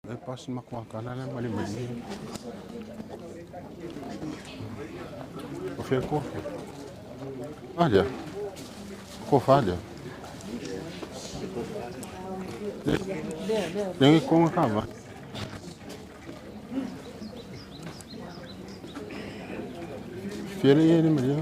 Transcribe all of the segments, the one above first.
E pasi makuakala le ma le mai. O fia kofi. Olha. Kofalha. Lengi konga kava. Fiere ele maria.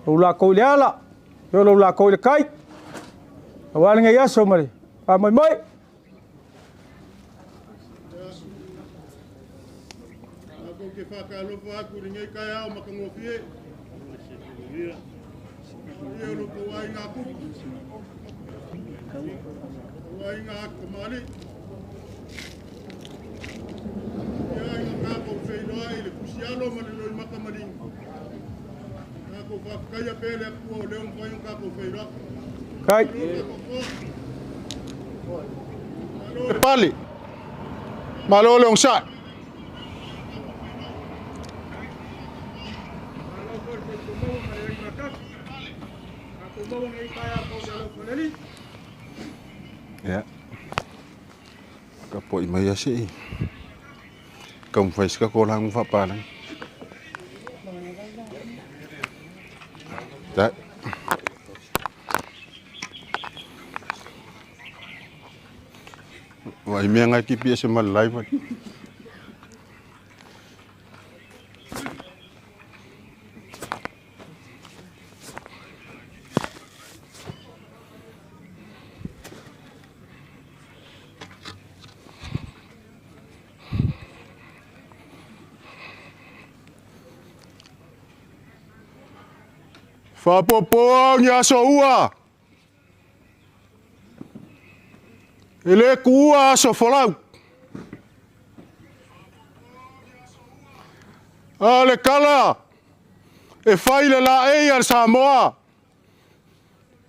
Lou lakou i le ala, o lou lakou i le kai. Aua lenei aso ma le faamoemoe. Tatou te faatalofa atu i lenei taeao matagofie. Ia o lo outou aiga tupu, outou aiga atu tamalii. Ia aiga tatou feiloai i le fusialo ma le loimata maligi. Tatou faafetaia pea le Atua o lea ua mafai ona tatou feiloai. Kai. Pale. Malo le onosai. Ia. Tapuai mai lava se i taumafai se tatou laga faapalagi. Đấy. Vai mea ngai ki pia se ma live. Faapopoa ni aso ua. E le kuua aso folau. A le kala e fai le laei a le Samoa.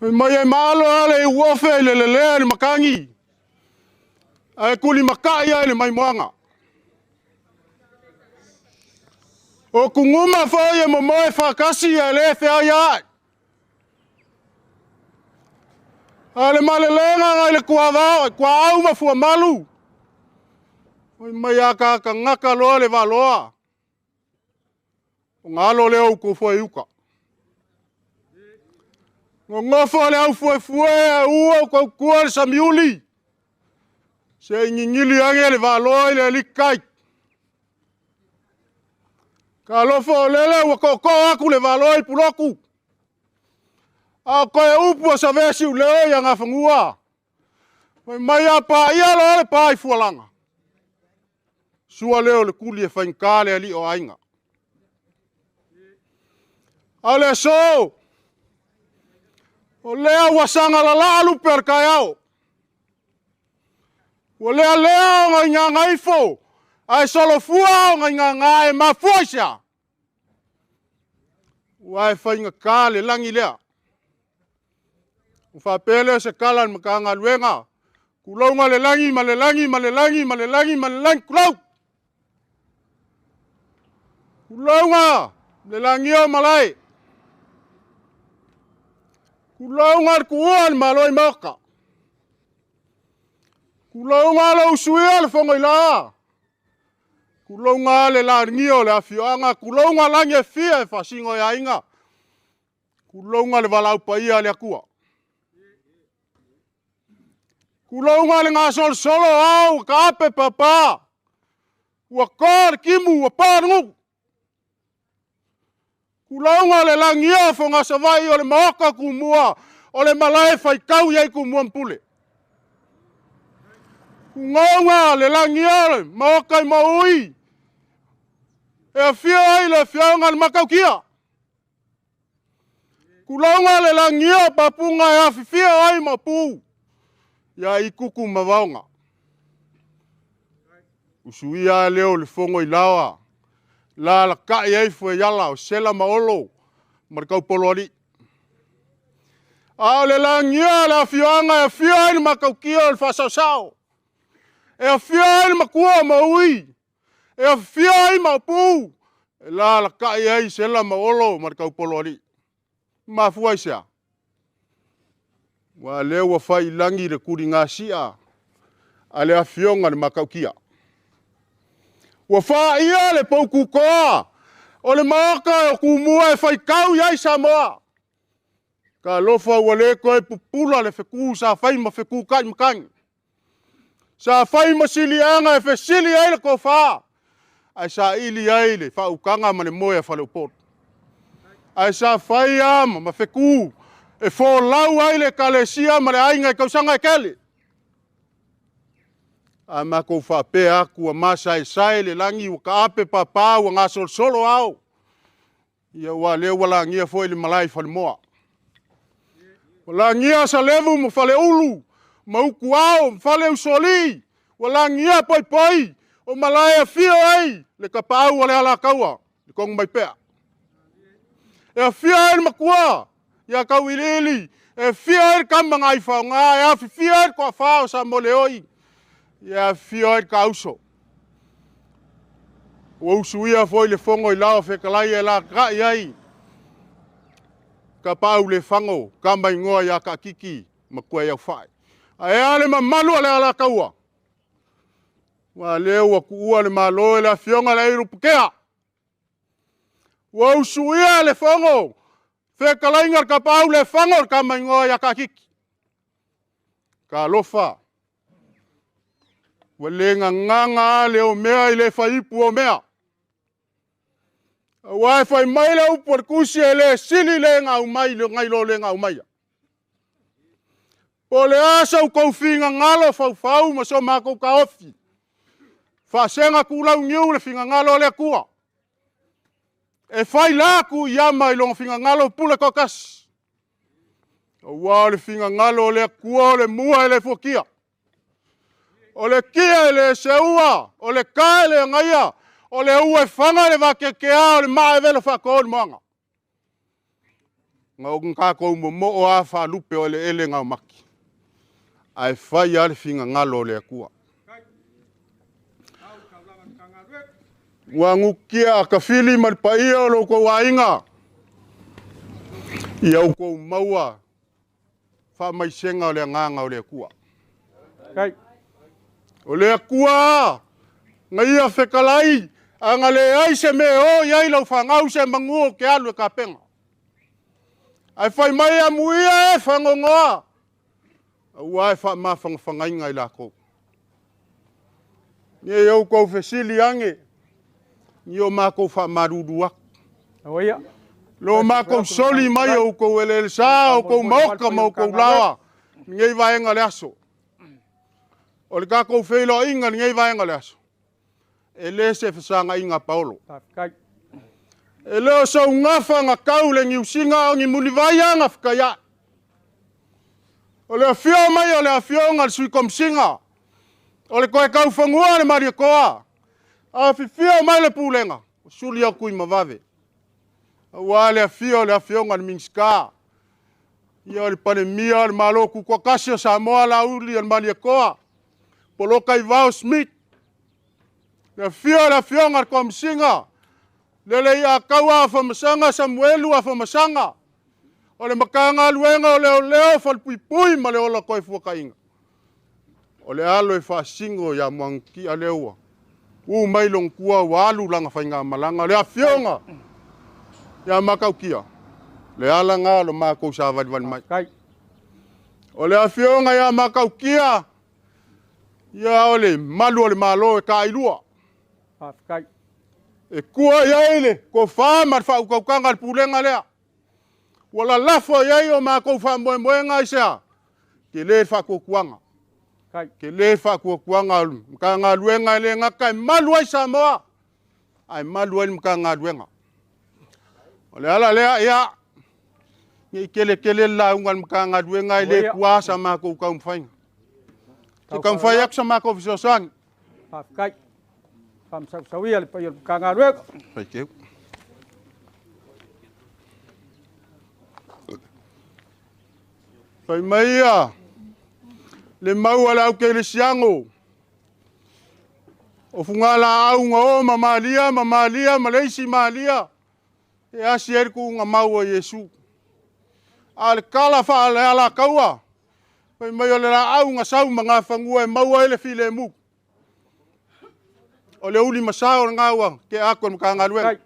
Fai mai e maalo lava le iuofe i le lelea i le matagi, ae tulimatai lava i le maimoaga. O tuguma foi e momoe faatasi ae le feaiaai. A le malelega nai le tuavao, tuaau ma fuamalu. Fai mai a tagata loa le valoa. Ona alo lea o utu foi i uta. Nonofo le au fuefue ae ua tautua le samiuli. Se i gigili ane le valoa i le alii tai. Talofa o lele ua tootoo atu le valoa i Pulotu. A o toe upu a Savea Siuleo i Agafanua. Fai mai a paia loa le pa i Fualaga. Sua lea o le tuli e faigata le alii o aiga. A o le aso, o lea ua saga lalaa lupe o le taeao. Ua lealea ona i gagaifo, ae solofua ona i gagae e mafua i se a? Ua e faigata le lagi lea. Ua faapea lea o se tala a le Matagaluega, tulouna le lagi ma le lagi ma le lagi ma le lagi ma le lagi, tulou! Tulouna le lagi o malae. Tulauga le tuua le Malo i Maota. Tulauga le usuia le Fonoila. Tulauga le lagia o le afioaga, tulauga lagi e fia e faasino e aiga. Tulauga le valaau paia a le Atua. Tulauga le gasolosolo o ao ua taape papa, ua to le timu ua pa le nuu. Tulauga le lagia o Fogasavaii o le maota o Tumua, o le malae e faitau i ai Tumua ma Pule. Tulauga le lagia o le maota i Maui, e afio ai le Afioga i le Matautia. Tulauga le lagia o Papuga e afifio ai Maopu ia Itutu ma Vaoga. Usuia lea o le fono i Laoa, alalatai ai fuaiala o Sela ma Olo ma le Taupoloalii. A o le lagia o le afioaga e afio ai le Matautia o le Faasaosao, e afio ai le Matua o Maui, e afifio ai Maopu, e alalatai ai Sela ma Olo ma le Taupoloalii. E mafua i se a? Aua o lea ua fai i lagi le tuligasia a le Afioga i le Matautia. Ua faia le poututoa o le Maota o Tumua e faitau i ai Samoa. Talofa ua le toe pupula le fetu sa fai ma fetu taimatagi, sa fai ma siliaga e fesili ai le tofa, ae saili ai le faautaga ma le moe a faleupolu. Ae sa fai lava ma fetu e folau ai le Ekalesia ma le aiga i tausaga e tele. A matou faapea atu ua masaesae le lagi ua taape papa ua gasolosolo ao, ia aua o lea ua lagia foi le malae i Falemoa. Ua lagia Salevu ma Faleulu ma Utuao ma Faleusoalii, ua lagia Poipoi, o malae e afio ai le tapaau o le Alataua, le Tonumaipea. E afio ai le matua ia Tauiliili, e afio ai le tama na aifaoga, e afifio ai le toafa o Samoeleoi, e afifio ai le taauso. Ua usuia foi le fono i la fetalai e alalatai ai Tapaaulefano, tama igoa ia Taatiti ma Tuaiaufai. Ae a le mamalu o le Alataua? Aua o lea ua tuua le Malo e le Afioga i le Aiolupotea. Ua usuia le fono, fetalaiga i le Tapaau le tama igoa ia Taatiti. Talofa, ua le gagaga lava le omea i le faiipu omea. Aua e fai mai le upu a le tusi, e le sili le na aumai nai lo le na aumaia. Po o le a so outou finagalo faufau ma so matou taofi, faasega tulauniu le finagalo o le Atua. E fai la tuiama i lona finagalo pule toatasi. Aua o le finagalo o le Atua o le mua e le fuatia. O le tia e le seua, o le ta e le agaia, o le ua e fana le vateatea, o le maa e velo faatoa le moana. Na o tatou momoo lava faalupe o eleele gaomati, ae fai lava le finagalo o le Atua. Ua agutia tafili ma le paia o lo outou aiga, ia outou maua faamaisega o le agaga o le Atua. O le Atua na ia fetalai, a na leai se mea e o i ai lau fanau, se manu ou te alu e tapena. Ae fai mai amuia e fagogoa, aua e faamafanafanaina i latou. Ne i outou fesili ane, ni o matou faamalulu atu. Lo matou soli mai o outou eleelesa, o outou maota ma outou laoa, lenei vaega o le aso. O le tatou feiloaiga lenei vaega o le aso, e le se fesagaiga a Paolo. E le o sou gafa na tau le niusiga o ni mulivai aga fetaiai. O le afio mai o le afioga a le sui Komesina, o le toe taufanua le Malietoa, afifio mai le pulega, ua suli atu i mavave. Aua le afio o le afioga i le Minisita, ia o le Palemia o le Malo Tutoatasi o Samoa, Laauli o le Malietoa, Poloka Ivao Smith, le afio o le afioga i le Komesina, Lele ia Taua Afamasaga, Samuelu Afamasaga. O le Matagaluega o Leoleo, Falepuipui ma le Ola Toefuataiga. O le alo e faasino ia Muagututia lea ua u mai lona tua ua alu lana faigamalaga. O le afioga ia Matautia, le ala lena o le matou savalivali mai. O le afioga ia Matautia, ia o le malu o le Malo e taailua. E tua i ai le tofa ma le faautautaga a le pulega lea. Ua lalafo i ai o matou faamoemoega aisea? Tele le faatuatuaga. Tele le faatuatuaga o le Matagaluega e le gata e malu ai Samoa, ae malu ai le Matagaluega. O le ala lea, ia, ne i tele tele le lauga a le Matagaluega e le tuua sa matou taumafaiga. Se taumafai atu sa matou fesoasoani. Faafetai. Faamasausauia le paia o le Matagaluega. Faiteu. Fai mai ia le mau a le aukelesiano o fugalaau na o ma Malia ma Malia ma le isi Malia e asi ai le tuuga mau a Iesu. A o le tala faalealataua, fai mai o le laau na sau ma Nafanua e maua ai le filemu. O le uli masao lena ua tea atu e le Matagaluega.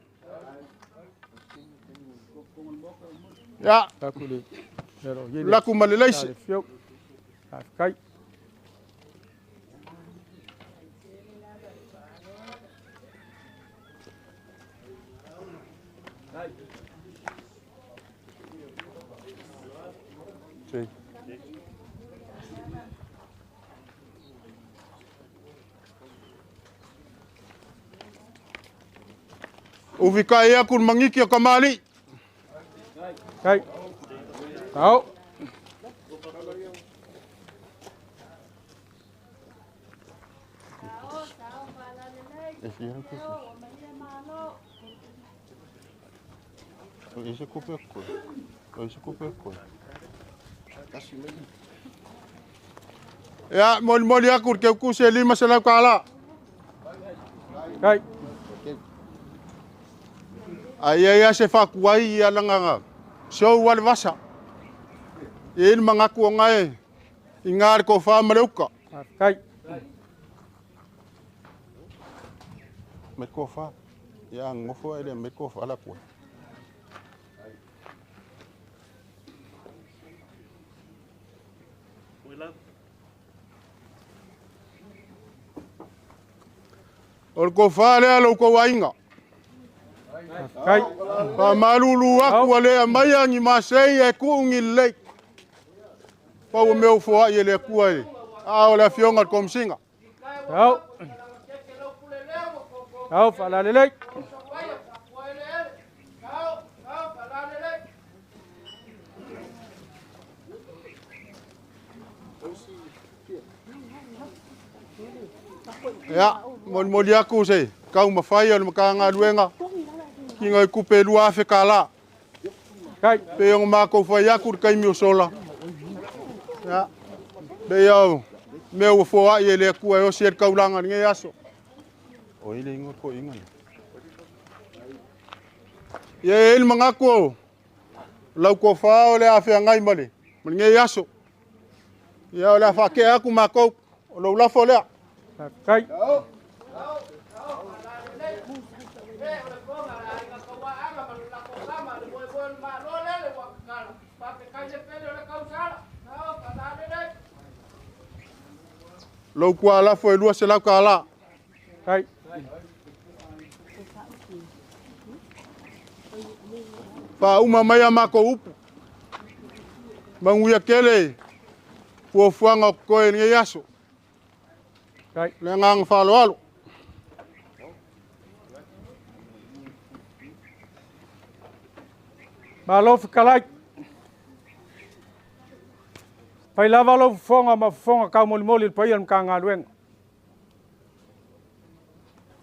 Ia, laku ma le laisi. Ufikai aku le magiki o kamali'i. Kai. Tao. Ia, molimoli aku le keukusi e 500 tala. Kai. Ai ai a se faakuai ia lagaga sou a le vasa. E i ai le manatu o gae i ga le tofa ma le uta. Faafetai. Mai tofa. Ia nofo ele mai tofa la kua. O le tofa lea lo outou aiga. Faafetai. Faamalulu atu ua le aumaia ni masei ae tuu ni lelei. Pau o mea ua foai e le Atua i aao o le Afioga i le Komesina. Tao. Tao faalalelei. Ia, molimoli atu se taumafai o le Matagaluega ki ngai kupe 2,000 tala. Kai. Pei ona matou fai atu i le taimi o sola. Ia, pei o mea ua foai e le Atua e osi ai le taulaga i lenei aso. O ile ingo ko inga. Ia e i ai le manatu o lau tofa o le a feagai ma le ma lenei aso. Ia o le a faakea atu matou, o lou lafo lea. Faafetai. Lou tualafo e 200 tala. Kai. Faauma mai a matou upu. Manuia tele fuafuaga o totoe i lenei aso. Kai. Le agaga faaaloalo. Malo fetalai. Fai lava lou fofoga ma fofoga taumolimoli i le paia o le Matagaluega.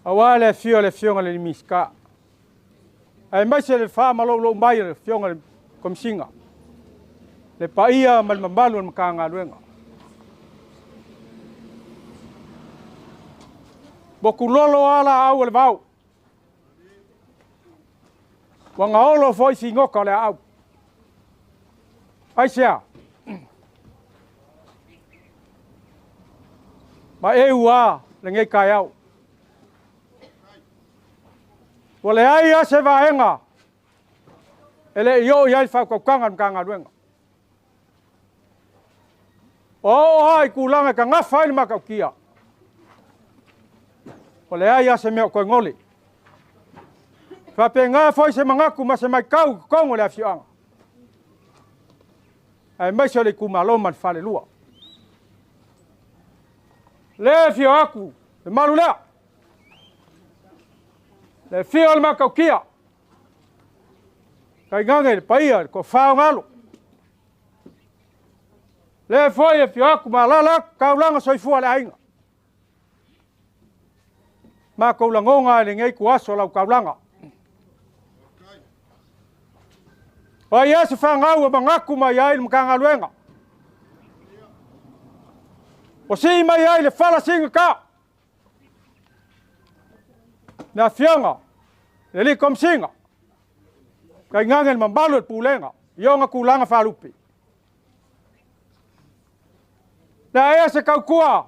Aua le afio o le Afioga i le Minisita, aemaise le faamaloulou mai o le Afioga i le Komesina, le paia ma le mamalu o le Matagaluega. Mokulolo lava laau o le vao, ua gaolo foi figota o le aau. Aisea? Ma e ua lenei taeao. Ua leai lava se vaega e le i oo i ai le faautautaga a le Matagaluega. Ua oo lava i tulaga e gagafa ai le matautia, ua leai lava se mea o toe gole. E faapena foi se manatu ma se matau i totonu o le afioaga, aemaise o le itumalo ma le falelua. O lea e afio atu le mamalu lea, le afio o le Matautia, tainane le paia i le toafa o alo. O lea foi e afio atu ma alaala atu taulaga soifua le aiga. Matou lagona lava i lenei ituaso lau taulaga. O ai lava se fanau ua manatu mai ai le Matagaluega, ua sii mai ai le fala sigata le Afioga i le alii Komesina, tainane le mamalu o le Pulega i ona tulaga faalupe. O le a ea se tautua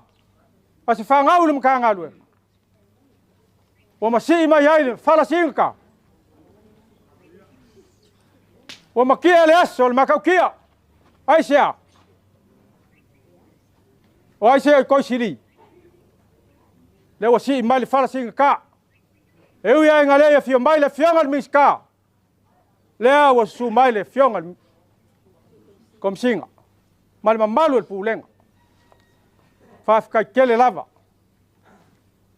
a se fanau i le Matagaluega ua masii mai ai le fala sigata, ua matia le aso o le matautia. Aisea? O ai se o Koisili? Lea ua sii mai le fala sigata. E ui lava ina le afio mai le Afioga i le Minisita, lea ua susu mai le Afioga i le Komesina ma le mamalu o le Pulega. Faafetai tele lava.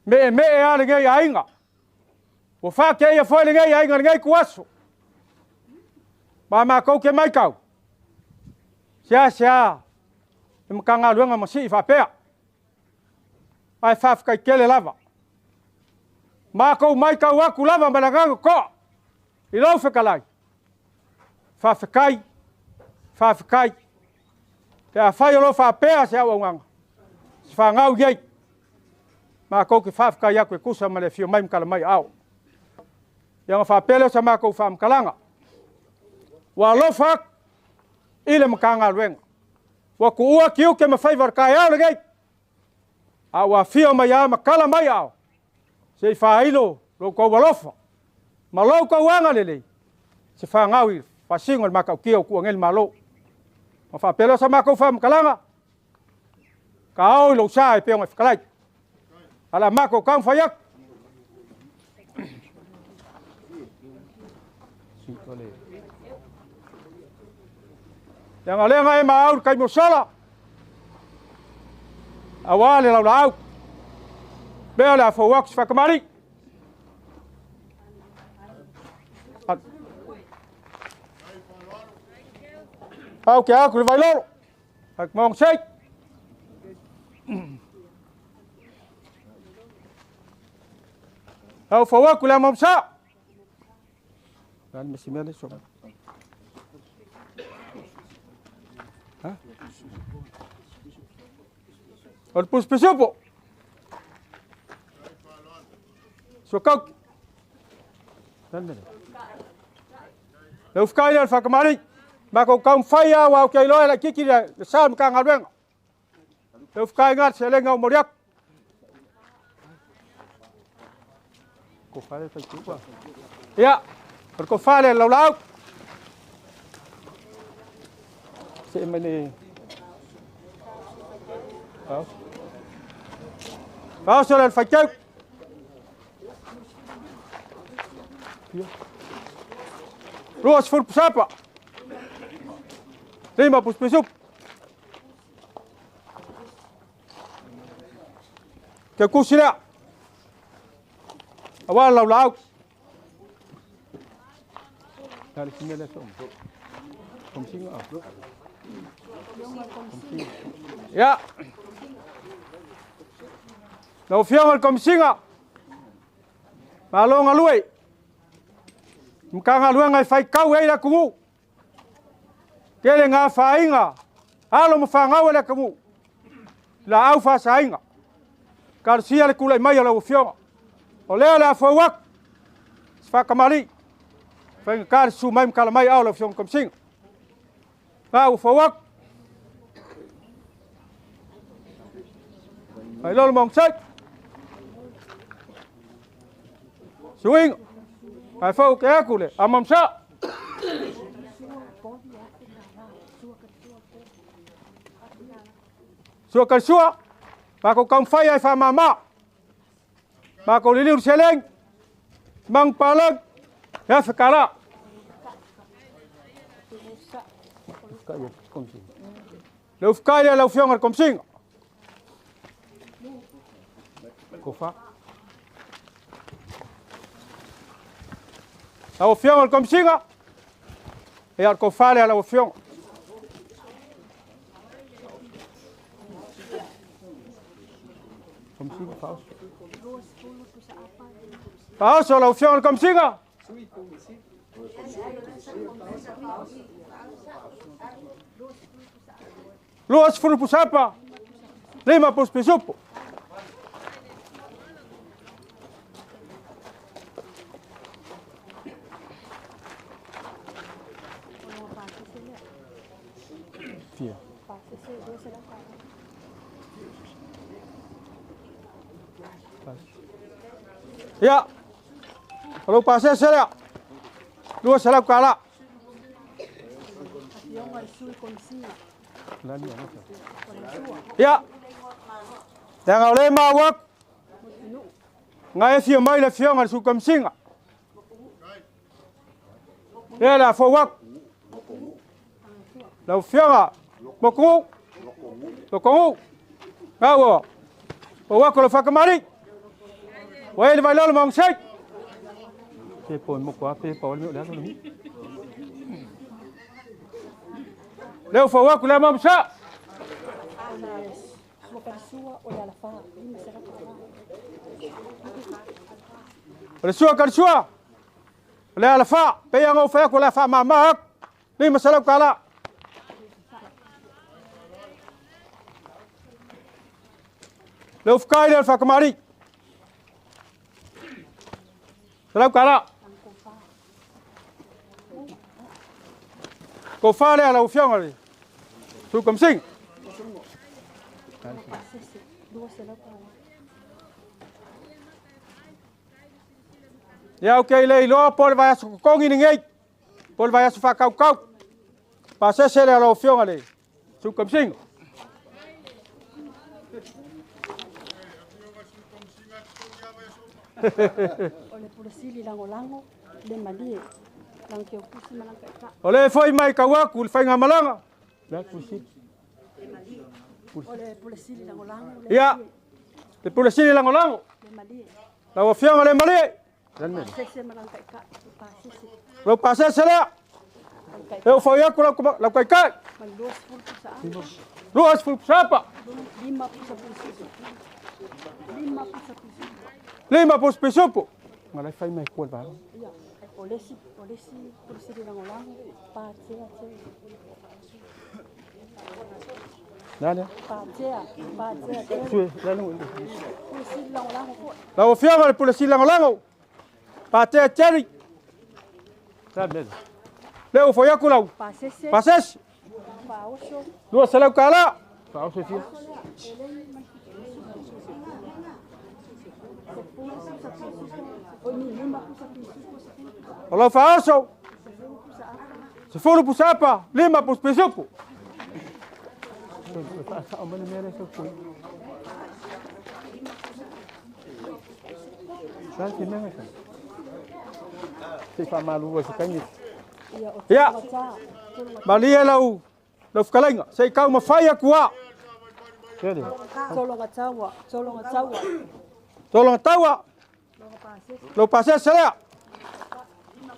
Meemee lava lenei aiga, ua faateia foi lenei aiga i lenei ituaso. Ma matou te matau, seasea le Matagaluega masii faapea, ae faafetai tele lava. Matou matau atu lava ma le agaga totoa i lau fetalai, faafetai, faafetai. Pe afai o lo o faapea se auaunaga, se fanau nei, matou te faafetai atu e tusa ma le afio mai ma tala mai aao. Ia ona faapea lea o sa matou faamatalaga, ua alofa atu i le Matagaluega, ua tuua tiute ma faiva o le taeao lenei, a ua afio mai lava ma tala mai aao, se i faailo lo outou alofa ma lo outou agalelei, se fanau i faasino i le matautia ua tuua nei le Malo. Ona faapea lea o sa matou faamatalaga, taao i lou sa e pei ona e fetalai. Ae o le a matou taumafai atu. Leaga o lea na e maau i le taimi ua sola, aua le laulaau, lea o le a fou atu se faatamalii. Au ke aku le vailolo, ai mong sei. Au fou aku le amomsa. O le pusipisiupo. Suakauki. Le ufukai lea o le faakamali. Matou taumafai lava aua ou te iloa e laitiiti le sa o le Matagaluega. Le ufukai lena le seleni ua momoli atu. Ia, o le tofa lea i le laulaau. See mai le... Faaoso le faitau. 20 pusapa. 5 pusipisupu. Ke kusi lea. Aua le laulaau. Ia. Lau Afioga i le Komesina, malo galue. Matagaluega e faitau ai le atunuu. Tele na afaina alo ma fanau a le atunuu, laau faasaina. Talosia le tulai mai o lau Afioga. O lea o le a fou atu se faatamalii, faigata le susu mai ma tala mai ao lau Afioga i le Komesina. Ngā ua fau atu. Ai lolo mong sai. Suinga. Ai fau ke aku le. Amam sa. Sua ka sua. Ma ko kaum fai ai fa mama. Ma ko lili seleng. Mang palang. Ya sekala. Le ufkai le lau fionga komsinga. Kofa. Lau fionga komsinga. E al kofa le lau fionga. Komsinga faos. Faos lau fionga komsinga. Luas furu pusapa. Lima pus pisupo. Fia. Ya. Kalau pasal saya. Dua salah kala. Ya. Tanga le ma wak. Ngai fia mai le fia ngal su kam singa. Le la fo wak. La fia nga moku. Lokongu. Ngawo. O wak lo fakamari. Wei le vai lo mong sei. Pe po mo kwa pe pa le le le. Leo fo wak le mam sa. Le sua kar sua. Le ala fa, pe yang o fa ko la fa ma ma. Ni masala kala. Le ufkai le fa kamari. Salam kala. Ko fa le ala ufianga le. Su kom sing. Ya okay le lo por vai su kongi ni por vai su fa kau kau. Pa se le ala ufianga le. Su kom sing. Ole foi mai kawaku le fainga malanga. La pusi. Ole pulesili langolango. Ya. Le pulesili langolango. Le malie. La ofianga le malie. Sese malangka ka pasese. Lo pasese le. Eu foi aku la kai kai. Luas Luas pulsapa. Lima pusa pulsupu. Lima pusa pulsupu. Lima pus pisupu. Ngalai fai mai kual ba. Ya. Olesi olesi pulesili langolango pa tea tea. Dale. Pa tea pa tea tea. Sue, dale. Pulesili langolango ko. La ofianga le pulesili langolango. Pa tea tea. Sabe. Leo foi aku lau. Pasese. Pasese. Pa osho. Luas salau kala. Pa osho fia. Alo faaso. Sefulu pusapa, lima pus pisupu. Ya. Malia lau lau fkalenga, sei kau mafai akua. Tolonga tawa, tolonga tawa. Tolonga tawa. Lau pasese lea.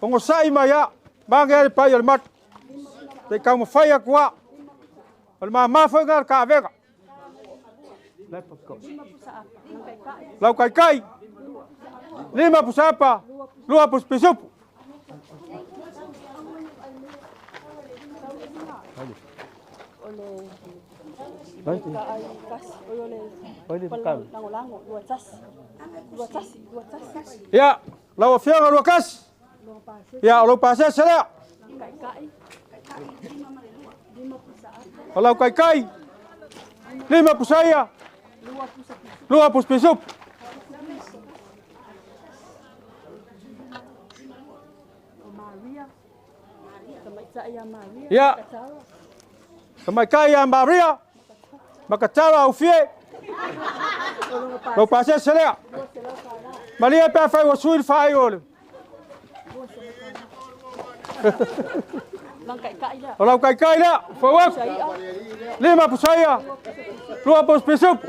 Ongo sai mai a. Mange ale pai o le matu. Te kau mawhai aku a. O le mamā whainga ka avega. Lau kai kai. Lima pusapa. Lua pus pisupu. Ya, lau afioga lua kasi. Ya, o lau pasese lea. O lau kaikai, 5 pusaia, 2 pusa pisupu. Ia, tamaitai ia Maria, Makatala Aufie, lou pasese lea. Malia pe afai ua sui le faaiu o le. O lau kaikai lea, fau aku. 5 pusaia, 2 pusa pisupu.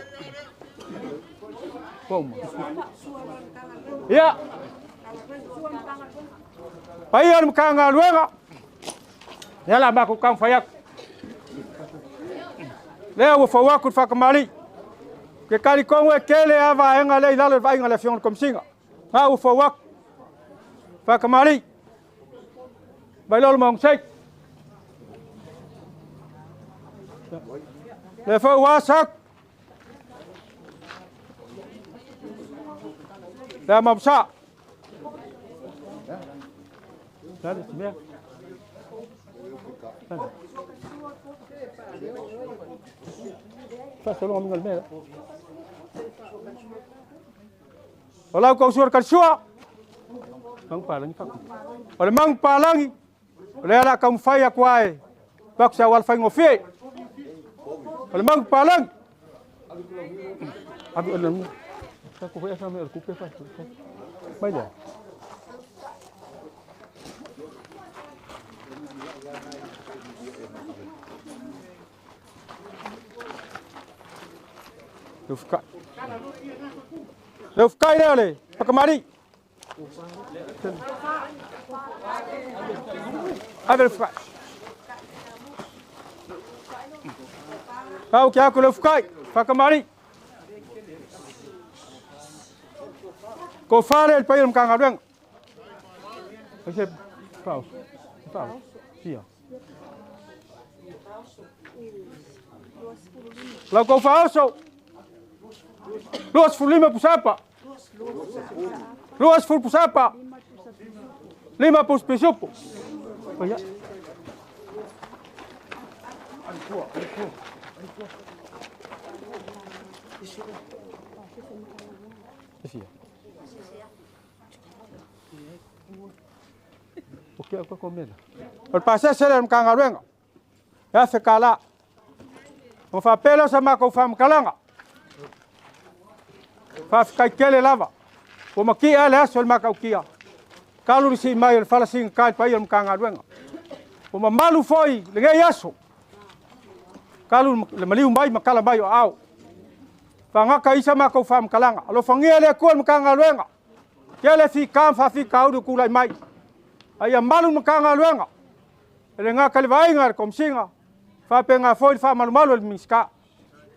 Ia, paia o le Matagaluega, lea la matou taumafai atu. Lea ua fau atu le faakamali'i. Ke talitonu e tele lava vaega lea i lalo i le vaaiga a le Afioga i le Komesina. Na ua fau atu faakamali'i. Mai loa le maogasei. Lea foi ua asa atu. Lea mamusa. O lau kausua le kalisua, o le magu palagi, o lea o le a taumafai atu ai, avatu se auala faigofie. O le magu palagi. Mai lea. Le ufukai lea o le pakamali. Ave le ufukai. Pau ke aku le ufukai, pakamali. Ko fale le paia o le Matagaluega. Ai se pau. Pau. Sia. Lau kou faaoso. 25 pusapa. 20 pusapa. 5 pus pisupu. Ia. O le pasese lea o le Matagaluega, e $1,000. Ona faapea lea o sa matou faamatalaga, faafetai tele lava, ua matia lava le aso i le matautia, talu le sii mai o le fala sigata i le paia o le Matagaluega. Ua mamalu foi lenei aso, talu le maliu mai ma tala mai o aao. Faagata ai sa matou faamatalaga, alofagia le Atua i le Matagaluega, tele fita ma faafitauli o tulai mai. A ia malu le Matagaluega, e le gata i le vaaiga a le Komesina, faapena foi le faamalumalu a le Minisita.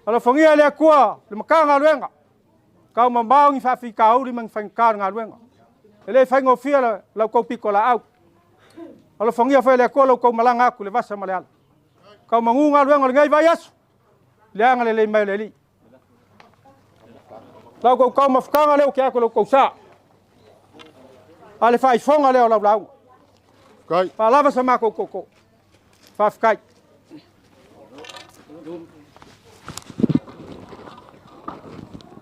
Alofagia le Atua i le Matagaluega, taumamao ni faafitauli ma ni faigata o le galuega. E le faigofie la outou pitolaau. Alofagia foi e le Atua la outou malaga atu i le vasa ma le ala. Taumanu galuega o lenei vaiaso, le agalelei mai o le Alii. La outou taumafataga lea ua tea atu i la outou sa. A le faaifoga lea o lau lauga. Faalava sa matou tootoo. Faafetai.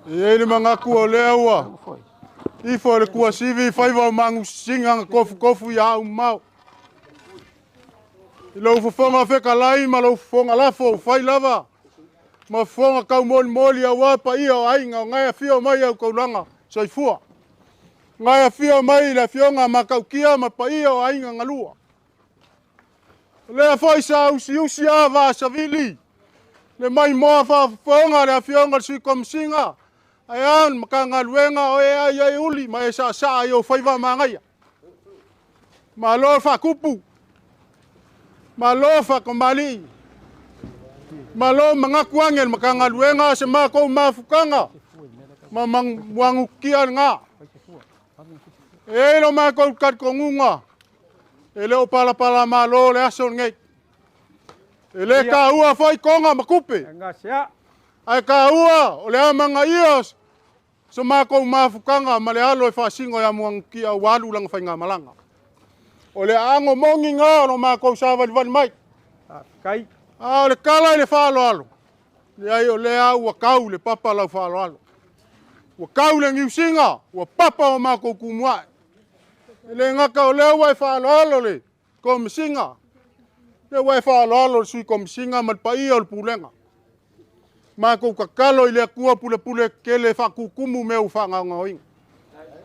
E i ai le manatu o lea ua ifo i le kuasivi i faiva o magusisiga na tofutofu ia au mamao. I lou fofoga fetalai ma lou fofoga lafo ua fai lava ma fofoga taumolimoli aua paia o aiga o gae afio mai au taulaga soifua. Gae afio mai le afioga a Matautia ma paia o aiga galua. O lea foi sa usiusi a vaa savili le maimoa faafofoga a le afioga i le Sui Komesina ae a le Matagaluega o e ai ai uli ma e saasaa i ou faiva manaia. Malo faatupu, malo faatamalii, malo manatu ane le Matagaluega se matou mafutaga ma manuanukia lena. E i ai lo matou talitonuga e le o palapalamalo le aso lenei. E le taua foi toga ma tupe, ae taua o le amanaia so matou mafutaga ma le alo e faasino ia Muagututia ua alu lana faigamalaga. O le aano moni na o lo matou savalivali mai. A o le tala i le faaaloalo, leai o lea ua tau le papa lau faaaloalo. Ua tau le niusiga, ua papa o matou tumuai. E le gata o lea ua e faaaloalo le Komesiga, lea ua e faaaloalo le Sui Komesiga ma le paia o le Pulega. Matou tatalo i le Atua pulepule tetele e faatutumu mea ua faagaogaoina.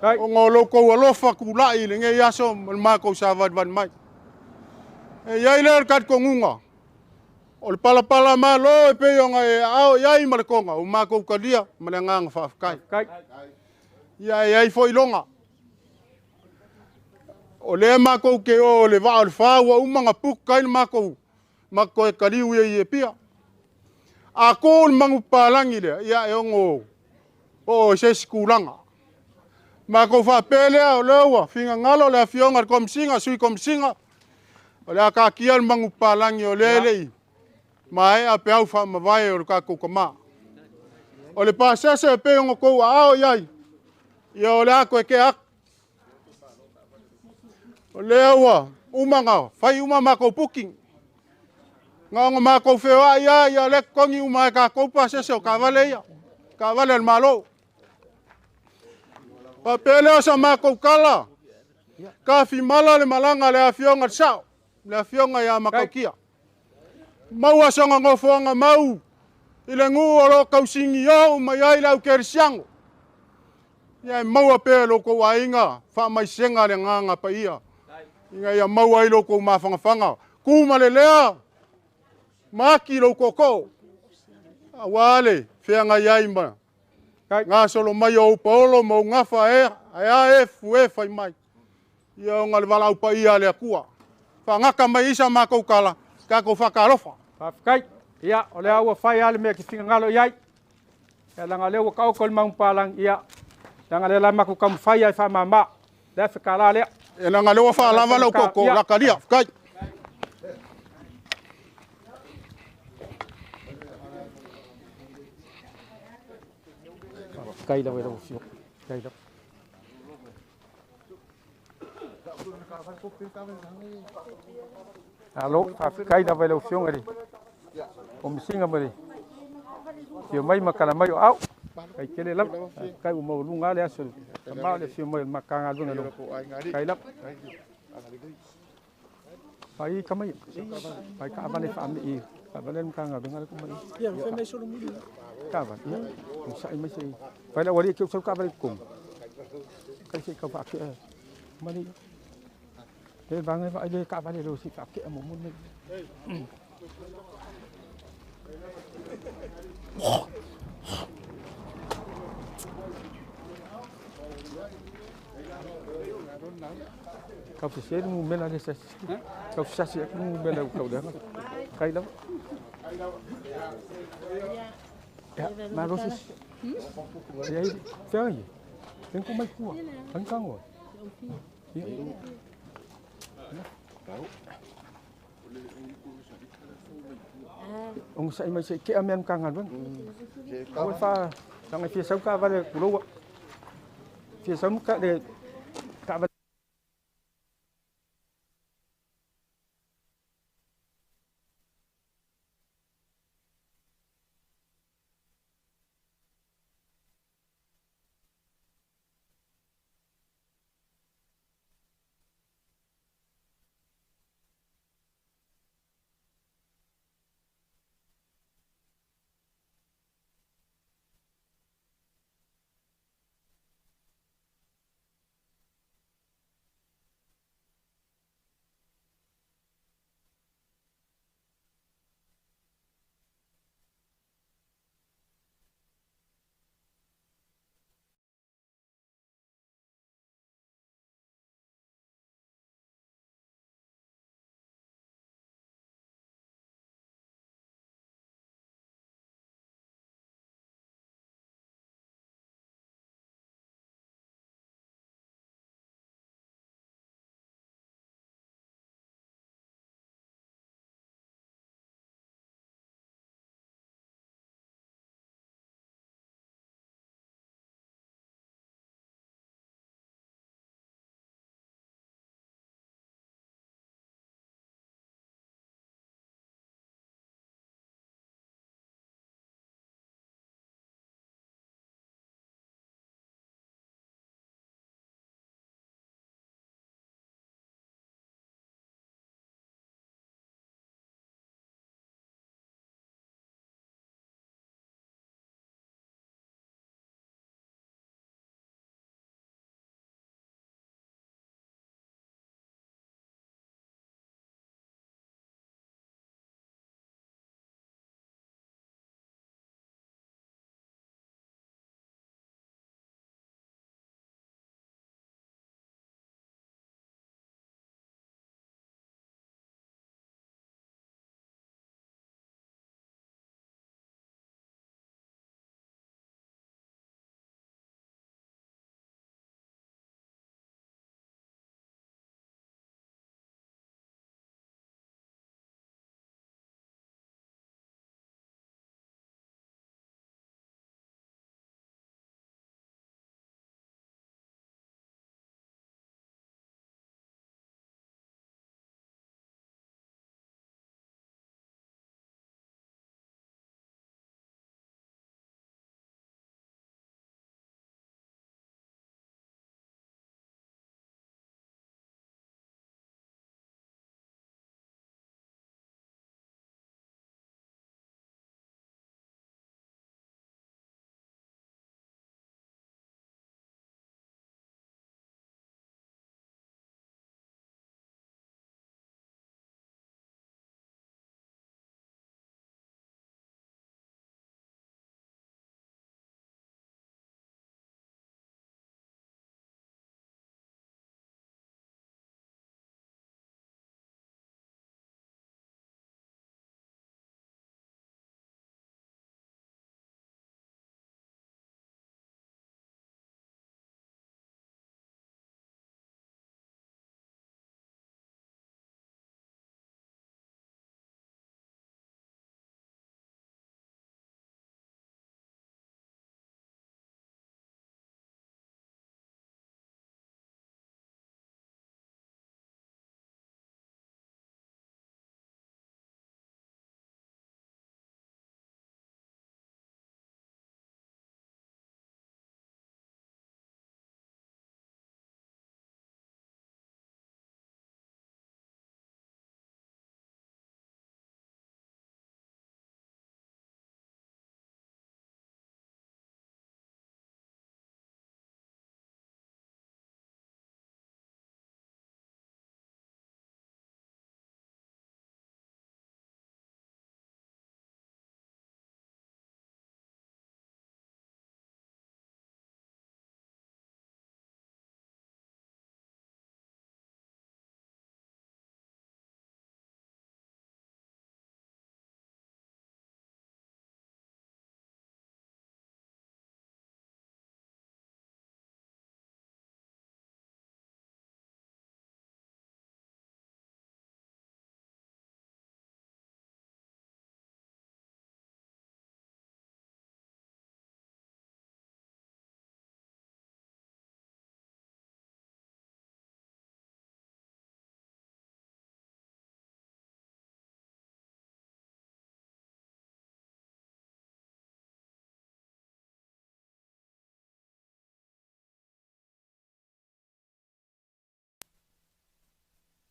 Ona o lo outou alofa tulai i lenei aso ma le matou savalivali mai. E i ai lea o le talitonuga, o le palapala malo e pei ona e aao i ai ma le toga, ua matou talia ma le agaga faafetai. Ia e i ai foi loga. O lea matou te o le vaa o le fa ua uma ona book ai le matou toe taliu i Apia. A tu le manupapalagi lea, ia e ono oo i se isi tulaga. Matou faapea lea, o lea ua finagalo le afioga i le Komesiga, Sui Komesiga, o le a taatia le manupapalagi o lea e le i maea peau faamavae o le tatou tama. O le pasese e pei ona outou aao i ai, ia o le a toe tea atu. O lea ua uma ona fai uma matou booking. Na ona matou feoai lava, ia o lea e totogi uma e tatou pasese o taavale ia, taavale a le Malo. Faapea lea o sa matou tala, tafimala le malaga a le afioga i le Sao, le afioga ia Matautia. Maua sona nofoaga mau i le nuu o lo o tausinio mai ai le au kerisiano. Ia e maua pea e lo outou aiga faamaisega le agaga paia, ina ia maua ai lo outou mafanafana. Tu ma le lea, ma aki lou tootoo, aua le feagai ai ma gasolo mai o ou paolo ma ou gafa e a e fu e fai mai. Ia ona le valaau paia a le Atua. Faagata mai i sa matou tala, tatou faatalofa. Faafetai. Ia, o lea ua fai lava le mea e te finagalo i ai. Ia, leaga o lea ua taoto le manupapalagi, ia, leaga o lea la matou taumafai lava e faamama le $1,000 lea. E leaga o lea ua faalava lau tootoo, lakalia, faafetai. Faafetai lava i lau Afioga. Faafetai lava. Alo, faafetai lava i lau Afioga i le Komesiga ma le afio mai ma tala mai o au. Faafetai tele lava. Faafetai ua maualuga le aso tama o le afio mai o le Matagaluega lo. Faafetai lava. Pai kamai. Pai taavale faamii. Taavale le Matagaluega le kumai. Ia, fai mai solomuli. Taavale. Ia, sa'i mai se. Pai la wali ke usau taavale tonu. Kai se kau faakea. Mali. Le vanga va le taavale lo si faakea mo mo nei. Kau sese le numera le sasi. Kau sasi aku numera kau dah. Kai lava. Ya, malo se. Ia i fea ia. Ten ku mai kua. Ang kango. Ia. Ong sai mai se ke amen ka ngalwen. Au fa tanga fia sau ka vale kuloa. Fia sau ka le ka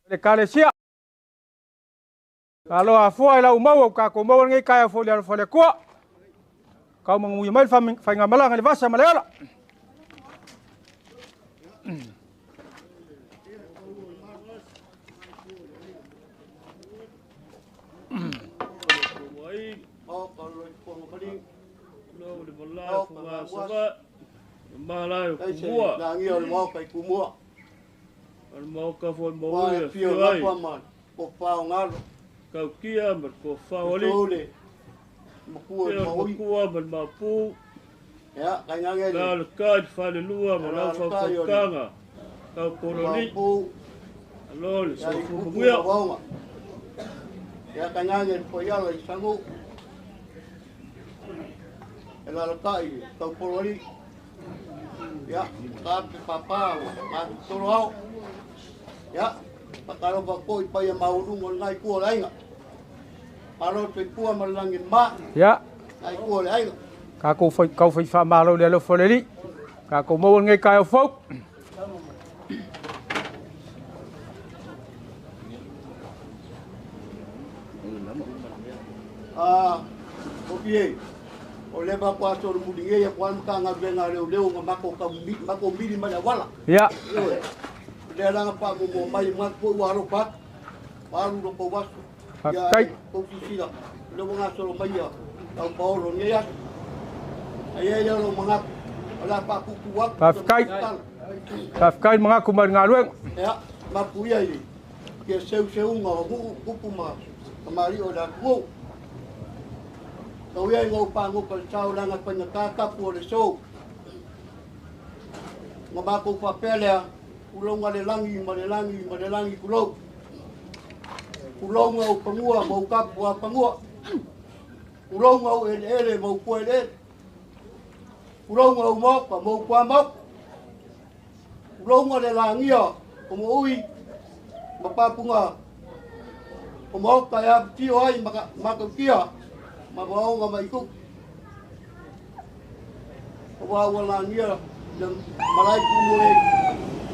Le kalesia. Alo afua i lau maua u kākou maua lenei taeao fou i le alofa o le Atua. Kau manuia mai le faigamalaga i le vasa ma le ola. Taukia ma le tofa o alii. Ia le matua ma le maopu. Lalata i le falelua ma lau faautautaga. Taukololi. Alo le soifua manuia. Ia tainane le foiala i sagu e lalatai taupoloalii. Ia tape papa ua matutolo ao. Ia faatalofa foi i paia maualuga o lena itu o le aiga. Malo le soifua ma le lagi e mama. Ia. Lena itu o le aiga. Tatou fai tau fai faamalo i le alofa o le Alii. Tatou maua lenei taeao fou. A o e, o lea faatoa solomuli nei atu lava le Matagaluega a Leoleo na matou tau matou mili mai le auala. Ia. Ioe. O lea la na faamuamua mai, manatu foi ua alofa atu, ua alu lo tou aso. Ia Faafetai. tou silasila, o lea ua gasolo mai ia tau paolo i lenei aso. Ae i ai lea o lou manatu, o le a faapuupuu atu se Faafetai. matou tala. Faafetai le manatu mai le galuega. Ia, mapu ia i ia seuseuga o nuu, tupu ma tamalii o le atunuu. Tau ia ina ou pagota i le sao leaga e faigata tapu o le aso. Ona matou faapea lea, tulouna le lagi ma le lagi ma le lagi tulou. Tulouna ou fanua ma ou tapu a fanua. Tulouna ou eleele ma ou tua eleele. Tulouna ou maota ma ou tua maota. Tulouna le lagia o Moui ma papuga o maota e afifio ai Matautia ma Vaoga ma Ituki. Aua ua lagia le malae tumu nei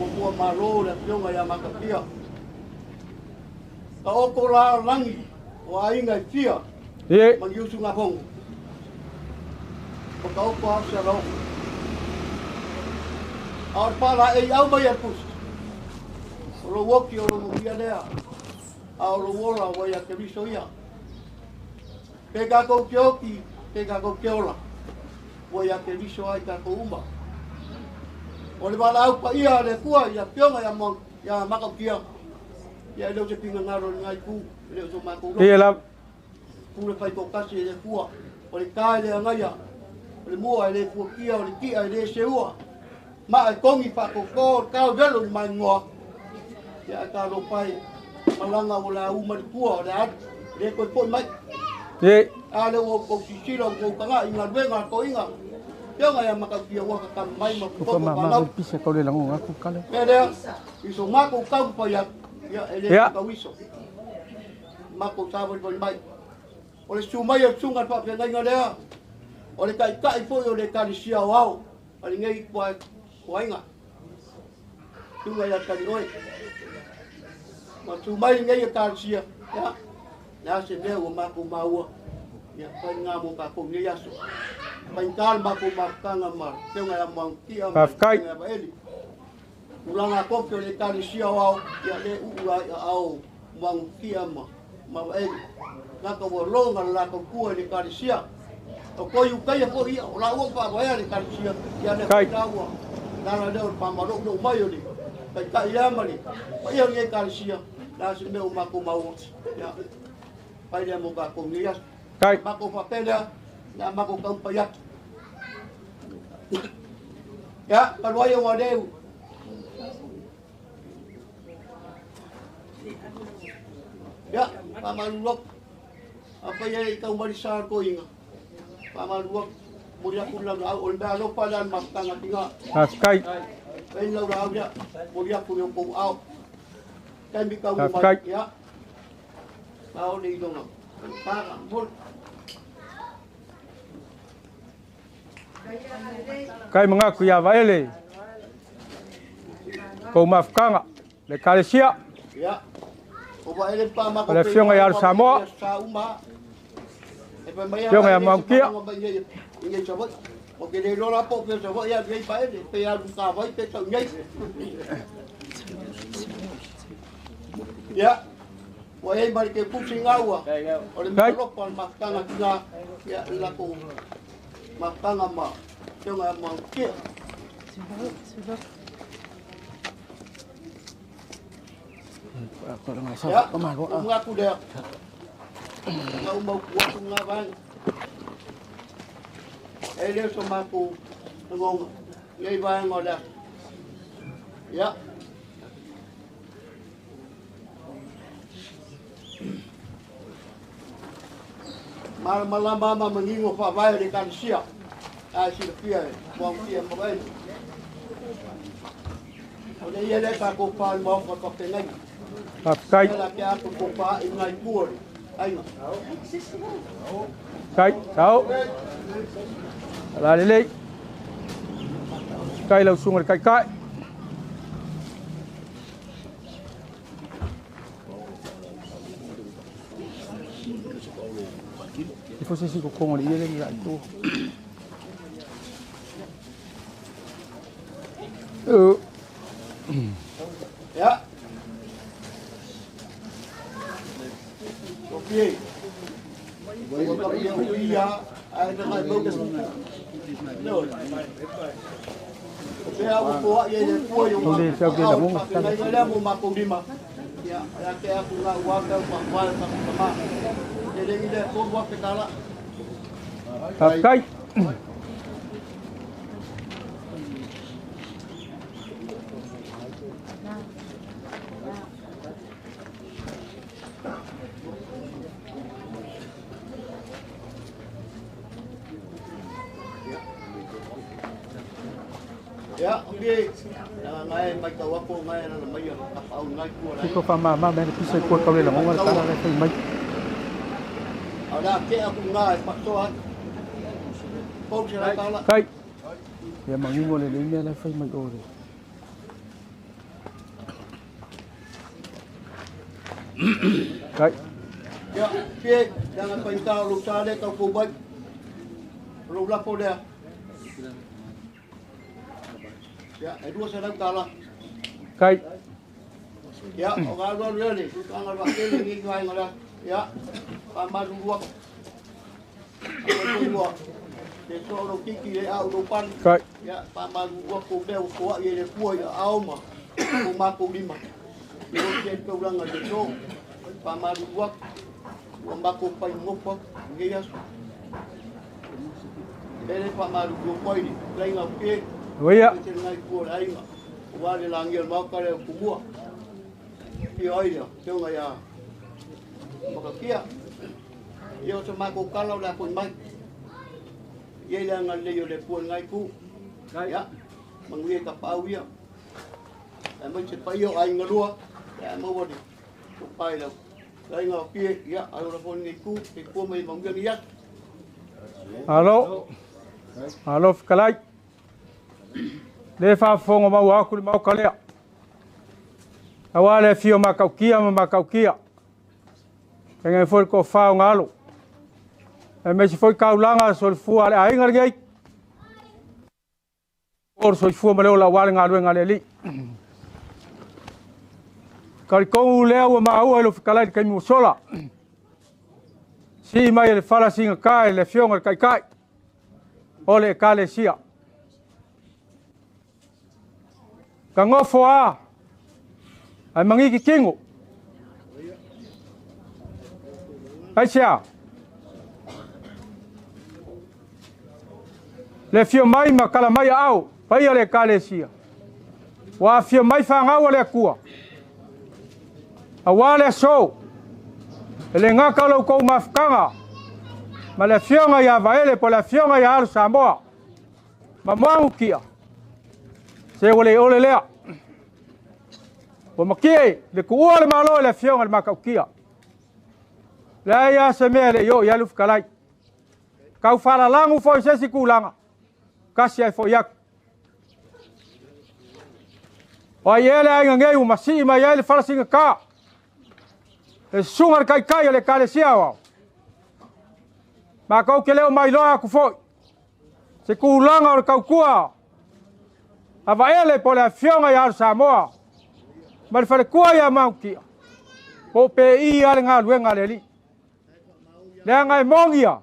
ua tua malo le afioga ia Matautia. Taoto la lagi o aiga e fia Ie. ma ni usugafono. Ua taoto lava se alaogo. A o le faalaei au mai a le tusi, o lou oti o lou manuia lea, a o lou ola ua ia Keriso ia. Pe tatou te oti, pe tatou te ola, ua ia Keriso ai tatou uma. O le valaau paia a le Atua i afioga ia Matautia, ia e le o se finagalo i lena itu, e le o so matou loto. Ie lava. Pule faitoatasi e le Atua, o le ta e le agaia, o le mua e le fuatia, o le tia e le seua, maa e togi faatōtō, o le tao velo i le mainoa, ia ae talofa e malaga ua lauma le tua o le alu, e le toe foi mai. Ie. A lea ua outou silasila, ua outou tagai i galuega a toeaiina, afioga ia Matautia ua tatalo mai ma Ufa popo ma ma fanau. pisa kau le lango aku kale. Mea lea, i so matou taumafai atu, ia e le Ia. tauiso. Matou savalivali mai. O le susu mai o le susuga i le faafeagaiga lea, o le taitai foi o le ekalesia aoao a lenei toaiga, susuga ia Talioe. Ma susu mai lenei ekalesia, ia, le a se mea ua matou maua, ia fai lena mo tatou i lenei aso. Faigata le matou mafutaga ma le afioga ia Manutia ma le Faafetai. afioga ia Vaeli. Tulaga tofi o le ekalesia aoao, ia le uu la i aao Manutia ma Vaeli. Gata ua loga le latou tua i le ekalesia. O toi ukaia foi ia, o laua ua faavaea le ekalesia, ia lea foi Faafetai. la ua lala lea o le faamaloulou mai o le taitai lea ma le paia o lenei ekalesia, le a se mea ua matou maua, ia fai lea mo tatou i lenei aso. Faafetai. Matou faapea lea, le a matou taumafai atu. Ia, talu ai ona leu. Ia, faamalulu atu. Afai e i tau mai le sa o le toeaina, faamalulu atu, momoli atu le laulaau, o le mea alofa lea a le mafutaga tina. Faafetai. Fai le laulaau lea, momoli atu i o tou aao. Taimi taunuu mai, Faafetai. ia, a o le iloga. Para, momoli. Kai mangaku ia Vaele. Kou mafutaga. Le ekalesia. Ia. O le afioga ia Alo Samoa, afioga ia Maungia. Kai. Malama manino faavae o le Ekalesia ae silafia e muagutia ma vaele. O le ia lea tatou pa i le maofa faafeagaiga. Faafetai. Ia la ke atu ko pa i ngai pua le aiga. Kai, sao. La lelei. Kai lau susuga i le Taitai. E fo se isi totogo o le ie le ni latou. Ia. Okei. Ua ka ia ia ai na ngai mau No. O pea ua poa ia le pua i o O le sau ke la monga. Ngai lea mo makou lima. Ia, ia ke aku ngā ua ka ua wale ka kama. Te lengi le tolu afe tala. Faafetai. Ia, okei. Na ngai mai tau apo ngai na mai o ka pau ngai kua lai. Ko fa ma ma me pisa ko ka le lagonga le tala le fai mai. O la ke aku ngai pasoa. Pau se la tala. Kai. Ia mangingo le le mea le fai mai o le. Kai. Ia, pie, na ngai tau lo sa le tau ko bai. Lo la po lea. Ia, e lua se lau tala. Kai. Ia, o ngā rua rua le, tanga rua tele ngi ngai ngā Ia, pa maru rua. Pa rua. Te so ro kiki le au ro pan. Kai. Ia, pa maru rua ko mea ko ai le kua ia au ma. Ko ma ko lima. Ro te tauranga te so. Pa maru rua. Ua mako pai ngopa ngi aso. Ele pa maru rua koi ni. Lainga pe. Oia. Te ngai kua lainga. Ua le langi o mauka le kumua. Ia ai lea, te unga ia makakia. Ia o se mako kala o le akoi mai. Ia i le anga lei o le pua ngai ku. Ia, manguia ka pau ia. E mai se pai o ai ngalua. Ia maua ni. O pai lau. Lainga o pie, ia, ai o la pua ngai ku. Te kua mai manguia ni atu. Alo. Alo fekalai. Le faafofoga maua aku le maoka lea. Aua le afio makaukia ma makaukia. Tainane foi le toafa o galo. Aemaise foi taulaga soifua a le aiga lenei. O le soifua ma le ola aua le galuega a le Alii. Talitonu lea ua maua i lou fetalai i le taimi ua sola. Sii mai e le fala sigata i le afioga i le Taitai o le Ekalesia. Ka nofo a ae magigi tino. Aisea. Le afio mai ma kala mai aao, paia le Ekalesia. Ua afio mai fanau a le Atua. Aua le aso, e le gata o la outou mafutaga, ma le afioga ia Vaele po o le afioga ia Alo Samoa, ma Moagukia, se ua le ole lea. Ua matie le tuua o le Malo i le afioga i le Matautia. Leai lava se mea e le i oo i ai le ufetalai. Tau faalalagu foi i se isi tulaga, tasi ae foi atu. O ai ea le aiga nei ua masii mai ai le fala sigata. Le susuga le kaikai o le ekalesia aoao. Makou ke le o mailoa aku fo'i se kulaga o le kaukua avaele po o le afioga iā alo Samoa ma le falekua iā Magutia po o pe'i a le galuega a le Alii. Leaga e mogia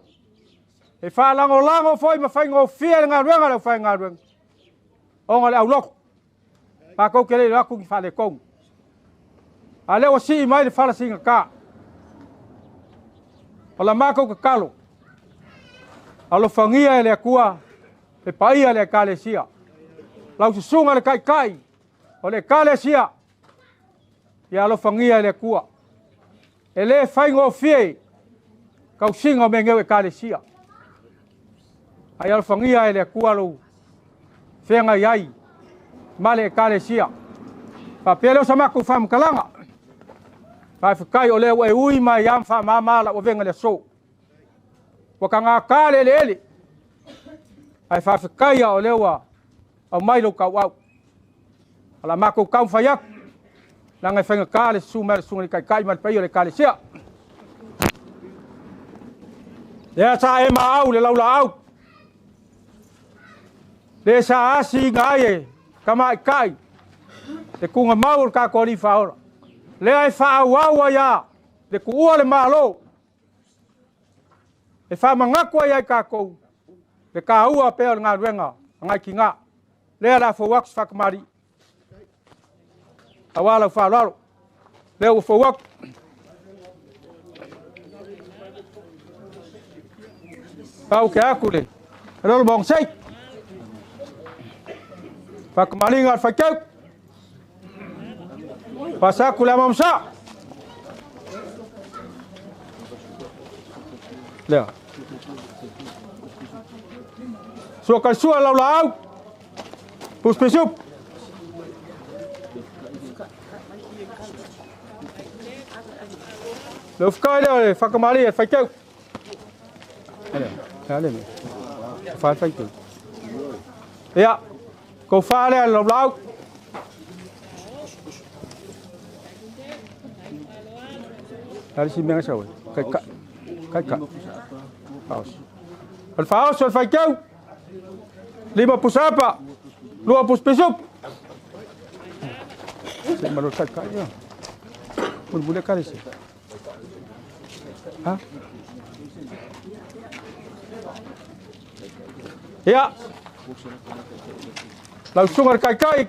e faalagolago foi ma faigofie le galuega a le aufaigaluega ona o le aulotu. Matou te le iloa atu ni faaletonu. A o lea ua sii mai le fala sigata. O la matou tatalo, alofagia e le Atua le paia o le Ekalesia. Lau susuga i le Taitai o le Ekalesia, ia alofagia e le Atua. E le faigofie tausiga o mea nei o Ekalesia. Ae alofagia e le Atua lou feagai ai ma le Ekalesia. Faapea lea o sa matou faamatalaga. Faafetai o lea ua e ui mai lava ma faamama lau avega i le aso. Ua tagata le eleele, ae faafetai o lea ua aumai lou tauau. O la matou taumafai atu, leaga e faigata le susu mai o le susuga i le Taitai ma le paia o le Ekalesia. Lea sa e maau le laulaau, le sa asiina ai e tamaitai le tugamau o le tatou Alii Faaola. Lea e faaauau ai lava le tuua le Malo, e faamanatu ai ia i tatou le taua pea o le galuega a nai tina. Lea o le a fou atu se faatamalii aua lau faaaloalo. Lea ua fou atu. Pau ke aku le lolo mong sei. Fakamaliga al faitau. Pasaku le amamsa. Lea. Sua kai sua lau laau. Puspisup. Le ufukai lea o le fakamali e faitau. Fa faitau. Ia, ko fa lea lau laau. Ali si mea sau. Kai ka. Kai ka. Faos. O le faos o le faitau. 5 pusapa. 2 puspisup. Se malo kai ka ia. Mule kare se. Ha? Ia. Lau susuga le kaikai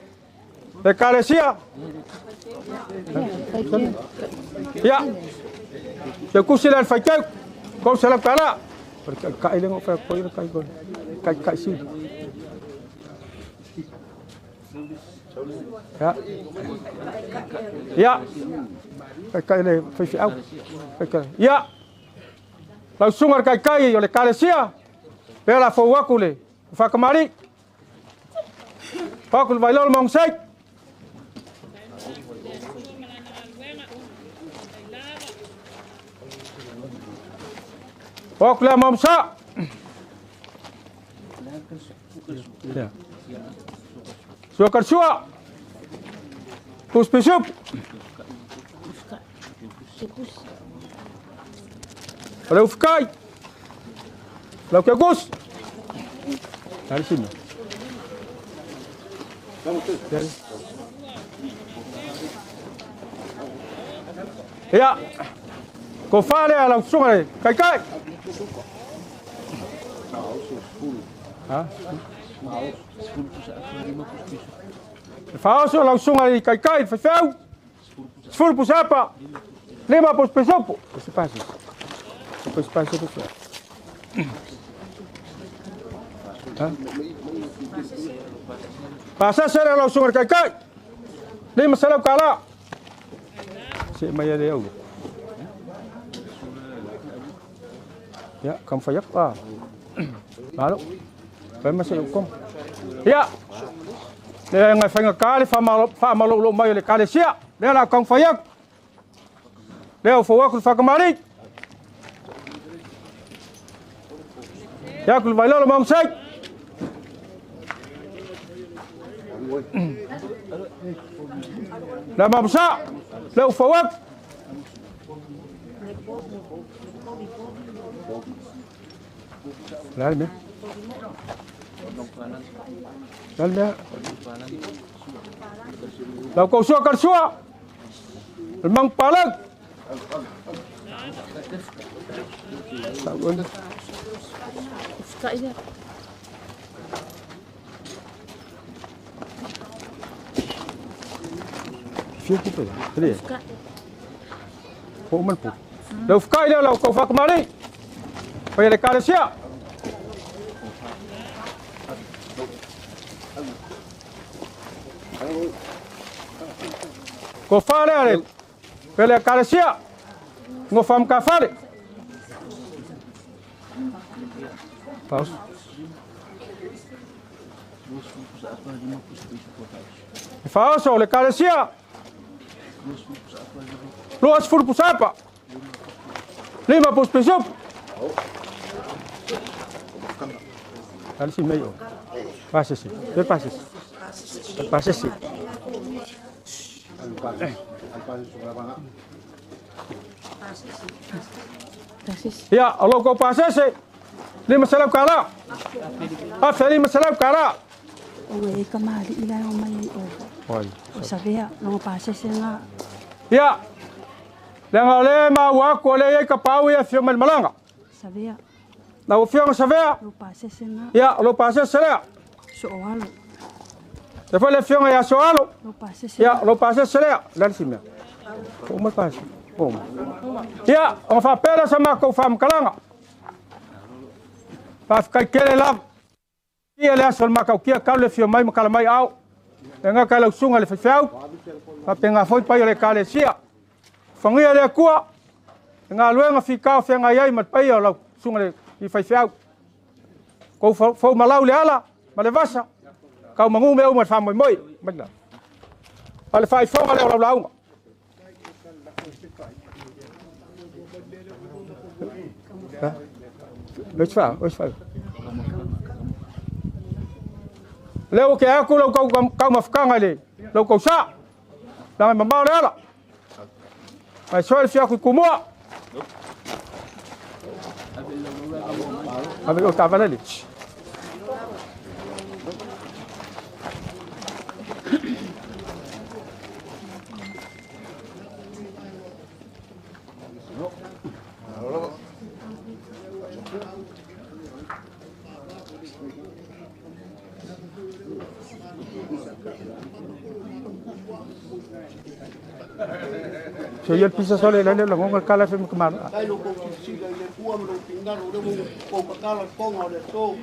le ekalesia. Ia. Se kusi le faitau. Kou se lau tala. O le kaikai le ngo fa ko le kai ko. Kaikai si. Ia. Ia. Kaikai le fai fi au. Kaikai. Ia. Lau susuga le kaikai o le ekalesia. Pea la fou aku le whakamari. Paku le vailolo maung sei. Paku le maung sa. Sua karsua. Puspisup. O le ufukai. Lau ke gus. Dari sini. Ia. Ko fa lea lau susuga le kaikai. Ha? Le faoso lau susuga le kaikai, le faifeau. 10 pusapa. 5 puspisopo. Se pasi. Se pasi se. Pasa sere lau susuga le kaikai. 500 kala. Se mai le au. Ya, kam fayak ah. Malo. Pai ma se kom. Ya. Le ngai fainga ka le fa malo lo mai le kalesia. Le la kam fayak. Le au fo aku fa kamari. Ya ku vai lo mong sai. La mamsa. Le au fo aku. Le a le mea? Le a le mea? Lau kou sua ka le sua. Le mangupalau. Fia kupe le. Po man po. Lau fukai lea lau kou whakamari. Pai le kalesia. Ko whare are. Pele kalesia. Ngo whamka whare. Paus. Whaoso le kalesia. Luas furpusapa. Lima puspisup. Alisi meio. Pasesi. Pasesi. Pasesi. Ya, Allah kau pasesi. Lima salam kala. Afe lima salam kala. O e kamali ila o mai o. O sabia no pasesi nga. Ya. Lenga le ma wa ko le ka pau ya fio mal malanga. Sabia. Na o fio sabia. Lo pasesi nga. Ya, lo pasesi le. So alo. Le fo le fio ya so alo. Lo pasesi. Ya, lo pasesi le. La simia. O ma pas. O. Ya, on fa pera sa ma ko fam kalanga. Pa kai kele la. Ia le asol ma kau kia kau le fio mai ma kala mai au. Lenga ka lau sunga le fefeu. Pa penga foi pai le kalesia. Fangia le kua. Nga luenga fikao fenga iai ma pai o lau sunga le i fefeu. Ko fo malau le ala ma le vasa. Kau mangu me uma fa moi moi. Magna. Ale fai fonga le lau launga. Ha? Ois fa, ois fa. Leo ke aku lau kau kau mafukanga le lau kau sa. Langa mamao le ala. Mai soe le fia ku kumua. Ave o tava le. So ia pisa sole le le ngonga kala fe mkmara. Kai lo ko sila le kua mo pingaro le mo ko kala konga le so.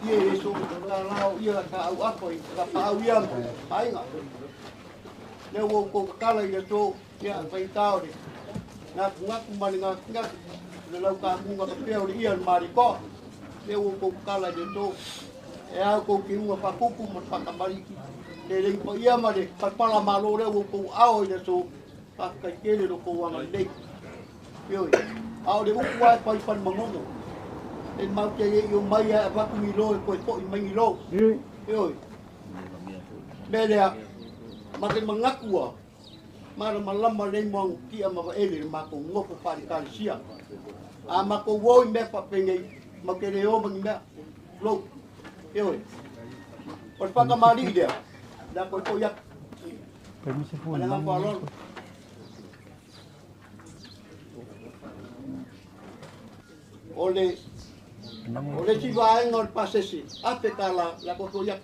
Ie so kala ia ka au apo i ka pa ia ainga. Le wo ko kala ia so ia pai tao le. Na nga ku mali nga nga le lau ka munga ka pe o ia mari ko. Le wo ko kala le so. E au ko ki unga pa kuku mo pa kamari. Le le pa ia mari pa pala malo le wo ko ao ile so. Kai kele lo ko wanga nei. Yo. Ao le uku ai pai pan mangono. E mau te i o mai a vaku ni lo e koe po i mai lo. Yo. Melea ma te mangakua. Mara malama le mo kia ma ele ma ko ngopo pa ni kalisia. A ma ko wo i me pa pengei ma ke le o mangi mea. Lo. Yo. O pa ka mari idea. Da ko ko yak. Permiso fu. Ala pa lo. Ole ole si va en or pasesi ape kala la ko yak.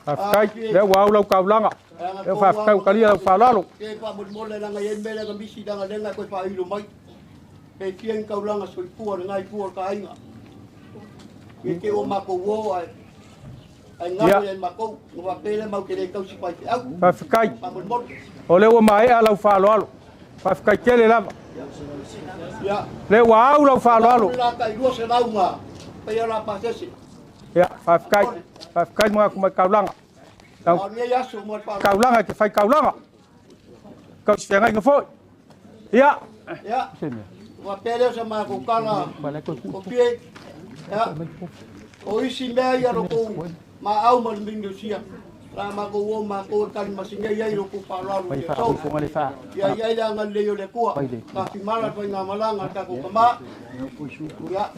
Afkai le wa lau kaulanga. E fa kau kalia lau falalo. Ke pa mo mo le langa ye mele ka misi danga lenga ko fa ilo mai. Pe tien kaulanga soi pua ngai pua ka ainga. Ke ke o ma ko wo ai. Ai ngā le ma ko wa pele mau ke le kau si pai au. Fa fkai. O le o mai ala falalo. Fa fkai kele lava. Ya. Le wa au lau falalo. La kai lua se launga. Pe ala pasesi. Ya, fa fkai. Fa fkai mo ku mai kaulanga. Kaulanga ke fai kaulanga. Kau si ngai ngofo. Ya. Ya. Wa pele sa ma ko kala. Ko pie. Ya. O isi mea ia ro ko ma au ma mingo sia. La makou o makou e kalimasina ai lo ku faaaloalo Fai i fa aso. funga le fa. Ia i ai le agalelei o le Atua. Fai le. Tafimala le faigamalaga a le tatou tamā. Ia,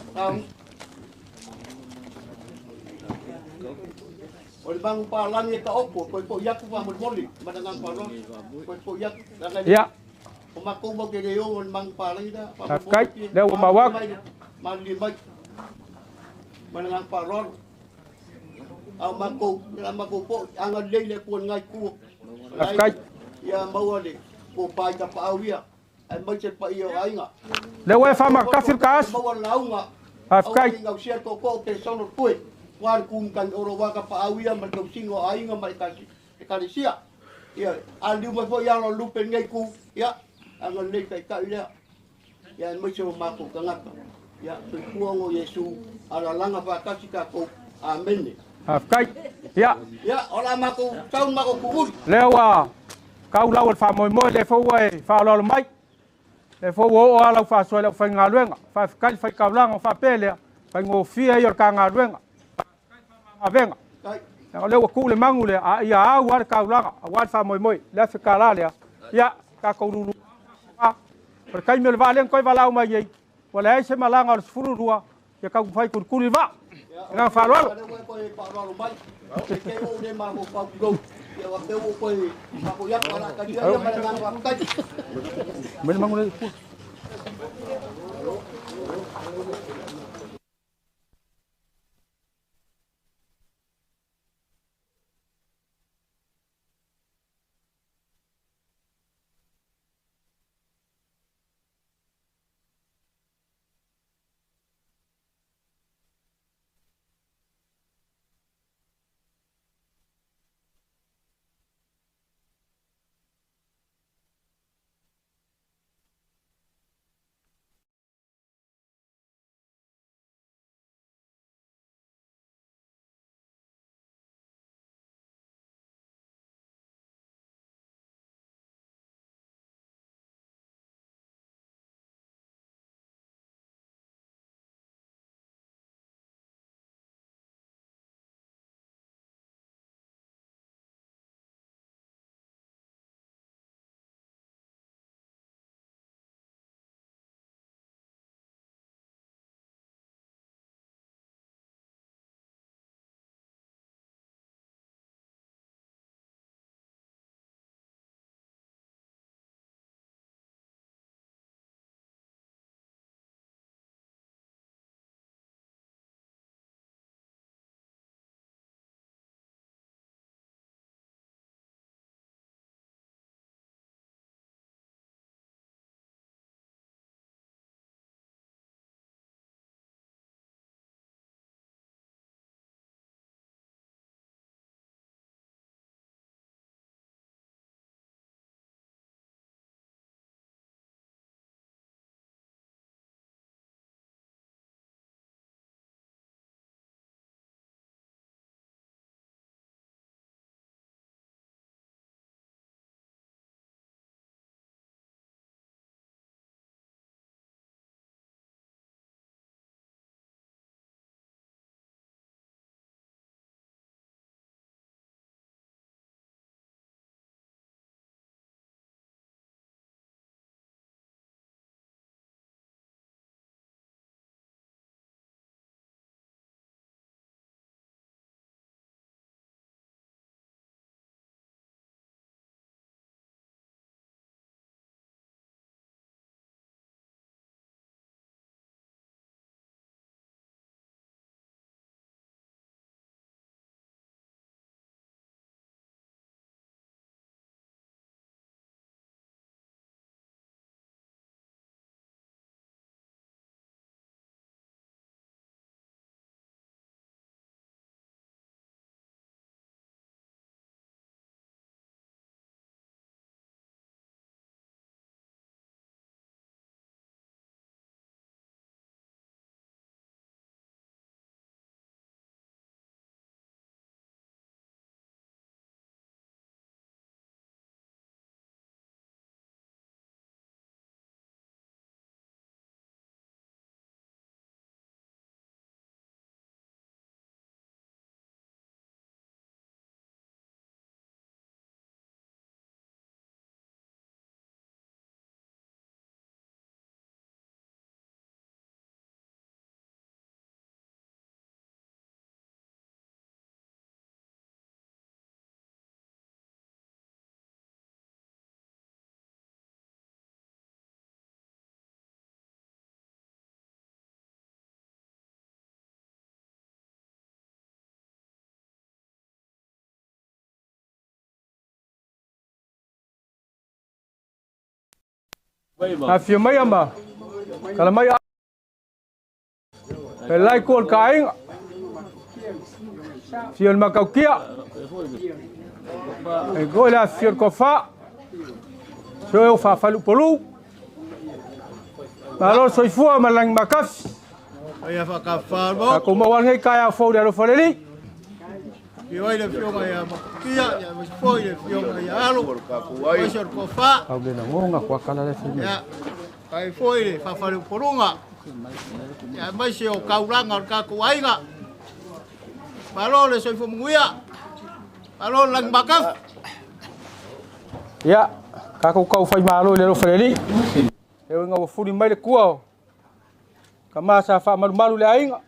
o le magu palagi e taoto, toe fo'i atu faamolemole, ma le agaga faaaloalo. Toe fo'i atu, leaga e Ia, o matou matou te le ogo i le magu palagi lea. Faafetai, lea ua maua atu. Malilie mai, ma le agaga faaaloalo. A o matou, ia matou foi, agalelei le Atua i lenei itu. Faafetai. Ia maua le tofa i tapaau ia, aemaise le paia o aiga. Lea ua e faamakakafi le taasi. Maua le lauga. Faafetai. Au gausia le tootoo o Keresono le Tue. Ua le kumatagi olo ua tapaau ia ma le tausiga o aiga ma ekalesia. Ia, a liu mai foi alo o lupe i lenei itu, ia, agalelei taitai lea. Ia, aemaise o matou tagata. Ia, soifua ona o Iesu, alalaga faatasi tatou. Amene. Faafetai. Ia, Ia, o la matou sau ma matou tuuli. Lea ua kau lau o le faamoemoe lea foi ua e faaaloalo mai. Lea foi ua oo lava lau faasoa i lau faigaluega. Faafetai le faitaulaga o faapea lea, faigofie ia o le ta galuega. Faafetai le faamamaavega. Leaga o lea ua tuu le magu lea, a ia au lava le taulaga aua le faamoemoe. Le afe tala lea, ia, tatou lulu o le taimi o le vaa lea na toe valaau mai nei, ua leai se malaga o le 12, ia taumafai tulikuli le vaa. Agaga faaaloalo. Lea ua e toe faaaloalo mai. E te ou le mafaufau tulou. Ia, ua te ou toe faafoi atu ala talia ia ma le agaga faafetai. Mai le magu lea i tua. Afifio mai ma tala mai e lai ku o le ka aiga. Afio le Makaukia. E foi le afifio le Tofa. Sio e o faafaluupolu. Malo le soifua ma le lagi makafi. Tatou maua lenei taeao fou i le alofa o le Alii. Afio ai le Afioga ia Matatia, aemaise foi le Afioga ia Alo, aemaise o le Tofa. Au le lagona kua kala le fai mai. Ia, kai foi le faafaleupoluga, ia, aemaise o kaulaga o le tatou aiga. Malo le soifua manuia, malo le lagi makafu. Ia, tatou tau fai malo i le alofa o le Alii. E ui ina ua fuli mai le tua o tama sa faamalumalu i le aiga.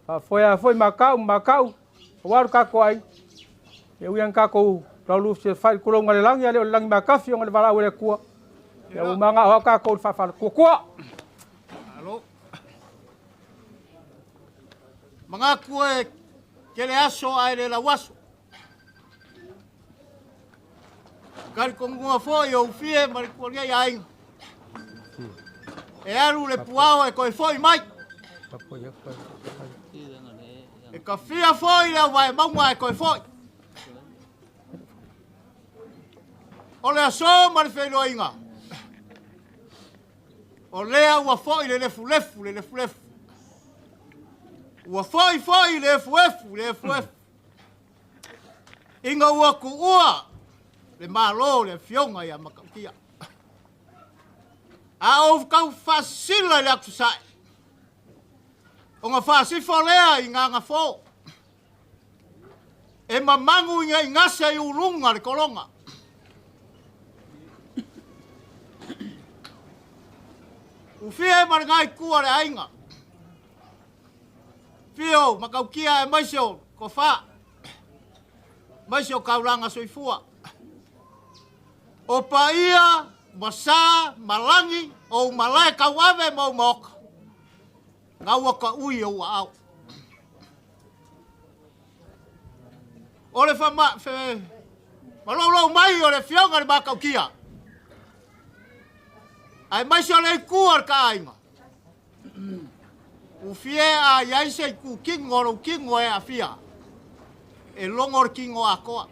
Faafoea foi makau ma makau aua lo tatou aiga. E ui lava ina tatou laulu fesilafai i le tulauga o le lagi, a le o le lagi makafi ona o le valaau a le Atua. Ia ua manao lava tatou i le faafalatuatua. Malo. Manatu e tele aso ae le lau aso. Talitonuga foi o Ufie ma le tualia aiga. E alu le puao e toe foi mai. E tafia foi le auvae mauga e toe foi. O le aso ma le feiloaiga. O lea ua foi le lefulefu, le lefulefu. Ua foi foi le efuefu, le efuefu. Ina ua tuua le Malo le Afioga ia Matautia. A ou tau faasisila i le atu sae, ona faasifo lea i Gagafo, e mamagu ina i gase i uluga le tologa. Ufie ma le gaikua o le aiga, Fio, Matautia aemaise o Tofa, aemaise o Kaulaga Soifua. O paia ma sa ma lagi o ou malae tauave ma ou maota, na ua taui i ou aao. O le fama, fe, maloulou mai o le Afioga i le Matautia, aemaise o le itu o le taaiga, Ufie a i ai se itu kino o lou kino e aafia, e logo le kino atoa.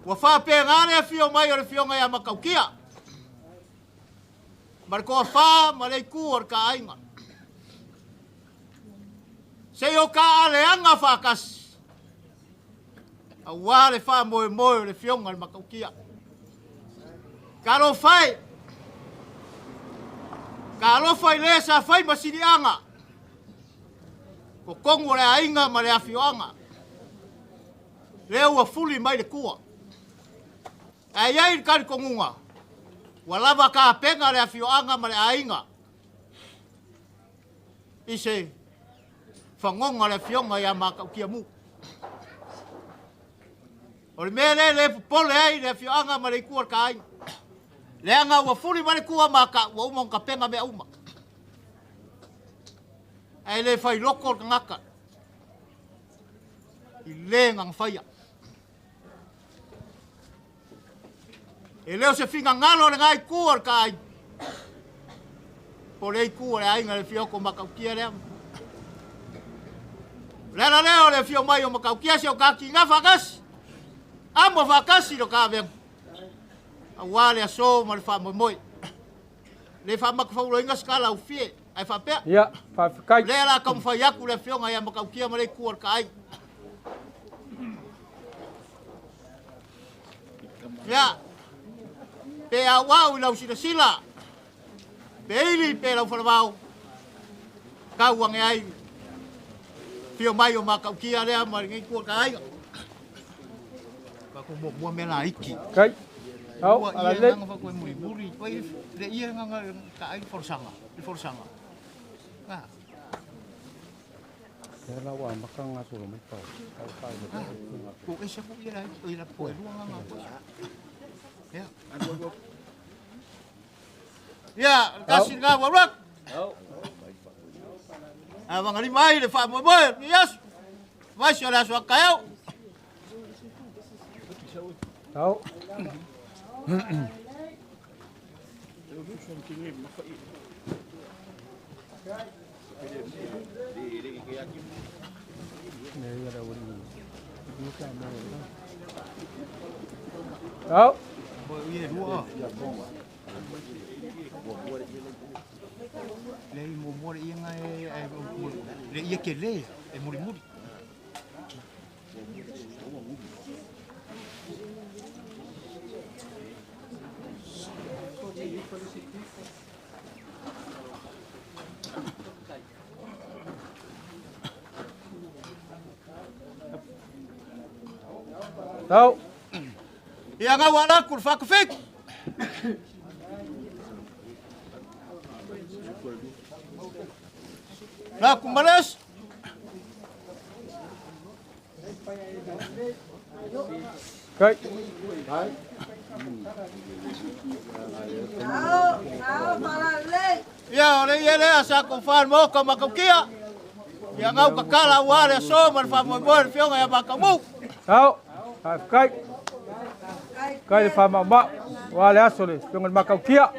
Ua faapena le afio mai o le Afioga ia Matautia ma le toafa ma le itu o le taaiga. Se i o taaleaga faatasi aua le faamoemoe o le Afioga i le Matautia. Talofa e! Talofa i le sa fai ma siliaga, totonu o le aiga ma le afioaga, lea ua fuli mai le tua. Ae i ai le talitonuga, ua lava tapena le afioaga ma le aiga i se fagoga o le Afioga ia Matautia-mu. O le mea lea e le popole ai le afioaga ma le itu o le taaiga, leaga ua fuli mai le tua ma ka ua uma ona tapena mea uma. Ae le fai loko le tagata i le gagafaia. E le o se finagalo o lena itu o le taaiga, po o le itu o le aiga i le afio atu o Matautia lea. O le ala lea o le afio mai o Matautia se o ta tiga faatasi, amo faatasi lo ta avega, aua le aso ma le faamoemoe. Le faamatafauloina se tala ufie, ae faapea. Ia, faafetai. O lea la taumafai atu le afioga ia Matautia ma le itu o le ta aiga. Ia, pe auau i lau silasila, pe ili pe lau falavao, tau ane ai fio mai o Matautia lea ma lenei itu o le ta aiga. Ka muamua mea laiti. Kai. Au, Ua ala ia lelei. nganga fa muri muri, pai le ia nganga ka ai forsaga, le forsaga. Ah. Lea la ua amata ona gasolo mai Paulo. Ko ese ko ia la ia po e lua nganga ko. Ia. Ia, kasi nga wa rak. A wanga mai le fa mo mo, yes. Vai se olha sua caiu. Au. Au. Au. Ia ngau ala ku le faakafiki. La ku malesi. Kai. Ia o le ia lea sa ko whanau ma kaukia. Ia ngau kakala ua le aso ma le faamoemoe le fioga ia Makamu. Au. Kai. Kai le whamama. Wa le aso le fionga le makaukia.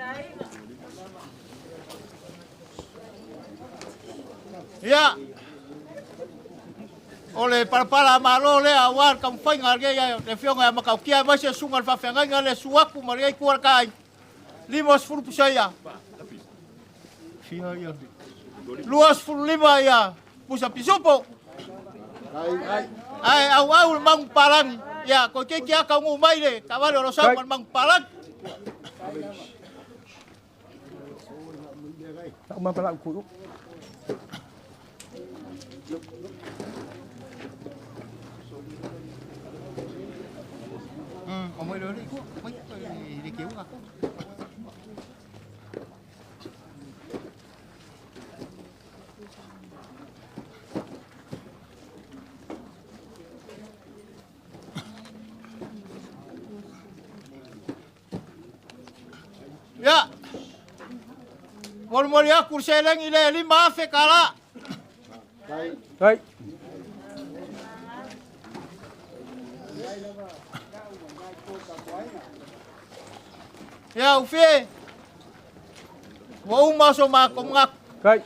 Ia o le palapala malo lea aua le taumafaiga a lenei le afioga ia Makaukia aemaise le susuga i le faafeagaiga le susu atu ma lenei itu o le ta aiga. 50 pusa ia. 25 ia pusa pisupo. Ae auau le magu palagi. Ia, koe keiki a taunuu mai le taavale o lo sau ma le magu palagi. Ia, molimoli atu le seleni lea e 5,000 tala. Kai. Ia, ufie, ua uma so matou manatu. Kai.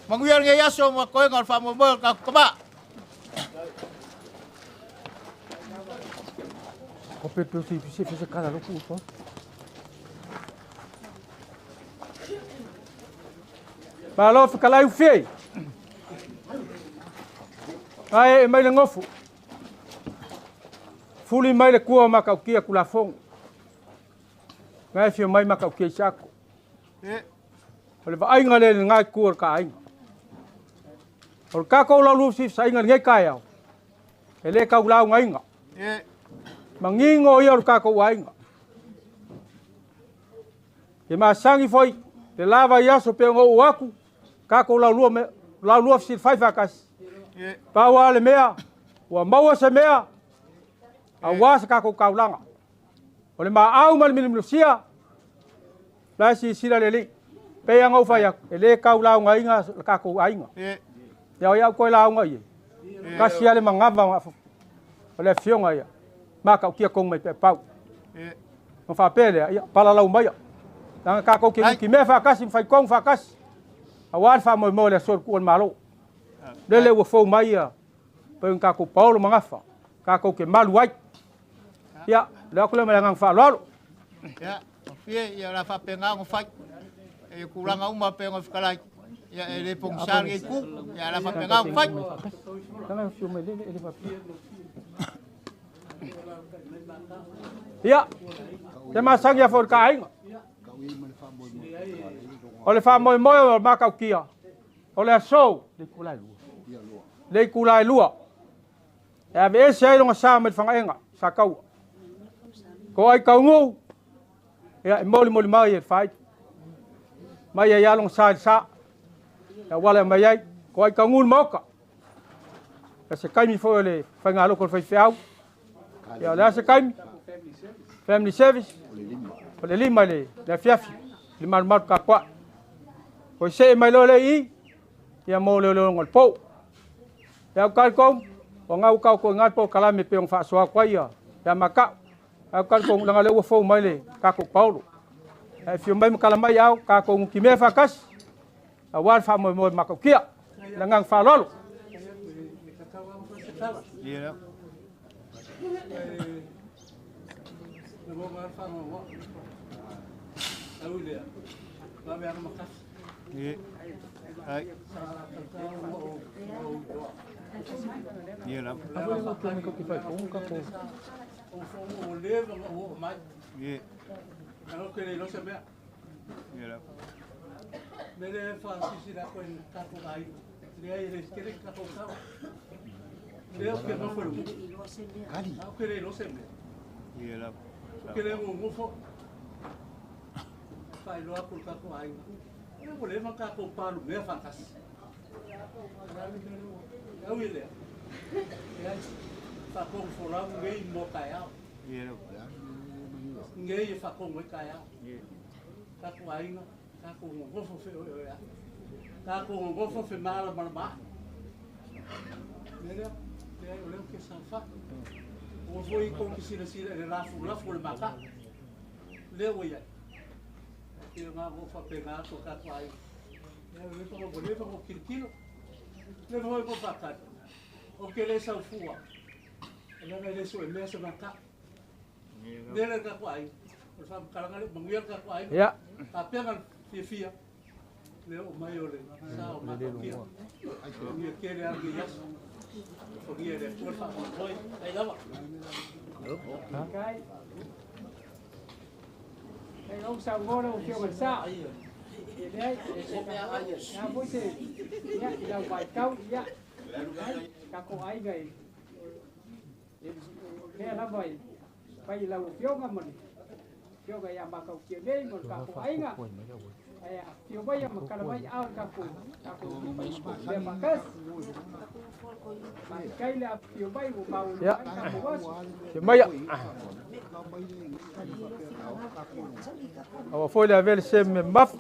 Manuia lenei aso ma toega o le faamoemoe o le tatou tama. Ko pe pe si si si kala lo ku so. Malo whakalai uwhei. Ai e mai le ngofu. Fuli mai le kua o makaukia kulafongo. Ngai fio mai makaukia i sako. O le vaaiga le le ngai kua o le ka aiga. O le kākou lau si saiga le ngai kai au. E le kau lau ngaiga. Mangingo ia o le kākou aiga. E masangi foi le lava i aso pe o aku kākou lau lua me lau lua fisi fai whakasi. Pau a le mea, ua maua se mea, a ua se kākou kaulanga. O le maau ma le milimilusia, lai si sila le li. Pe ia ngau whai aku, e le kau lau ngaiga le kākou aiga. Ia o iau koe lauga ie. Kasi ale mangava o le afioga ia. Makaukia kong mai pe pau. Ma whapele ia, palalau mai. Nanga kākou ke ki mea whakasi, mwhai kong whakasi. A wā wha moi mo le aso ku o le malo. Lele ua fou mai ia, pe un kākou paolo mangafa. Kākou ke malu ai. Ia, le aku le mai ngang wha Ia, ufie, ia la faapegaga o fai. E kulaga uma pe o fekalai. Ia e le pogisa lenei itu. Ia la faapegaga o fai. Tanga fio mai lele ele wha. Ia, te masangi a fo ka aiga. O le wha moi o makaukia. O le aso, le kula lua. Le kula lua. E ave ese ai longa sa mai whangaenga, sa kaua. Ko ai kaungu, ia e moli moli mai e whai. Mai ai alonga sa i sa. Ia wale mai ai, ko ai kaungu le maoka. Ia se kaimi fo le whainga loko le whai whiau. Ia le ase kaimi. Family service. O le lima le afiafi. Le malu malu ka kwa. Ko se mai lo le i, ia mo le le ngol po. Ia kal kom, o ngau kau ko ngai po kala me pe ong fa soa kwa ia. Ia maka. Au kal kom langa le ua fou mai le ka ko Paulo. Ae afio mai ma kala mai au kākou gukimea faatasi auā le faamoemoe matautia. Le agaga faaaloalo. Ia. Ia. Afio mai ia. Aua foi le avea le se mea mamafa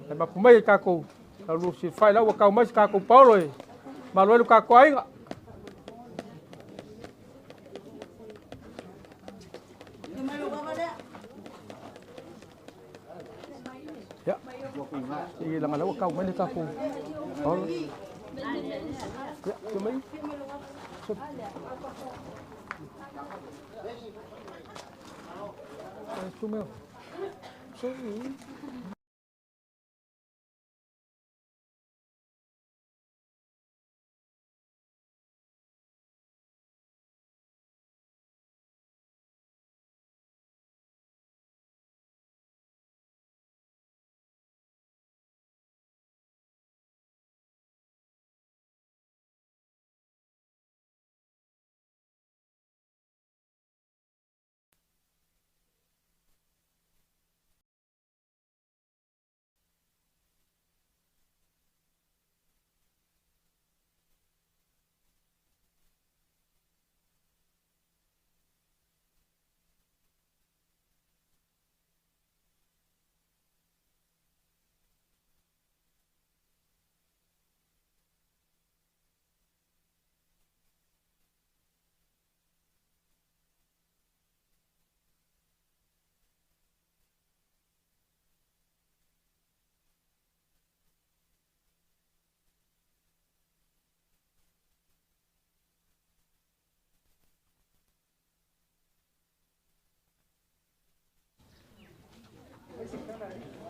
e mapu mai e tatou laulua lau ua tau mai se tatou paolo e malo ai lo tatou aiga. Ia. I laga lau ua tau mai le tatou paolo. Ia, afio mai. Sup.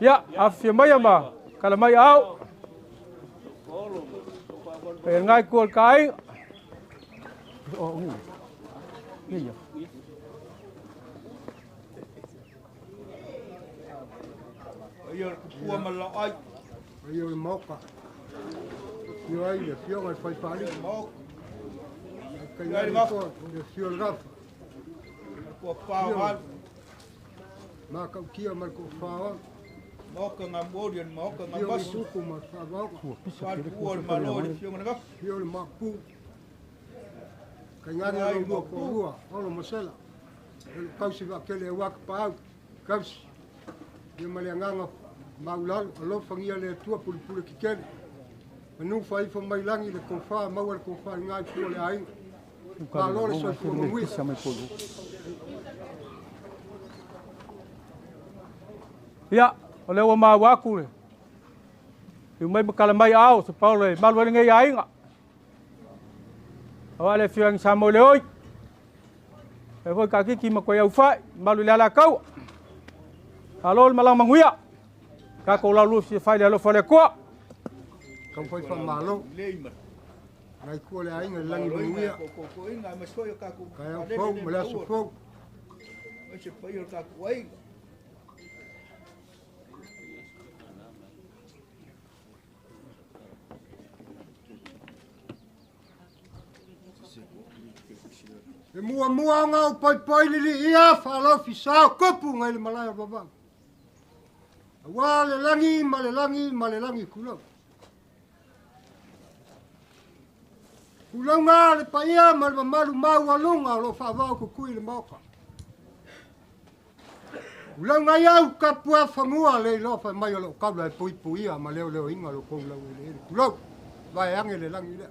Ia, afifio mai ma kala mai au. E ngai ku o le kāiga. O, ngi. Ngi ia. Ia le kupua ma lau ai. Ia o le maoka. Ia ai le fioga le faifalii. Ia le gafa. Le fio le gafa. Kua pao alu. Makautia ma le koofao. Maoka ngā mori o le maoka ngā Fio le masu. tuku ma le faavaoga. Wāpua o le malo le fioga le gafa. Fio le mapu. Kaingani o lua koolua. Olo masela. E kausi vaakele e waka paau. Kausi. Ia ma le agaga maulalo. Alofagia le Atua pulupulu kikele. Manu faifa mai lagi le kofa maua le kofa i ngai fua le aiga. Malo le soifua manuia. Ia, o lea ua maua atu le liu mai ma tala mai aao o se paolo e malu ai lenei aiga. Aua le afioga i Samoa le oi. E foi kakiki ma koe au fai, malu i le alataua. Malo le malaga manuia. Tatou lalua fia fai le alofa o le Atua. Taumafai faamalo. Nai kua le aiga i le lagi manuia. Taeao fou ma le aso fou. E muamua ona ou poipoi liliia faalofisao kupu ngai le malae o Vavau. Aua le lagi ma le lagi ma le lagi kulou. Kulauga le paia ma le mamalu maualuga o lo o faavao kukui i le Maota. Kulauga ia au tapuafanua le iloa fai mai o lou taula e puipuia ma leoleoina lo tou laueleele. Kulou, vaeane le lagi lea.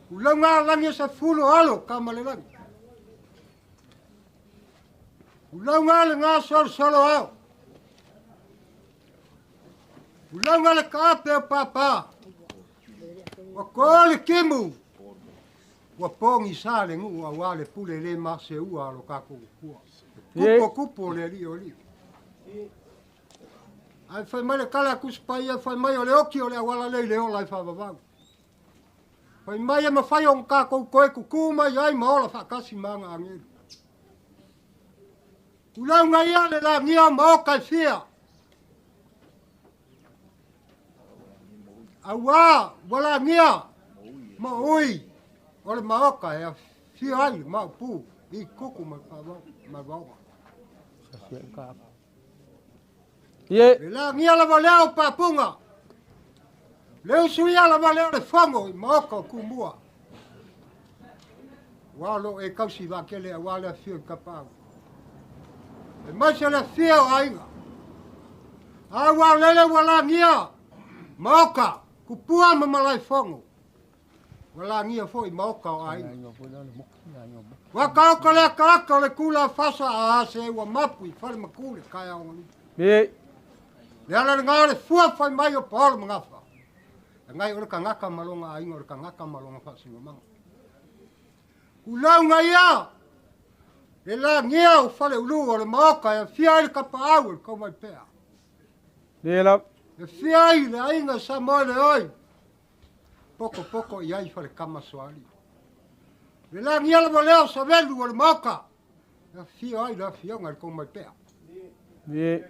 Kulauga lagi e sefulu o alo kama le lagi. Kulauga le gasolosolo ao. Kulauga le kaape o papa. Ua ko le timu. Ua pogisa le nuu auā le pule le maseua a lo tatou Atua. E kupu kupu o le alii o alii. Ae fai mai le tala a Tusi Paia, fai mai o le oti o le auala lea i le ola e faavavau. Fai mai e mafai ona tatou toe tutū mai ai ma ola faatasi ma ana agelu. Tulauga ia le lagia o maota e fia. Auā ua lagia ma ui o le maota e afio ai le maopu i kuku ma le vaoga. Ie. Le lagia lava lea o papuga. Le usuia lava lea o le fono i maota o Tumua. Ua o loo e tausi vaatele auā le afio i Tapaau. E maise le afio o aiga. A ua lele ua lagia maota, Tupua ma Malaefono. Ua lagia foi maota o aiga. Ua taoto le ataata o le tula fasa a se ua mapu i fale matu le taeao galupe. Ie. Le ala lena o le fua fai mai o Paolo Magafa. E ngai o le tagata ma lona aiga o le tagata ma lona faasinomaga. Kulauga ia le lagia o Faleulu o le maota e afia ai le tapaau o le Taumaipea. Ie la. E afia ai le aiga Samoa le oi. Pokopoko i ai Falekama Soali. Le lagia lava lea o Savelu o le maota e afio ai le afioga i le Taumaipea. Ie.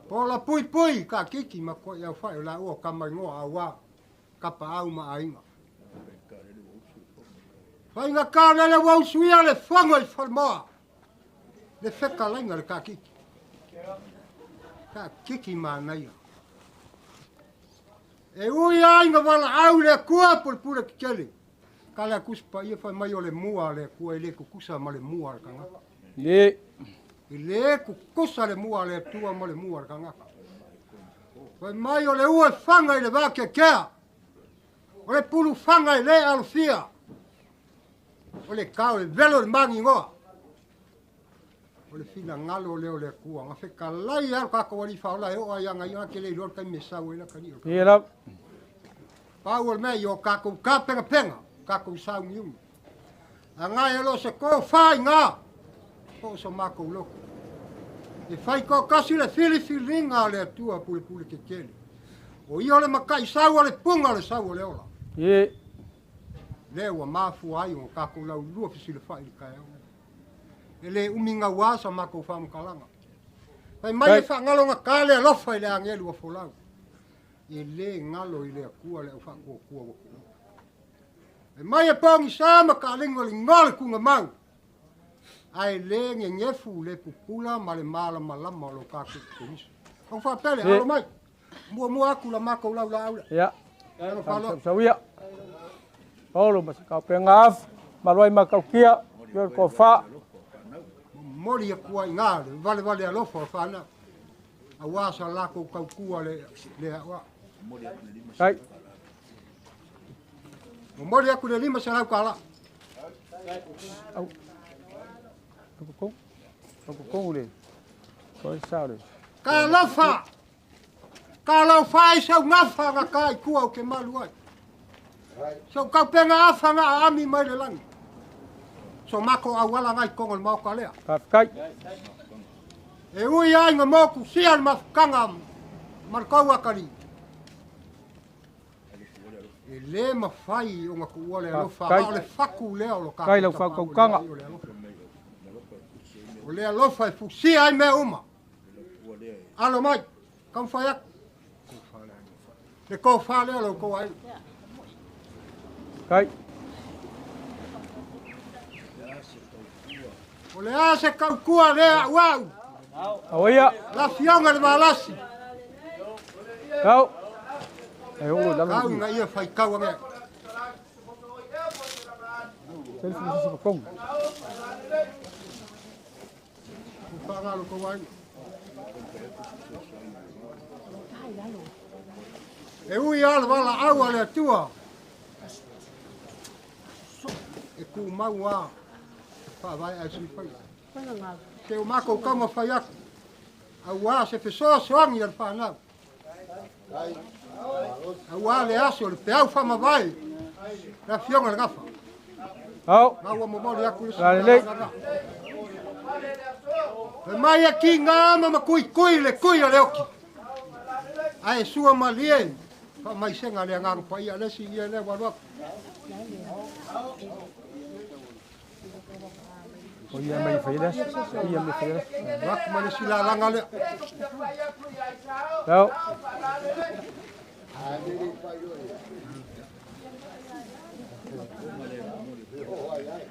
Pola pui pui ka kiki ma koe au whai o la ua ka maingoa auā tapaau ma aiga. Whainga ka lele ua usuia le fono i Falemoa. Le fetalaiga le kakiki. Kakiki manaia. E ui ai na valaau le Atua pulepule tetele. Ka le Tusi Paia fai mai o le mua a le Atua e le tutusa ma le mua a le tagata. Ie. E le tutusa le mua a le Atua ma le mua a le tagata. Fai mai o le ua e faga i le vakeakea. O le pulufaga e le alofia. O le kao e velo i le magigoa. O le finagalo lea o le Atua. Na fetalai lava lo tatou Alii Faaola e oo lava ia aga ia ke le iloa le taimi e sau ai laka alii o le Ie la. Pau o le mea i o tatou tapenapena, tatou sauniuni. Agai e lo se tofa i gā, po o so matou loto. E fai toatasi le filifiliga a le Atua pulepule tetele. O ia o le mataisau o le puga o le sau o le ola. Ie. Lea ua mafua ai ona tatou laulua fesilafai i le taeao lenei. E le umi gauā sa matou faamatalaga. Fai mai e faagalogata le alofa i le agelu ua folau. E le galo i le Atua le au faatuatua ua tuua. E mai e pogisa ma taaligoligo le tugamau, ae le gegefu le pupula ma le malamalama o lo tatou Keriso. Ou faapea lea, alo mai, muamua atu la matou laulaau lea. Ia. Alo faaaloalo. Sauia. Paolo ma se kaupenga afu, malu ai matautia, io le tofa. Momoli atu ai i ina le valevale alofa o fanau, auā sa latou tautua le aoao. Ai. Momoli atu le $500 tala. Au. Au kokong. Au kokong le. Talofa! Talofa ai sau gafa na ka i tua o ke malu ai. Sau kaupenga afa na aami mai le lagi. So mako auala ngai kongo le maoka lea. Faafetai. E ui ai nga moku sia le mafukanga ma le kou akali. E le mafai o nga kuua le alofa, Faafetai. a o le faku lea o lo Faafetai lau tatou faautautaga. o le alofa. O le alofa e fusia ai mea uma. Alo mai, taumafai atu. Le tofa lea o lo outou aiga. Faafetai. O le a se tautua lea au au. Auia. La afioga i le Valasi. Au. E oo i lalo. Kau ina ia faitau ane. Selfie ma sisi fakongo. Whangalo ko wai. E ui ala wala au a le atua. E ku mau a. Wha vai ai sui whai. Te o mako kauma whai aku. Au a se fesoasoani al whanau. Au a le aso le peau wha mawai. Le afioga le gafa. Au. Ngā ua momoli aku le La lelei. E mai a ki ngā ama ma kui kui le kui a le oki. Ae sua malie. Wha mai senga le ngā pa ia lesi ia le waru aku. O ia mai fai le aso. Ia mai fai le aso. Waku ma le sila langa le. Au.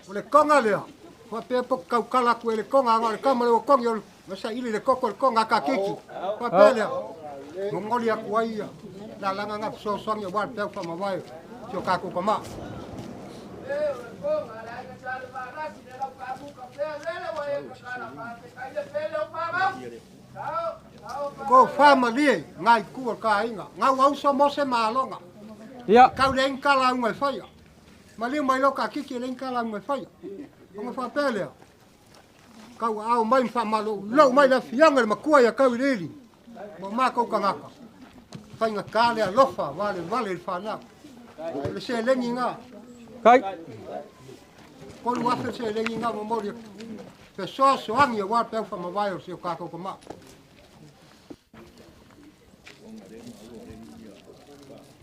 O le konga lea. Wha pea po kaukala ku e le konga anga o le kama le o kongi o le masa ili le koko o le konga ka kiki. Wha pea lea. Mongoli aku ai ia. La langa ngā fesoasoani o wā le pea wha mawae. Si o kākou ka maa. Ko whamalie ngai kua ka inga. Ngau auso mo se malonga. Ia. Kau le inkala unga e whaia. Maliu mai lo ka kiki le inkala unga e whaia. Onga whapea lea. Kau au mai mwha malo. Lau mai la fianga le makua ia kau i lili. Mo mākou kangaka. Whainga kā lea lofa, wale wale le whanau. Le se lengi ngā. Kai. Kolu afe se lengi ngā mo mori. Te soasoangi o wā peu whamawai o se o kākou ka maa.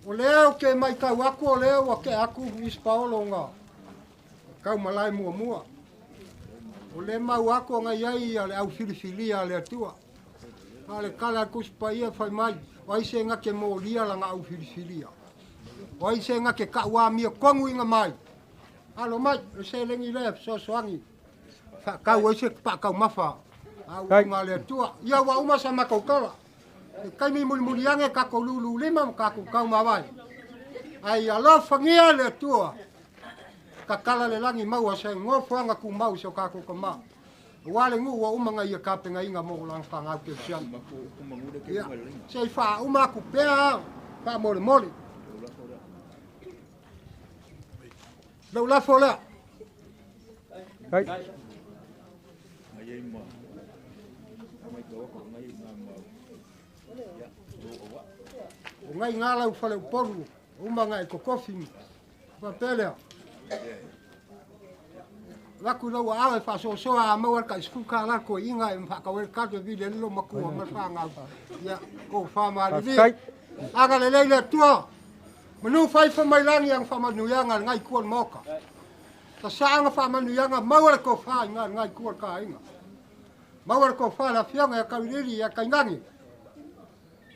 O lea o ke mai kau aku, o lea o ke aku is paolo ngā. Kau malai mua mua. O le mau aku o ngai ai a le au filifilia a le atua. A le kala kus paia whai mai. O ai se ngā ke mōlia la ngā au filifilia. O ai se ngā ke kaua mia kongu inga mai. Alo mai, le se lengi lea soasoangi. Wha kau ai se pa kau mawha. Au Kai. ngā le atua. Ia wa uma sa makau kala. E kaimi muli muli ange ka ko lulu lima ma ka ko kau mawai. Ai alofangia le atua. Ka kala le langi maua se ngofo anga ku mau so ka ko ka ma. Wa le ngu wa uma ngai ia ka penga inga mo lang fa ngau ke sian. Ia. Se fa uma ku pea fa mole mole. Lau la fola. Kai. O ngai ngā lau fale upolu. Uma ngai kokofi. Fa pelea. Laku lau a e whasosoa a mau ka isku ka la ko inga e mfa ka ka te vile lo makua ma fa ngau. Ia ko fa ma li. Faafetai. Aga le leile tua. Manu fai fa mai langi ang fa manu yanga ngai ku moka. Ta sa anga fa manu yanga mau le ko fa inga ngai ku ka inga. Mau le ko fa la fianga ya ka lili ya ka ngangi.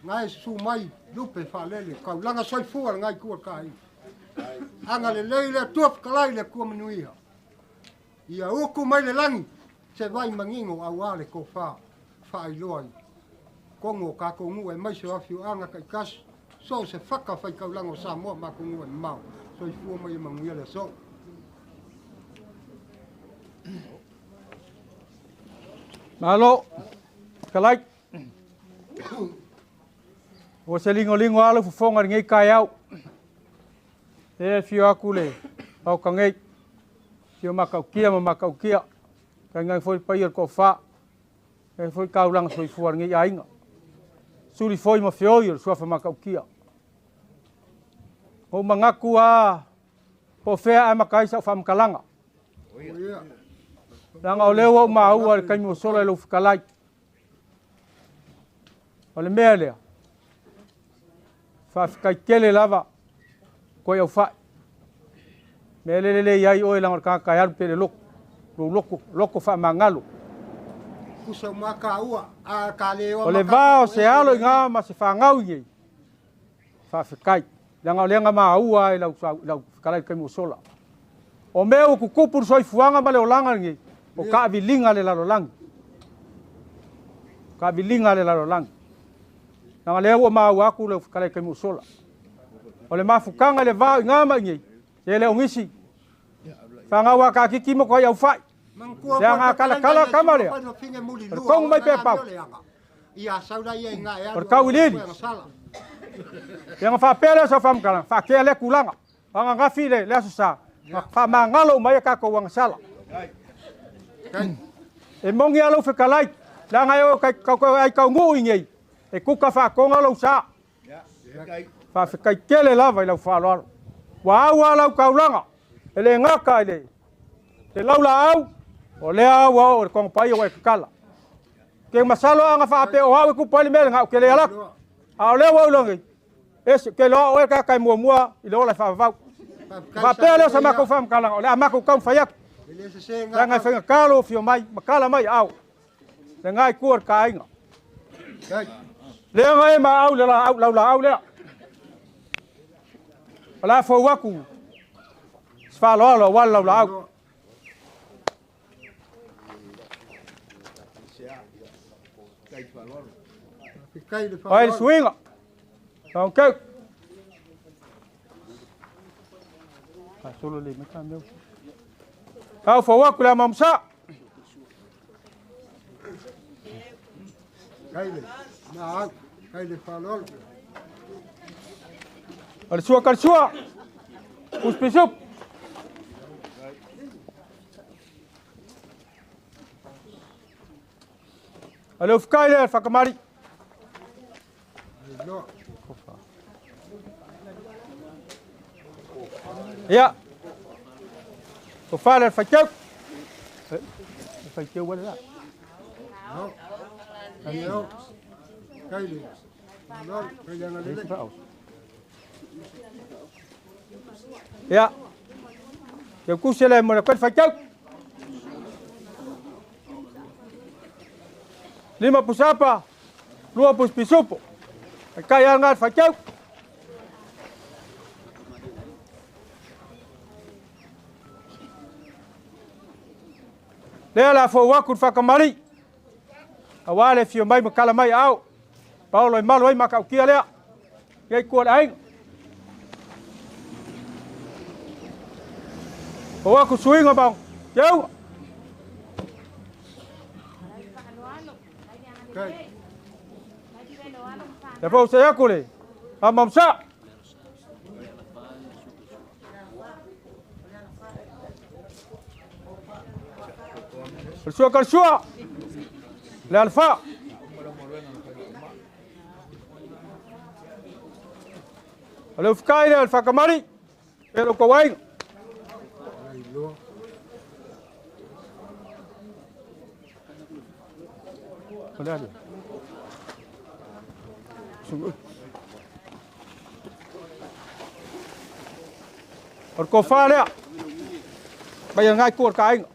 Ngai su mai lupe fa lele ka langa soi fu ngai ku ka inga. Anga le leile tua kalai le ku manu ia. Ia uku mai le langi, se vai mangingo au ale ko fa, fa iloa i. Kongo ka kongu e mai se afiu anga kai kas, so se whaka whai kaulango sa moa ma kongu e mau. So i fua mai e manguia le so. Malo. Kalai. O se lingo lingo alo fufonga ngai kai au. E fio aku le au ka ngai. Fio makau kia ma makau kia. Kai ngai foi pai ko fa. E foi kaulanga soifua lenei aiga. Suli foi ma feoi o le suafa makaukia. O mangaku a po fea a makai sa faamakalaga. Leaga o lea ua ou maua i le taimi ua sola i lou fetalai. O le mea lea, faafetai tele lava koe aufai. Mea lele le i ai oe leaga o le tagata e alu pea i le lotu, lou loto, loto faamagalo. Pusa uma ka ua a ka le O le va o se alo i gā ma se fanau i nei, faafetai. Leaga o lea na maua i lau, lau fetalai i le taimi ua sola. O mea ua tutupu le soifuaga ma le olaga lenei, o taaviliga le lalolagi. Taaviliga le lalolagi. Leaga lea ua maua atu lau fetalai i le taimi ua sola. O le mafutaga i le va o i gā ma i nei, e le o nisi. Fanau a katiti ma koai aufai. Leaga a talatala tama lea, o le togu mai pea pau. O le tauiliili. Ia na faapea lea o sau faamatalaga, faatea lea tulaga. O ananafi le aso sa, na faamagalo uma ai a tatou agasala. E moni lava lou fetalai, leaga e oo ai taunuu i nei, e kuka faatoga lou sa. Faafetai tele lava i lau faaaloalo. Ua au lava lau taulaga, e le gata i le laulaau, o lea ua oo i le togopaia ua e tatala. Ke masalo a na faapea o au e tupu ai le mea lena, ou te le alu atu. A o lea ua ou iloa nei, ese, ke iloa o oe tagata e muamua i le ola e faavavau. Faapea lea o sa matou faamatalaga, o le a matou taumafai atu. Leaga e faigata lou afio mai, ma tala mai aao, lena i tua o le ta aiga. Lea na e maau le laau, lau laau lea. O le a fou atu se faaaloalo aua le laulaau. Ai le suiga. Taukeu. Faasolo le mai ta mea. Au fou atu le amamusa. Kaile, na au, kaile faaaloalo. O le sua ka le sua. Puspisup. O le ufukai lea le whakamari. Ia. Ko whale le whaitau. Le whaitau wale la. Kaile, faaaloalo, kaile agalelei. Ia. Te kuse le mo le koe whaitau. 5 pusapa, 2 puspisupo. Kai a ngā whaitau. Lea la fau aku le whakamari. Aua le fio mai ma kala mai au. Paolo e malo ai makaukia lea. Iai kua le aiga. Fau aku suiga ma te aua. Te fau se aku le. Amamsa. Le sua ka le sua. Le alfa. O le ufukai lea o le whakamari. E lo kawaiga. O le alia. O le kofā lea. Mai a ngai kua le ka aiga.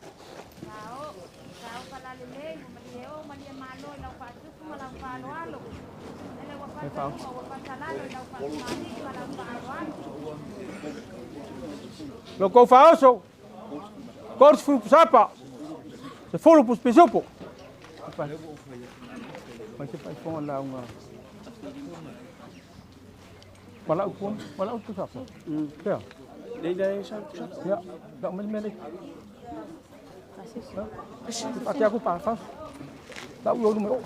Lo kou faaoso. 30 pusapa. 10 puspisupo. Mai se pai fonga launga. Wala upu, wala upu sapa. Pea. Lei sa pusapa. Ia, lau mai mele. Ake aku pa fa. Lau yo numero.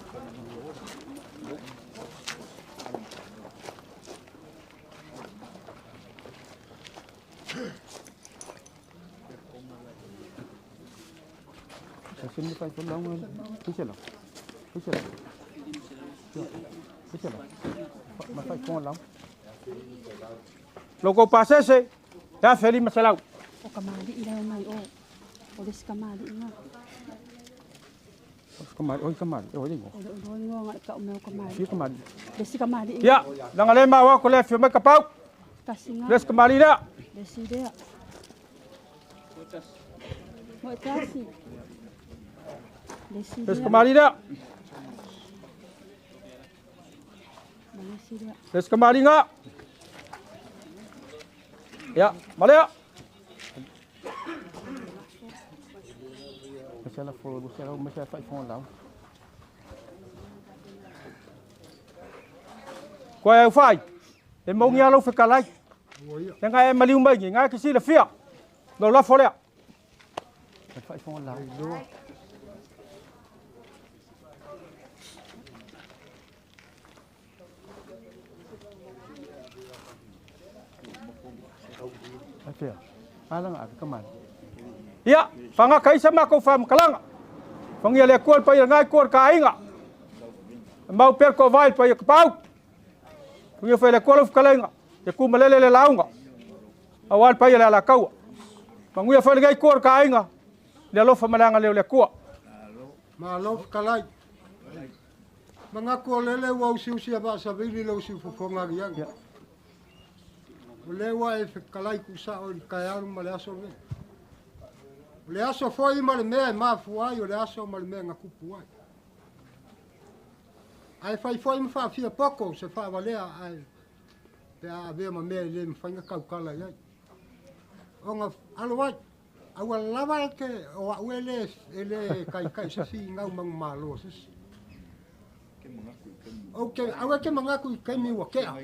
Sa sini pa ito lang tu sila. Lo ko pasese 1500. O kamali ila mai o. O le kamali nga. Kamali, oi kamali, oi lingo. O le o nga ka o meu kamali. Fia kamali. Le si kamali. Ia, langa le ma ko le fia mai kapau. Tasi nga. Le kamali la. Le si lea. Mo tasi. Le si Le lea. kamali la. Ma le si lea. Le kamali nga. Ia, malea. Masala fo, masala masala fa fo la. Ko ai fai. E mo ngia lo fekalai. Nga e maliu mai nga ki si le fia. Lo la fo lea. Fa fo la. Afia. Ala nga kaman. Ia, fanga kaisa ma ko fam kalanga. Fangia le kol pa ia ngai kol ka inga. Mau per ko vai pa ia pau. Fangia fa le kol kalanga. E ku malele le launga. Awal pa ia la kaua. Fangia fa le ngai kol ka inga. Le alofa malanga le le kua. Ma alofa kalai. Manga ko lele wa usi usi aba sabili lo usi fofonga ia. O le wa e kalai ku sa o ka aru ma le aso le. O le aso foi ma le mea e mafu ai, o le aso ma le mea nga kupu ai. Ai fai foi ma faafia poko se faavalea ae pe a avea ma mea e lē mafaina kaukala i ai. Ona alo ai, aua lava e ke o a'u e lē kaikai se figau magumālō sesi. Ou ke aua ke magaku i kaimi ua kea.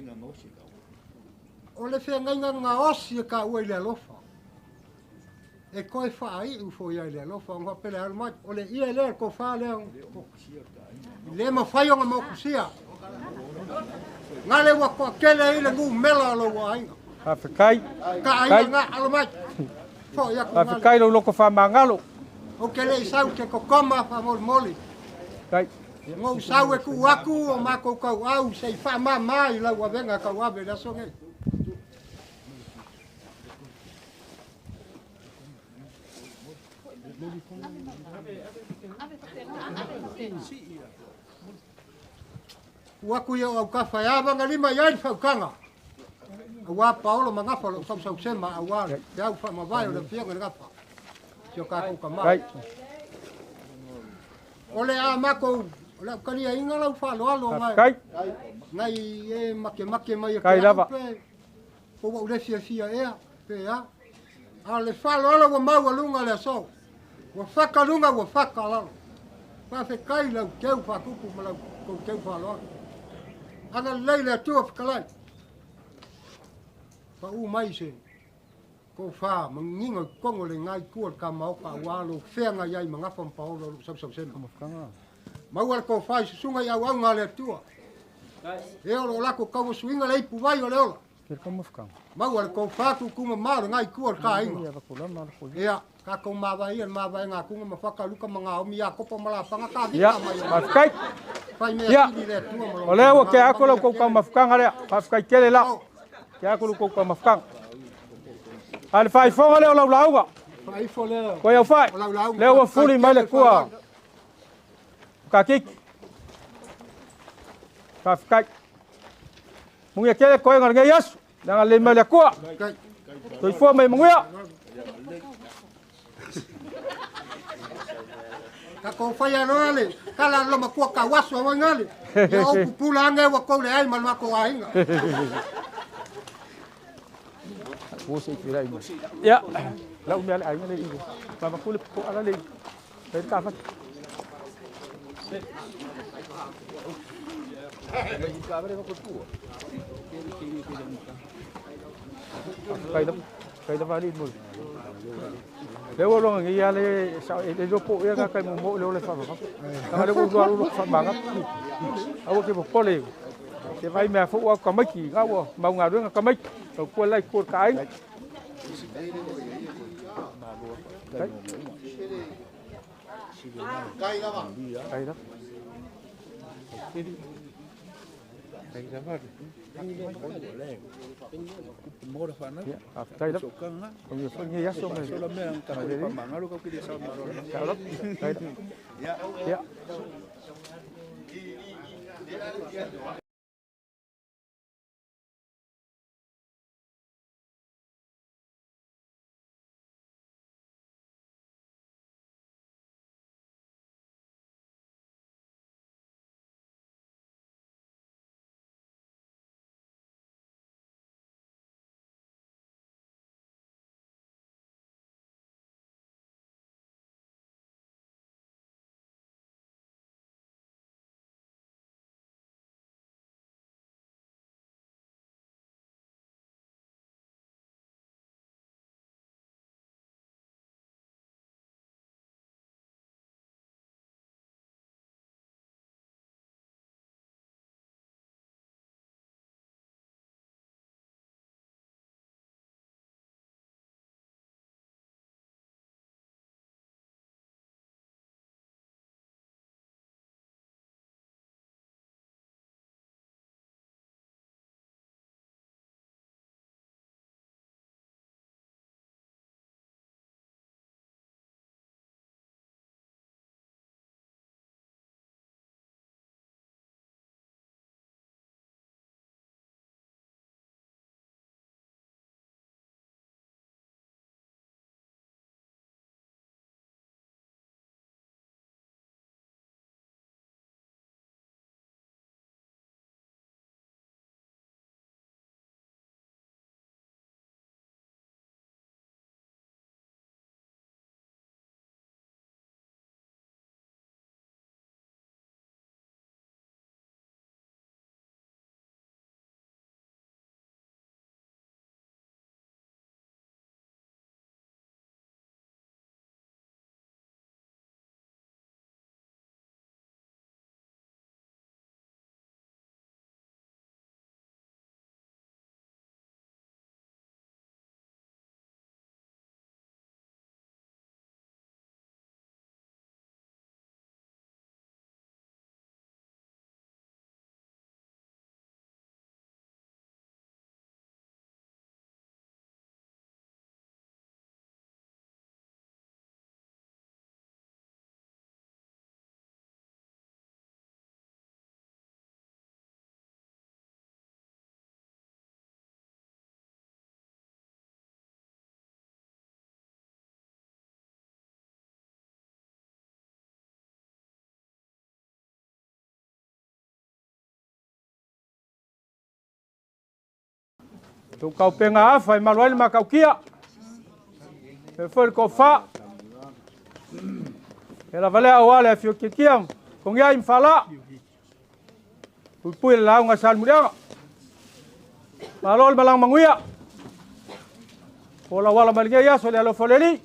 O le feagaiga gaosi e kāua i le alofa. E koe faaiu foi ai le alofa, ona faapele alu mai. O le ia lea le kofā lea, le mafai ona mokusia. Ngale ua koakele i le gumela o lou aiga. Afekai. Ka aiga nga alo mai. Foi aku ngale. Afekai lo loko fa mangalo. O ke le isau ke kokoma faamolimoli. Kai. Ngou sau e ku aku o makou kau au sei faamāmā i lau avega kau ave le aso nei. Uaku ia o au kafa e avanga lima i ai le faukanga. Auā paolo magafa o lou sausausema auā te au faamavae o le afioga i le gafa. Si o kākou kamā. O le a makou, o le au kaliaiga lau faaloalo Kai. ngai e makemake mai e Kai ke au lava. pe po ua ule fiafia ea pe a. A le faaloalo ua maualuga le aso. Ua fakaluga ua fakalalo. Faafekai lau teu faakupu ma lau kou teu faaloalo. Aga lelei le Atua fekalai. Paʻū mai se kofā magiga i totogo le iga itu o le kamaoka auā lou feagai ai magafa ma paolo o loo sausausema. Maua le kofā i susuga i auauga a le Atua. E o loo lako kauasuiga le ipu vai o le ola. Maua le kofā kukumamā o le ga itu o le kāiga. Ia, kākou mavae ia le mavaega akuga ma fakaluka ma gaomi Iakopo ma Lapaga Ia, kavita mai faafetai. fai mea Ia. sili le Atua ma O lea ua ke aku lau kou mafukaga lea. Faafetai tele la. Ke aku lau kou mafukaga. A le faifoga lea o lau lauga. Faaifo lea. Koe au fai. O lau lauga. Lea ua fuli mai le kua. Kakiki. Faafetai. Mugia kele koe ngā ngai asu. Langa le mai le kua. Kai. Toifua mai manuia. Ka kou fai aloa le, kala lo makua ka waso awa ngale. Ia o pupula ange wa kou le ai ma le mako aiga. Ia. Lau mea le aiga le igo. Ma kule ko ala le. Pe ka fa. Kai da kai da vali mo. Le wo longa ia le sa le lo po ia ka kai mo mo le le fa fa. Ka le wo lo fa manga. Au ke po le. Te vai mea fo ka maiki nga wo mau nga runga ka maiki. Ko ko lai ko ka ai. Kai lava. Kai da. Faafetai lava. Manuia foi lenei aso ma le Sao lava. Faafetai lava. Ia. Tou kaupega afa e malu ai le makaukia. E foi le tofa. E lava lea aua le afio kiakia, kongia i mfala. Puipui le lauga Salemuliaga. Malo le malaga manuia. O lau ala mai lenei aso i le alofa o le Alii.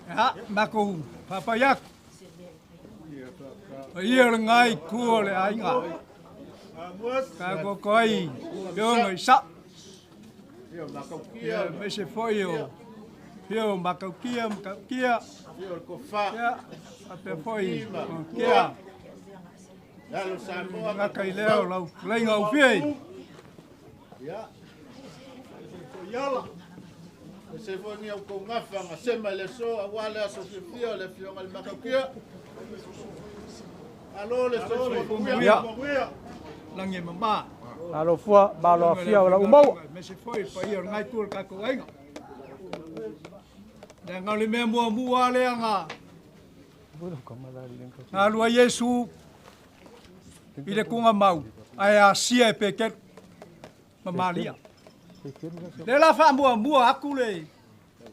Ia, makou papai aku. Paia o lengai itu o le aiga. Tatou ai afioga i Sao. Ia, aemaise foi o afio o Makaukia, Makaukia. Ia, faapea foi o Kia. Gata i lea o lau fetalaiga Ufie. Ia, se foi ni au kou gafa gasema i le aso aua le aso fiafia o le afioga i le Makaukia. Malo le soifua manuia. Lagi e mama. Malo fua, malo afia o lau maua. Aemaise foi le paia o lengai itu o le tatou aiga. Leaga o le mea muamua lea na na alu ai Iesu i le tugamau ae asia e Peteru ma Malia. Lea la faamuamua atu le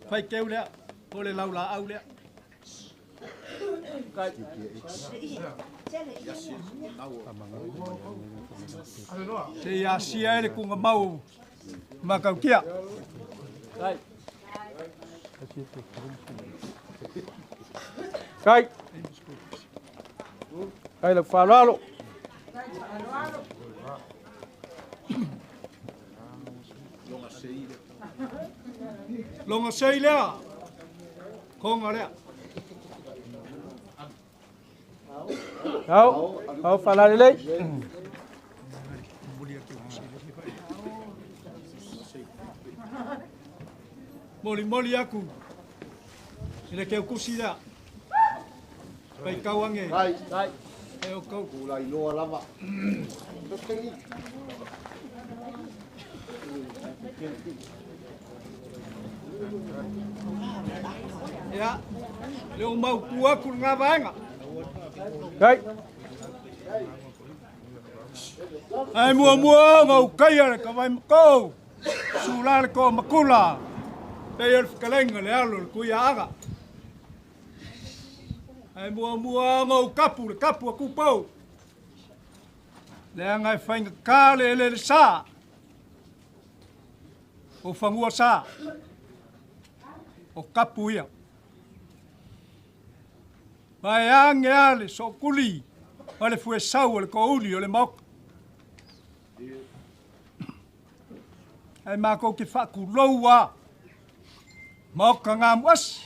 faiteu lea po o le laulaau lea. Se i asia ai le tugamau Matautia. Kai. Kai lau faaaloalo. Loga sei lea, koga lea. Ao, ao faalalelei. Molimoli aku i le keukusi lea. Faitau age. E o kou. Tulailoa lava. Ia, le o mautu aku lena vaega. Kai. Ae muamua ona ukaia le kavaimakou, sula le toamakula, pei o le fetalaiga le alo o le Tuiaaga. Ae muamua ona ou tapu le tapu a Tupou, leaga e faigata le eleele sa o fanua sa o tapu ia. Vaeage a le sookuli ma le fuesau o le toauli o le Maota. Ae matou te faatulou a Maota gamuasi,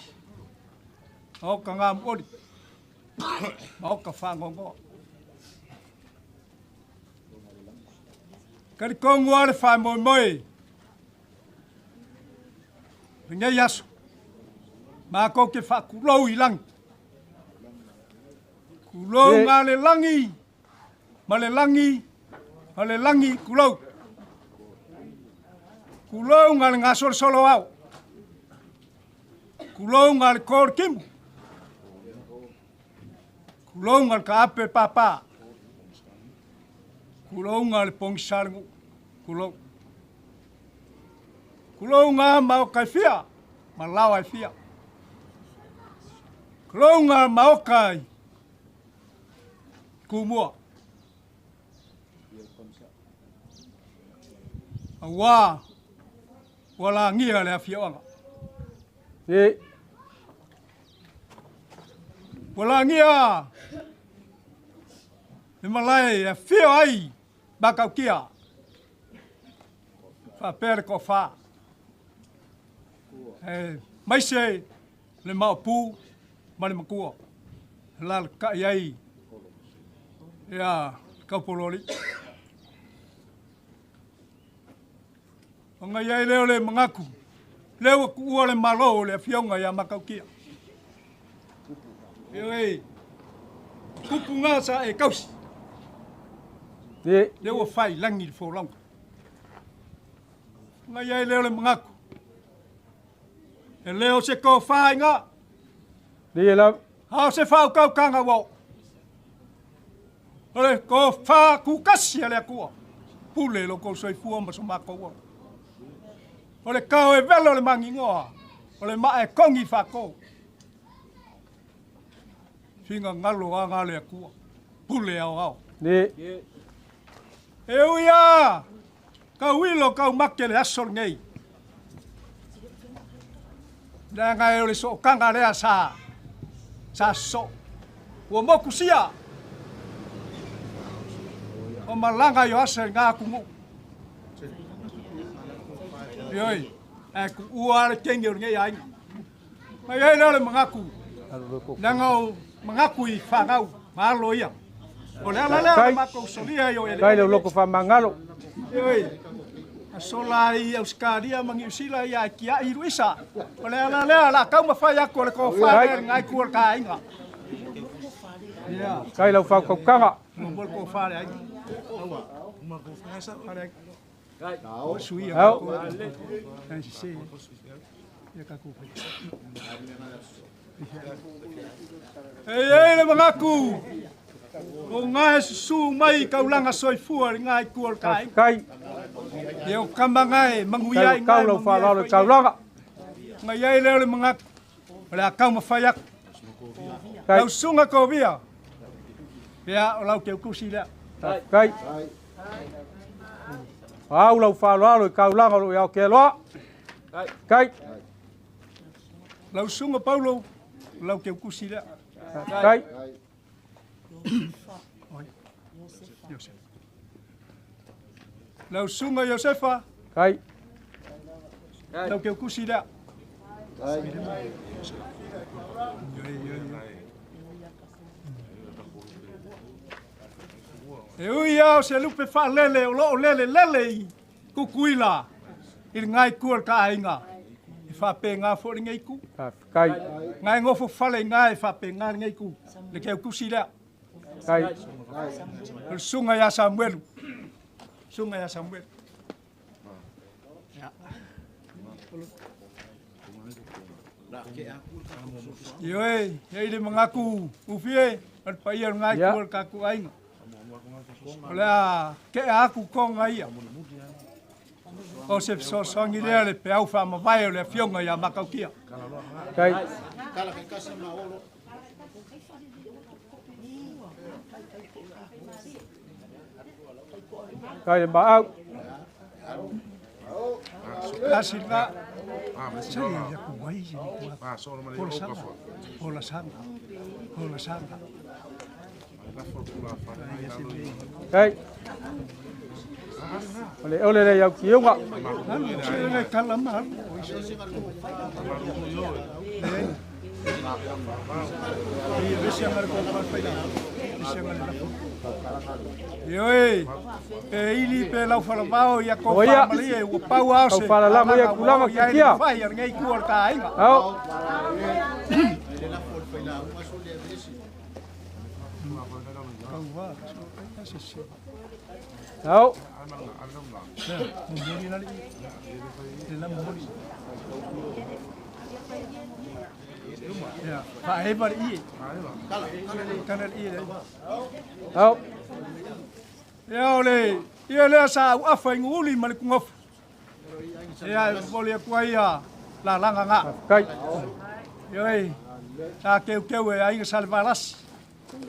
Maota gamuoli, Maota faanoanoa. Talitonu a le faamoemoe lenei aso, matou te faatulou i lagi. Tulou ngā le lagi, ma le lagi, ma le lagi, tulou. Tulou ngā le gasolosolo ao. Tulou ngā le kō le timu. Tulou ngā le kaape pāpā. Tulou ngā le pogisa le nuu. Tulou. Tulou ngā maoka e fia, ma laoa e fia. Tulou ngā maoka i Tumua. Auā ua lagia le afioaga. E. Ua lagia le malae e afio ai Matautia. Faapea le toafa. E maise le maopu ma le matua. E lalata'i ai ia Taupoloalii. Ona i ai lea o le manatu, lea ua tuua le Malo o le Afioga ia Matautia. Ioe, tupu ngā sa e tausi. Lea ua fai lagi le folauga. Ona i ai lea o le manatu, e le o se tofa i ngā. A o se faautautaga ua oo. O le tofa kukasi a le Atua, pule lo kou soifua ma so matou ola. O le kao e velo le magigoa, o le maa e kogi faato. Finagalo aga le Atua, pule aoao. E ui a tauilo tau make le aso lenei. Leaga e o le sootaga lea sa sa sosoo. Ua motu sia o malaga i o asa i ngā atunuu. Ioe, ae tuua le kenge o lenei aiga. Mai ai lea o le manatu, leaga o manatu i fanau ma alo ia. O le ala lea o le matou solia i o eleele. Kai lau loko faamagalo. Ioe, a sola i Ausetalia ma Niu Sila ia e tiai i Luisa. O le ala lea o le a taumafai atu o le tofa lea i lena itu o le ta aiga. Ia. Kai lau faautautaga. Muamua le tofa a le aiga. Aua. A le aiga. Ao. E i ai le manatu, o ngā e susu mai i taulaga soifua i ngā itu o le taaiga. Kai. Ia o tama ngā e manuia ai ngā Kai lau faaaloalo i taulaga. Na i ai lea o le manatu, o le a taumafai atu. Kai. Lau susuga Kovia, ia o lau teutusi lea. Kai. Au lau faaaloalo i kaulaga o loo i Aotearoa. Kai. Lau susuga Paulo, o lau teutusi lea. Kai. Lau susuga Iosefa. Kai. Lau teutusi lea. E ui lava o se lupe faalele o lo o lelelele i Tutuila i lena itu o le ta aiga, e faapena foi lenei itu. Faafetai. Na e nofo fale i ina e faapena lenei itu, le teutusi lea. Faafetai. O le susuga ia Samuelu. Susuga ia Samuelu. Ioe, e i le manatu ufie, o le paia o lena itu o le tatou aiga. O le a tea atu toga ia. O se fesoasoani lea le peau faamavae o le afioga ia Matautia. Kai. Kai le maau. Tasi lena. Se ia ku ai se ku. Folasaga. Folasaga. Folasaga. Kai. O le ole le iau kiunga. Se le kala ma. Ioe, pe ili pe lau falavao ia ko faamalie ua pau ao se falalama ia kulama kikia. Fai ar ngai ku ar ka aiga. Ao. Ao. Faaeva le ie. Kana le ie le. Ao. Ia o le ia lea sa au afa i nguuli ma le kugofu. Ia e momoli atu ai ia lalaga ga. Kai. Ioe, sa keukeu e aiga Salevalasi.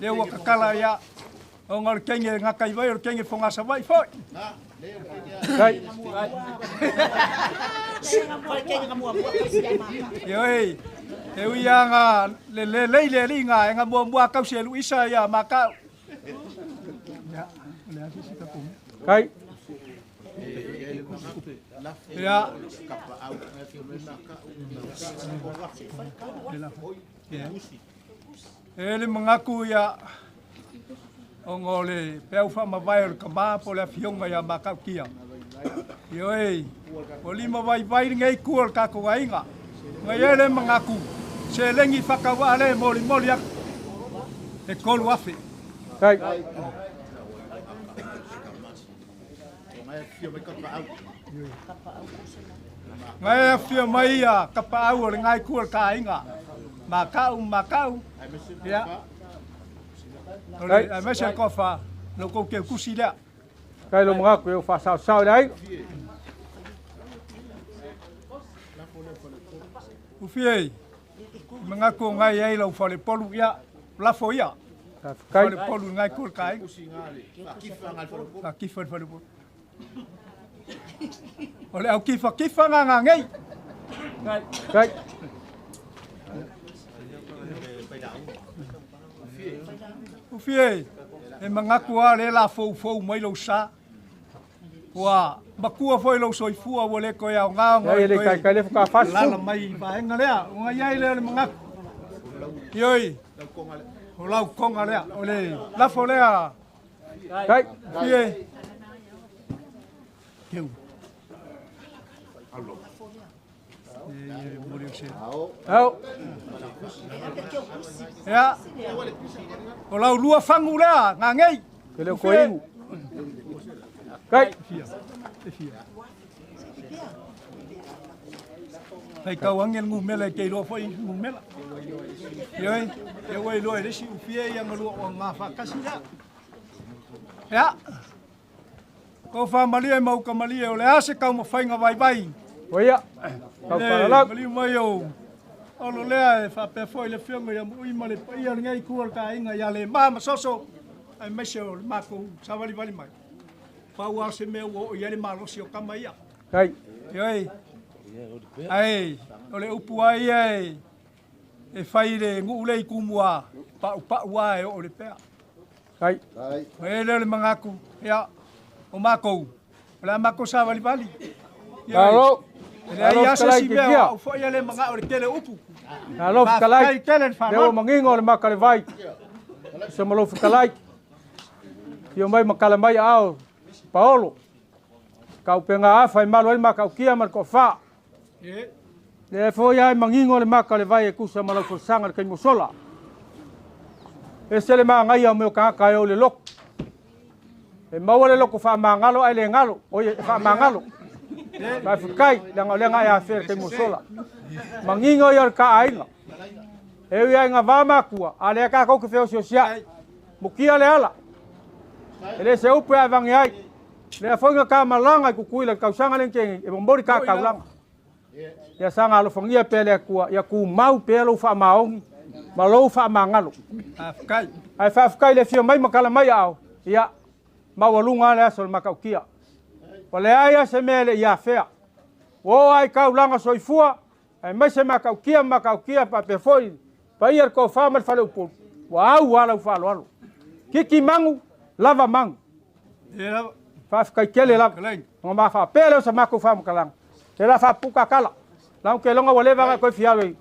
Lea ua kakala ia ona o le kenge gataivai o le kenge fogasavaii foi. Kai. Ioe, e ui lava le lelei le alii ga e gamuamua tausi e luisa ia makau. Ia, o le a se isi tatou mea. Kai. Ia. E le manatu ia ona o le peau faamavae o le tama po o le afioga ia Matautia. Ioe, ua lima vaivai lenei itu o le tatou aiga. Na i ai le manatu, seleni faatauvaa lea e molimoli atu, e 3,000. Kai. Na e afio mai ia tapaau o lena itu o le ta aiga. Makau, makau, ia. O le aemaise le toafa, lo outou teutusi lea. Kai lo manatu e o faasaosao i le aiga. Ufie, manatu o ngai ai lau falepolu ia, lafo ia. Faafetai. Falepolu ngai ku le ta aiga. Faakifa le falepolu. O le au kifakifa ngā ngā ngei. Kai. Ufie, e manatu a le la foufou mai lou sa. Ua makua foi lou soifua ua le toe aoga ona Ia o le toe kai kai le whakawhasi. lala mai i vaega lea. Ona i ai lea o le manatu. Ioi, o lau koga lea, o le lafo lea. Kai. Ufie. Keu. E, e, momoli o se. Ao. Ia, o lau lua fagu lea, ngangei. Ke leo koe ingu. Kai. Fia, e fia. Fai kau ange le gumela e te iloa foi gumela. Ioe, ia ua iloa e le isi ufia ia galua o gafaatasi lea. Ia, ko faamalie e mau kamalie o le a se taumafaiga vaivai. Oia. Kau Le whalalau. maliu mai o olo lea e faapea foi le afioga ia Muui ma le paia o lenei itu o le taaiga ia Lemā ma Soso aemaise o le matou savalivali mai. Pau lava o se mea ua oo i ai le malosi o tama ia. Kai. Ioe, ae o le upu lava ia e e fai i le nuu le i Tumua, paupau lava e oo i le pea. Kai. E lea o le manatu, ia, o matou, o le a matou savalivali. Ioe, Malo. e leai Malo lava se fetalai isi mea kikia. o au foi e le manao i le tele o upu. Malo Faafetai fetalai. tele le Leo faaaloalo. mangingo le maka le vai. Se malo fetalai. Fio mai makala mai ao Paolo. Kau penga afa i malo ai makaukia ma le toafa. Le foi ai mangingo le maka le vai e kusa ma lau folasaga le taimi ua sola. Ese le magaia o mea o tagata e o i le loto. E maua le loto faamagalo ae le galo, oi e faamagalo. Faafetai, leaga o lea na e afea i le taimi ua sola. Manino ia o le taaiga. E ui lava ina va matua, a o lea tatou te feoseoseai. Mutia le ala. E le se upu e avane ai. Lea foi na ta malaga i Tutuila i le tausaga lea na tea nei, e momoli ta taulaga. Ia saga alofagia pea le Atua, ia tumau pea lou faamaoni ma lou faamagalo. Ae faafetai i le afio mai ma tala mai aao, ia, maualuga lava le aso o le matautia. Ua leai lava se mea e le i afea. Ua oo lava i taulaga soifua, aemaise matautia ma matautia faapea foi paia le tofa ma le faleupolu, ua au lava lau faaaloalo. Kiki magu, lava magu. Faafetai tele lava. Ona ma faapea lea o sa matou faamatalaga, le la faapuka tala. Lago ke loga ua leva ona e toe fia alu i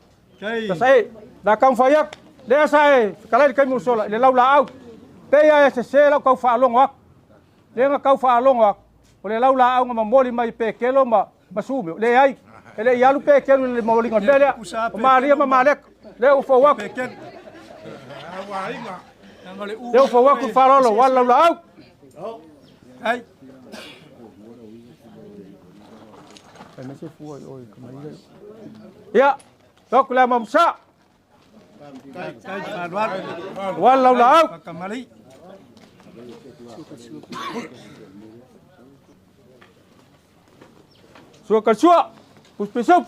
Sasae. La taumafai atu, lea sa e fetalai i le taimi ua sola i le laulaau. Pei lava e sese lau tau faalogo atu. Lea na tau faalogo atu, o le laulaau na momoli mai e Petelo ma Sumeo, leai, e le i alu Petelo i le momoliga o le mea lea. O Maria ma Maleka, lea ua fou atu. Lea ua fou atu le faaaloalo, ua alu laulaau. Ia, loku le ama msa. Ua alu laulaau. Sua ka sua, puspisup.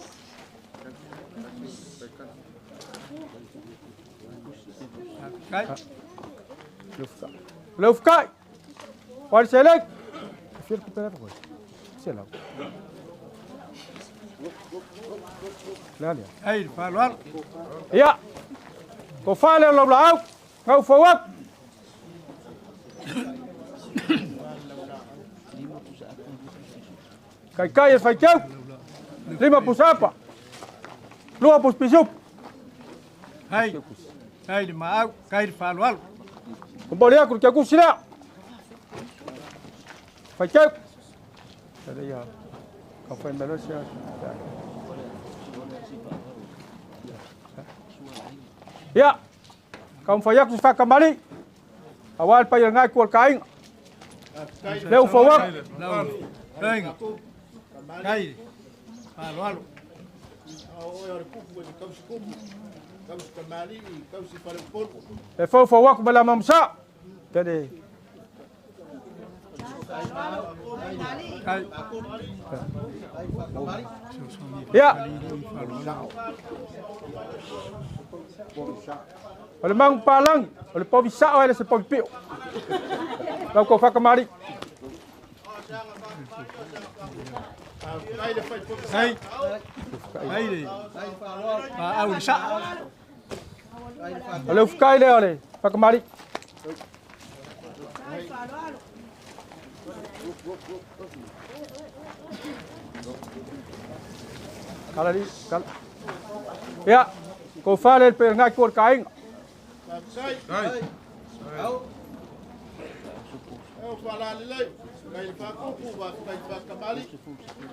Leufukai. Wali selek. Fiel kupera pa Selau. Lea. Ei, faaaloalo. Ia. Ko fale o laulaau. Ngau fau atu. Kaikai e faitau. Lima pusapa. Lua puspisup. Hei, hei le maau, kai le faaaloalo. Momoli atu le tiakusi lea. Faitau. Ia. Ka whai mea sia. Ia. Ka umwhai atu si whakamari. A wā le pai ngai kua le kāinga. Leo fau atu. Kāinga. Kai. Faaaloalo. E fau fau atu ma le amamsa. Tele. Ia. O le magu palangi, o le povi sao ele se povi pio. Lau kou whakamari. Hei. Hei le. Paau le saa. O le ufukai lea o le whakamari. Kala li, kala. Ia, kou whale le pe ngai kua le kāinga.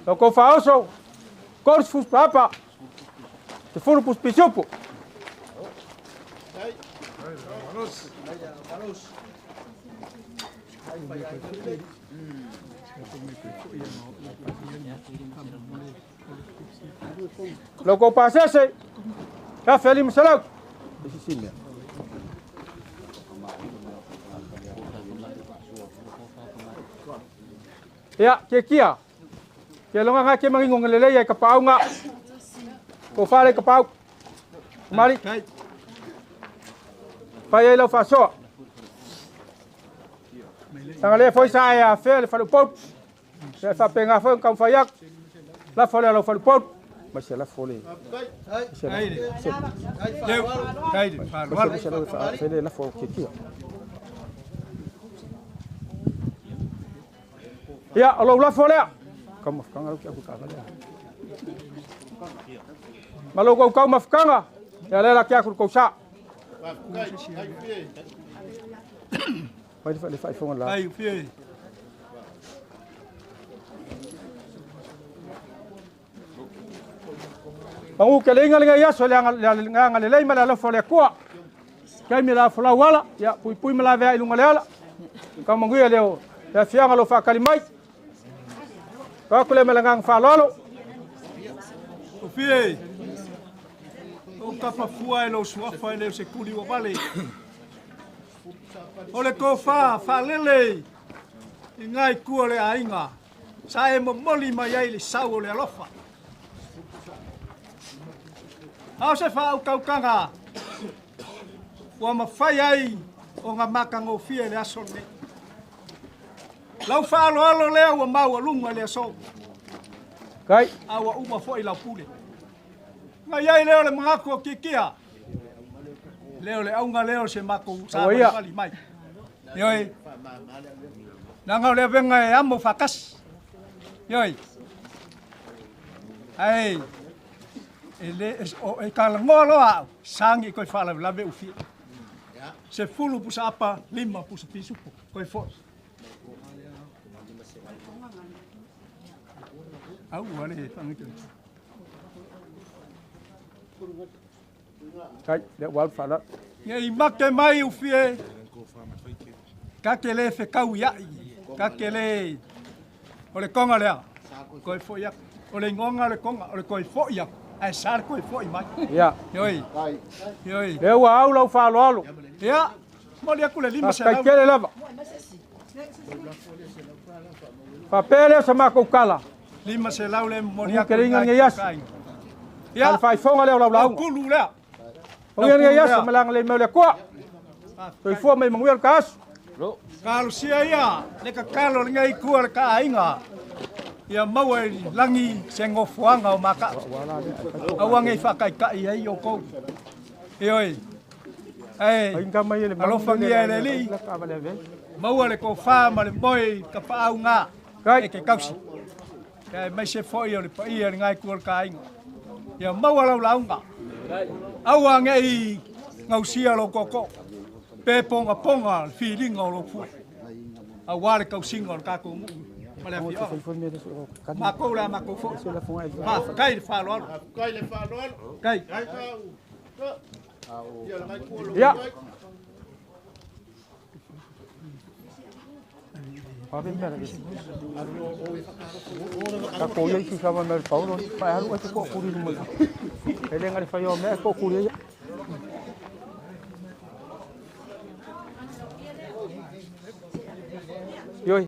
Lau kou whaoso, koris fus papa, te fulu pus pisupu. Lau kou pasese, ka feli masalau. Ia, ke kia. Ke longa ngā ke mangingo ngelele ia i ka paunga. Ko whare ka pau. Mari. Whai ai lau whasoa. Tanga le foi sa e a fea le whalupau. Se whapenga foi kau whai aku. La fole lau whalupau. Ma se la fole. Se la. Se la se la fo ke kia. Ia, o lou lafo lea. Kau mafukanga lau ki aku kava lea. Ma lou kau kau mafukanga. Ia lea la ki aku kou sa. Fai le faaifoga la. Ai ufie. Pau ke le inga lenei aso le agaga lelei ma le alofa o le Atua. Taimi la folau ala, ia puipui ma lavea i luga le ala. Kaumanuia le o le afiaga o lo o faatali mai. Kau aku le ma le agaga faaaloalo. Ufie. O kapa fua e lo suafa e le o se kuli ua vale. O le tofa faalele i ngai kua le aiga. Sa e momoli mai ai le sau o le alofa. Ao se faautautaga ua mafai ai o ga makagofie le aso lenei. Lau faaaloalo lea ua maualuga le aso. Kai. A ua uma foi lau pule. Na iai lea o le manatu o kikia. Lea o le auga lea o se matou savalivali mai. Ioe. Leaga o le avega e amo faatasi. Ioe. Ae e le o e talanoa loa au, sagi koe faalavelave ufia. 10 pusa apa, 5 pusa pisupo, koe foi. Au ua le fagite. Kai, le ua faaaloalo. Ia i make mai ufie, ka te le fekau iai, ka te le, o le konga lea, koe foi aku. O le igoga o le konga, o le koe foi aku, ae sa le koe foi mai. Ia. Ioe, ioe. Le ua au lau faaaloalo. Ia, momoli aku le lima Faafetai selau. tele lava. Faapea lea o sa makou kala. 500 le momoli Manuia aku tele i inga ngai lenei aso. kua ka aiga. A Ia, le faaifoga lea o lau lauga. kulu lea. Manuia lenei aso ma le agalelei mai o le Atua. Soifua mai manuia le ka aso. Kalosia ia, le tatalo lenei kua le ka aiga. Ia maua i lagi se gofoaga o makaʻu. Aua nei faataitai ai outou. Ioe. Ae Ai mai le alofagia e le Alii, maua le tofa ma le moe i ka paauga Kai. e ke tausi. Ae maise foi o le paia le ngai kua le ka aiga. Ia maua lau lauga. Aua nei gausia lou tootoo. Pe pogapoga le filiga o lou fua. Auā le tausiga o le tatou nuu ma le afioaga. Makou le a makou foi. Faafetai le faaaloalo. Kai. Ia. Ave mea le. Ka ko ia isi sama me Paulo, pa alu e ko kuri mo. Ele ngari fa yo me ko kuri ia. Yoi.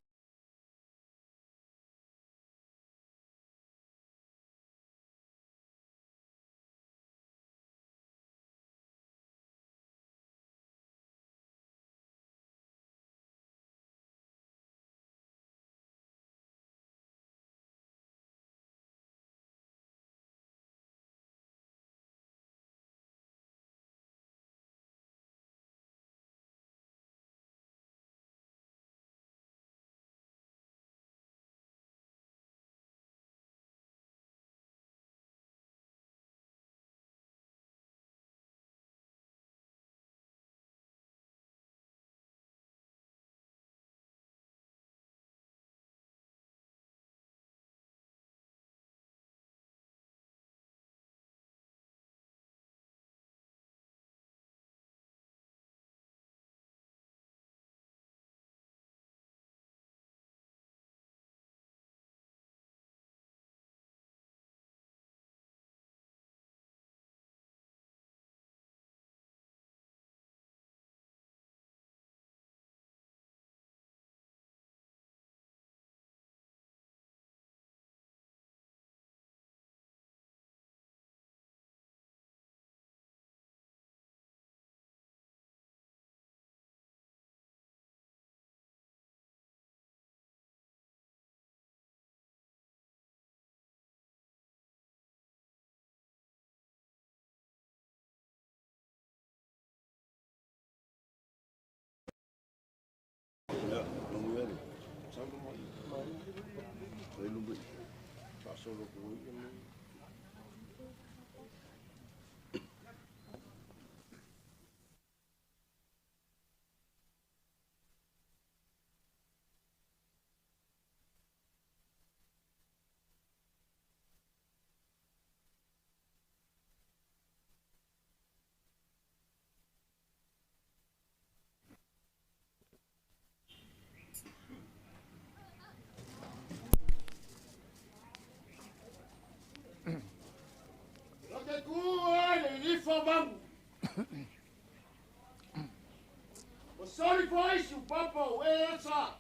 siupapa o e sa.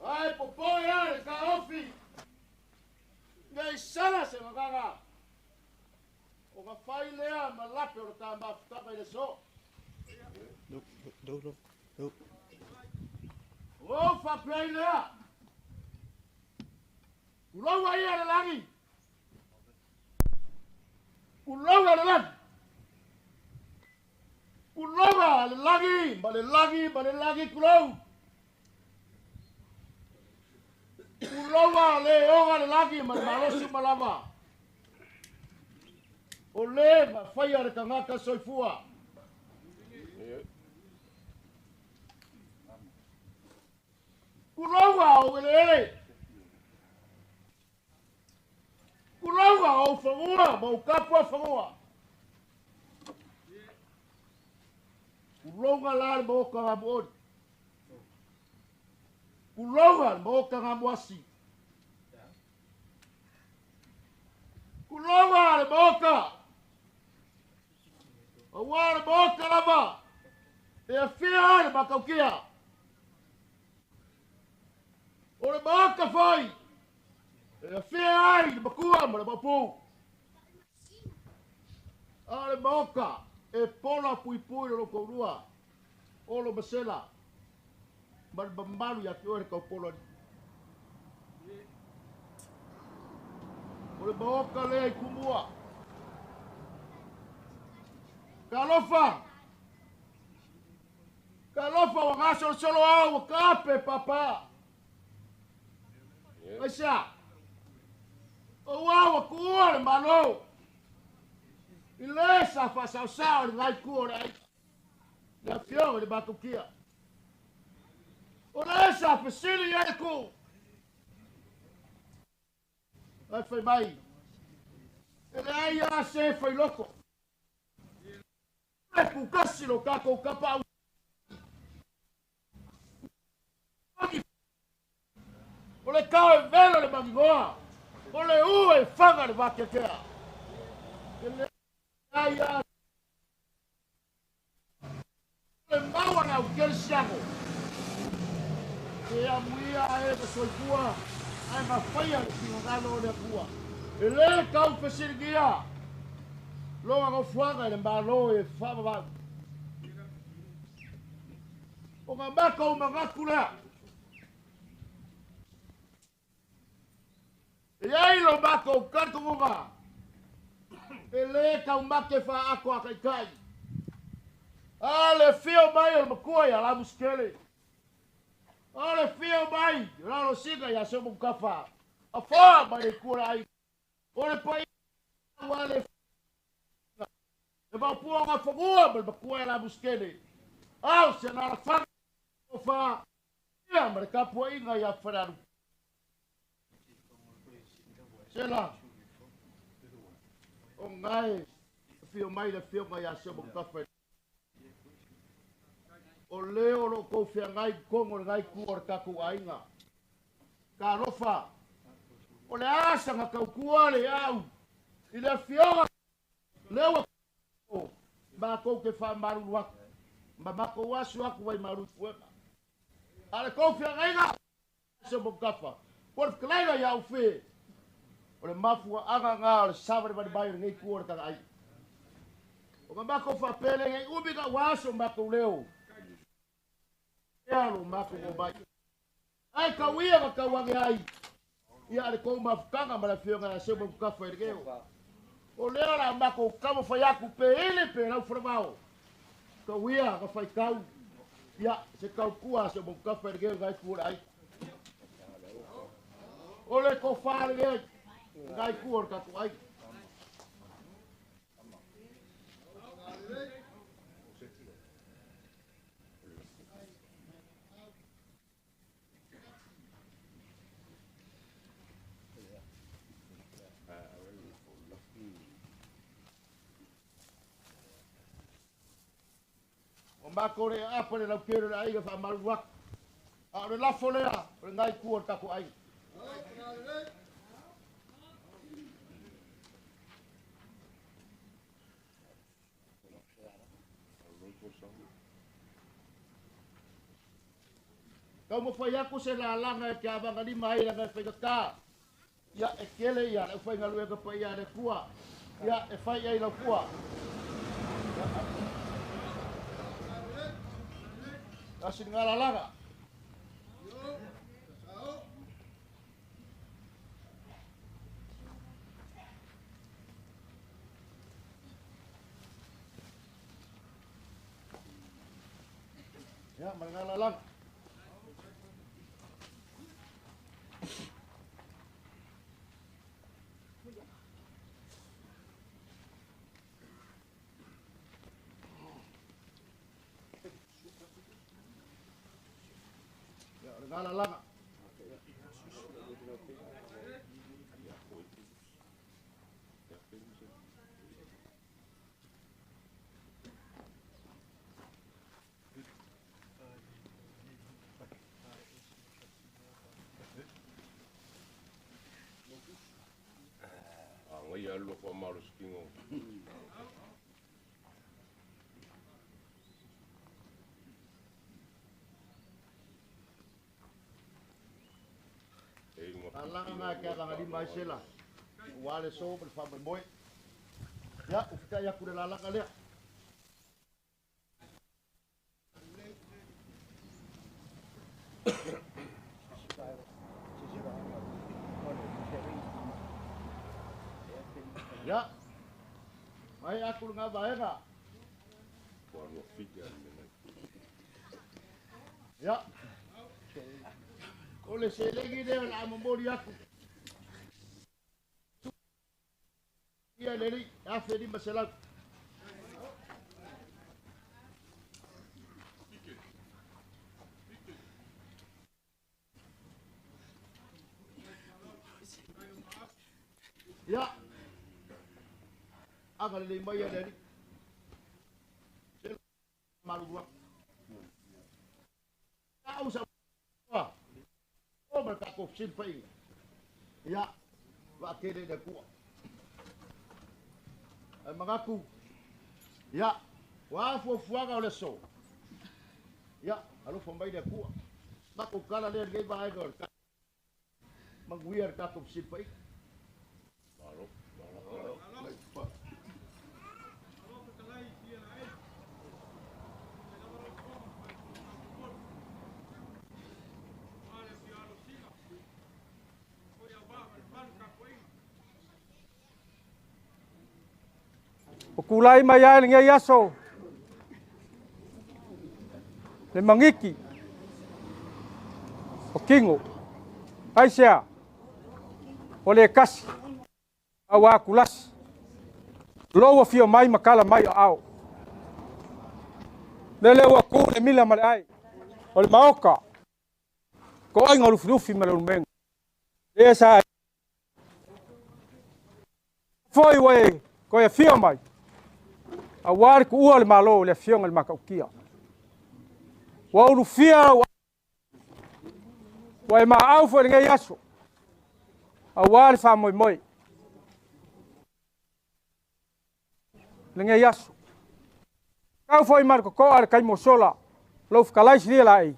Ai popoe a le taofi. Nei sala se vagaga. O ka fai lea ma lape o le ta mafutaka i le so. No, no, no, no. O faapea lea. Uloga ia le lagi. Uloga le lagi. Uloga le lagi, ma le lagi, ma le lagi kulou. Uloga le oga le lagi, ma le malosi malava. O le ma whaia le tangata soifua. Uloga o ele ele. Uloga o whangua, ma o kapua whangua. Uloga la le maoka ngā muoni. Uloga le maoka ngā muasi. Uloga le maoka. Aua le maoka lava. E awhia le makaukia. O le maoka whai. E awhia ai le makua ma le mapu. A le maoka. E pola pui pui lo kourua. Olo masela. Ma le mamalu ia te oe le kaupolo ni. O le maoka lea i kumua. Kalofa. Kalofa wa ngaso solo au wa kape papa. Aisa. O wa wa kuua le malo. I le sa whasau le ngai kua o le ai. Le afioga le matukia. O le sa whasili e ku. Ai whai mai. E le ai a se whai loko. E kukasi lo kako kapa au. O le kao e velo le mangigoa. O le ue e whanga le wakekea. E le ai a le maua na ukele siago. E amuia e ma soifua, ai mawhaia le pingagalo o le akua. E le kau whasirigia, longa ngofuanga i le malo e whamawau. O ngā maka o mangaku lea. E ai lo maka o kantungunga. E le kau make wha ako a kai kai. A le whio mai o le makua ia la muskele. A le whio mai o lalo singa ia se mukawha. A wha mai le kura ai. O le pai ua le whio. E maupua ngā whangua ma le makua ia la muskele. Au se nara whanga o wha. Ia ma le kapua inga ia whanaru. Sela. O ngai whio mai le whio ngai a se mukawha. O leo lo kou whia ngai kongo le ngai kua o le kakou ainga. Ka alofa. O le asa ngā kaukua le au. I le whionga. Leo o mākou ke wha maruru aku. Ma mākou asu aku wai maruru fuema. A le kou whia ngai ngā. Se mukawha. Po le whakalaiga ia au whe. O le mafua anga ngā o le saware mani mai o le ngai kua o le kaka ai. O ngā mākou whapele ngai umi ka waso mākou leo. Ea lo mākou o mai. Ai kauia ka kauange ai. Ia le kou mafukanga ma le whionga ya semo mukawha i le keo. O lea la mākou kama whai aku pe ili pe lau wharamao. Kauia ka whai kau. Ia se kau kua semo mukawha i le keo ngai kua ai. O le ko whaale lea ngai kua o le kaku ai. O mākou le apa le lau kero le aiga wha maru aku. A o le lafo lea, o le ngai kua o le kaku ai. Taumafai atu se lalaga e te avagalima ai laga e faigatā. Ia, e tele ia le aufaigaluega paia a le Atua, ia, e fai i ai lau fua. Ia, tasi lena lalaga. Ia, ma lena lalaga. Ia, o lena lalaga. Lalaga na ke alagalima ai sela. Ua le so ma le faamoemoe. Ia, ua fetai atu le lalaga lea. Ia, mai atu lena vaega. Ia, o le seleni lea o le a momoli atu. Ia le alii, 1500. Ia, agalelei mai e le Alii. Se malulu atu. Au sa o ma le tatou fesilafaiga. Ia, vaatele i le Atua. Ae manatu, ia, o a fuafuaga o le aso? Ia, alofa mai le Atua. Matou tala lea i lenei vaega o le manuia le tatou fesilafaiga. O tulai mai ai lenei aso le magiki o tino. Aisea? O le kasi auā kulasi. Lou afio mai ma kala mai o ao. Lele ua ku le mila ma le ai. O le maoka. Ko aiga o Lufilufi ma le Ulumega. Lea sa foi ua e toe afio mai, aua le tuua o le Malo i le afioga i le Matautia. Ua ulufia lau ua e maau foi i lenei aso, aua le faamoemoe lenei aso. Tau foi ma le totoa le taimi ua sola, lou fetalai silia laei,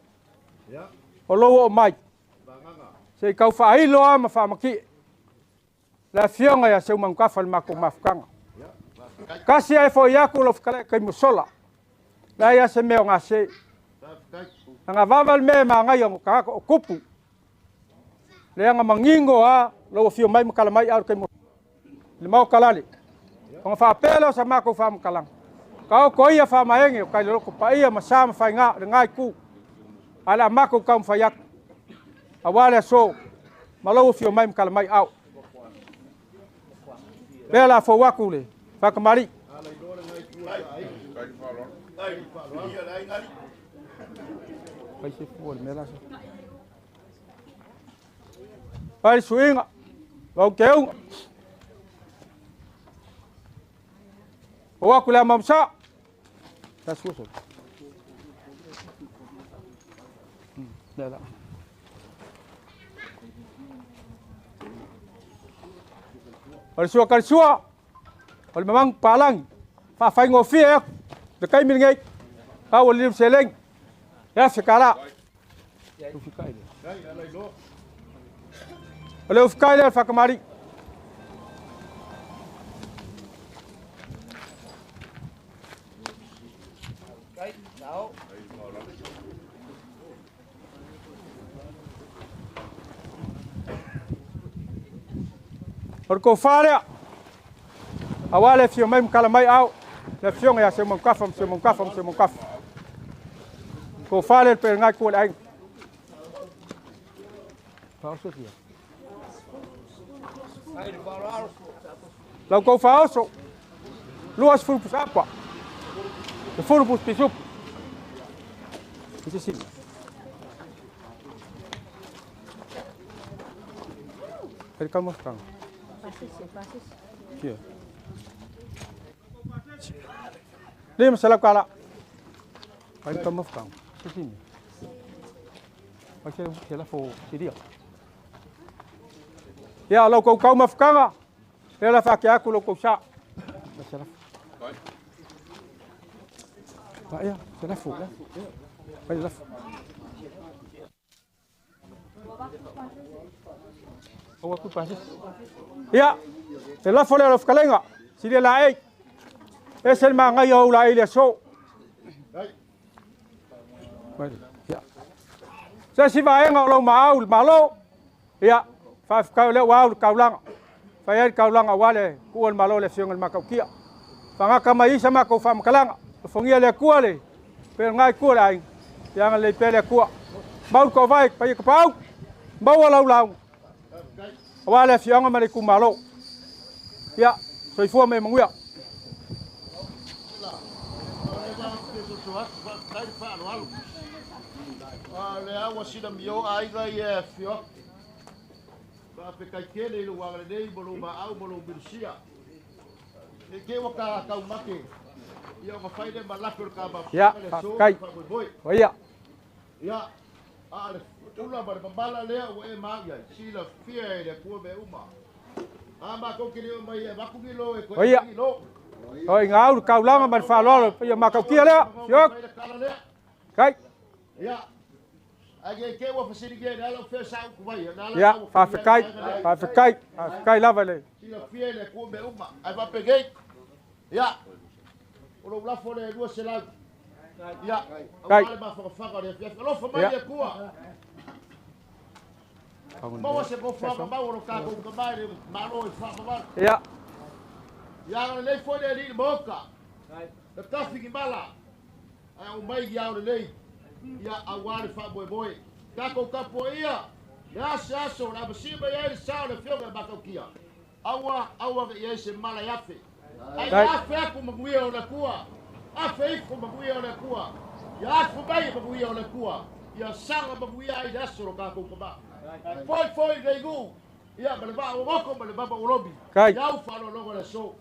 o lou oo mai, se i tau faailo lava ma faamatie le afioga ia Seumanutafa i le matou mafutaga. Tasi ae foi atu lou fetalai taimi ua sola, leai lava se mea o gase. Aga vava le mea e manaia no tagata o tupu. Leaga manino a lou afio mai ma tala mai au le taimi le maota lale. Ona faapea lea o sa matou faamatalaga. Taoto ia faamaene o taileloko paia ma sa ma faiga o lena itu. Ae le a matou taumafai atu. Aua le aso ma lou afio mai ma tala mai au. Lea la fou atu le faakamali'i. Fai le suiga, vauteuga. Fou atu le amamsa. O le sua kalisua, o le mamagu palangi, faafaigofie atu le taimi lenei, pau o le liu seleni, e $1,000. O le ufikai lea o le faakamali'i. O le tofa lea, auā le afio mai ma tala mai ao, le afioga ia Seumanutafa ma Seumanutafa ma Seumanutafa. Tofa lea le pelenai tua le aiga. Lau tou faaoso, 20 pusaapa, 10 pusi pisupu. 500 tala. Ai ka mafutanga. Sisini. Ai se se la fo siria. Ia lau kou kau mafutanga. Le la fa ke aku lo kou sa. Se la. Ba ia, se la fo. Ai la fo. Aua ku pasi. Ia, le lafo lea o le fetalaiga, silia laei. Ese le magaia o ulaei i le aso. Ia. Se isi vaega o lou maau i le Malo, ia, faafetai o lea ua au le taulaga. Fai ai le taulaga aua le tuua le Malo i le Afioga i le Matautia. Fagata mai ai sa matou faamatalaga. Alofagia le Atua le pea lena itu o le aiga, ia agalelei pea le Atua. Mau le toavae paia tapaau, maua lau lauga aua le afioaga ma le itumalo. Ia, soifua ma ia manuia. Lea ua silamio aiga ia e afio atu. Faafetai tele i lou agalelei ma lou maau ma lou milusia. Ne i te i ua ta taumate, ia ona fai lea ma lape o le ta Ia, mafuaaga le aso ma faafetai. le faamoemoe. Oia. Ia, a o le ula ma le mamala lea ua e maau i ai, silafia e le Atua mea uma. A matou te le o mai e avatu ni lo e toe Oia. aumai ni lo. O ina au le taulaga ma le faaaloalo paia matautia lea. Sioki. Kai. Ia, faafetai, faafetai, faafetai lava i le. Kai. Ia. Ia. Ia agalelei foi le Alii i le Maota, le tafi ni mala, ae aumai ni ao lelei, ia aua le faamoemoe. Tatou tapuaia le a se aso o le a masii mai ai le sa o le Afioga i Matautia, aua, aua ne i i ai se mala e afe. Ae ia afe atu manuia o le Atua, afe ifo manuia o le Atua, ia afu mai manuia o le Atua, ia saga manuia ai le aso o lo tatou tama. Foi foi lenei nuu, ia ma le vaa ua oko ma le mama ua lomi, Kai. i au faaaloaloga o le aso.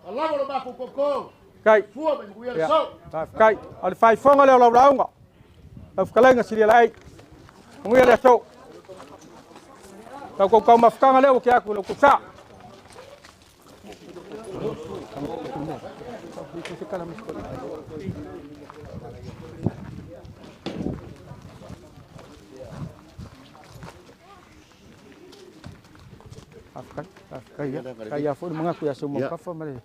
A lava lo matou koko, Kai. fua mai manuia le Ia. aso. Faafetai. O le faaifoga lea o lau lauga. Lau fetalaiga silia laei. Manuia le aso. Lau kou mafutaga lea ua ke atu i lau kou sa. Faafetai, faafetai ia. Faafetai ia foi le manatu ia Seumanutafa ma le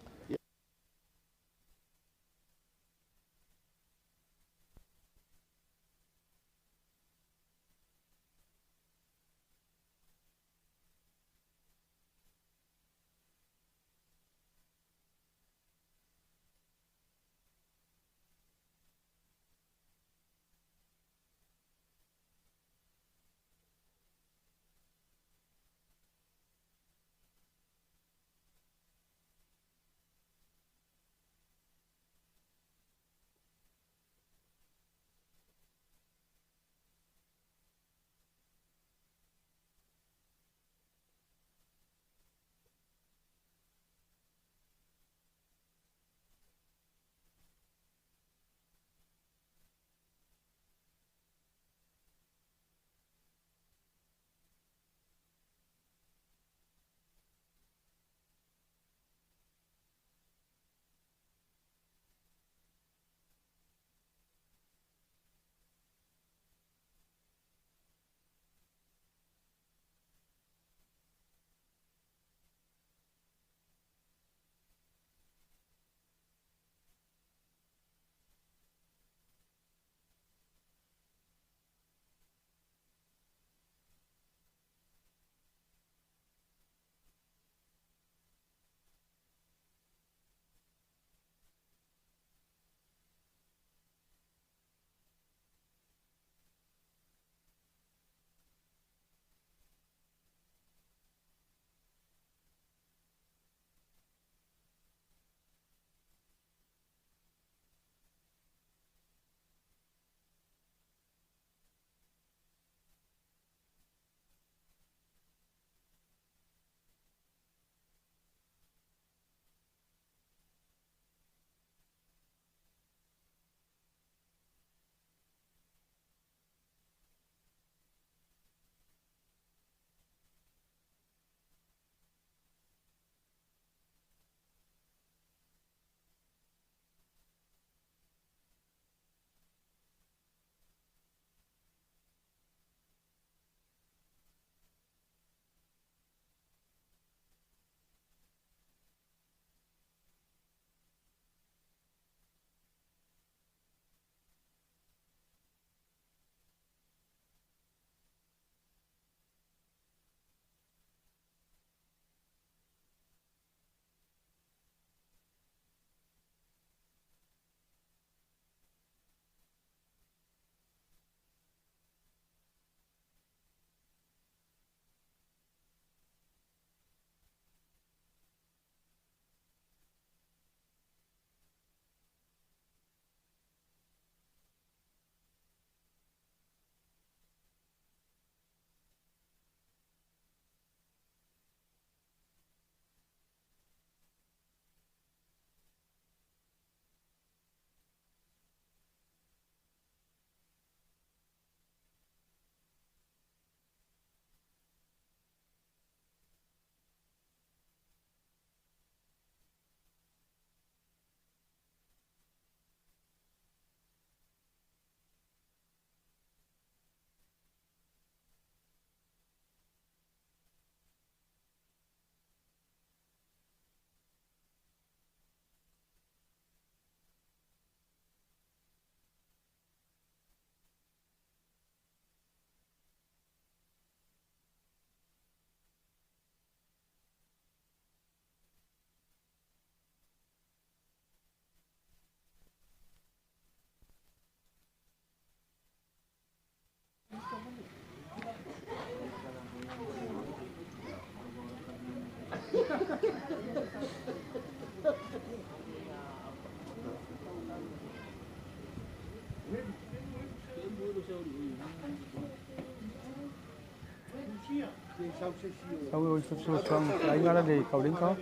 Sau oi so so so lai ngala le kau ling ka.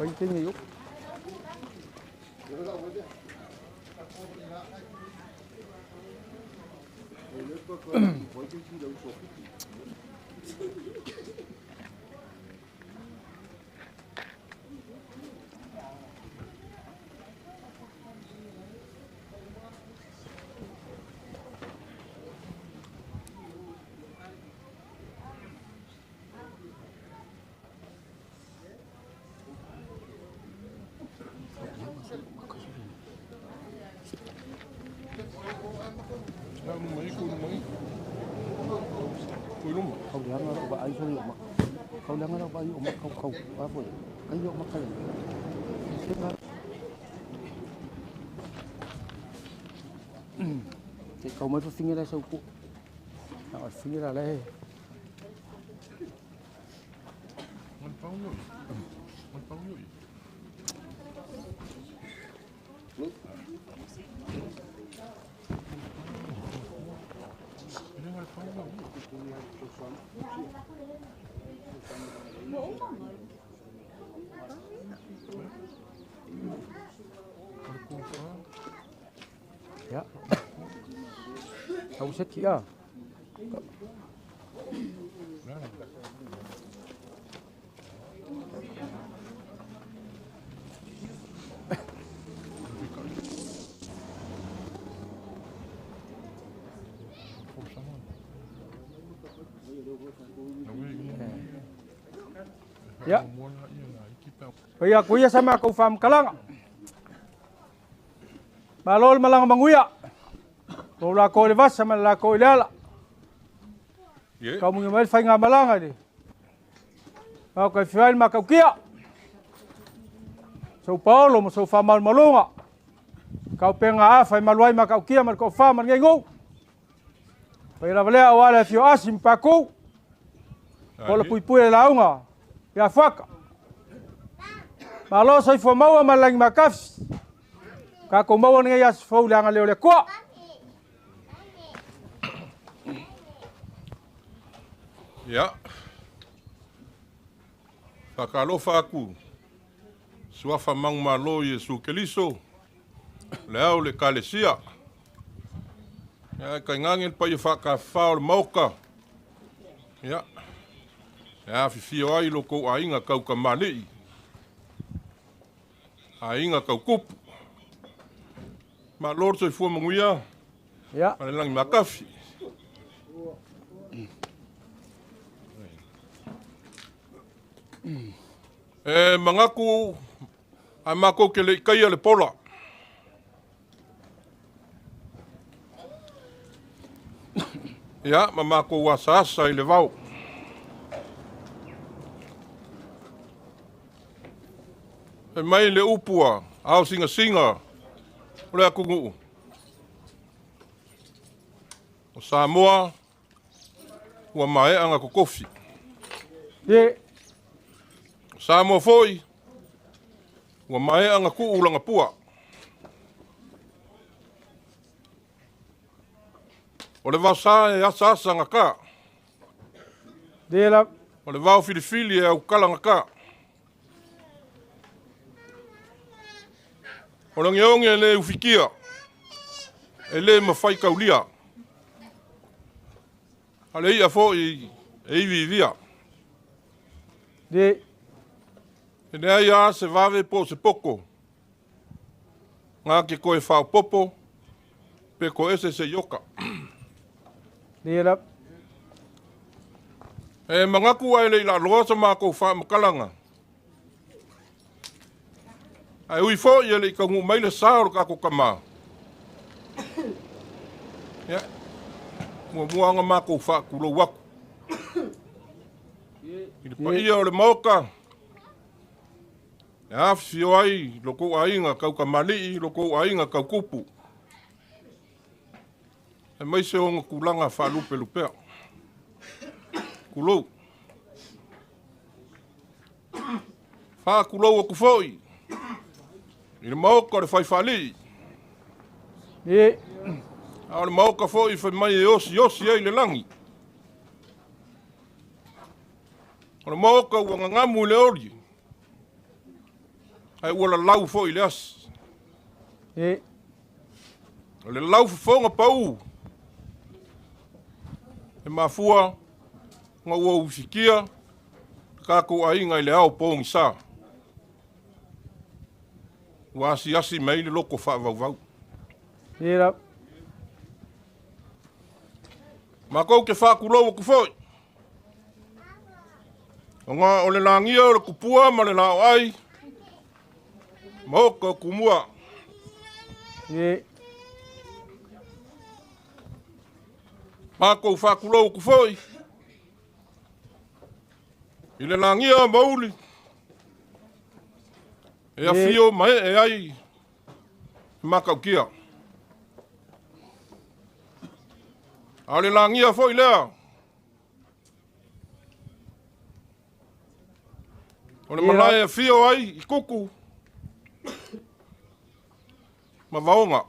Oi te ngi uk. Kau langa lau ba ai so yo ma. Kau langa lau ba ai o ma kau kau ba foi. Kai yo ma kai. Se ka. Te kau mai fo fingira sau ku. Na o fingira le. Ya. Kau set kia. Ya. Ia kuia sama kau fam kalanga. Malol malanga manguia. Ko la ko le vasa ma la ko le ala. Kau mungi mai whai ngā malanga ni. Mau kai whiai ma kau kia. Sau Paolo mo sau whamal malunga. Kau penga a whai maluai ma kau kia ma kau wha ma ngai ngou. Pai lava lea o ala fio asi mpaku. Ko la pui pui le launga. Ia whaka. Malo sai fo maua ma langi makafsi. Ka ko maua ngai as fo le anga leo le koa. Ia. Whakalofa aku. Suafa mangumalo Iesu Keliso. Le au le kalesia. Ia, kai ngange le paia whakawhao le maoka. Ia. Ia, whiwhio ai lo kou ainga kau ka malei. Ainga kau kupu. Ma lord soifua manguia. Ia. Ma le langi makafi. E mangaku a mako ke le ikaia le pola. Ia, ma mako asa asa i le vao. E mai le upua, ao singa singa, o le akunuu. O Samoa, ua mae'a kokofi. Ye. O Samoa foi, ua mae'a kuu langa pua. O le vasa e asa asa ngaka. De la. O le vao filifili e aukala ngaka. O le ngeonge e le ufikia. E le mawhai kaulia. A le ia foi e iwi iwia. De. E nea ia se vave po se poko. Ngā ke koe whao popo, pe ko ese se ioka. De la. E mangaku ai le ila loa sa mākou wha makalanga. Ai ui fo ia le ika ngu mai le sa o le kako kama. Ia, mua mua anga mākou wha kulou aku. I le paia o le maoka, e awhio ai lo kou ainga kau kamali'i, lo kou ainga kau kupu. E mai se onga kulanga whalupe lupea. Kulou. Wha kulou aku foi. I le maoka o le whaiwhali. Ye. A o le maoka foi fai mai e osiosi ai le lagi. O le maoka ua gagamu i le oli, ae ua lalau foi i le asi. E. O le laufofoga pau e mafua ona ua usikia le tatou aiga i le ao pogisa. Ua asiasi mai ai le loto faavauvau. Ia. Matou te faatulou atu foi. Ona o le lagia o le tupua ma le laoai maoka o Tumua. E. Matou faatulou atu foi i le lagia o Mauli e afio ma ee ai Matautia. A o le lagia foi lea o le malae e afio ai i Kuku ma Vaoga.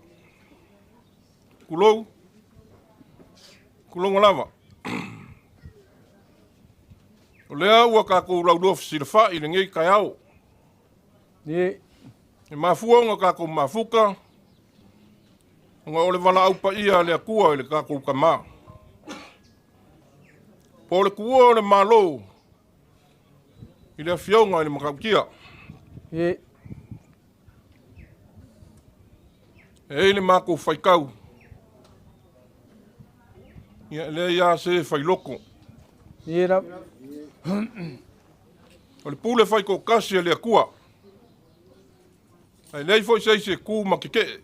Tulou, tulouna lava. O lea ua tatou laulua fesilafai i lenei taeao. E. E mafua ona tatou mafuta, ona o le valaau paia a le Atua i le tatou Tama. Po o le tuua o le Malo i le Afioga i le Matautia. E. E i ai le matou faitau, ia e leai lava se failoko. E la. O le pule faitoatasi a le Atua, ae leai foi se isi e tu ma tetee.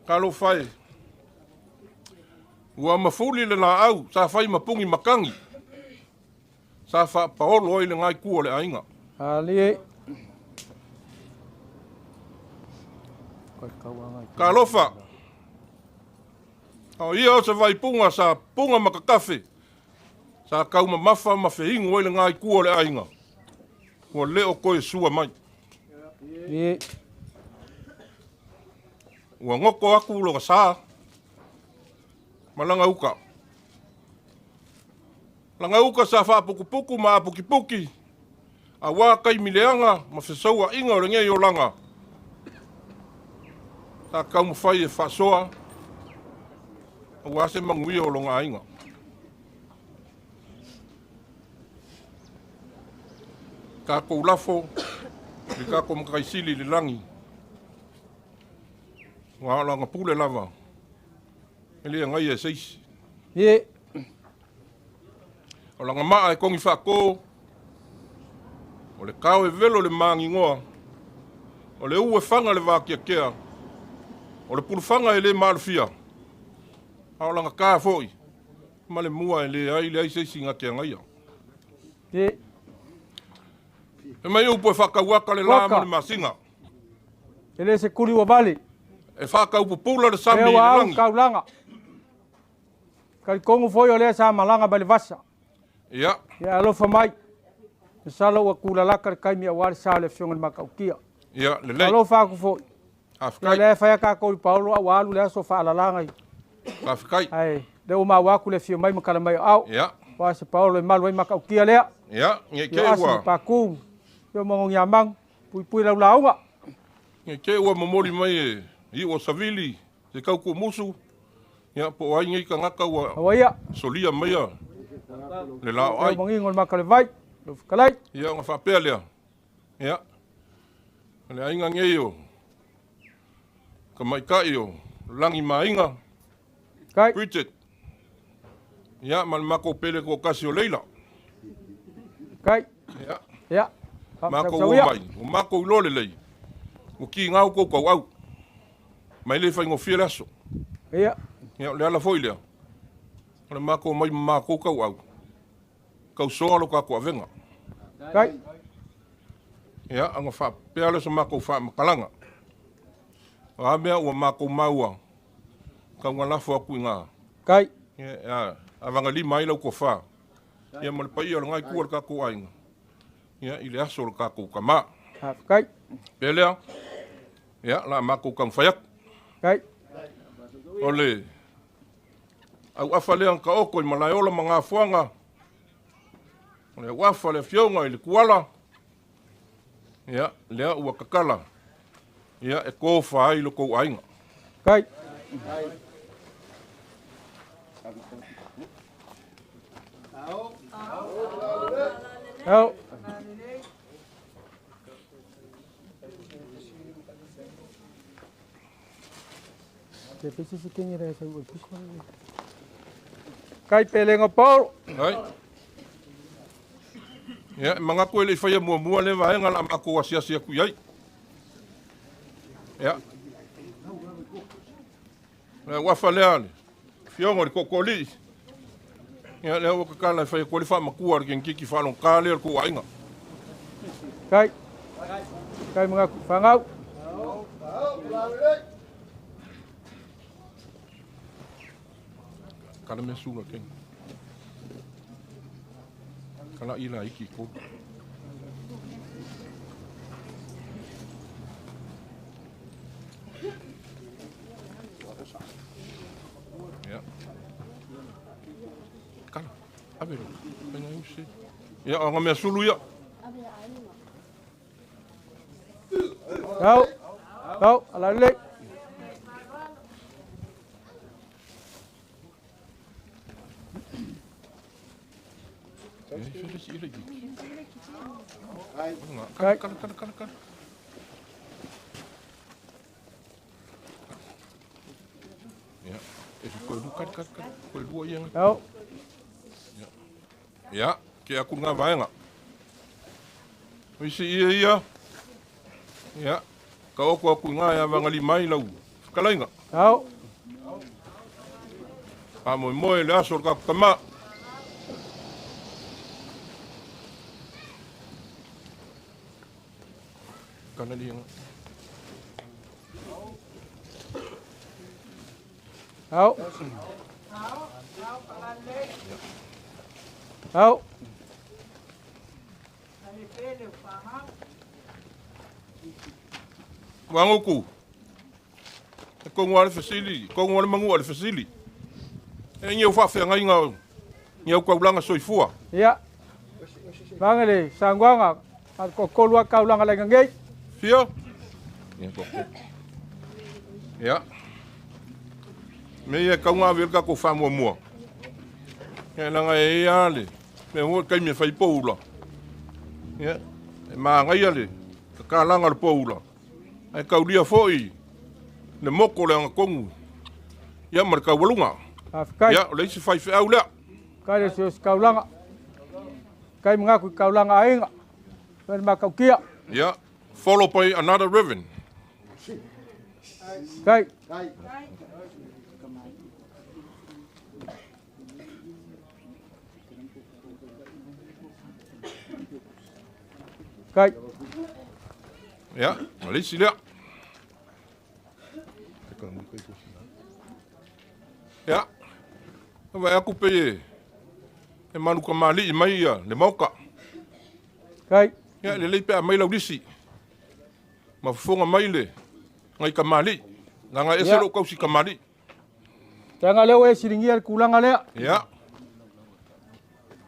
Talofa e, ua mafuli le laau sa fai ma puni matagi, sa faapaolo ai lena itu o le aiga. Alie. Talofa, a o ia o se vaipuga sa puga ma kakafe, sa taumamafa ma feinu ai lena itu o le aiga, ua le o toe sua mai. E. Ua goto atu lona sa ma lana uta. Lana uta sa faaputuputu ma aputiputi, auā taimi leaga ma fesauaiga o lenei olaga, sa taumafai e faasoa auā se manuia o lona aiga. Tatou lafo i le tatou Matai Sili i le lagi, aua o lana pule lava e le agaia e se isi. E. O lana maa e togi faato, o le tao e velo le magigoa, o le u e faga le vakeakea, o le pulufaga e le maalofia, a o lana ta foi ma le mua e leai leai se isi na te agaia. E. E mai upu e faatauata le la ma le masina. E le se kuli ua vale. E faataupupula le sami i le lagi. Kaulaga. Talitonu foi o lea sa malaga mai le vasa. Ia. Ia alofa mai. Masalo ua tulalaka le taimi aua le sa o le Afioga i le Matautia. Ia, lelei. Alofa atu foi. Faafetai. Ia lea e fai a tatou i Paolo a ua alu le aso faalalaga i. Faafetai. Ae lea ua maua atu le afio mai ma tala mai o au. Ia. Aua se Paolo e malu ai Matautia lea. Ia, ne i te i ua. Patu, ia Manogiamanu, puipui lau lauga. Ne i te i ua momoli mai e iu o Savili se tau tuumusu, ia po o ai nei tagata ua Aua solia maia le laoai. Ia manino le maka o le vai, lau fetalai. Ia ona faapea lea, ia, o le aiga nei o tamaitai o Lagimaiga, Kai. Bridget, ia ma le matou pele toatasi o Leila. Kai. Ia. Ia. Matou o mai, ua matou iloa lelei, ua kiga outou tauau, ma e le faigofie le aso. Ia. Ia, o le ala foi lea, o le matou omai ma matou tauau, tausoa lo tatou avega. Kai. Ia, ona faapea lea o se matou faamatalaga. O a mea ua matou maua, tau lafo atu i ngā. Kai. Ia, avagalima ai lau tofa. Ia, ma le paia o lena itu o le tatou aiga. Ia, i le aso o le tatou tama. Faafetai. Pea lea, Ia, la makou taumafai atu. Kai. O le auafa lea na taoto i Malaeola ma Gafoaga, o le auafa le afioga i le Tuala, ia, lea ua tatala, ia, e tofa ai lo tou aiga. Kai. Ao. Kai pelega Paul. Ai. Ia, e manatu e le i faia muamua lea vaega la matou asiasi atu i ai. Ia. Le uafa lea le afioga i le Tootooalii. Ia, lea ua tatala e fai atu ai le faamatua a le kenekiti faalogogata lea o le tou aiga. Kai. Kai mangaku fangau. Kala mea sula keng. Kala ila iki ko. Ia. Kala. Ave lo. Penga usi. Ia, o mea sulu ia. Au. Au, ala le. Kala, kala, kala, kala, kala. Ia, e koe lu, kala, kala, kala. Koe lua ia. Au. Ia, ke aku ngā vaenga. O isi ia ia. Ia, ka oko aku ngā ia vangali mai lau. Whakalainga. Au. A moe moe le aso o le kaku tama. Kana lianga. Au. Au. Wangoku. E kongo ale fesili, kongo ale mangu ale fesili. E ngi o whaawhiangaiga ngi au kaulanga soifua. Ia. Vanga le sanguanga a ko kolua kaulanga le ngei. Fia? Ia ko. Ia. Me ia kaunga ave ka ko whamua mua. Ia langa e ia le. Me hua kai me whai poula. Ia. E maangai le. Ka kalanga le poula. Ai kaulia foi le moko le anga kongu. Ia ma le kaualunga. Afkai. Ia, o le isi whai whiau lea. Kai le sio kaulanga. Kai mga ku kaulanga ainga. Kai makaukia. Ia. Follow by another reverend. Kai. Kai. Ia, o le isi lea. Ia. Wa aku pe e e manu ka mali mai ia le mauka. Kai. Ia le lei pe a mai lau lisi. Ma fofoga mai le ngai ka mali. Nga ese Ia. lo kausi ka mali. Tanga leo e siringia le kulanga lea. Ia.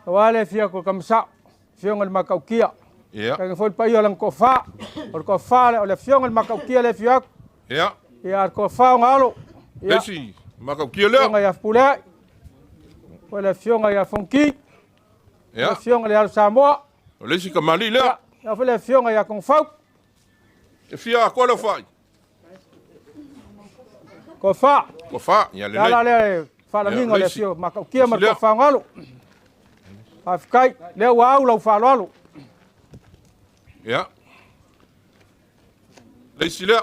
Wa le fia ko kamsa. Fionga le makaukia. Ia. Kai foi pa ia lang ko fa. O ko fa le o le fionga le makaukia le fia. Ia. Ia ko fa o ngalo. Ia. Lesi makaukia lea. Fionga ia pule. O le fionga ia fonki. Ia. Le fionga le al Samoa. O le isi ka mali lea. Ia foi le fionga ia konfau. E fia a koa le whai. Ko fa. Ko fa. Ia le La la lei. le fa la Ia, mingo le leisi. fio makaukia ma Leisi lea. ko fa ngalo. Afkai le wa au lau fa lo. Ia. Le isi lea.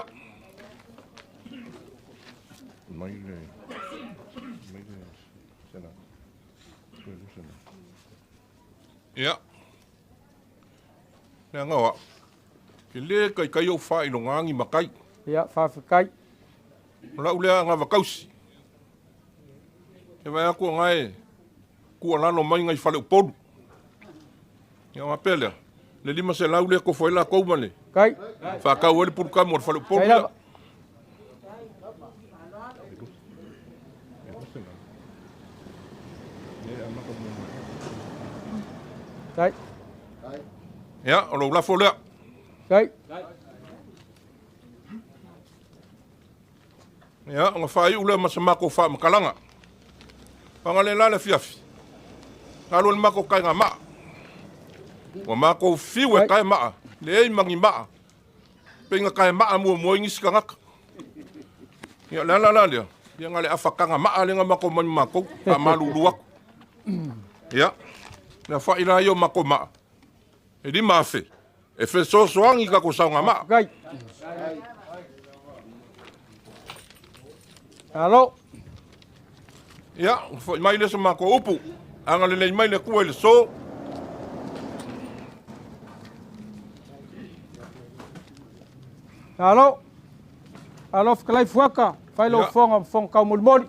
Mai le. Mai le. Sena. Ia. Lea ngawa. Ke le kai kai o whai lo ngangi makai. Ia fa kai. O lau lea ngā wakausi. Te vai aku ngai kua lalo mai ngai fale upolu. Ia ngā pele. Le lima se lau lea kofo ela kou male. Kai. Whakau ele puru kamu o le fale upolu Kai lea. lava. Dai. Ia, o lou lafo lea. Dai. Ia, ona faaiu lea ma se matou faamatalaga. Paga la le afiafi, na alu ai le matou taigama'a. Ua matou fiu e taema'a, leai ma ni ma'a. Pei na taema'a muamua ai nisi tagata. Ia, o le ala la lea, ia na o le afa tagama'a lea na matou omai ma matou, faamalulu atu. Ia, le afa'i la ia o matou ma'a, e 5,000, e fesoasoani i tatou saogama'a. Gai. Alo. Ia, foi mai lea se matou upu. Agalelei mai le Atua i le so. Alo. Alo fetalai Fuata, fai lou fofoga ma fofoga taumolimoli.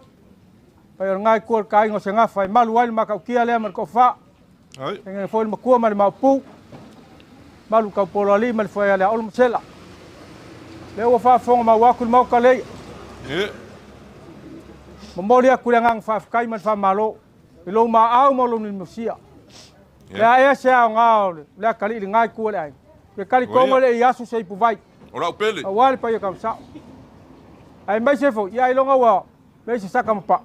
Pai o lena itu o le taaiga o Segafa e malu ai le matautia lea ma le toafa. Ai. Tainane foi le matua ma le maopu. Malu taupoloalii ma le fuaialea Olo ma Sela. Lea ua faafofoga mau atu le Maota lea. E. Momoli atu le agaga faafetai ma le faamalo i lou maau ma lou limosia. Le a ese aoga o le atalii i lena itu o le aiga. Ke talitonu e le i asu se ipuvai. O lau pele. Aua le paia tausao. Aemaise foi, ia ailoga ua leai se saka ma paa.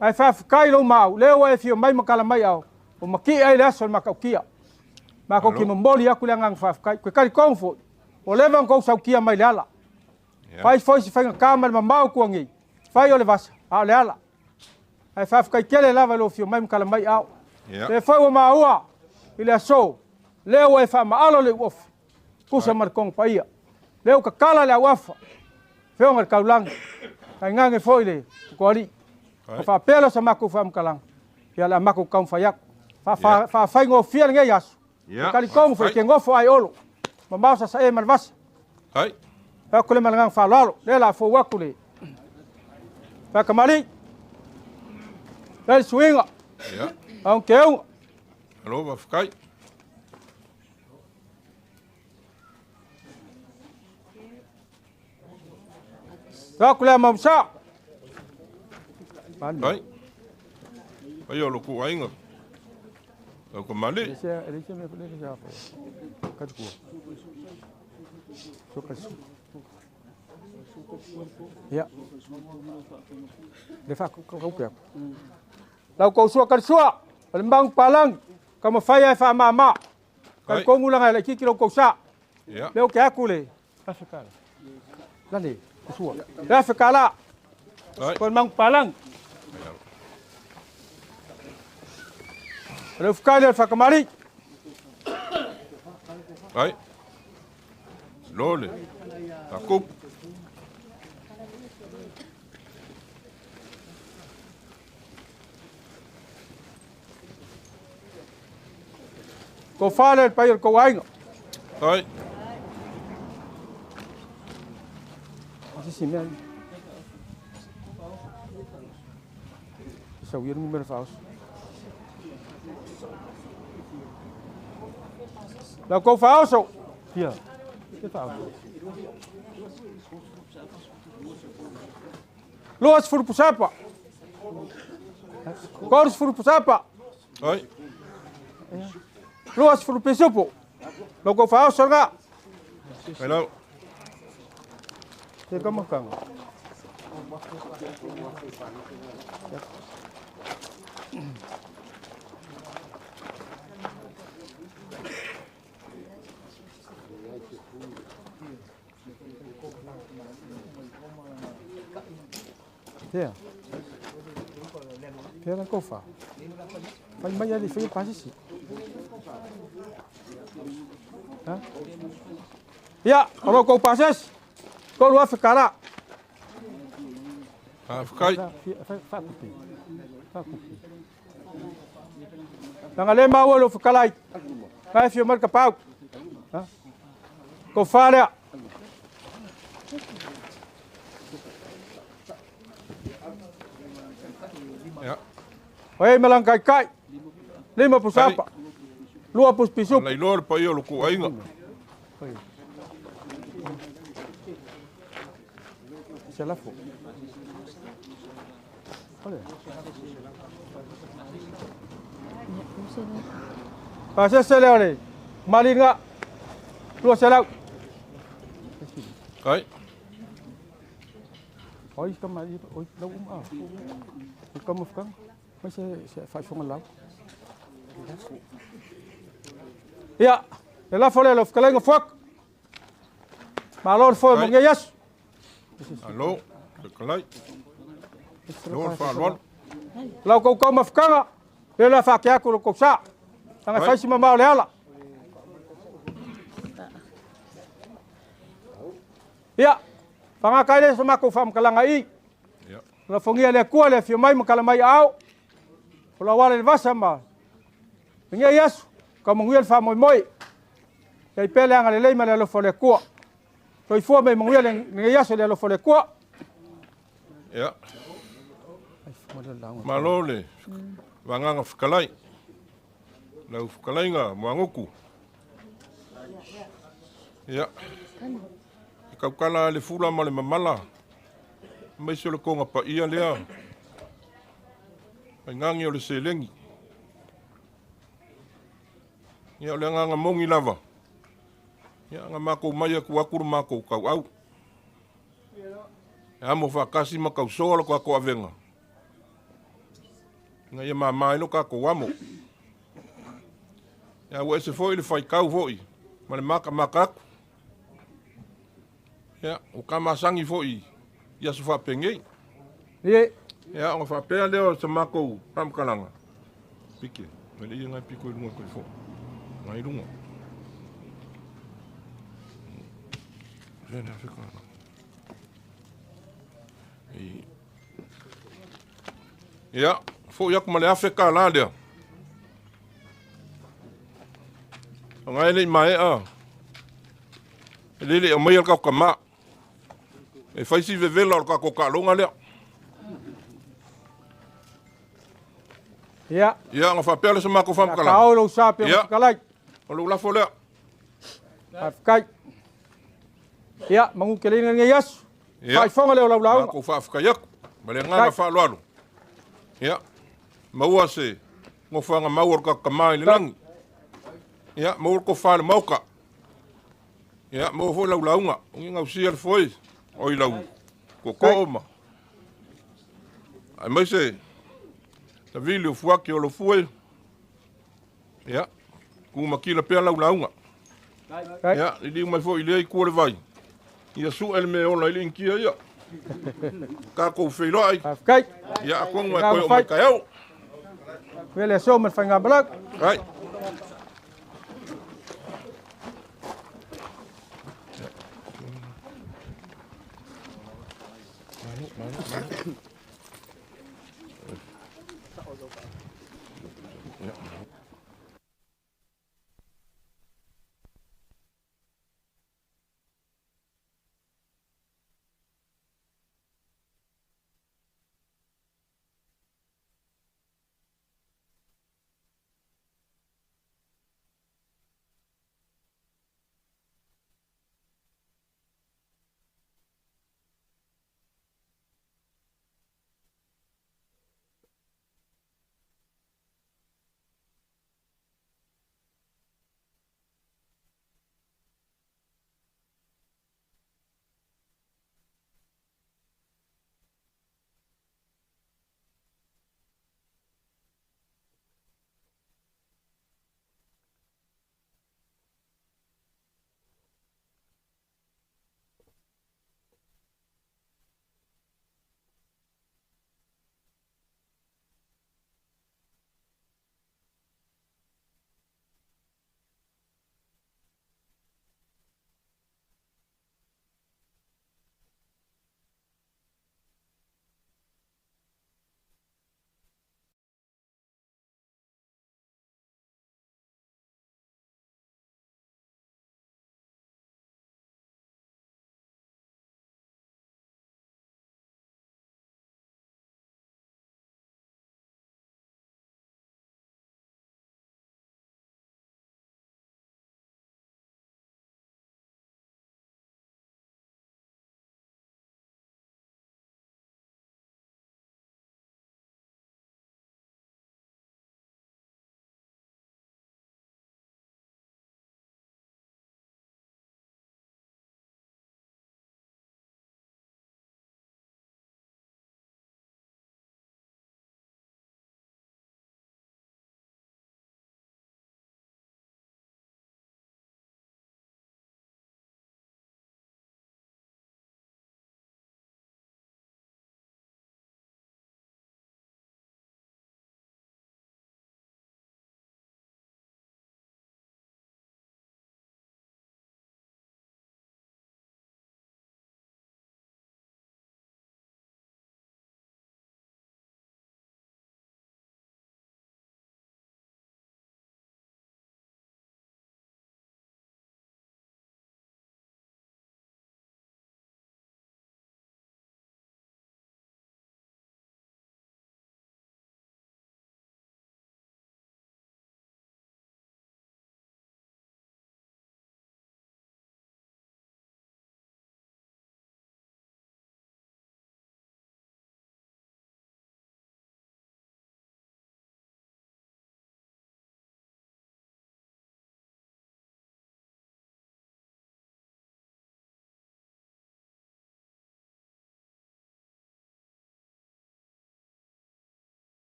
Ae faafetai i lou maau, lea ua e fio mai ma tala mai ao, ua matie ai le aso o le matautia. Matou te momoli atu le agaga faafetai. Ke talitonu foi, ua leva ona tou sautia mai le ala. Fai foi se faigata ma le mamao i tua nei, fai o le vasa, a o le ala. Ae faafetai tele lava i lou afio mai ma tala mai ao. Lea foi ua maua i le aso, lea ua e faamaalo le uofi, tusa ma le toga paia. Lea ua tatala le auafa, feoga le taulagi, tainane foi le toalii. Ona faapea lea o sa matou faamatalaga, ia o le a matou taumafai atu. Faafaigofie lenei aso, e talitonu foi e te nofo ai Olo, mamao sasae ma le vasa. Ai. Fai atu le ma le agaga faaaloalo, lea o le a fou atu le faakamalii, lea le suiga, aun keuga. Alo, faafetai. Fai atu le mausa. Ai. Ai o lo ku aiga. Lau kamali. Ia. Le fa ku ku ku. Lau kou sua kalisua, o le magu palangi, ka mafai ai faamama. Ka kongu langa le kiki lou kou sa. Ia. Leo ke aku le. Afe kala. Lale, sua. Le afe kala. Ai. Ko le magu palangi. O le ufukai le whakamari. Ai. Lole. Takupu. Ko whale le pai o le kou aiga. Ai. Sisi mea. Sau ia numera faos. Lau kou faoso. Fia. Te faoso. 20 pusapa. 30 pusapa. Ai. 20 pisupo. Lau kou faoso nga. Ai lau. Te kamakanga. Fea. Fea la kou fa. Fai mai ali fai pasisi. Ha? Ia, o lo kou pasesi. 3,000 kala. Faafetai. Faakupi. Faakupi. Langa le maua lo fekalai. Kai fio mar kapau. Ha? Ko whalea. Ia. Oe malang kai kai. 5 pusapa. 2 pus pisupu. Lailoa le paia o lo kou aiga. Se lafo. Ole. Pasese lea o le maliga 200. Kai. Oi ka mai oi lau uma. I ka mafukanga. Mai se se faifoga lau. Ia, le lafo lea lau fetalaiga Fuaku. Malo le foe mo lenei aso. Alo, fetalai. Lo le faaaloalo. Lau kaukau mafukanga, lea la faake atu lo kou sa. Tanga fai si mamao le ala. Ia, fagaka ai lea so makou faamatalaga i. Ia. Lafogia le Atua le afio mai ma kala mai aao. O lau ala i le vasa ma lenei aso, ka manuia le faamoemoe. Ia i pea le agalelei ma le alofa o le Atua. Soifua ma ia manuia lenei aso i le alofa o le Atua. Ia. Malo le vagaga fetalai. Lau fetalaiga Muagutu. Ia. E tautala le fula ma le mamala. Aemaise o le toga paia lea. Faigage o le seleni. Ia o le agaga moni lava. Ia na matou mai atu atu le matou tauau. E amo faatasi ma tausoa lo tatou avega. Ina ia mama ai lo tatou amo. Ia ua ese foi le faitau foi ma le makamaka atu. Ia, ua kamasagi foi i aso faapenei. Ie. Ia, ona faapea lea o sa matou faamatalaga. Pike, mai le ia ngai piko i luga koe fo. Ngai luga. Lena feka. Ia, foi aku ma le afe ka la lea. O ngai le i maea. E le le aumaia le tatou tama. E fai si vevela o le tatou taaloga lea. Ia. Ia, ona faapea lea sa matou faamatalaga. Ia, lou sa pea Ia. fetalai. O lou lafo lea. Faafetai. Ia, manu tele lenei aso. Ia. Faaifoga lea o lau lauga. Matou faafetai atu. Ma le agaga faaaloalo. Ia, maua se nofoaga mau o le tatou tama i le lagi. Ia, maua le tofa i le maoka. Ia, maua foi lau lauga. O ni gausia le foe o i lau tootoo ma aemaise tavili o fuaki o lofue. Ia, kumakila pea lau lauga. Ia, liliu mai foi i lea itu o le vai. Ia sue le mea ola i le inikia ia. Tatou feiloai. Faafetai. Ia, atonu e toe oo mai taeao. Ia le aso ma le faigamalaga. Ai.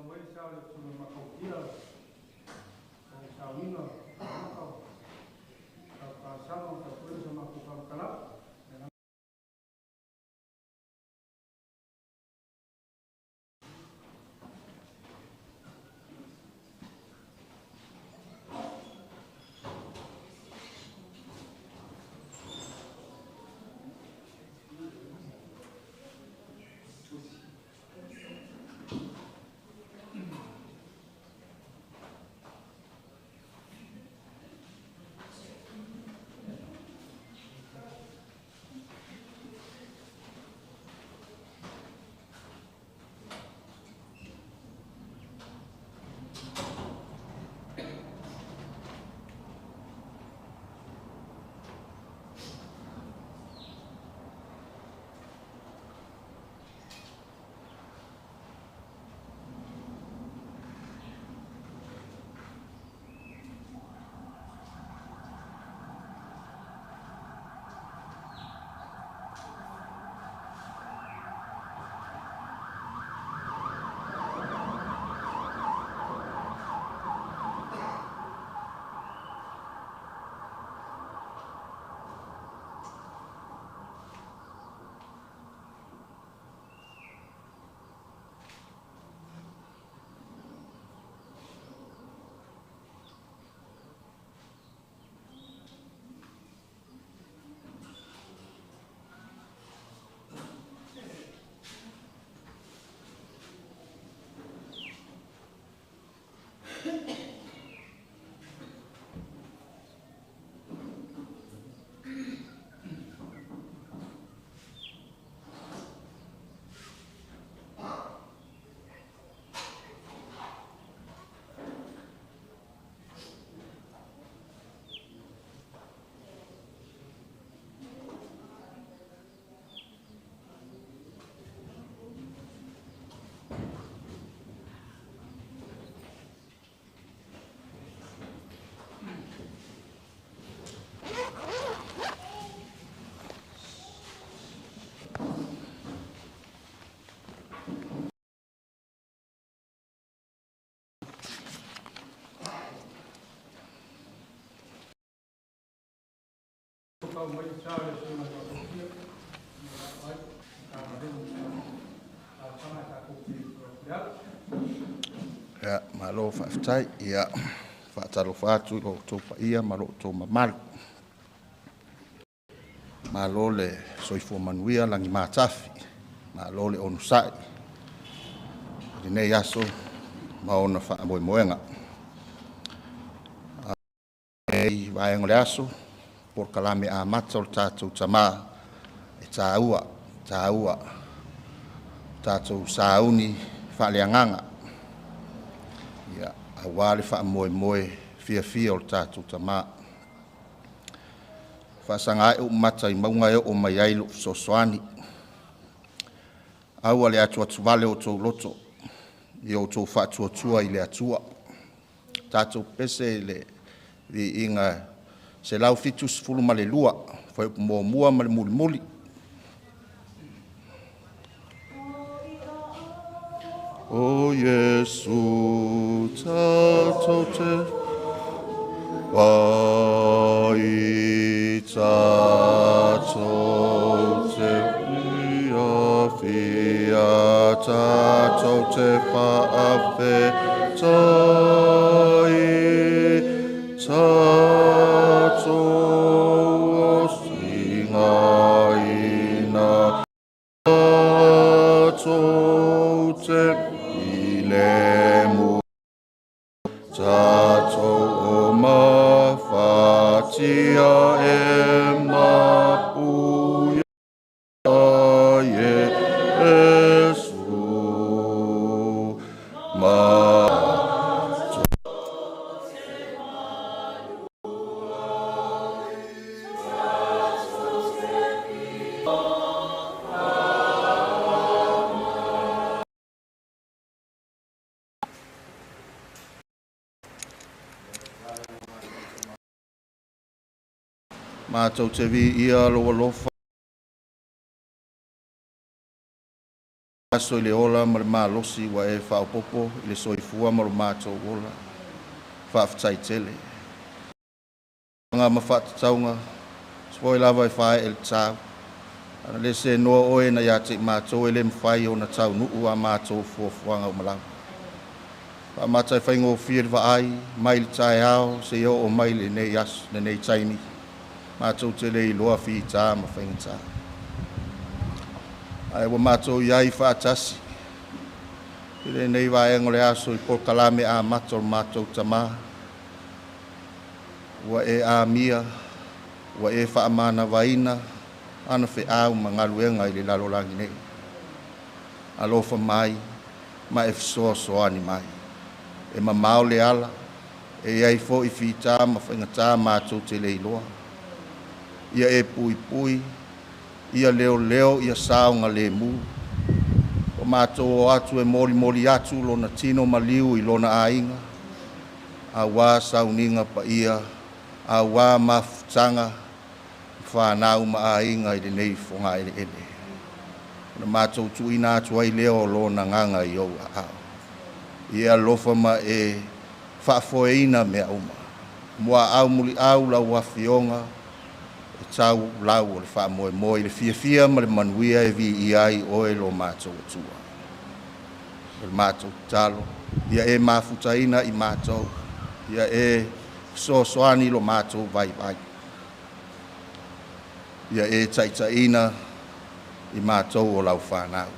mai le sao i le susuga Matautia o sauniga maka o talosaga ma tapuega sa matou faamatalaga. Ia, malo faafetai. Ia, faatalofa atu i lo outou paia ma lo outou mamalu. Malo le soifua manuia lagi matafi. Malo le onosai i lenei aso ma ona faamoemoega. I vaega o le aso, polokalame amata o le tatou tamā, e taua, taua, tatou sauni faaleagaga, ia, aua le faamoemoe fiafia o le tatou tamā. Faasaga ae ou mata i mauga e oo mai ai lou fesoasoani. Aua le atuatuvale o outou loto, ia outou faatuatua i le Atua. Tatou pese i le viiga 172, fuaiupu muamua ma le mulimuli. O Iesu tatou te pai tatou te fiafia tatou te faafetai tatou osigaina tatou te filemu tatou o mafatia e mapuia Iesu ma Matou te viia lou alofa. Aso i le ola ma le malosi ua e faaopoopo i le soifua ma lo matou ola. Faafetai tele. Ma faatatauga foi lava e faaee le tau. Ana le senoa oe na ia te i matou e le mafai ona taunuu a matou fuafuaga uma lava. Faamata e faigofie le vaai mai le taeao seia oo mai lenei aso, lenei taimi. Matou te le iloa fita ma faigata. Ae ua matou i ai faatasi i lenei vaega o le aso i polokalame amata o le matou tamā. Ua e amia, ua e faamanavaina ana feau ma galuega i le lalolagi nei. Alofa mai ma e fesoasoani mai. E mamao le ala, e i ai foi fita ma faigata matou te le iloa. Ia e puipui, ia leoleo, ia saogalemu. O matou o atu e molimoli atu lona tino maliu i lona aiga, auā sauniga paia, auā mafutaga, whanau ma aiga i lenei fogaeleele. Na matou tuuina atu ai lea o lona agaga i ou aao. Ia alofa ma e faafoeina mea uma. Muaau muliau lau afioga e tau lau o le faamoemoe i le fiafia ma le manuia e viia ai oe lo matou Atua. O le matou tatalo, ia e mafutaina i matou, ia e fesoasoani i lo matou vaivai. Ia e taitaiina i matou o lau whanau.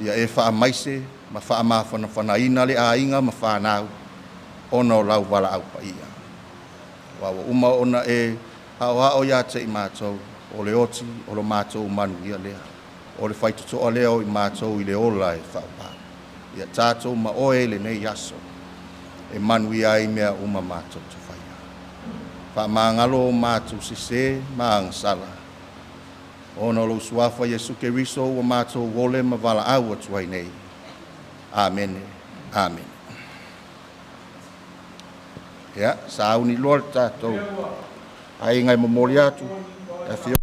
Ia e faamaise ma faamafanafanaina le aiga ma whanau ona o lau valaau paia. Wa ua uma ona e aoao ia te i matou o le oti o lo matou manuia lea. O le faitotoa lea o i matou i le ola e faapau. Ia tātou ma oe i lenei aso e manuia ai mea uma matou te faia. Faamagalo o matou sese ma agasala. Ona o lou suafa Iesu Keriso ua matou ole ma valaau atu ai nei. Amene, amene. Ia, sauni loa le tātou aiga e momoli atu. E afio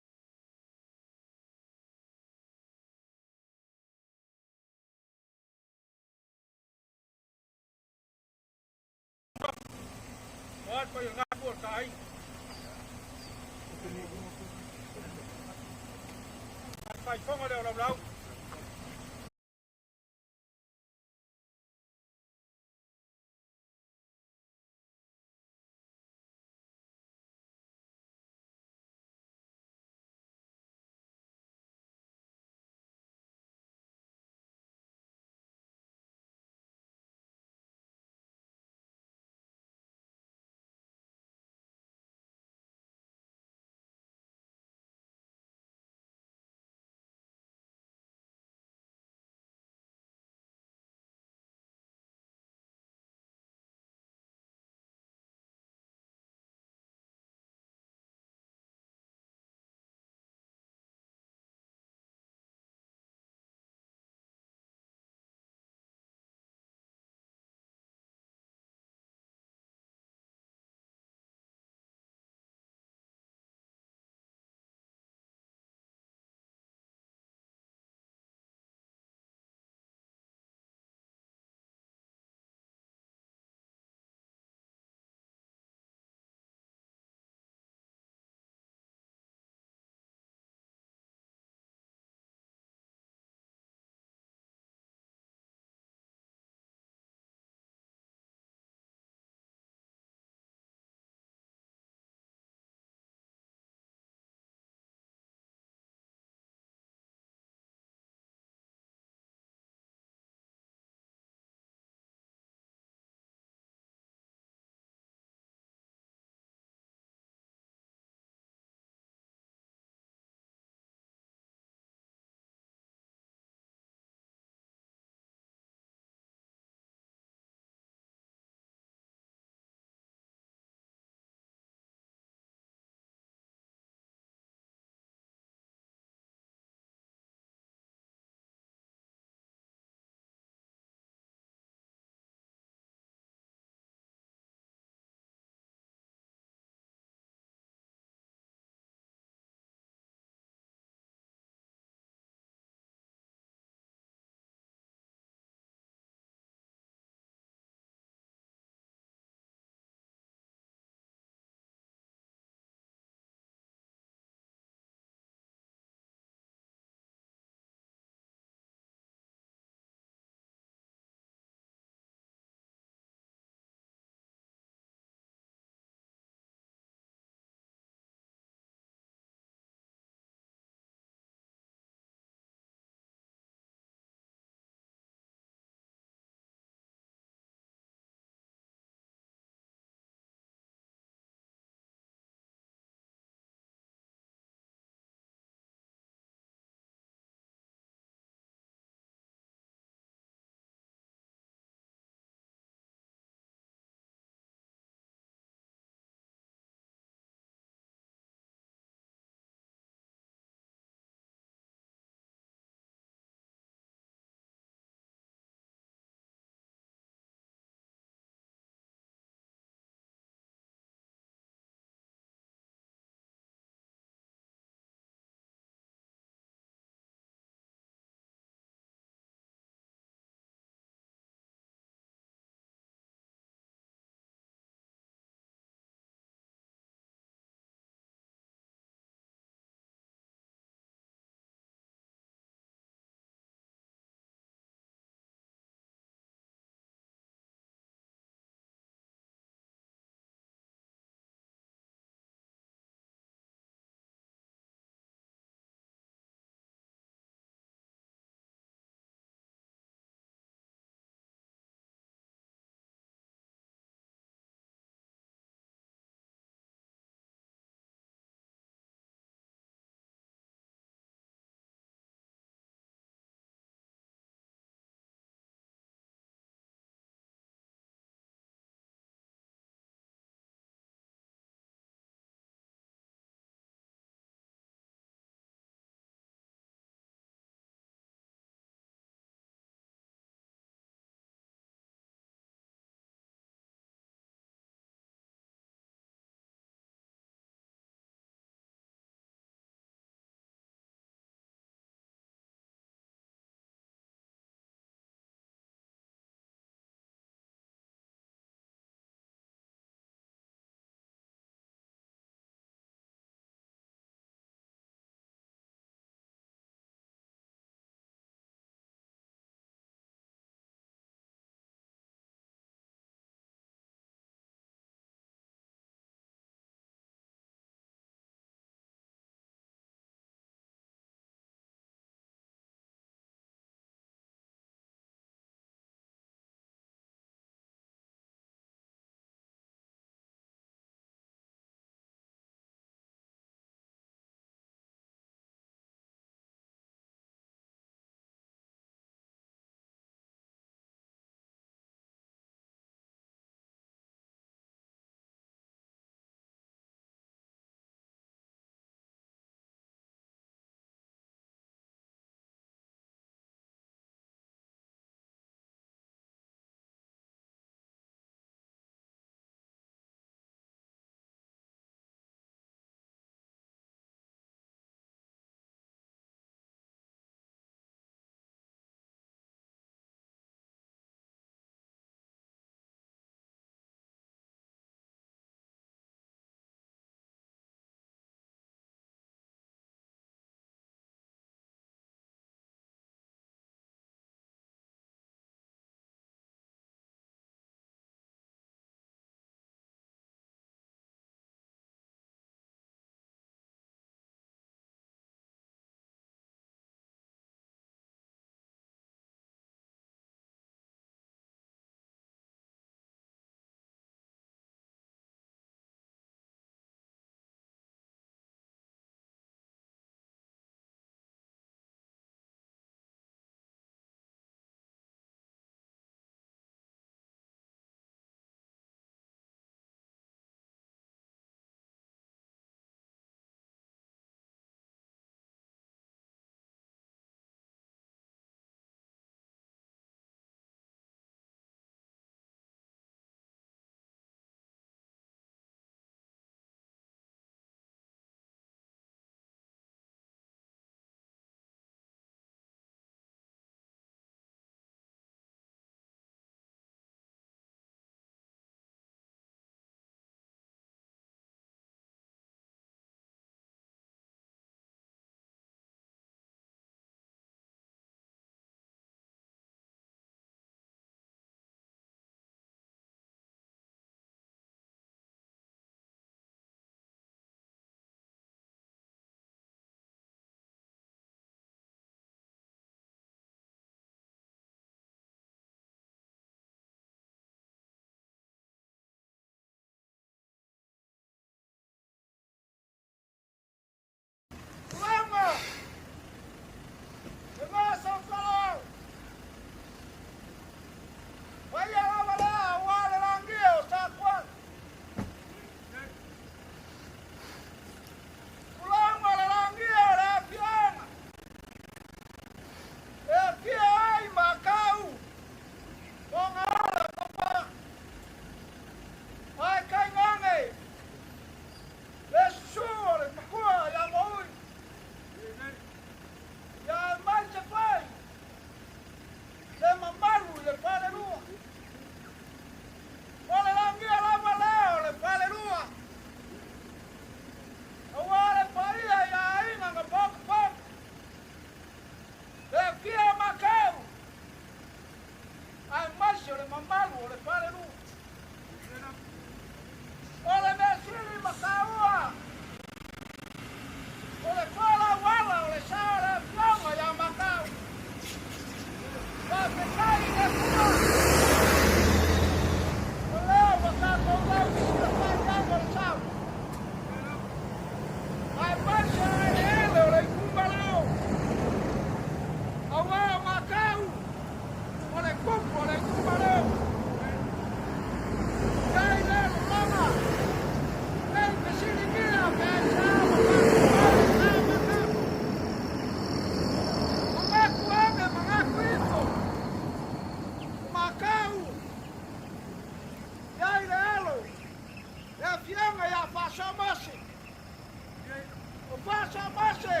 fasa o Mose.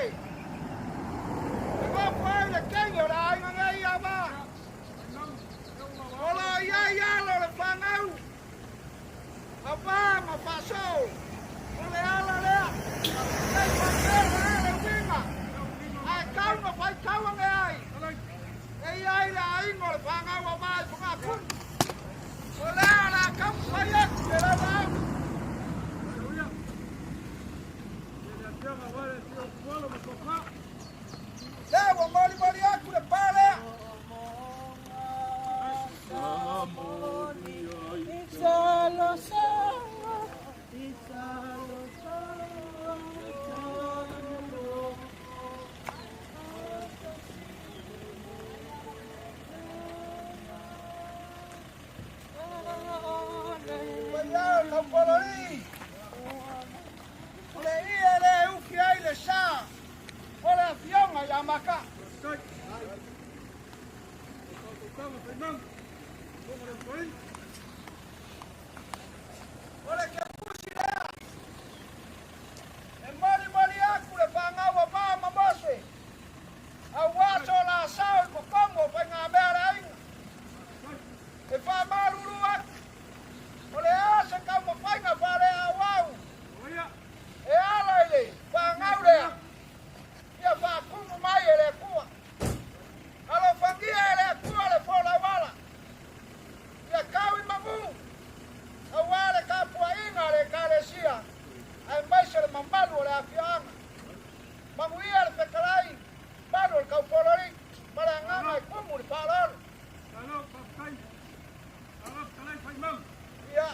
E nofo ai le teine o le aiga nei ia Va. O lo o i ai alo o le fanau a Va ma Faasoo. O le ala lea, ne i faapea o le a le uiga, ae tau na faitau ane ai, e i ai le aiga o le fanau a Va i Fogafulu. O lea o le a taumafai atu i le laulaau. Lea ua molimoli atu le pa lea. Paia o le taupololii, o le ie lea e ufi ai le sa o le afioga ia Maka. O le kefusi lea e molimoli atu le fanau a Va ma Mose, aua so la sao i totonu o faigamea a le aiga. E faamalulu atu, o le a se taumafaiga faaleauau e ala i le fanau lea ia faatumu mai e le Atua. Alofagia e le Atua le folauala, ia tau i manu, aua le tapuaiga a le Ekalesia, aemaise le mamalu o le afioaga. Manuia le fetalai, malu o le taufololi, ma le agaga e tumu i le faaaloalo. Ia,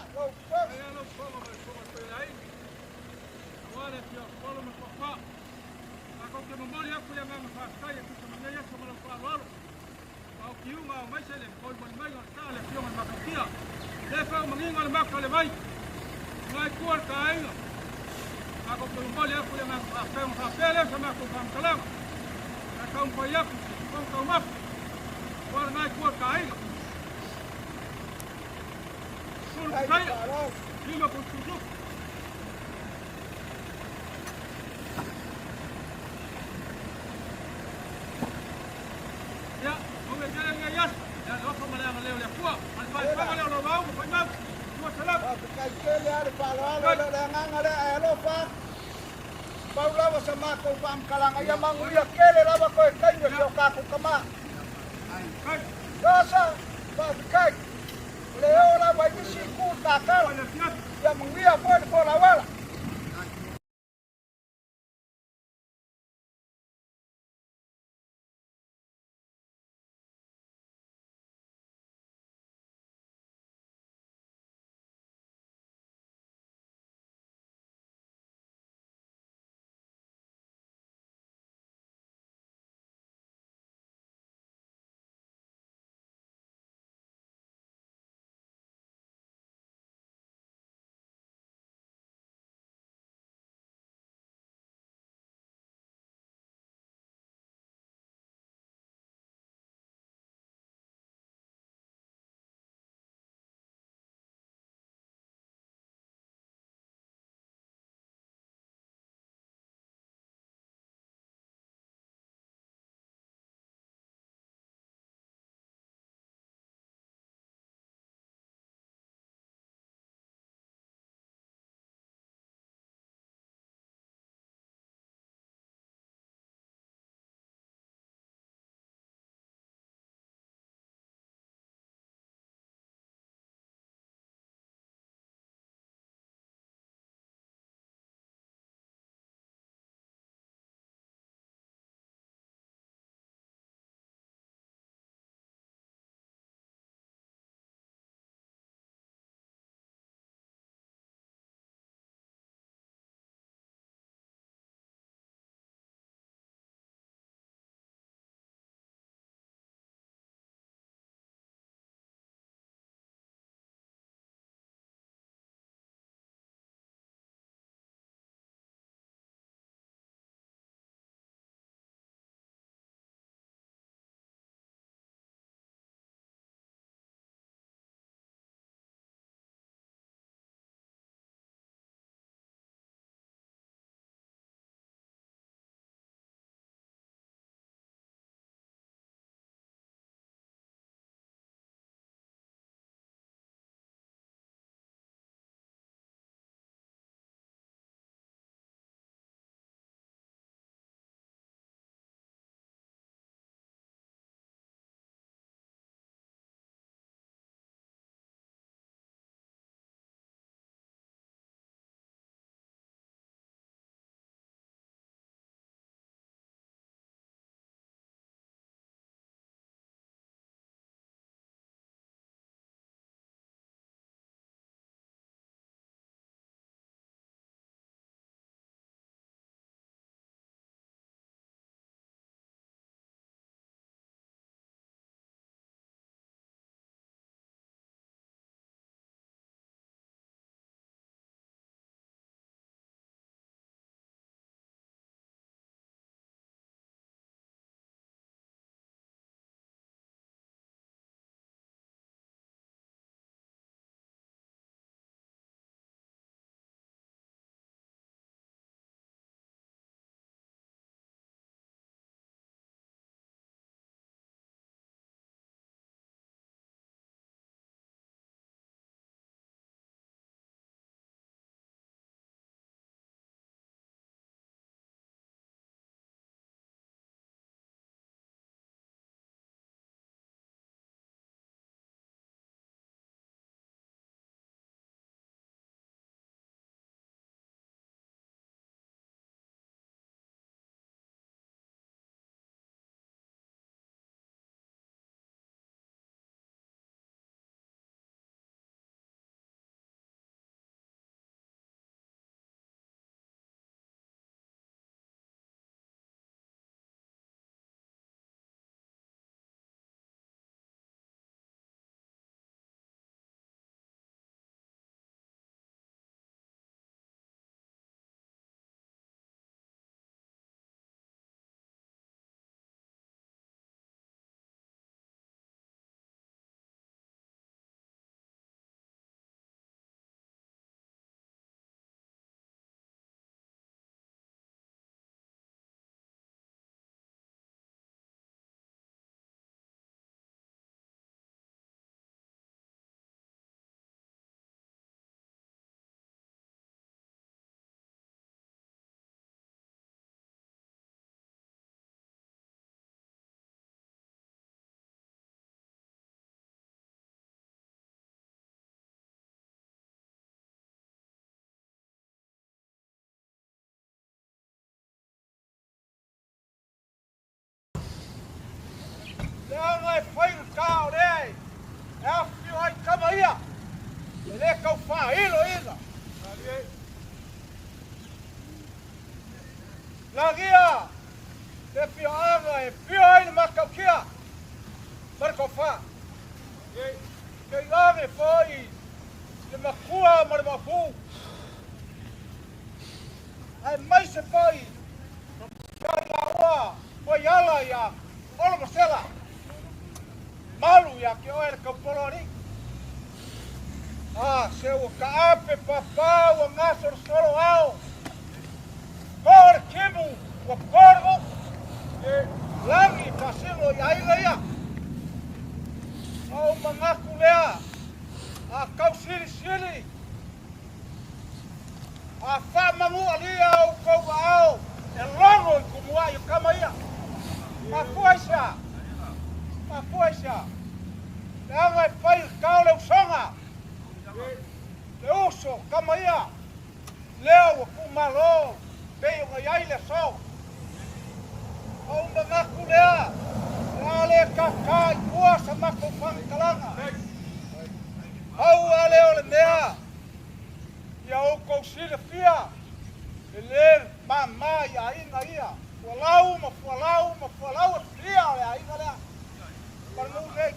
lau Faafetai tele lava le faaaloalo, e le o le agaga lea ae alofa atu. Pau lava sa matou faamatalaga, ia manuia tele lava toe taimi o si o tatou tama. Rosa, faafetai. O le oo lava i nisi itu o le tatalo, ia manuia foi le folauala. Leaga e faigata o lea e afifio ai tama ia, e lē taufāiloina. Lagia le afioaga e afio ai le Matautia ma le Tofa. Tainane foi le matua ma le maopu. Aemaise foi ia laua fuaiala ia Olo Masela. Malu ia te oe le taupolo alii. A se ua taape papa ua gasolosolo ao. To le timu ua to le gutu. Lagi faasino i aiga ia. Ona ou manatu lea, a tausilisili, a faamanualia outou aao e logo i tumuai o tama ia. Mafua i se a? Mafua i se a? Leaga e fai i tao le usoga, le uso o tama ia, lea ua tuumalo pei ona i ai le aso. Ona ou manatu lea, o le a le tātā i tua sa matou faamatalaga. Pau lava lea o le mea ia outou silafia, e le māmā i aiga ia, fualau ma fualau ma fualau atulia o le aiga lea ma le nuu nei,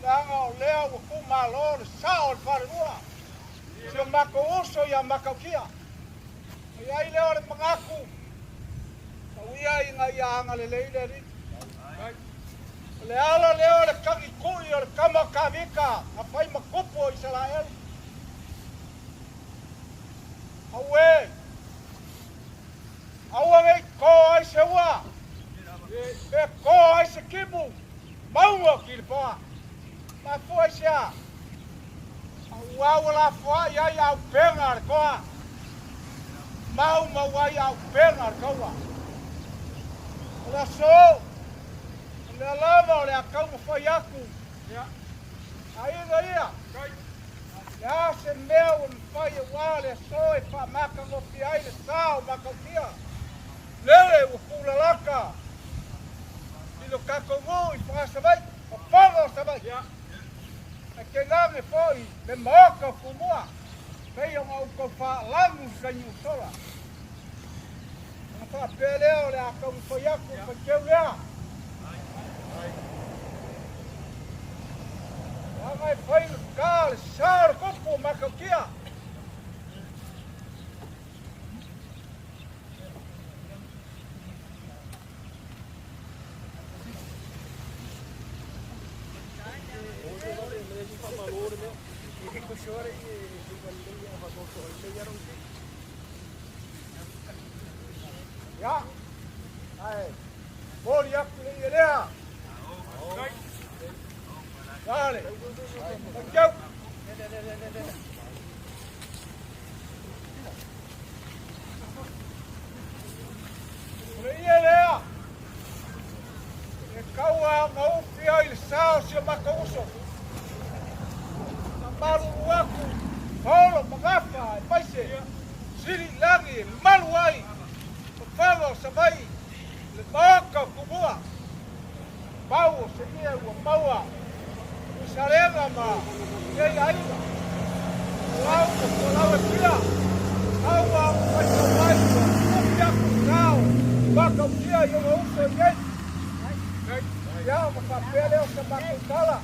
leaga o lea ua tuumalo le sao o le falelua, si o matou uso ia Matautia. Ona i ai lea o le manatu, tau ia ina ia agalelei le Alii. O le ala lea o le tagitui o le tama o Tavita na fai ma tupu o Isaraelu. Auē! Aua ne i to ai se ua, pe to ai se timu, mauga o Kilipoa. Mafua i se a? Auā ua lafoai ai aupega a le toa, maumau ai aupega a le taua. O le aso, o lea lava o le a taumafai atu aiga ia, le a se mea ua mafai auā le aso e faamatagofie ai le sa o Matautia, lele ua tuulalata i lo tatou nuu i Fogaa Savaii, fofoga o Savaii. Ae tainane foi le Maota o Tumua, pei ona outou faalagu i le taimi ua sola. Ona faapea lea o le a taumafai atu le faiteu lea. Leaga e faigata le sa o le tupu o Matautia. Ia, ae momoli atu le ie lea. Dale, faiteu. O le ie lea e tau ona ufi ai le sa o si o matou uso. Na malulu atu paolo ma gafa aemaise sili i lagi e malu ai fofoga o Savaii le Maota o Tumua. Pau o se ie ua maua i Salega ma nei aiga. Folau ma folau e pia, taua o faitau mai ua ufi atu sao Matautia i ona uso i nei. Ia ma faapea lea o sa matou tala.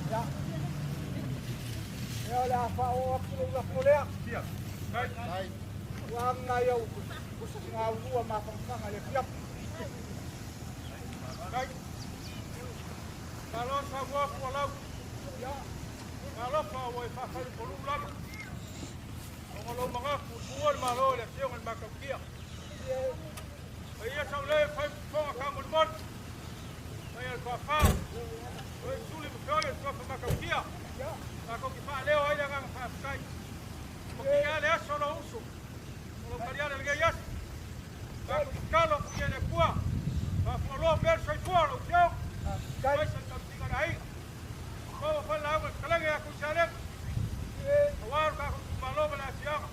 Ia. Ia o le a faaoo atu lou lafo lea. Ua aga ai au gaulua mafanafana i le afiafi. Malo Samoa fualau. Talofa ua e faafailupolu'u lava ona o lou manatu i tuua le Malo i le Afioga i le Matautia. Paia saulē e fai fofoga taumolimoli, paia le toafa o e suli ma feoi o le suafa Matautia, tatou te faaleo ai le agaga faafetai. Ua ki'a le aso o lou uso, o lou taliale i lenei aso. Tatou tatalo atu ia i le Atua, faafualoa pea le soifua o lau Afioga, aemaise le tautiga o le aiga. Maua foi le lauga i le fetalaiga ia Tuisalega, aua lo tatou itumalo ma le afioaga.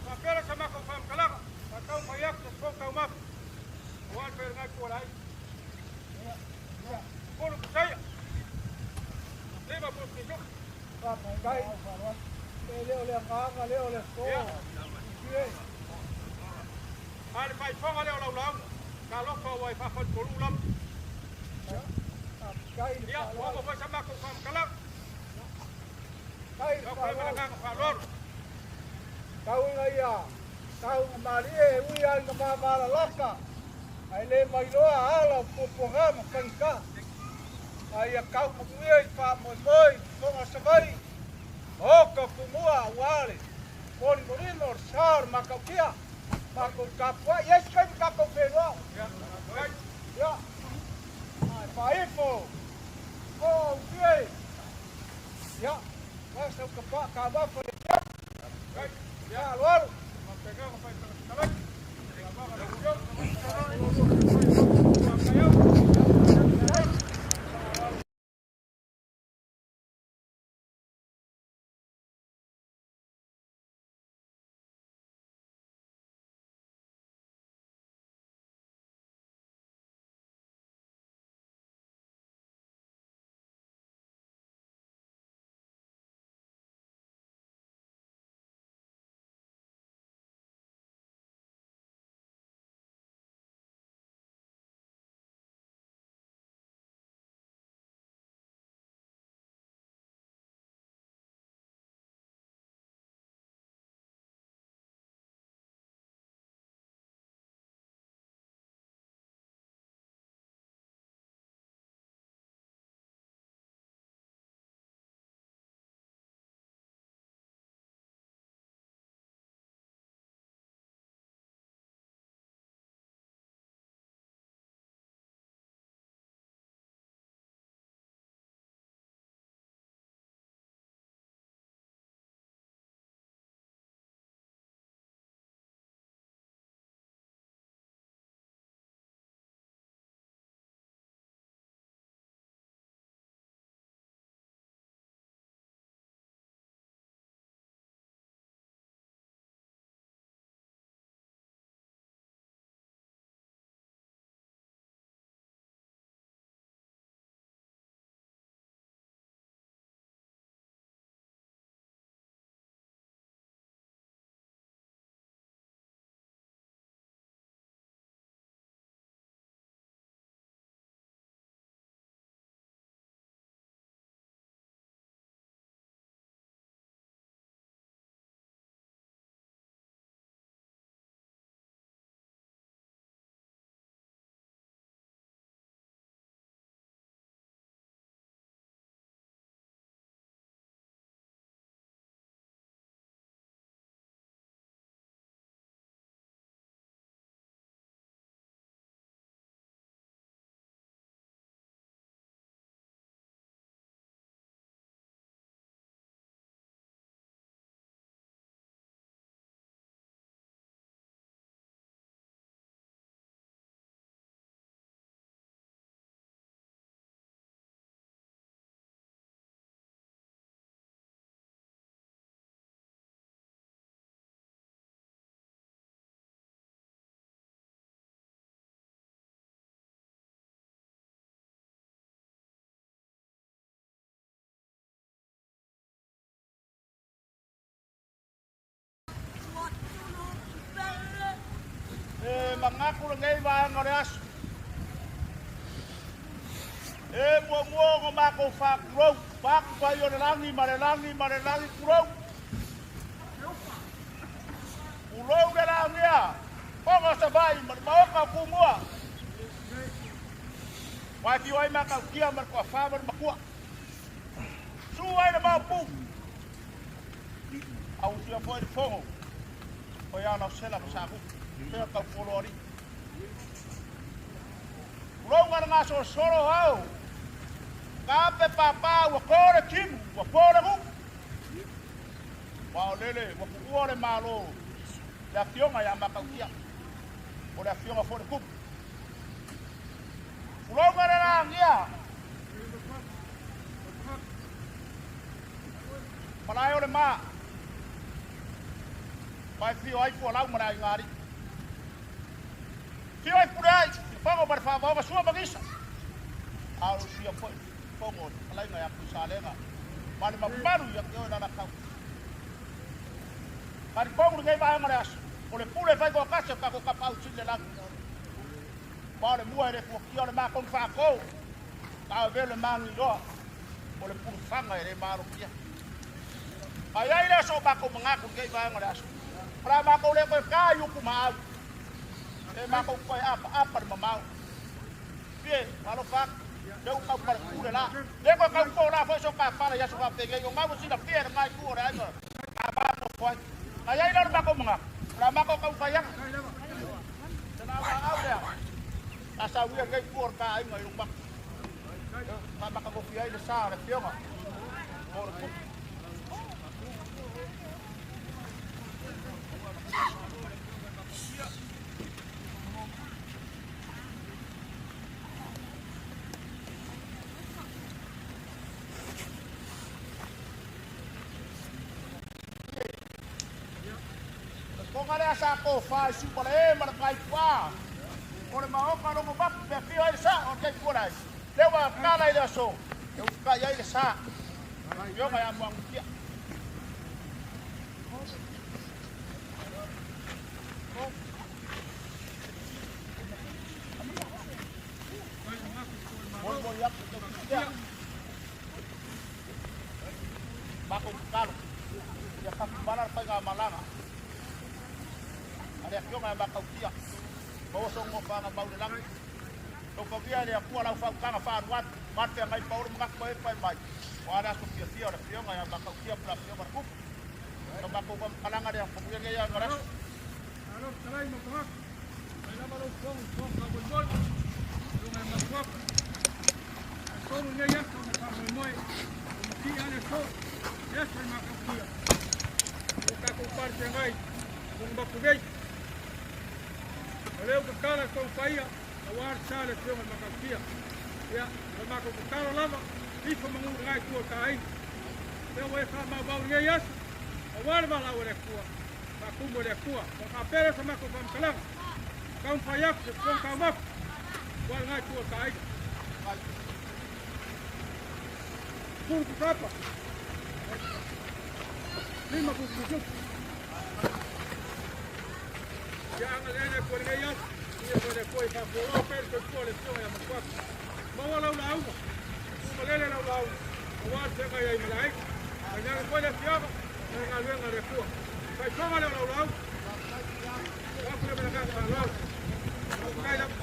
Faapea lea sa matou faamatalaga, sa taumafai atu se fofoga taumafa, aua le feagai atu o le aiga. E le o le agaga lea o le aso. A le faifoga lea o laulauga. Talofa ua e faafaletolu lava. Ia, ua oo foi sa matou faamatalaga. Lau Afioga ma le agaga faaaloalo. Tau ina ia tauga malie e ui lava ina mavalalata ae lē mailoa ala o puapuagā ma faigata a ia tau manuia i faamoemoe i fofoga o Savaii maota o Tumua auā le molimolino o le sā o le Matautia matou tapua'i ai se taimi tatou feiloai. Ia ae faaifo o aufie ia asa uta taumafa le ia aloalo. E manatu lenei vaega o le aso. E muamua ona matou faatulou, faatu pai o le lagi ma le lagi ma le lagi tulou. Tulou le lagia, foga o Savaii ma le maota o Tumua. Mai fio ai Matautia ma le toafa ma le matua. Su ai le maopu. Au sia foi le fogo. O ia lau sela ma sa Sea tau polo ari. Tulou ngā ngā soro au. Ka pe pāpā ua kore timu, ua pore gu. Wa o lele, ua kuua le malo. Le afioga ia Matautia. O le afioga foi le kupu. Tulou ngā le langia. Malae o le mā. Mai fio ai fua lau ma le ai ngāri. Fio ai pure ai, whango ma le whaavaoga sua magisa. A o sia foi, whango, alainga ia kui salenga. Ma le mamalu ia ke oe lana kau. Talitonu lenei vaega o le aso, o le pule e fai toatasi a le tatou Tapaau Sili i le lagi. Ma o le mua e le fuatia o le matou fatou, taavelo le magiloa o le pulufaga e le malotia. A i ai lea o so matou manatu i lenei vaega o le aso, o le a matou le toe ta i upu ma au, e matou toe apaapa le mamao. Fie, alofa atu, lea ua tau palepule la. Le toe tau po la foi so ta pala i aso faapenei, o gau e silafia e lena itu o le aiga a va nofo ai. A i ai lea o le matou manatu, o le a matou taumafai atu. Se la vaau lea, a sauia lenei itu o le ta aiga i lou matu. Faamatagofie ai le sa o le afioga mo le tupu. Toga lea sa tofa i Siupalae ma le Taipuaa o le maota logo mapu pe afio ai le sa o le Taipua lai. Lea ua tala i le aso e usukai ai le sa. Afioga ia Muagututia. Molimoli atu i Taupititea. Matou tatalo ia fatupala le faigamalaga a le afioga ia Matautia, maua sou nofoaga mau i le lagi. Alofagia e le Atua lau faautaga faaalualu, ma le feagai paolo manatu ma e fai mai, o a le aso fiafia o le afioga ia Matautia ma le afioga i le Tupu. O sa matou faamatalaga lea, manuia lenei aoga o le aso. Malo fetalai ma pagaku, mai lava lou fofoga i fofoga faamoemoe, afioga ia Matuaku. Talitonu lenei aso na faamoemoe, ua matie lava le aso, le aso i Matautia. Ua tatou palefeagai lona mapu nei. O lea ua tatala le Fono Paia aua le sa o le afioga i Matautia. Ia, o le matou tatalo lava, ifo manu i lena itu o le ta aiga. Lea ua e faamaumau i lenei aso, aua le valaau a le Atua, faatumu e le Atua. Ona faapea lea o sa matou faamatalaga, taumafai atu se fofoga taumafa aua lena itu o le ta aiga. Sulu kukapa. Lima kukusuku. Ia anga le aina kua lenei aso. Ia koe le Atua i faafualoa pea le soifua o le afioga ia Matuaku. Maua lau lauga. Tuumalele lau lauga. Aua le feagai ai ma le aiga. Faigata foi le afioga ma le galuega a le Atua. Faifoga lea o lau lauga. Atu lea ma le agaga faaaloalo. Faafetai lava.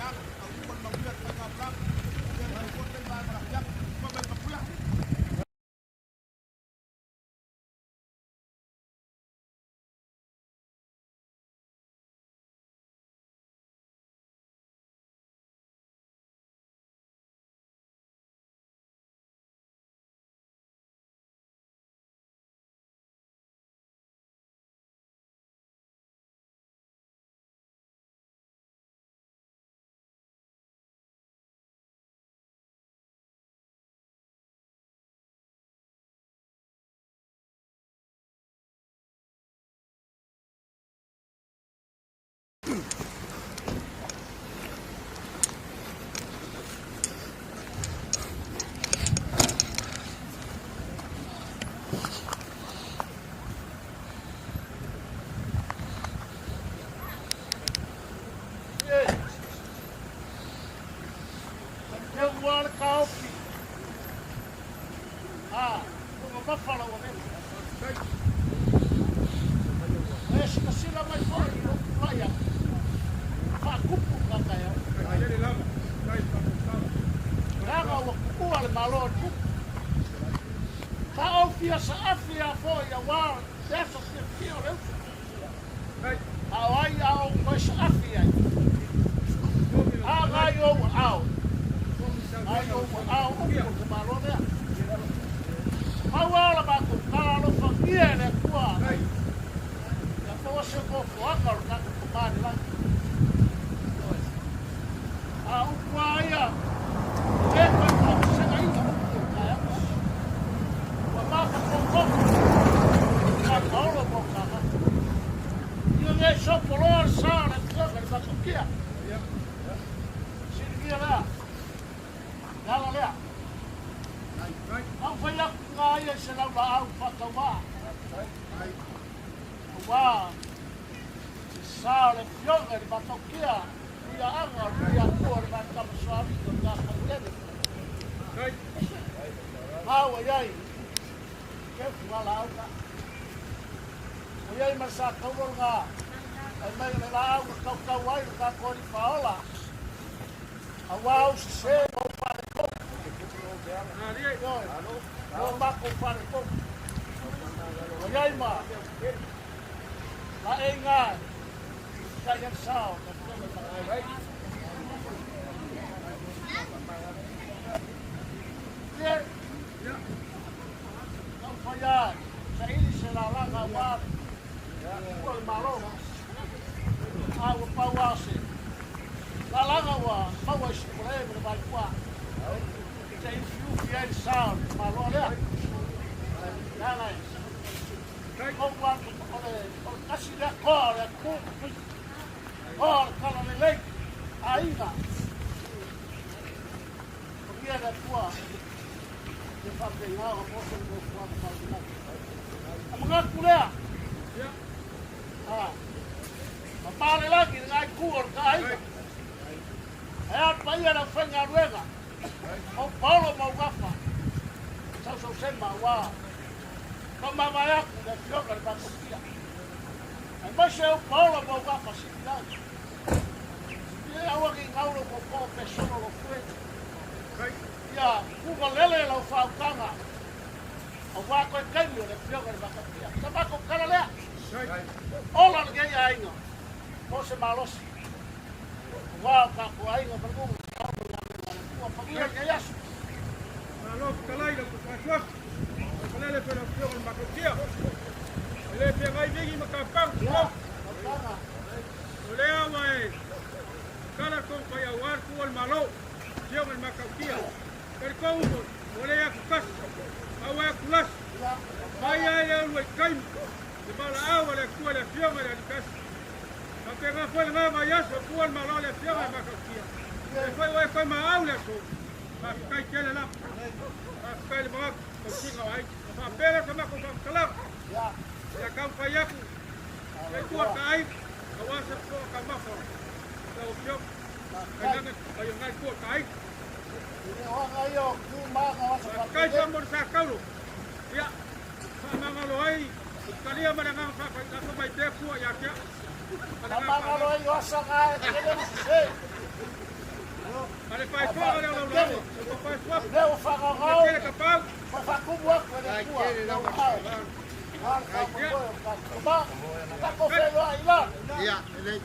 Lea ua le taofi. A, ua mamafa lau avega. E silasila mai foi i lou tulai atu, faatupu le taeao. Leaga ua tuua le Malo e le tupu. Sa ou fia saafi lava foi aua le aso fiafia o le uso. A o ai a ou toe saafi ai? A nai ou aao, ai ou aao upu o le tamaloa lea. Pau lava o la matou tala alofagia e le Atua ia maua se nofoaga o le tatou Tama i le lagi. A upu lava ia, e le toe faavasegaina upu o le taeao. Ua mafaufautoto ia Paolo ma Okana. Ia nei sopo loa le sa o le afioga i le Matautia. Siligia lea, le ala lea. Taumafai atu nga ia i se laulaau faatauvaa. Aua Afioga i le Matautia, Tuiaana o le Tuiatua o le Matamasoalii o le Tafailele. Ua iai, ke fugalaau na. Ua iai ma le sa taulo lena, fai mai o le laau na tautau ai le tatou Alii Faaola, auā ou sesē ma ou faaletonu. Ioe, mo matou faaletonu. Ua iai ma laeiga sa i ai le sao o le Afioga i le Matautia. Ia, taumafai lava e saili se lalaga aua le tua o le Malo. A ua pau lava o se lalaga ua maua i Sipole ma le Vaipua se i ufiufi ai le sa o le tamaloa lea. Leaga e tonu lava o le tasi lea toa o le atunuu, toa o le talalelei, aiga. Manuia le Atua, ia faapena ona maua se nofoaga faalelau. A manatu lea, mama le lagi i lena itu o le ta aiga. Ae a le paia i le aufaigaluega, o Paolo ma Ugafa, sausausema aua faamavae atu i le Afioga i le Matautia. Aemaise o Paolo ma Ugafa sili ai. Ia aua ne i gau lou tootoo pe solo lou fue. Ia kugalele lau faautaga aua toe taimi o le Afioga i le Matautia. Sa matou tala lea. Ola lenei aiga mo se malosi. Aua o tatou aiga ma le nuu ua pagia lenei aso. Malo fetalai lau faasoaso. Falele foi lau Afioga i le Matautia. E le feagai vigi ma kapau. O lea ua e kala kou fai auā le tuua o le Malo, Afioga i le Matautia. Talitonu foi, ua le atutasi, a ua e atulasi. Mai ai le aulu ai taimi, le valaau a le Atua i le Afioga i le Alikasi. Faapena foi lena vaiaso, tuua le Malo i le Afioga i le Matautia. O lea foi ua e toe maau le aso. Faafetai tele lava. Faafetai le manatu, tausiga o aiga. Ona faapea lea o sa matou faamatalaga. Ia taumafai atu, le tua ta aiga, aua se fofoga taumafa o lau Afioga. Tainane paia o lena itu o ta aiga. Faafetai foi mo le sa taulo. Ia, faamagalo ai, ou te talia ma le agaga faafetai, lafo mai pea fua ia te au. Ma le agaga Faamagalo faaaloalo. ai o asa na e tele le sese. A le faefoga lea o lau lauga, lau papa e suafa. Lea ua Ia faagaogao, tele kapau. ua faatumu atu e le Atua lau aao. A le faamoemoe o le tatou tama. Tatou feiloai i la. Ia, lelei.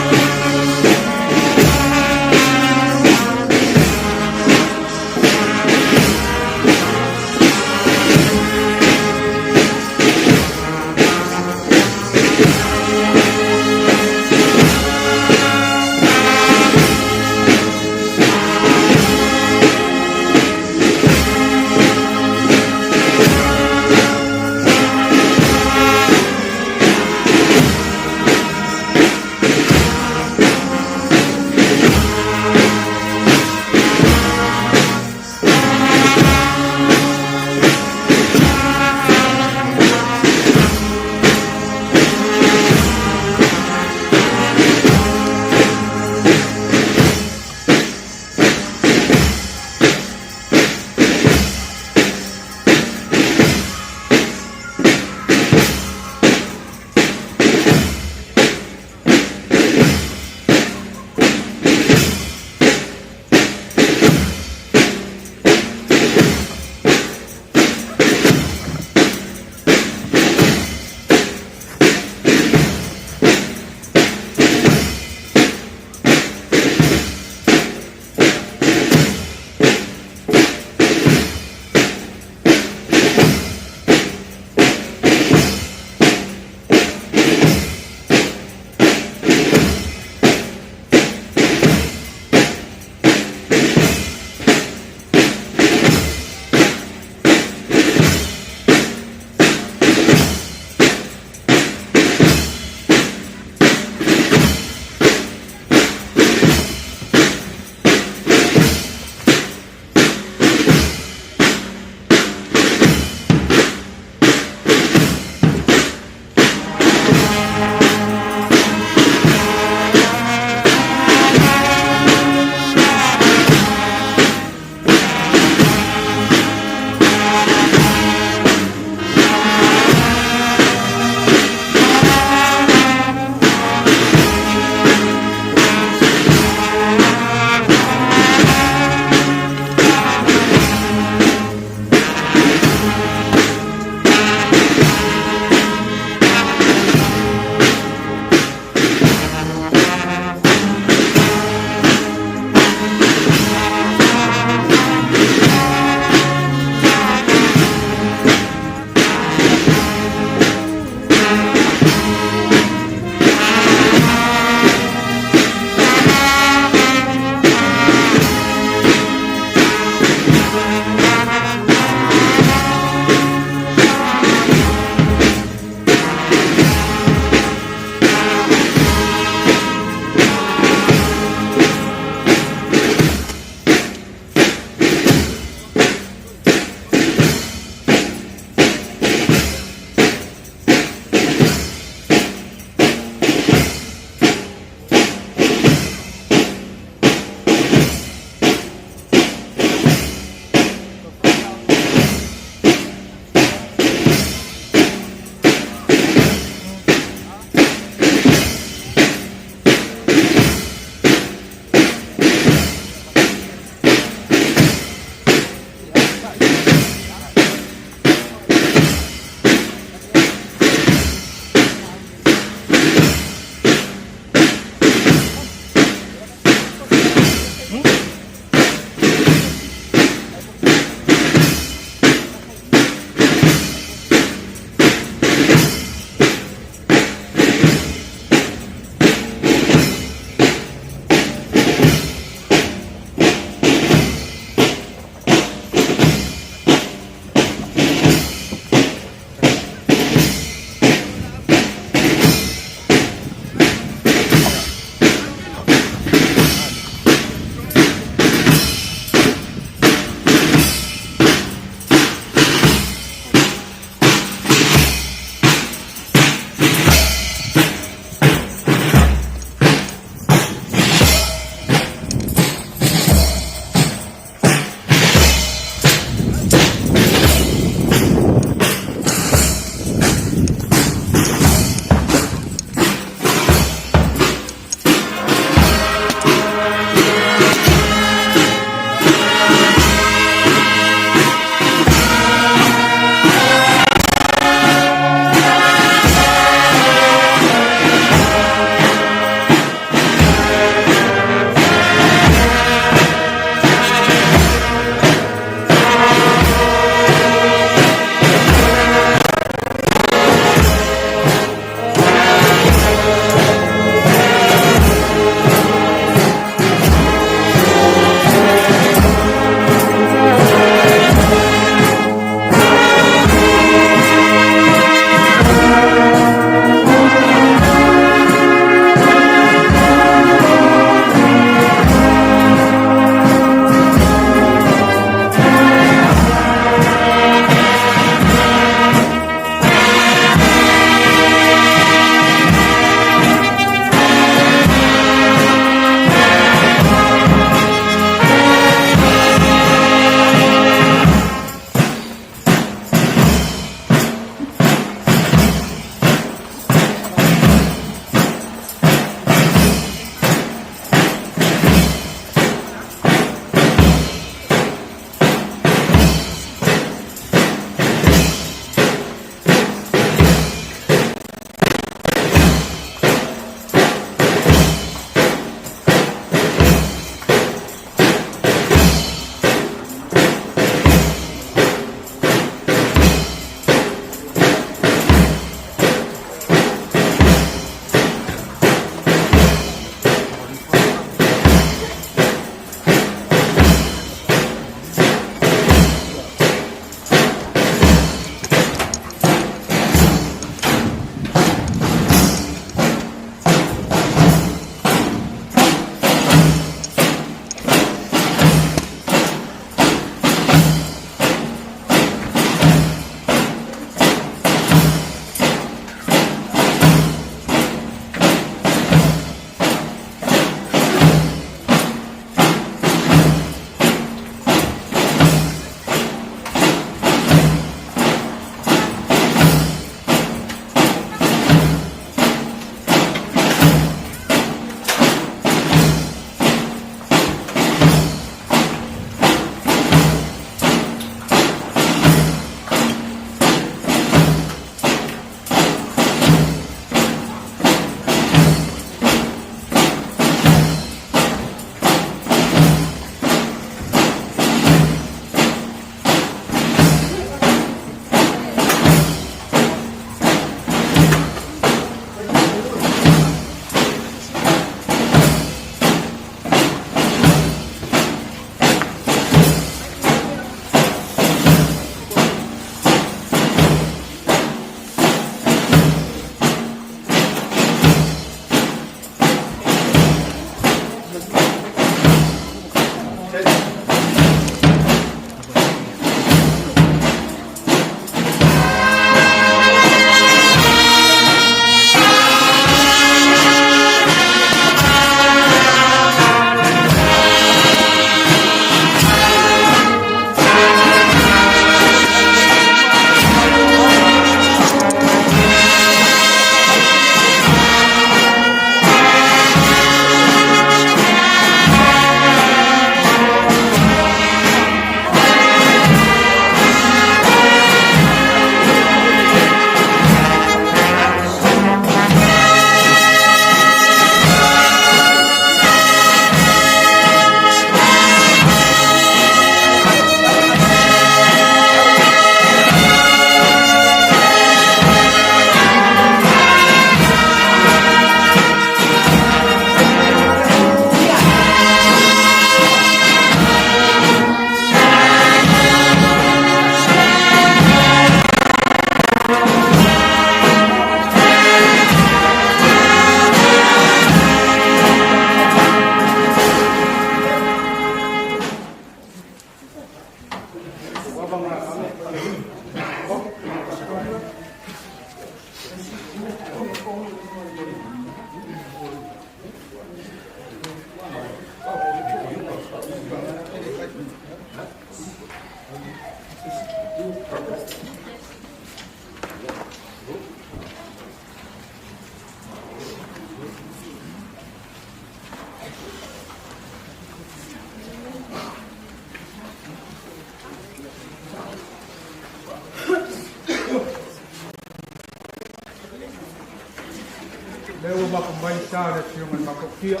Lea ua mapo mai sa le afioga i le Matautia.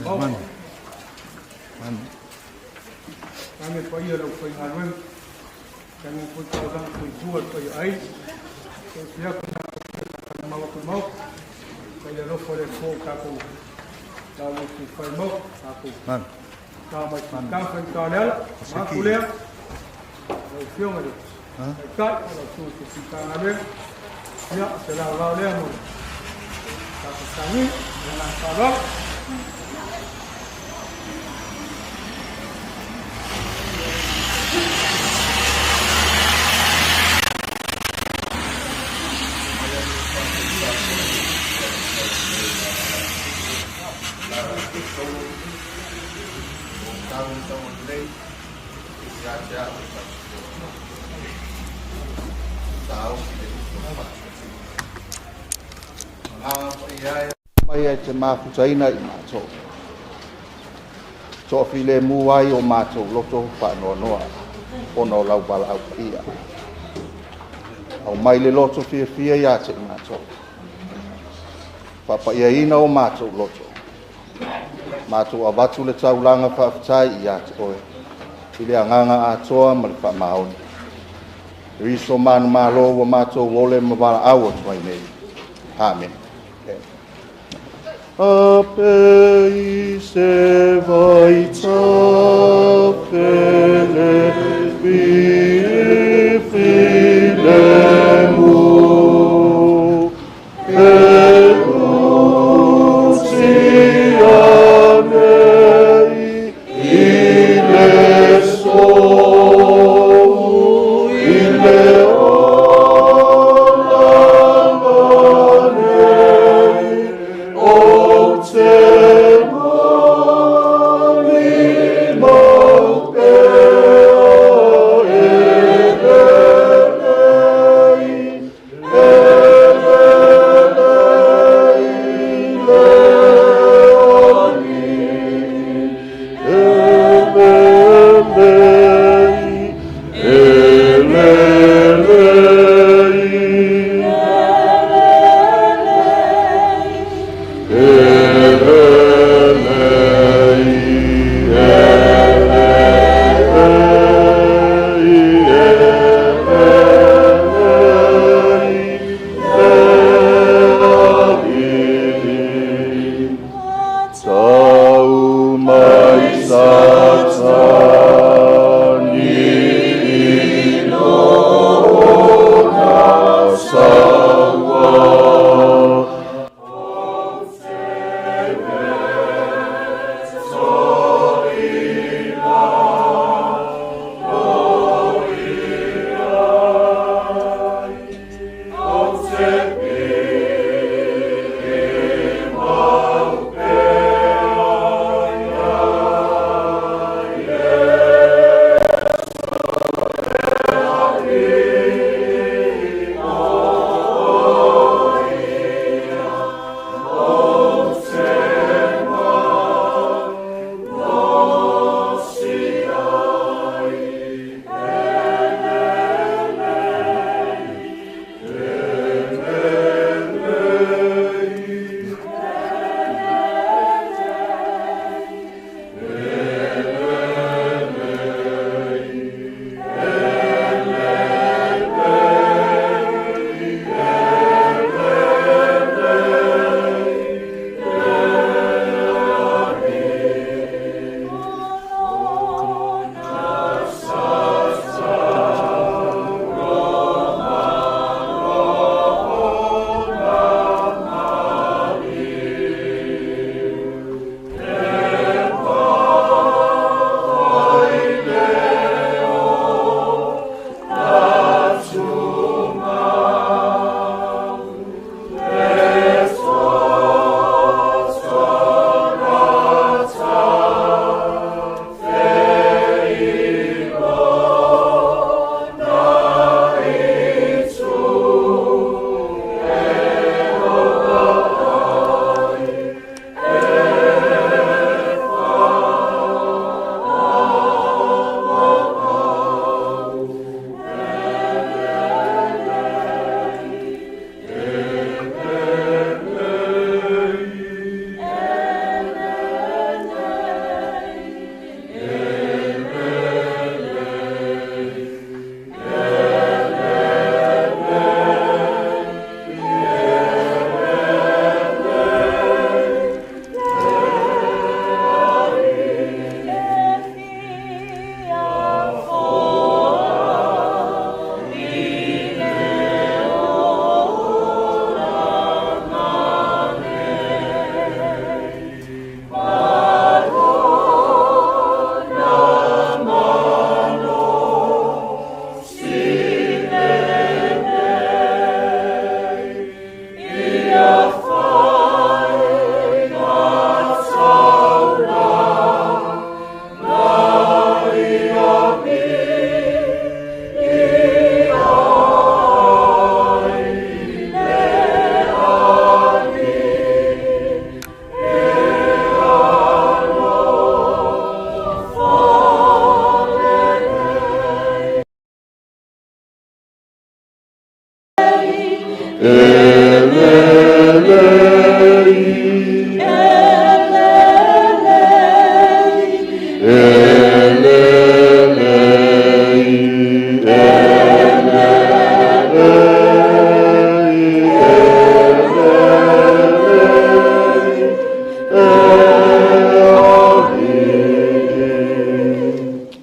Manu. Manu. Tangi paia le aufaigaluega. Tangi foi taulaga soifua le paia ai. Soifia ko na mau ko mau. Kai le alofa o le Atua o tatou lau tu fai mau. Tatou. Manu. Ta mai ta fai ta le ala. Mapu lea. Lau afioga i le Taitai, lau afioga i le Matagaluega. Ia, se laolao lea mo tatou tagi, le agaga faaaloalo. Mai e te mafutaina i mātou. Toafilemu ai o mātou loto faanoanoa ona o lau valaau paia. Aumai le loto fiafia ia te i mātou. Faapaiaina o mātou loto. Mātou avatu le taulaga faafetai ia te oe. I le agaga atoa ma le faamaoni. Riso manu malo ua mātou ole ma valaau atu ai nei. Amen. A pei se vai ta fele fi file mu e lucia nei ile so ile ola nei o te mani mau e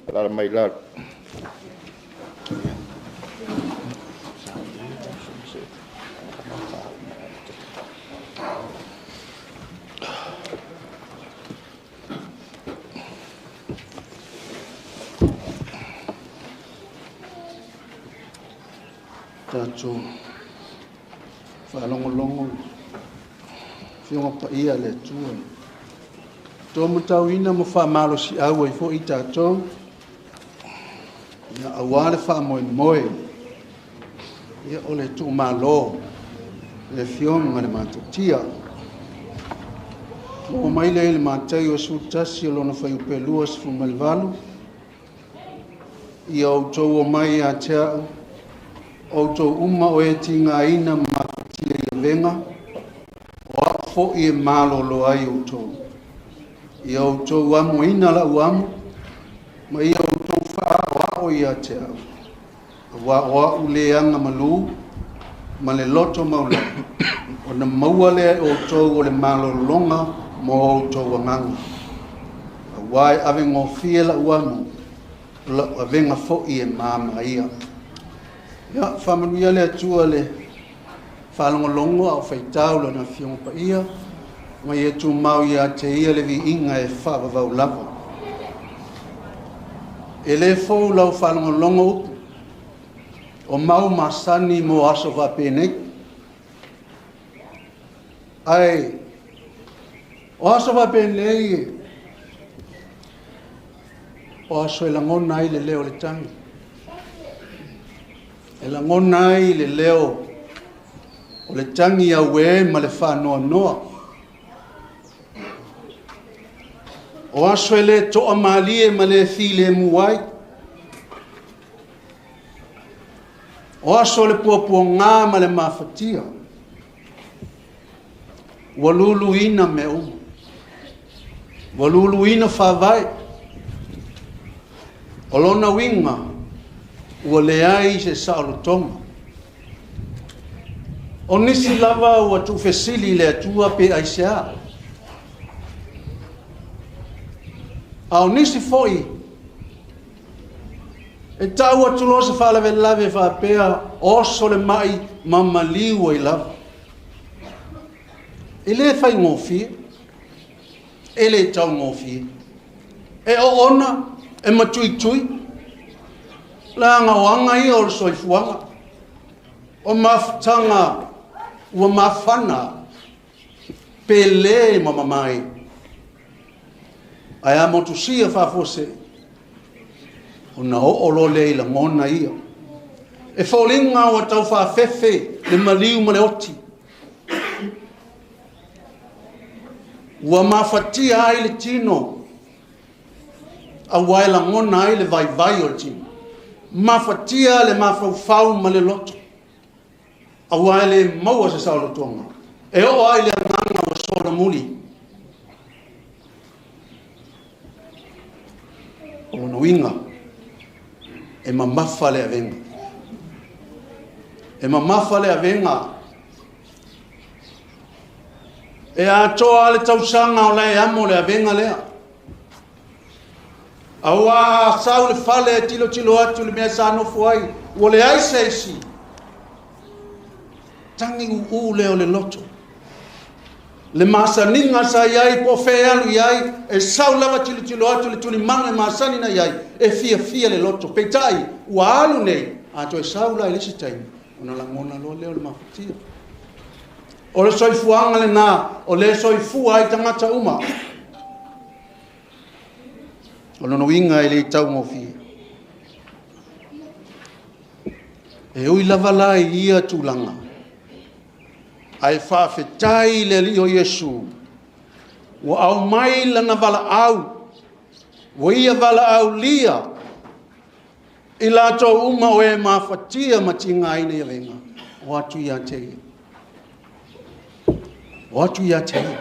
Alaala mai i lalo. Tatou faalogologo i Afioga Paia a le Atua. Tou matauina ma faamalosiau ai foi tatou, ia, aua le faamoemoe, ia, o le tuumalo le Afioga i le Matautia. Maua mai lea i le Mataio 11 o lona fuaiupu e 28, ia outou omai ia te a'u, outou uma o e tigaina ma mafatia i avega, o a'u fo'i e malōlō ai outou. Ia outou amoina la'u amo, ma ia outou fa'aaoao ia te a'u, auā o a'u le agamalū ma le loto maulalo, ona maua lea e outou o le malōlōga mo outou agaga. Auā e avegofie la'u amo, o la'u avega fo'i e māmā ia. Ia, faamanuia le Atua le faalogologo a o faitau lana Afioga Paia, ma ia tumau ia te ia le viiga e faavavau lava. E lē fou lau faalogologo upu o mau masani mo aso faapenei. Ae o aso faapenei o aso e lagona ai le leo o le tagi. E lagona ai le leo o le tagi auē ma le faanoanoa. O aso e lē to'amalie ma le filemu ai. O aso o le puapuagā ma le mafatia. Ua luluina mea uma. Ua luluina faavae. O lona uiga, ua leai se saolotoga. O nisi lava ua tuufesili i le Atua pe aisea. A o nisi foi, e tau atu loa se faalavelave faapea oso le mai ma maliu ai lava. E lē faigofie, e lē taugofie. E oona, e matuitui, leaga o aga ia o le soifuaga. O mafutaga ua mafana, pe lē ma mamae. Ae a motusia faafuasei, ona oo loa lea i lagona ia. E foliga ua tau faafefe le maliu ma le oti. Ua mafatia ai le tino, auā e lagona ai le vaivai o le tino. Mafatia le mafaufau ma le loto, auā e lē maua se saolotoga. E oo ai le agaga ua solomuli. O lona uiga, e mamafa le avega. E mamafa le avega. E atoa le tausaga o lae amo le avega lea. Auā sau le fale e tilotilo atu le mea sa nofo ai, ua leai se isi. Tagi uu lea o le loto. Le masaniga sa i ai po o fea e alu i ai, e sau lava tilotilo atu le tulimanu e masani na i ai, e fiafia le loto. Peitai, ua alu nei, a toe sau la i le isi taimi, ona lagona loa lea o le mafatia. O le soifuaga lenā, o le soifua ai tagata uma. O lona uiga e lē taugofie. E ui lava la i ia tulaga, ae faafetai le Alii o Iesu, ua aumai lana valaau, ua ia valaaulia i latou uma o e mafatia ma tigaina i avega, o atu ia te ia. O atu ia te ia.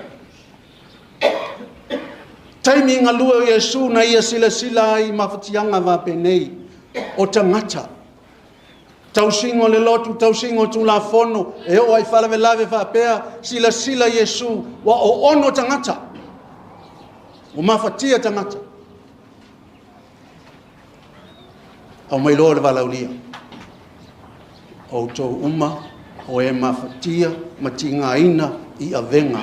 Taimi galue o Iesu na ia silasila ai i mafatiaga faapenei o tagata. Tausiga o le lotu, tausiga o Tulafono, e oo ai i faalavelave faapea, silasila Iesu, ua oono tagata, ua mafatia tagata. Aumai loa le valaaulia. Outou uma o e mafatia ma tigaina i avega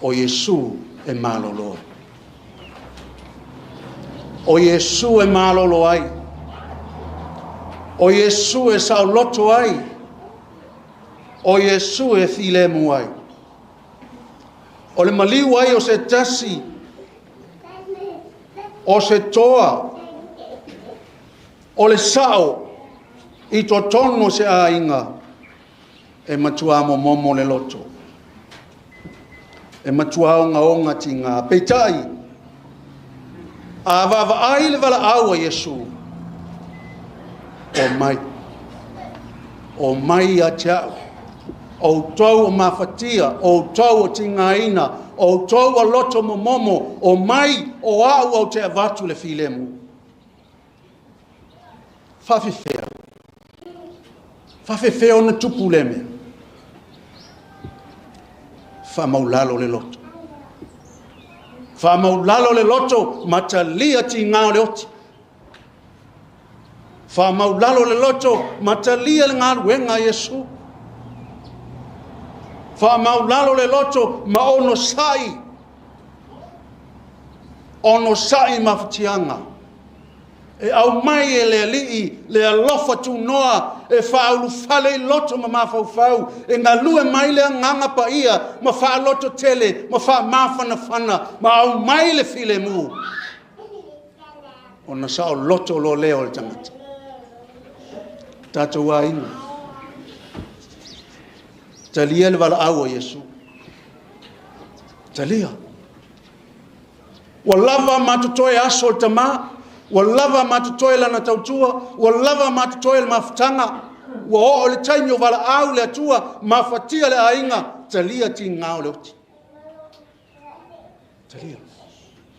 o Iesu e malolo ai. O Iesu e malolo ai. O Iesu e saoloto ai. O Iesu e filemu ai. O le maliu ai o se tasi, o se toa, o le sao i totonu o se aiga e matua momomo le loto. E matua ogaoga tiga. Peitai, a vaavaai le valaau a Iesu, o mai, o mai ia te au, outou o mafatia, outou o tigaina, outou o loto momomo, o mai o au au te avatu le filemu. Faafefea. Faafefea ona tupu lea mea. Faamaulalo le loto. Faamaulalo le loto, matalia tiga o le oti. Faamaulalo le loto, matalia le galuega a Iesu. Faamaulalo le loto, ma onosai. Onosai mafatiaga. E aumai e le Alii le alofa tunoa e faaulufale i loto ma mafaufau, e galue mai le agaga paia ma faaloto tele ma faamafanafana ma aumai le filemu. Ona saoloto loa lea o le tagata. Tatou aiga, talia le valaau a Iesu. Talia. Ua lava matotoe aso o le tamā, ua lava matotoe lana tautua, ua lava matotoe le mafutaga, ua oo le taimi o valaau le Atua, mafatia le aiga, talia tiga o le oti. Talia.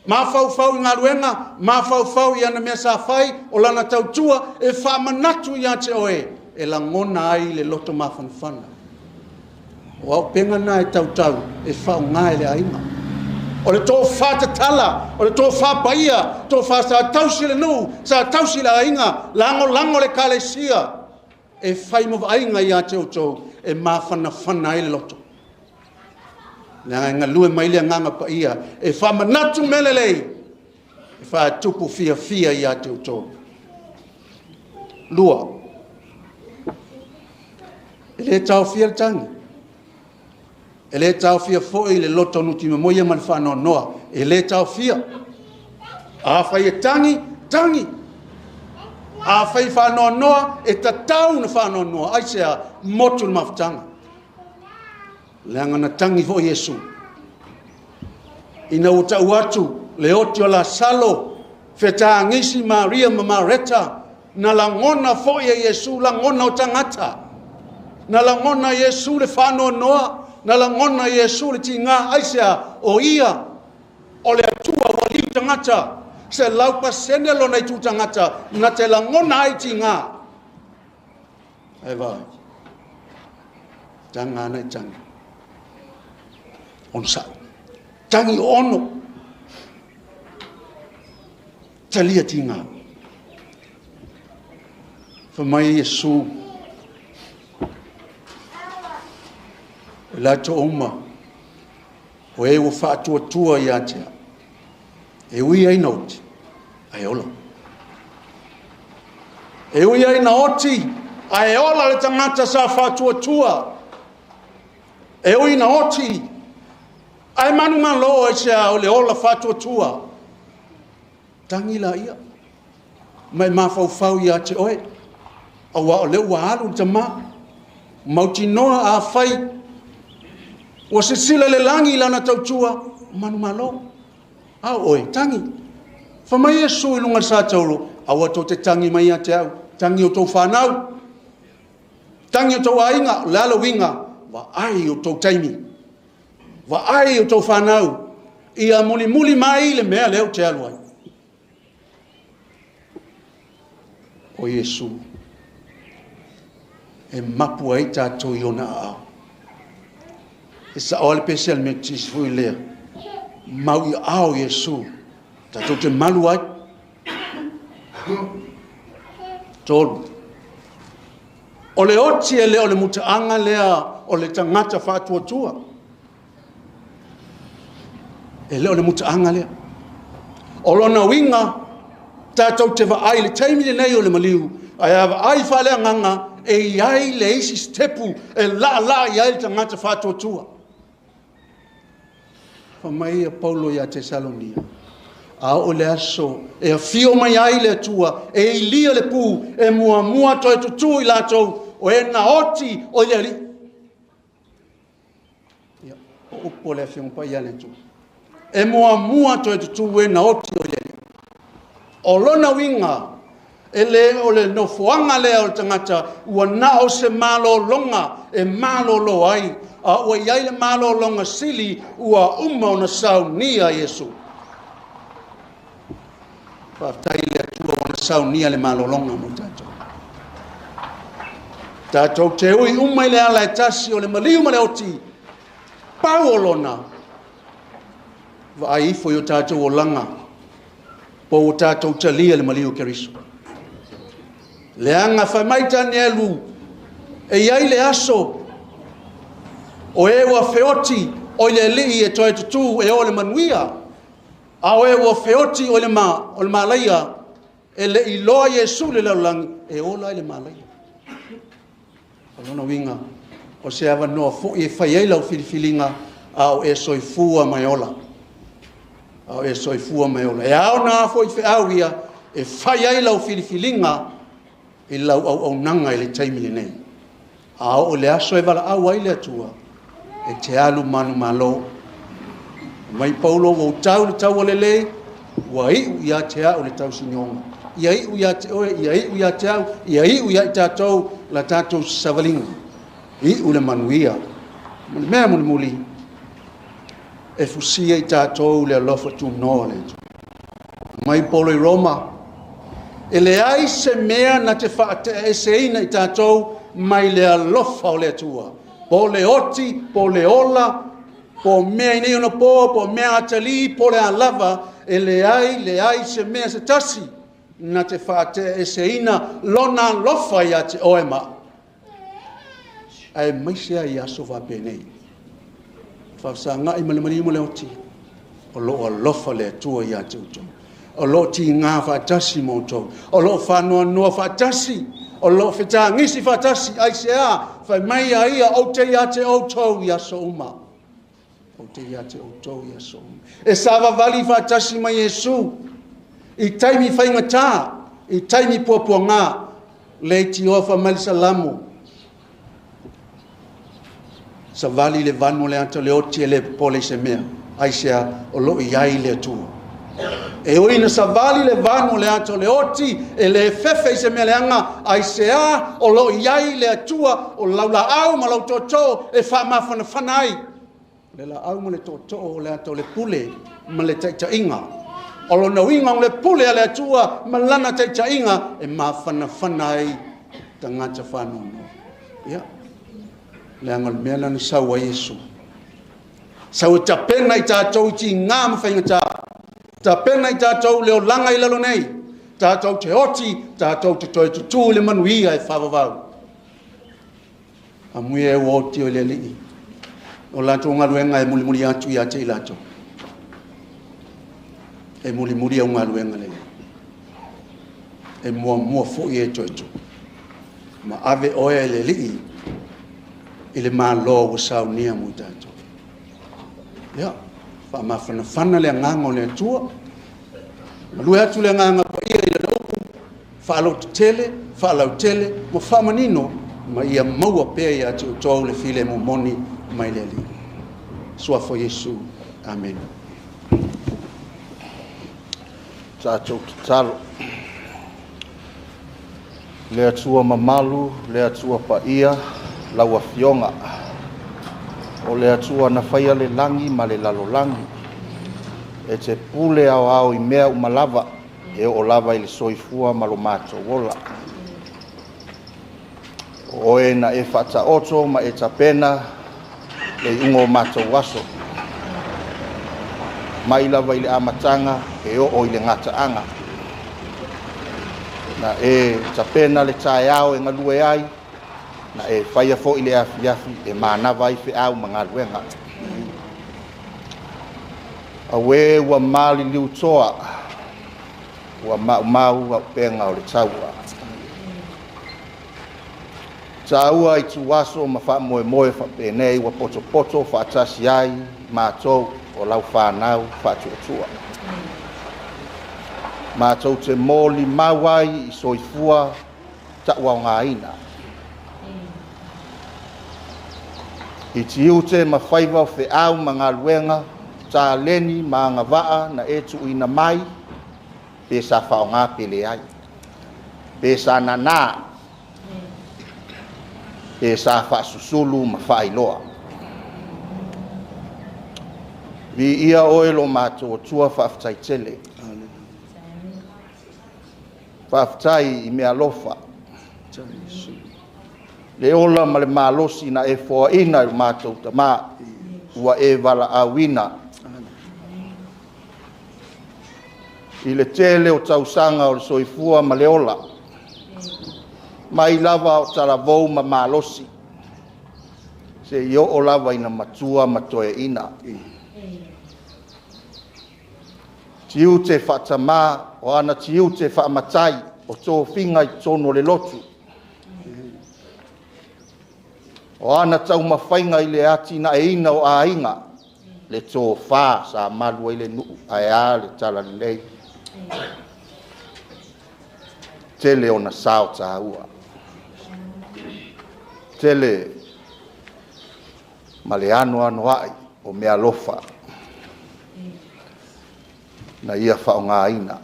Mafaufau i galuega, mafaufau i ana mea sa fai, o lana tautua, e faamanatu ia te oe, e lagona ai le loto mafanafana. O auupega na e tautau, e faaaoga e le aiga. O le tofa tatala, o le tofa paia, tofa sa tausi le nuu, sa tausi le aiga, lagolago le ekalesia, e fai ma vaaiga ia te outou, e mafanafana ai le loto. Leaga e galue mai le agaga paia, e faamanatu mea lelei, e faatupu fiafia ia te outou. Lua, e le taofia le tagi. E le taofia foi le loto nutimamoia ma le faanoanoa. E le taofia. A fai e tagi, tagi. A fai faanoanoa, e tatau na faanoanoa. Aisea, motu le mafutaga. Leaga na tagi foi Iesu. Ina ua tau atu le oti o Lasalo, fetagisi Maria ma Mareta, na lagona foi e Iesu, lagona o tagata. Na lagona Iesu le faanoanoa, na lagona Iesu le tiga, aisea, o ia, o le Atua ua liu tagata, 100% lona itu tagata, na te lagona ai tiga. Ai vai, taga ana i tagi. Onosai. Tagi ono. Talia tiga. Fai mai Iesu, e latou uma, o e ua faatuatua ia te au, e ui ai na oti, ae ola. E ui ai na oti, ae ola le tagata sa faatuatua. E ui na oti, ae manumalo ai se a o le ola faatuatua. Tagi la ia, ma e mafaufau ia te oe, aua o lea ua alu le tamā, mautinoa a fai, ua sisila le lagi i lana tautua, manumalo. A oe, tagi. Fai mai Iesu i luga le sa tauro, aua tou te tagi mai ia te au, tagi o tou whanau, tagi o tou aiga, o le ala uiga, vaai o tou taimi. Vaai i outou fanau, ia mulimuli mai le mea lea ou te alu ai. O Iesu e mapu ai tatou i ona aao. E sao lava le pese a le Metotisi foi lea, mau i aao o Iesu, tatou te malu ai. 3. O le oti e le o le mutaaga lea o le tagata faatuatua. E le o le mutaaga lea. O lona uiga, tatou te vaai i le taimi lenei o le maliu, ae a vaai faaleagaga, e i ai le isi sitepu e laalaa i ai le tagata faatuatua. Fai mai ia Paulo ia Tesalonia, a oo le aso e afio mai ai le Atua, e ilia le pu, e muamua toe tutū i latou, o e na oti o i le Alii. Ia, o upu o le Afioga Paia a le Atua. E muamua toe tutū e na oti o i le Alii. O lona uiga, e le o le nofoaga lea o le tagata, ua na o se malologa e malolo ai, a ua i ai le malologa sili ua uma ona saunia Iesu. Faafetai i le Atua ua na saunia le malologa mo tatou. Tatou te ui uma i le ala e tasi o le maliu ma le oti, pau o lona, vaai ifo i o tatou olaga, po ua tatou talia le maliu o Keriso. Leaga fai mai Tanielu, e i ai le aso o e ua feoti o i le alii e toe tutū e o le manuia, a o e ua feoti o le malaia, e le iloa Iesu le lalolagi, e ola ai le malaia. O lona uiga, o se avanoa foi e fai ai lau filifiliga, a o e soifua mai ola. A o e soifua mai ola. E ao na foi feau ia, e fai ai lau filifiliga i lau auaunaga i le taimi lenei. A oo le aso e valaau ai le Atua, e te alu manumalo. Mai Paulo ua utau le taua lelei, ua iu ia te au le tausinioga. Ia iu ia te oe, ia iu ia te au, ia iu ia i tatou, la tatou savaliga. Iu le manuia. Ma le mea mulimuli, e fusia i tatou le alofa tunoa le Atua. Mai Paulo i Roma, e leai se mea na te faateaeseina i tatou mai le alofa o le Atua. Po le oti, po le ola, po mea i nei ona po, po mea atali, po le alava, e leai, leai se mea se tasi na te faateaeseina lona alofa ia te oe ma. Ae maise ai aso faapenei. Faafesagai ma le maliu ma le oti, o loo alofa le Atua ia te outou. O loo tiga faatasi ma outou. O loo faanoanoa faatasi. O loo fetagisi faatasi. Ai se a, fai mai a ia, ou te ia te outou i aso uma. Ou te ia te outou i aso uma. E savavali faatasi mai Iesu, i taimi faigata, i taimi puapuaga, le itioa fa mai le salamo. Savali le vanu le ata le oti e le popole i se mea, ai se a, o loo i ai le Atua. E oi na savali le vanu le ata le oti, e le fefe i se mea leaga, ai se a, o loo i ai le Atua, o lau laau ma lau toto e faamafanafana ai. Le laau ma le toto o le ata o le pule ma le taitaiga. O lona uiga o le pule a le Atua ma lana taitaiga e mafanafana ai tagata faanoanoa. Ia, leaga o le mea lana sau ai Iesu. Sau e tapena i tatou i tiga ma faigata. Tapena i tatou le olaga i lalo nei. Tatou te oti, tatou te toe tutū i le manuia e faavavau. Amuia e ua oti o le alii. O latou galuega e mulimuli atu ia te i latou. E mulimuli au galuega lelei. E muamua foi e toe tu. Ma ave oe e le alii i le malo ua saunia mo tatou. Ia, faamafanafana le agaga o le Atua. Malue atu le agaga paia i lana upu, faalototele, faalautele, ma faamanino, ma ia maua pea ia te outou le file momoni mai le Alii. Suafa Iesu. Amen. Tatou tatalo. Le Atua mamalu, le Atua paia, lau Afioga. O le Atua na faia le lagi ma le lalolagi, e te pule aoao i mea uma lava, e oo lava i le soifua ma lo matou ola. O oe na e faataoto ma e tapena le iuga o matou aso, mai lava i le amataga e oo i le gataaga. Na e tapena le taeao e galue ai, na e faia foi le afiafi e manava ai feau ma galuega. Auē ua maliliutoa, ua maumau auupega o le taua. Taua i tuaso ma faamoemoe faapenei ua potopoto faatasi ai matou o lau fanau faatuatua. Matou te molimau ai i soifua taʻuaogaina. I tiute ma faiva o feau ma galuega, taleni ma agavaa na e tuuina mai, pe sa faaaoga pe leai, pe sa nanā, pe sa faasusulu ma faailoa. Viia oe lo matou Atua faafetai tele. Faafetai i mea alofa, le ola ma le malosi na e foaina i lo matou tamā, ua e valaauina. I le tele o tausaga o le soifua ma le ola, mai lava o talavou ma malosi, se i oo lava ina matua ma toeaina. Tiute faatamā, o ana tiute faamatai, o tofiga i totonu o le lotu. O ana taumafaiga i le atinaeina o aiga, le tofā sa malu ai le nuu, ae a le talalelei. Tele ona sao taua, tele ma le anoanoai o mea alofa na ia faaaogaina,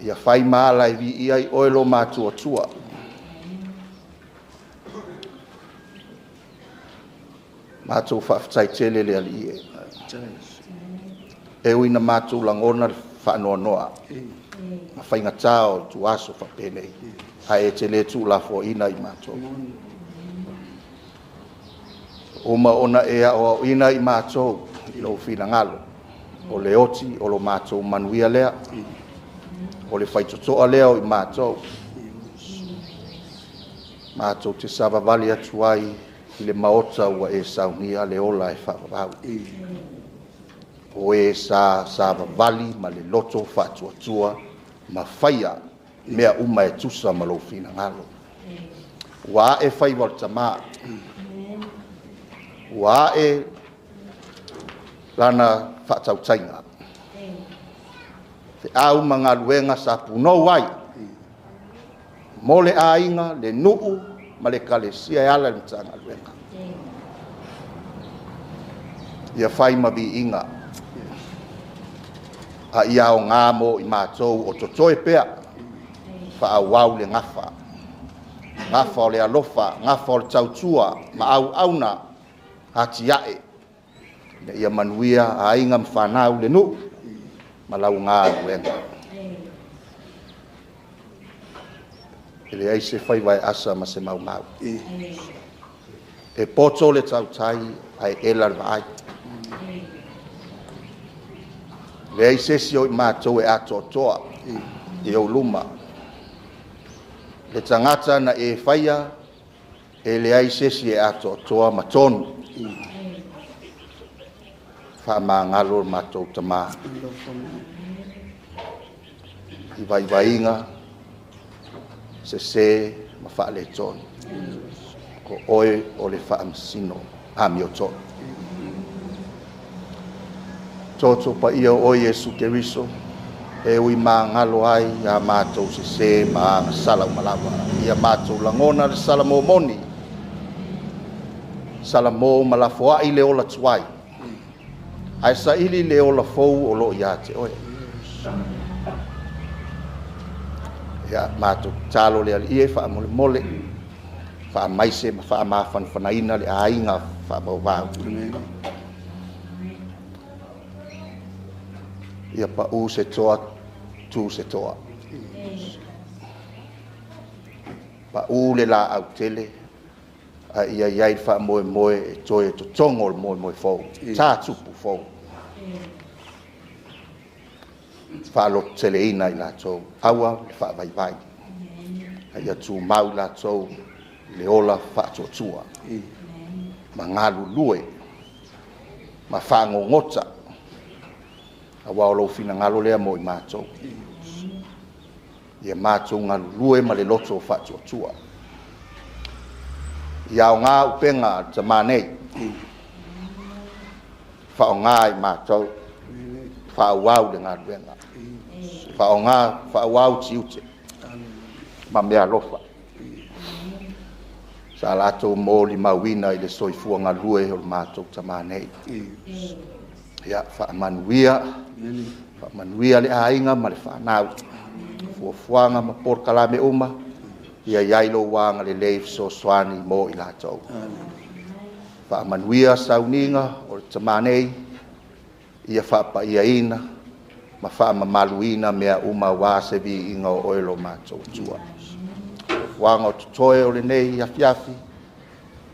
ia fai ma ala e viia ai oe lo matuatua. Matou faafetai tele le Alii e. E ui ina matou lagona le faanoanoa ma faigata o tuaso faapenei, ae e te le tuulafoaiina i matou. Uma ona e aoaoina i matou i lou finagalo, o le oti o lo matou manuia lea, o le faitotoa lea o i matou. Matou te savavali atu ai i le maota ua e saunia le ola e faavavau. O e sa savavali ma le loto faatuatua ma faia mea uma e tusa ma lou finagalo. Ua ae faiva o le tamā, ua ae lana faatautaiga. Feau ma galuega sa punou ai mo le aiga, le nuu ma le ekalesia e ala i le Matagaluega. Ia fai ma viiga, a ia aoga mo i matou o totoe pea, faaauau le gafa. Gafa o le alofa, gafa o le tautua, ma auauna atiae, ina ia manuia aiga ma fanau le nuu ma lau galuega. E leai se faiva e asa ma se maumau. E poto le tautai ae ela le vaai. Leai se isi o i matou e atoatoa i ou luma. Le tagata na e faia, e leai se isi e atoatoa ma tonu. Faamagalo le matou tamā i vaivaiga, sese ma faaletonu. O oe o le faamasino amiotonu. Toto paia o oe Iesu Keriso, e ui magalo ai a matou sese ma agasala uma lava. Ia matou lagona le sala momoni, sala mo ma lafoai le ola tuai, ae saili le ola fou o loo ia te oe. Ia matou tatalo le Alii e faamolemole, faamaise ma faamafanafanaina le aiga Faavauvau. Ia pau se toa, tu se toa. Pau le la au tele, a ia iai le faamoemoe e toe totogo le moemoe fou, sa tupu fou. Faalototeleina i latou, aua le faavaivai. A ia tumau i latou le ola faatuatua. Ma galulue, ma faagogota, aua o lou finagalo lea mo i matou. Ia matou galulue ma le loto o faatuatua. Ia aoga upega a le tamā nei, faaaoga i matou, faaauau le galuega, faaaoga, faaauau tiute ma meaalofa sa latou molimauina i le soifua galue o le matou tamā nei. Ia faamanuia, faamanuia le aiga ma le fanau, fuafuaga ma polokalame uma, ia i ai lou agalelei fesoasoani mo i latou. Faamanuia sauniga o le tamā nei, ia faapaiaina ma faamamaluina mea uma aua se viiga o oe lo matou Atua. Fuafuaga o totoe o lenei afiafi,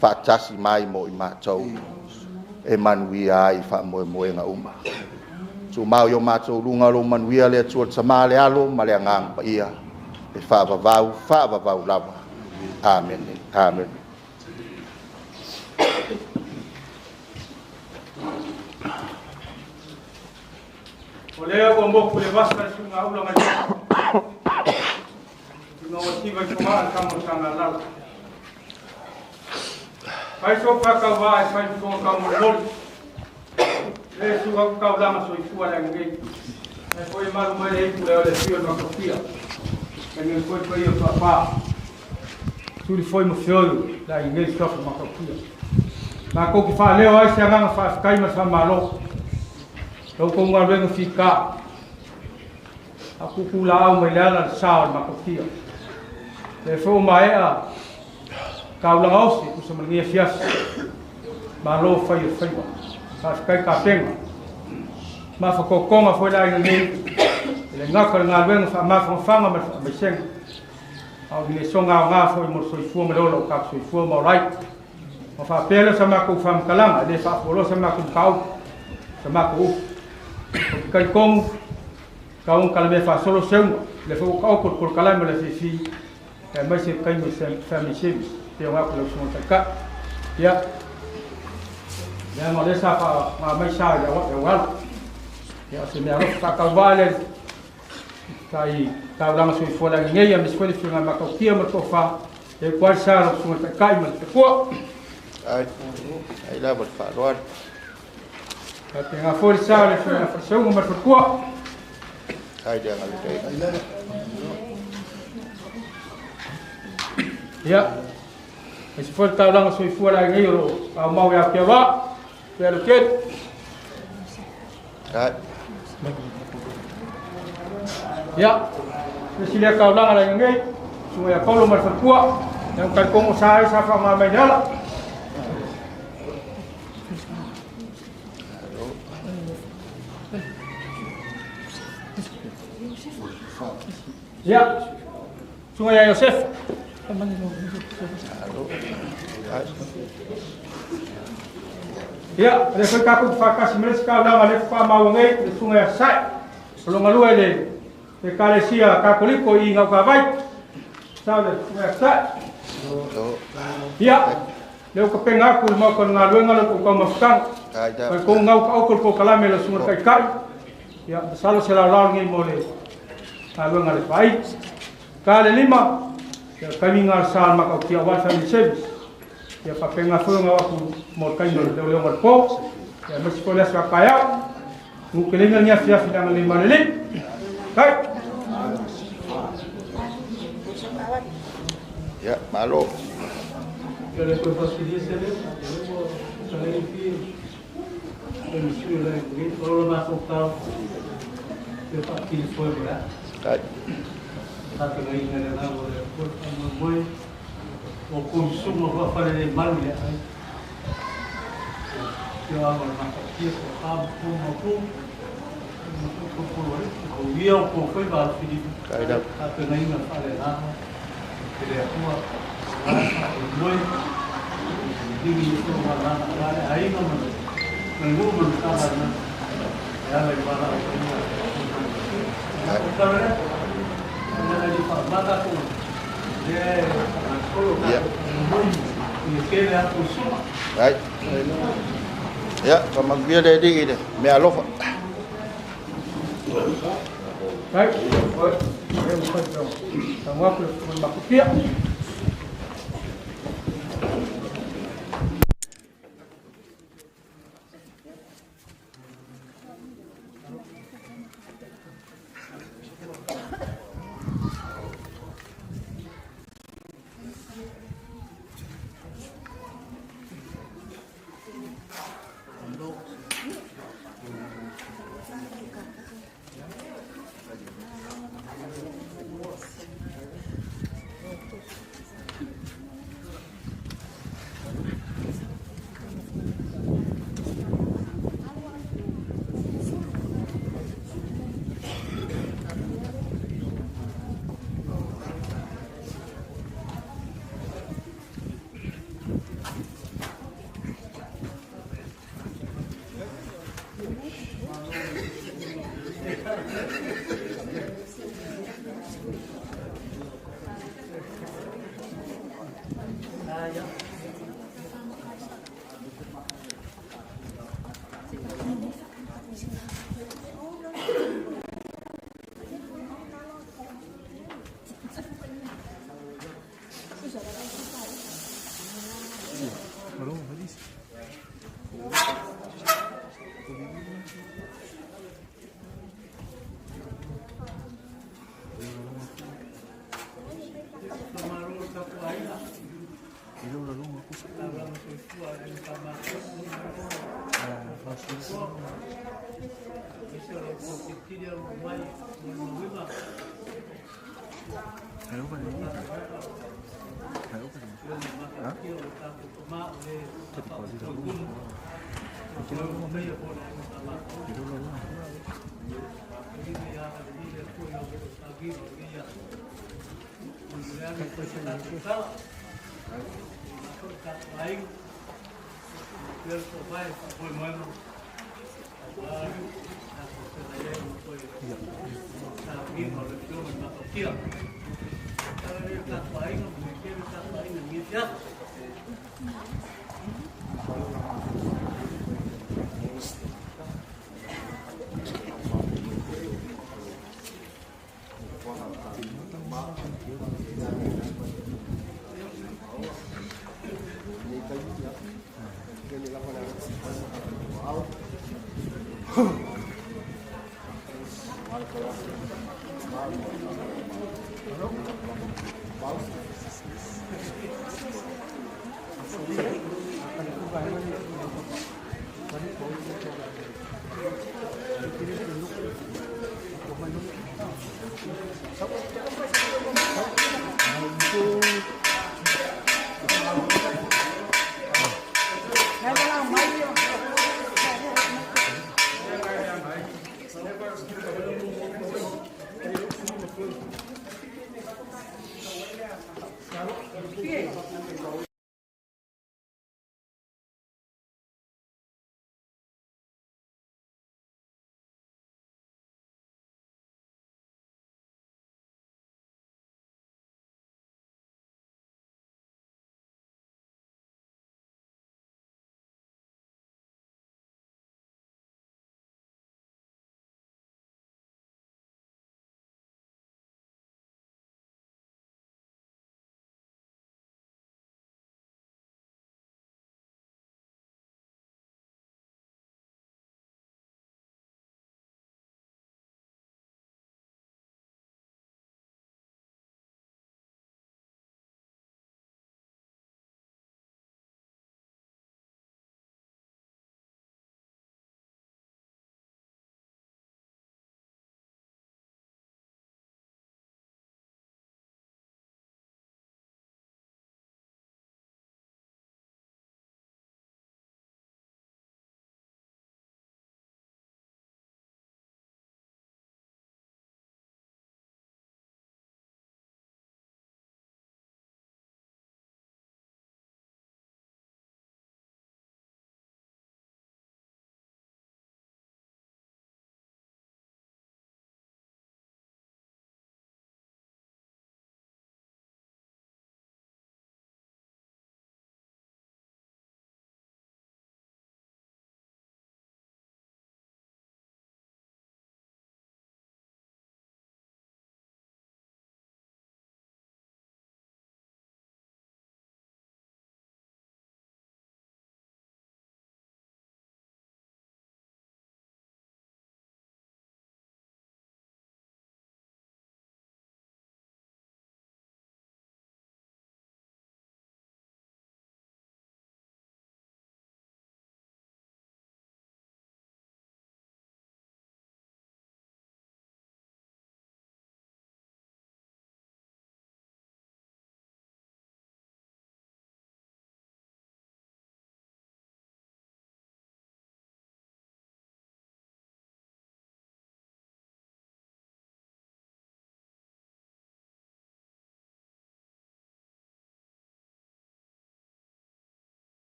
faatasi mai mo i matou, e manuia ai faamoemoega uma. Tumau i o matou luga lou manuia le Atua le Tama le Alo ma le Agaga Paia, e faavavau, faavavau lava. Amene. Amene. O lea ua moku le vasa le suga ula ngai. Ina ua tiva i fogaa le kama o tanga lalo. Fai so whakau wā e fai mfonga kau molimoli. Le suga ku kau langa soifua le angei. E foi malu mai le ipu le o le fio le makofia. E ngai foi foi o tuapā. Tuli foi mo fioio le angei suafa makofia. Ma kouki whaaleo ai se anganga whaafkai ma sa malo. Lau kou ngā fika. A kuku la au mai le ala le sao le makofia. Le fo maea kaulanga osi usa malingia fiasi. Malo whai o whaiwa. Whaafkai ka penga. Ma whakokonga foi la inga nei. Le ngaka le ngā luenga wha mawhangawhanga ma le whaamaisenga. Au ni le songa o ngā foi mo soifua ma le ola o ka soifua ma o rai. Ma whaapele sa makou whamkalanga, le whaafolo sa makou kau, sa makou upu. O kai kongu, kaunga kalame whaasolo seunga, le whau ka oko kol kalame le fifi, e mai se kai mo se family service, te o ngā kula usunga taika. Ia, lea ngā le sa wha ngā mai sa ia wa, ia walo. Ia o se mea alofa whakau vale, tai taulanga soifua langi nei, a me se fue ngā makautia ma tofa, e kuai sa la usunga taikai ma te kua. Ai, ai lava le faaaloalo. Ka te ngā fōri sa le fue ngā whaseunga ma te kua. Ai le anga le. Ia, e se fue taulanga soifua langi nei o lo au mau ia pia wā, pia lo kere. Ai. Ia, se silia kaulanga langi nei, sunga ia paulo ma te kua, ia kai kongo sa ai sa wha ngā mai ala. Ia, sunga ia Yosef. Ia, le foi kaku whakasi mere kaulanga le wha mau ngai, le sunga ia sai. O longa lua le kalesia kakoliko i ngau ka vai. Sa le sunga ia sai. Ia, le o ka penga aku le mau kon ngā luenga le kau mafutanga. Kai kou ngau ka okol ko kalame le sunga kai kai. Ia, salo se lau lau ngai mo le ngā luenga le whai. Ka le lima, ia kami ngā sa makau kia wai family service. Ia whapenga fue ngau aku mo kai no le leo ngā po. Ia mesi ko le aswa kaya. Ngukelinga nia fia fia le lima le li. Kai. Ia, malo. Le Afioaga o le Matautia tofa ma tu ma tu. Ia o kou faiva alofilima tapenaina faaleagaga i le Atua faamoemoe ligi i tolomalana aua le aiga ma le nuu ma le Matagaluega e ala i valaauina. O tala lea lea i faaaoga tatou lea e faagasolo tatou faamoemoe i le tele atu o suma. Ai. Ia, faamanuia le Alii i le mea alofa. Ai, oi, e ua fai pea. Tago atu le Matautia.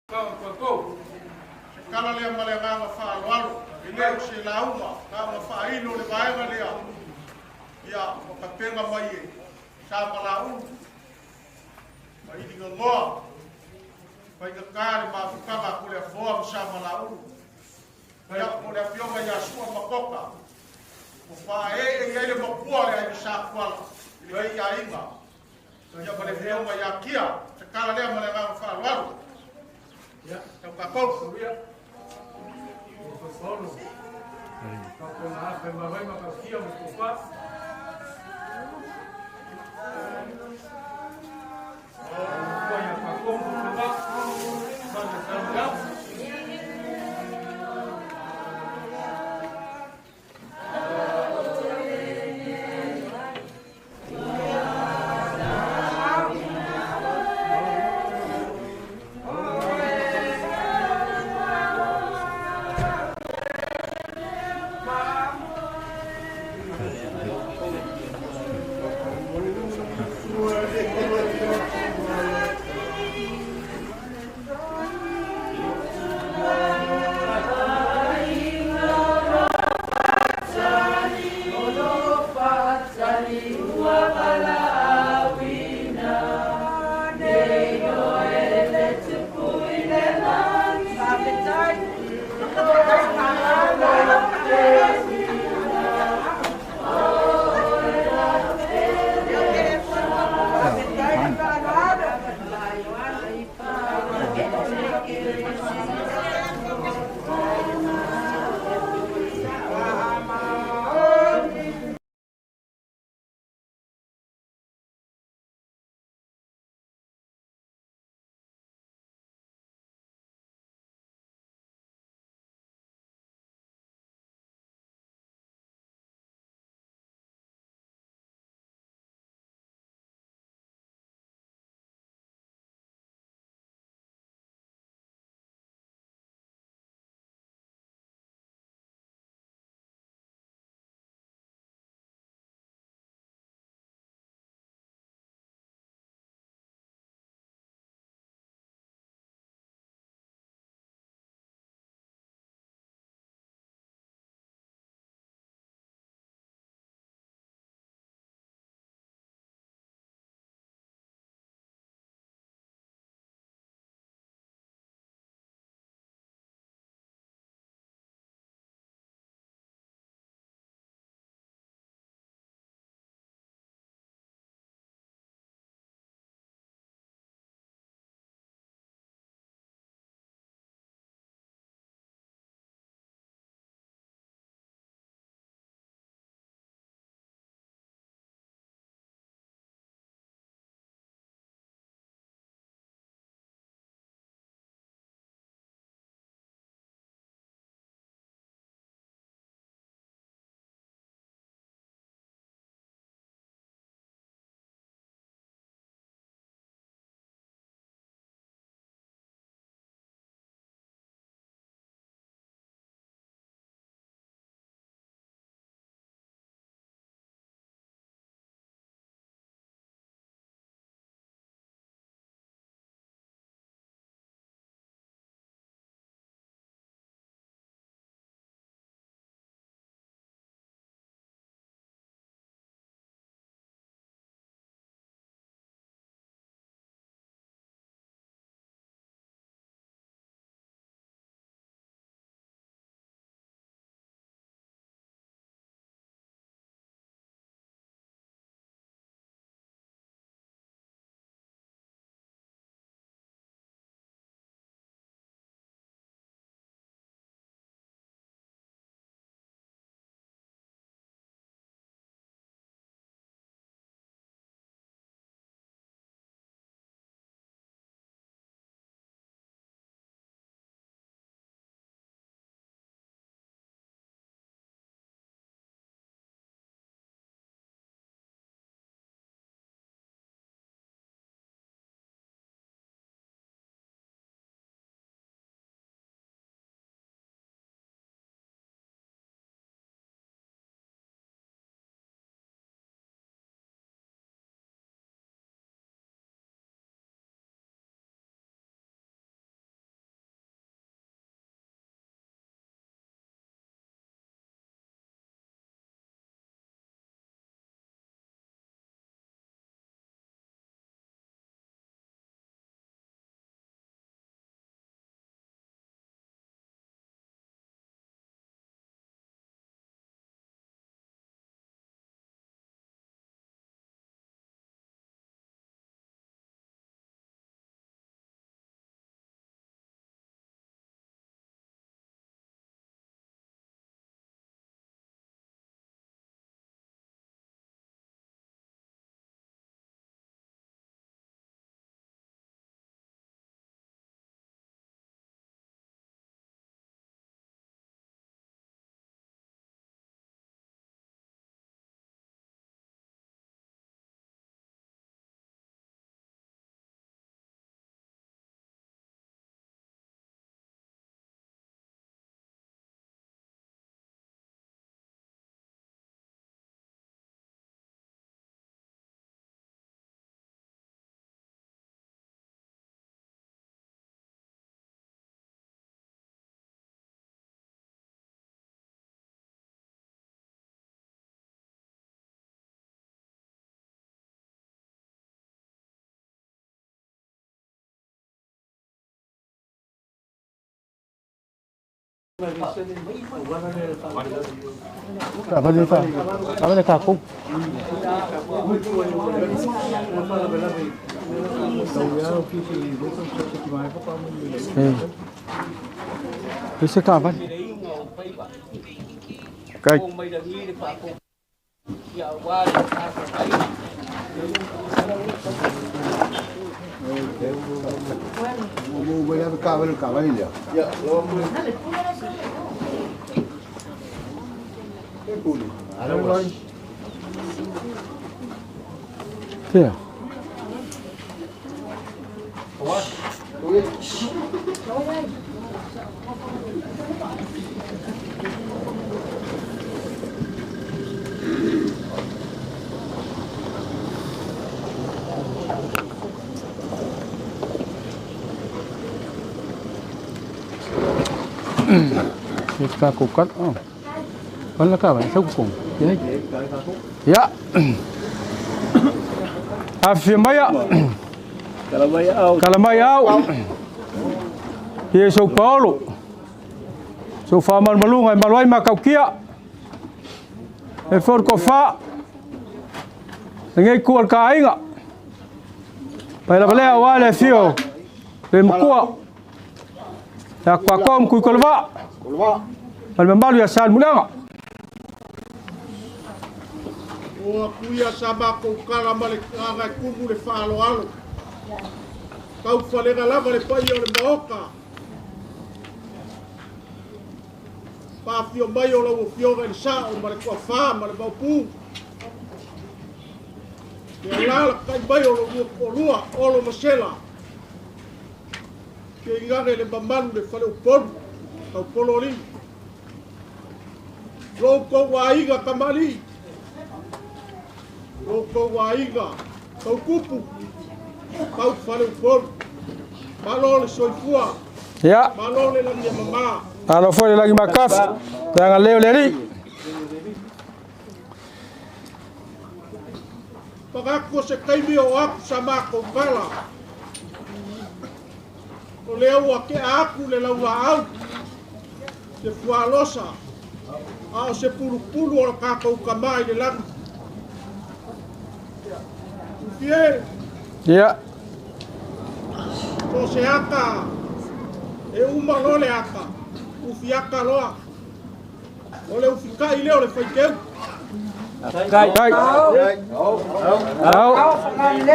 Se kala lea ma le agaga faaaloalo, e le o se lauga, na ona faailo le vaega lea, ia ua tapena mai e Sa Malaulu ma Iligagoa, faigata le mafutaga a Toleafoa ma Sa Malaulu. Ia, po o le afioga ia Sua Makoka, ua faaee i ai le mapua o le aiga Sa Tuala i lenei aiga. Ia ma le afioga ia Kia, se tala lea ma le agaga faaaloalo. Ia, Tau tatou. Ia. Paolo. Ka afe ma vai ma ka kia mo ko pa. O ia pa ko mo pa. Ma le sa ga. Taavale takou. Ese taavale. Kai. Tia. Ka ko kat oh. Wala ka ba sa ko. Ya. Afia maya. Kalamai au. Ia São Paulo. Sou fa malmalunga e maluai makaukia. E for ko fa. Ngai ku al ka ainga. Pai la balea wa le fio. Le mkua. Ya kwa kom ku kolva. Al mamalu ya sal mulanga. O kuia sa makou kala ma le aga e kumu le fa'aloalo. Taufalega lava le paia o le maoka. Pa'afio mai o lau afioga i le sa'o ma le kuafā ma le maopu. Le alā laka'i mai o lolua to'alua olo ma sela. Ke igage le mamalu le faleupolu taupolo alii. Lo outou aiga kamali'i. Lo outou aiga taukupu. Tau faleupolu. Malo le soifua. Ya. Malo le lagi e mamā. Alo foi le lagi makafi. Tanga leo le ali. Pagaku o se taimi o aku sa makou kala. O lea ua ke'a aku le laula'au. Se fualosa. A o se pulupulu o le kakou kamā i le lagi. Ufie. Ya. So se aka. E uma loa le aka. Ufiaka loa. O le ufika'i lea o le faiteu. Kai. Kai. Au.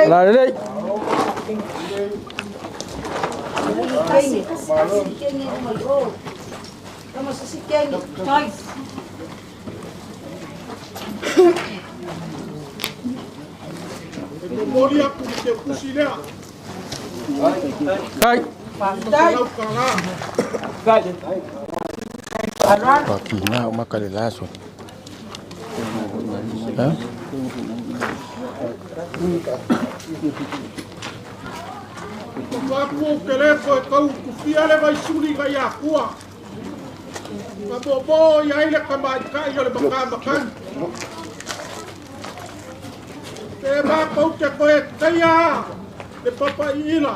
La lelei. E momoli aku le teukusi lea. Kai. Lau kalā. Pakina o makale laso. Ha? Faku o ke lefo e tau kufia le vaisuli ga ia kua. Ka bobo ia ile ka maika'i o le makamakani. Te makou te koe taia le papa'i'ila.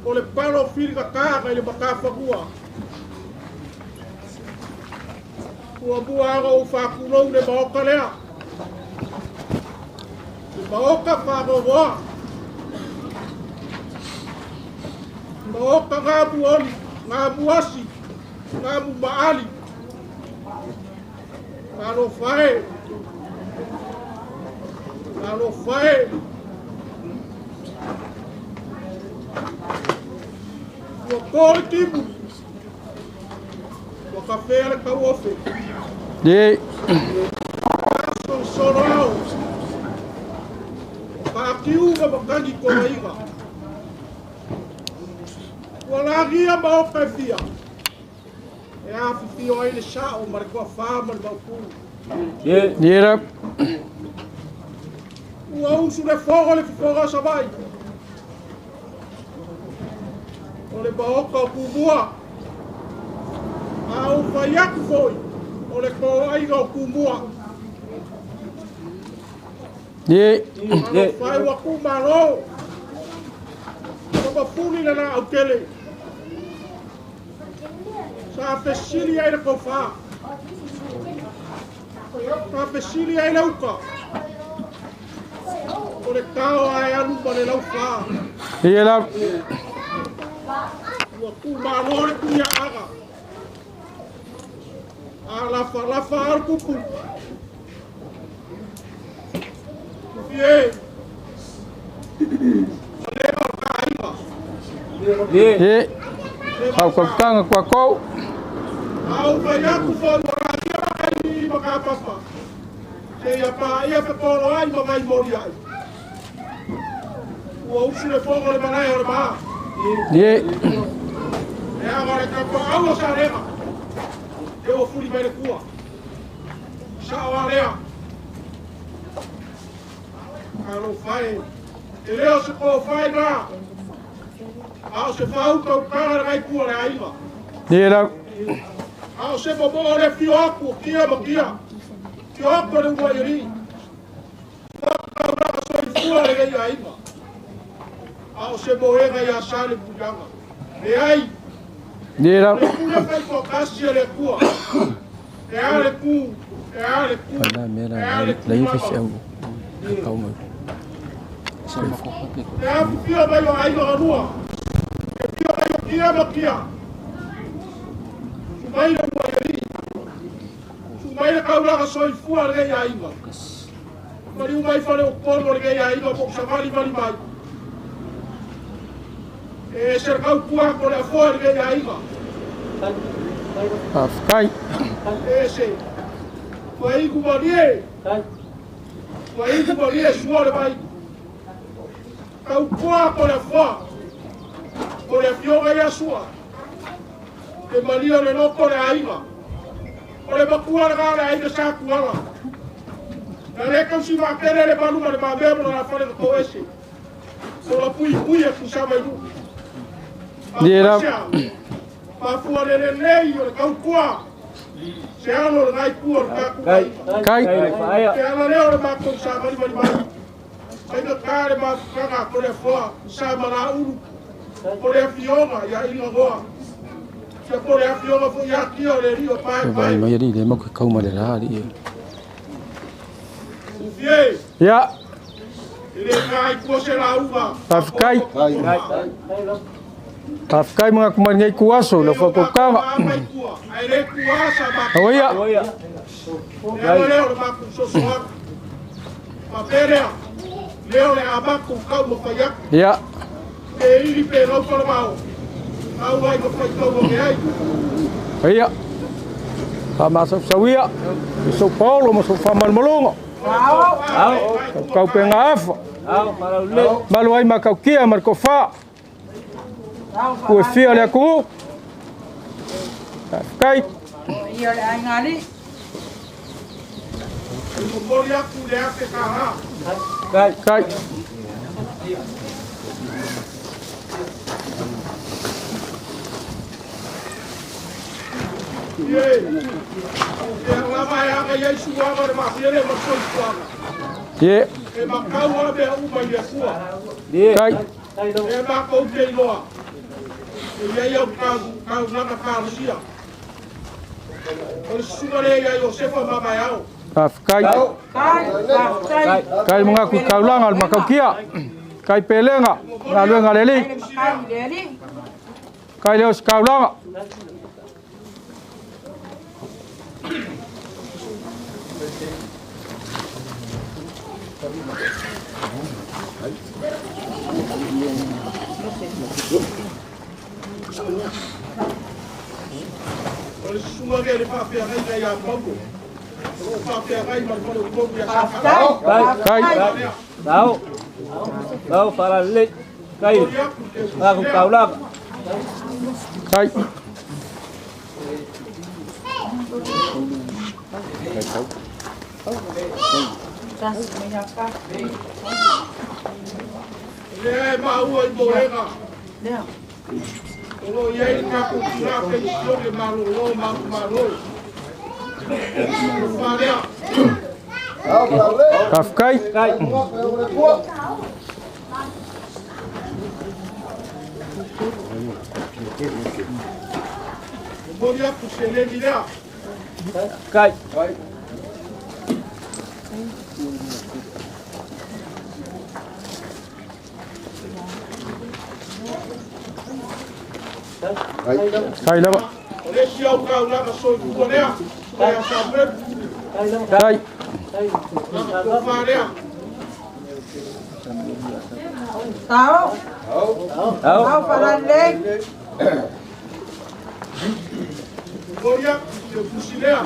O le palo filikakaga i le makafagua. Ua mua aga ou fa'akulou le maoka lea. Le maoka fa'agogoa. Maoka gamu oli, gamu asi, gamu ma'ali. Talofa e. Talofa e. Ua tō le timu. Ua kafea le tauofe. Ye. Solosolo ao. Fa'akiuga makagi kovaiga. Ua lagia maoka e fia. E afifio ai le sa'o ma le toafā ma le maupū. Ye la. Ua usu le fogo le fofoga o Sava'i. O le maoka o Tumua. A ou fai aku fo'i. O le to'aiga o Tumua. Ye. Alofa e ua ku'umālō. Ua mafuli le la'au tele. Sa fesili ai le tofa. Sa fesili ai le uta. O le tao ae alu ma le laufa. Ia la. Ua tumalo le tuiaaga. A lafa lafa a le kupu. Fie. Ye. Au kaukanga kwa kou. Au fai aku fo ua rasia makai ma ka papa. Se ia pa ia pe polo ai ma vai mori ai. Ua usu le fogo le malae o le maa. Ye. E aga le kapa au o sa rega. E ua fuli mai le kua. Sao a lea. Alo fai. E leo se ko fai na. A o se fau tau kara le kua le aiga. Ye la. A o se momo le fio aku o kia ma kia. Fio aku le ua iri. Whakauranga soifua le gei aiga. A o se moega ia sa le punaga. Le ai. Ye la. Le pule fai kasi le kua. E a le ku. E a le ku. La mera E a le ku la lava. ifi au. Kau mai. E a fio mai o aiga galua. E fio mai o kia ma kia. Sumai le ua iri. Sumai le kaulaga soifua le gei aiga. Mari umai fale o kono le gei aiga po sa vali vali mai. E se kau kua ko le afoa le gei aiga. Afkai. E se. Ua iku malie. Ua iku malie sua le mai. Kau kua ko le afoa. Ko le afioga ia sua. Te malia le loko le aiga. O le makua le le aiga sa kuala. Na le kausi makere le maluma le mamea mo la fale ko ese. O la pui pui e kusa mai nu. Ye la. Mafua le le lei o le kau kua. Se alo le ngai kua le kaku kai. Kai. Te ala leo le makou sa mali mali mai. Kai ka le mafukanga ko le foa sa mala ulu. Ko le afioga ia inga goa. Sia ko le afioga fo ia kia o le rio pai Vai pai. mai ri le mo kau mai le la ri. Fie. Ya. E le kai kua se la uva. Afkai. Afkai mga kumai ngai kuaso le fo kaukanga. Ai le kua sa ma. Oia. Le ala leo le makou soso aku. Ma perea. Leo le amakou kau ma fai aku. Ya. Te iri pe rau whara mao. Au ai ma fai kau o ke ai. Oia. Pa ma sau sauia. So Paulo ma so fa malmalonga. Kau penga afa. Malu ai ma kau kia ma ko fa. Ua fia le aku. Kai. Ia le aiga ali. Momoli aku le ake ka ha. Kai. Kai. Ie. E lava e aga iai suaga le mafiele ma soifuaga. Ye. E makau a mea uma i le Atua. Kai. E makou te iloa. E iai au kau kau langa kalosia. O le susuga lea ia Iosefa ma vaeao. Afkai. Kai. Kai mga ku kaulanga le makaukia. Kai pelenga. Galuega le li. Kai le ali. Kai leo se kaulanga. O le susuga lea le faafeagaiga ia Paulo. O loo faafeagai ma le faleupolu ia Saka. Kai. Tau. Tau farale. Kai. Aku kaulaga. Kai. Lea e maua i moega. O loo iai le tatou tina penisione malōlō ma malo. O falea. Afkai. Momoli atu seleni lea. Kai. Kai lava. O le isi au taulaga soifua lea. O le Samuel. Kai. Lana tofa lea. Tao. Tao falalei. Momoli atu se fusi lea.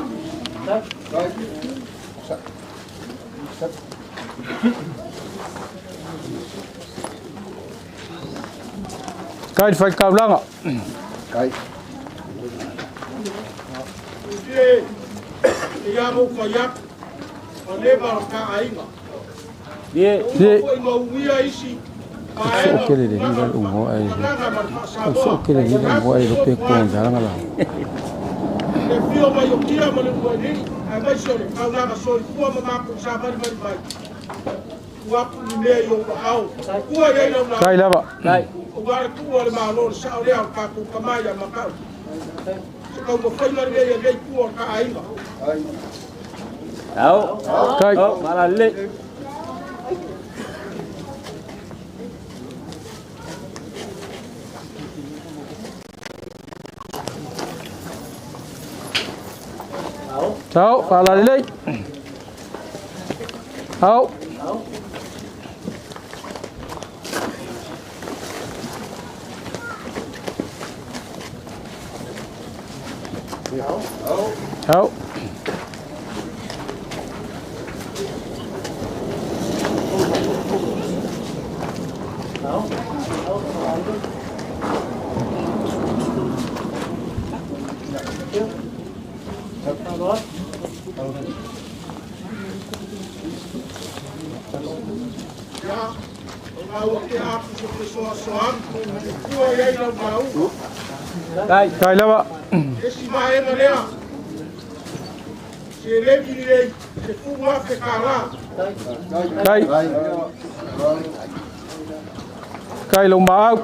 Kai le faitaulaga. Kai. Ie, ia mo fai atu. O le va o ka aiga. Ie. Ua foi ma uia isi. So'okele le ni le ugo ai. O so'okele ni le ugo ai lo pe ko ndala la. Le fio mai o kia ma le ua nei, a mai se o le taulaga soifua ma makou savalivali mai. Ua atu ni mea i ou aao. Kua i ai lau Kai lava. Ua le tuua le malo le sao lea o le tatou tama ia Matau. Se taumafaiga lenei e lenei tua o le ta aiga. Tao. Kai. Falalelei. Tao falalelei. Ao. Ao. Ia, o ngā ua ke atu se fesoasoani, kua i ai lau lauga. Kai. Kai lava. Esi vaega lea, seleni lelei, se $10,000. Kai. Kai lo maau.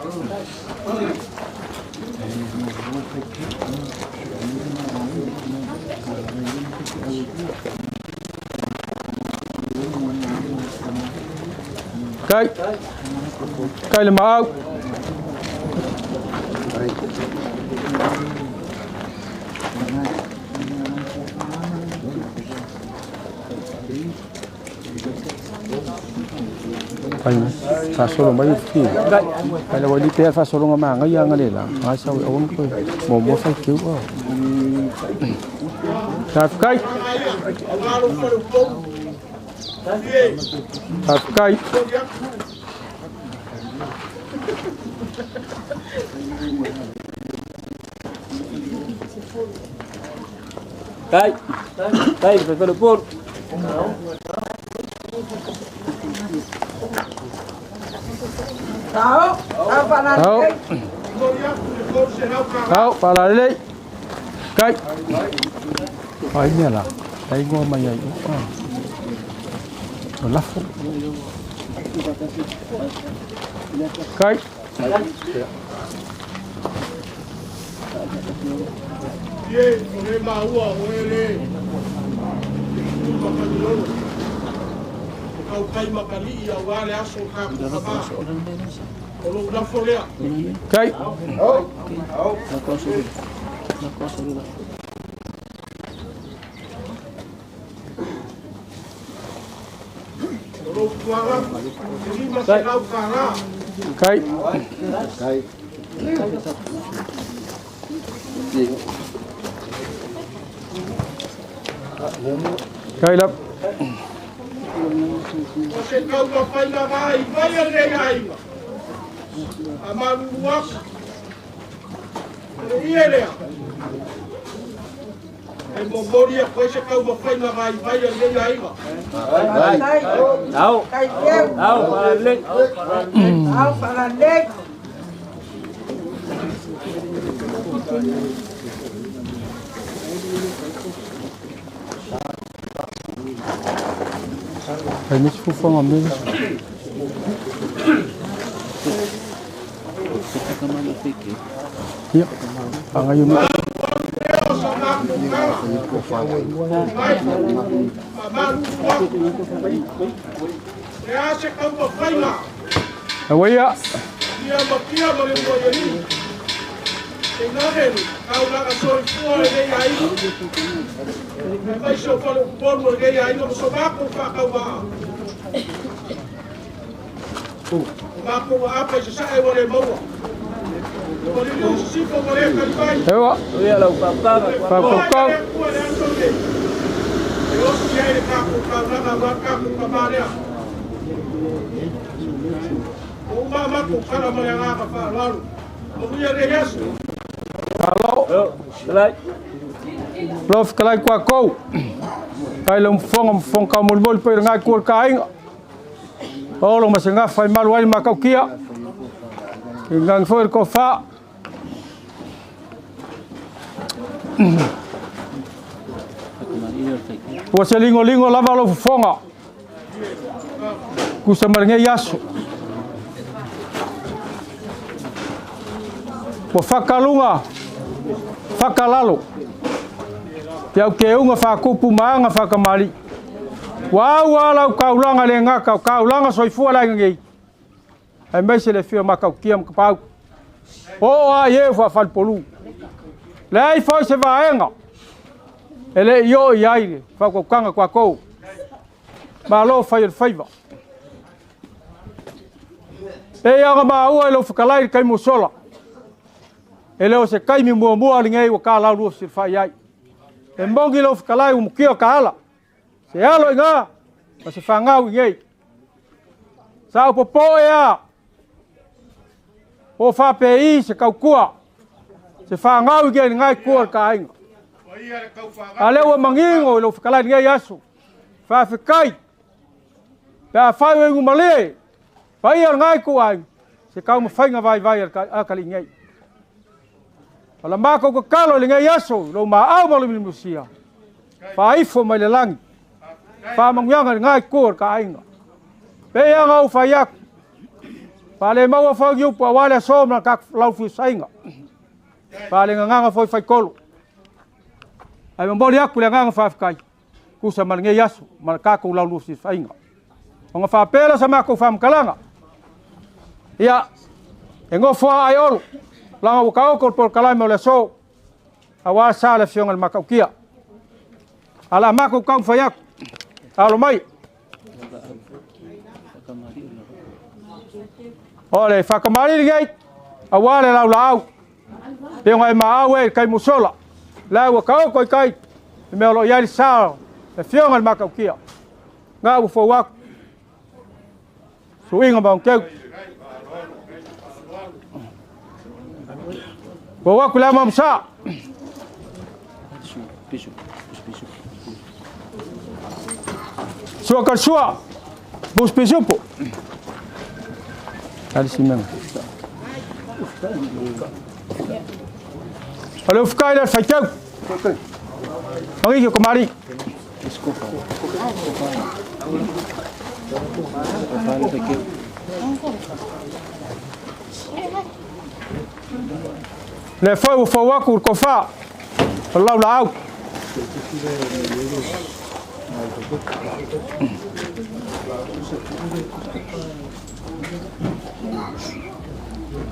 Kai. Kai le maau. Kai faasolo mai le ki. Kai le wali pea faasologa magai aga le la. Ga sau e aua koe. Mo mo fai keu au. Faafetai. Aua lou faleupolu. Ie. Faafetai. Momoli atu. Kai. Kai le faleupolu. Tao. Tao falalelei. Momoli atu le $300. Ao falalelei. Kai. Ai mea la. Ai ngoa mai ai. O lafo. Kai. Ie, o le maua o e le. Makalilolo. O kautai makalii aua le aso o tatou tama. O lou lafo lea. Kai. O lou tualafu, e $500. Kai. Kai. Kai lava. O se taumafaiga vaivai a lenei aiga. A malulu atu. O le ie lea. E momoli atu ai se taumafaiga vaivai a lenei aiga. Tao. Kai peu. Tao falalelei. Tao falalelei. Kai misi fufuaga mele. Ia. Agai o. Aua ia. Ewa. Faakaukau. Malo. Lo fetalai kuakou. Kai le mfoga mfoga kaumolimoli pei le ngai kua le kaaiga. Olo ma se gafa i malu ai le makaukia. I gagi foi le tofa. Ua se ligoligo lava lou fofoga. Tusa ma lenei aso. Ua fakaluga, fakalalo, te aukeuga faatupu ma aga faakamali'i. Ua au lava lau taulaga le gata o taulaga soifua le aiga nei, aemaise le afio o Matautia ma Tapaau. Oo lava i e ua faafalepolu. Leai foi se vaega e le i oo i ai le faautautaga tatou. Malo fai o le faiva. Pei ona maua i lou fetalai i le taimi ua sola, e le o se taimi muamua lenei ua ta laulua fesilafai ai. E moni lou fetalai ua mutia ta ala, se alo i ina ma se fanau i inei. Sa ou popoe lava, po o faapei se tautua, se fanau i inei i lena itu o le ta aiga. A o lea ua manino i lou fetalai i lenei aso, faafetai pe afai o inu malie paia o lena ituaiga, se taumafaiga vaivai a atalii nei. O la matou tatalo i lenei aso, i lou maau ma lou mulimusia, faaifo mai le lagi, faamanuiaga i lena itu o le taaiga. Pei ona ou fai atu, faalemaua foi ni upu aua le aso ma le laufuisaiga, faalegagaga foi faitolo. Ae momoli atu le agaga faafetai, tusa ma lenei aso, ma le tatou lauluafilafaiga. Ona faapea lea o sa matou faamatalaga, ia, e nofo lava ai Olo, leaga ua taoto le polokalame o le aso, aua le sa o le Afioga i le Matautia. Ae o le a matou taumafai atu, alo mai. O le faatamalii lenei, aua le laulaau, pei ona e maau e i le taimi ua sola, la ua taoto i tai, le mea o lo o i ai le sa o le Afioga i le Matautia. Na ua fou atu, suiga ma ona teu. Fou atu le ama sa. Sua ka sua, bus pisupo. Ali simena. O le ufukai le faitau. Mangi ko mari. Le foi ua fou atu le tofa o le laulaau.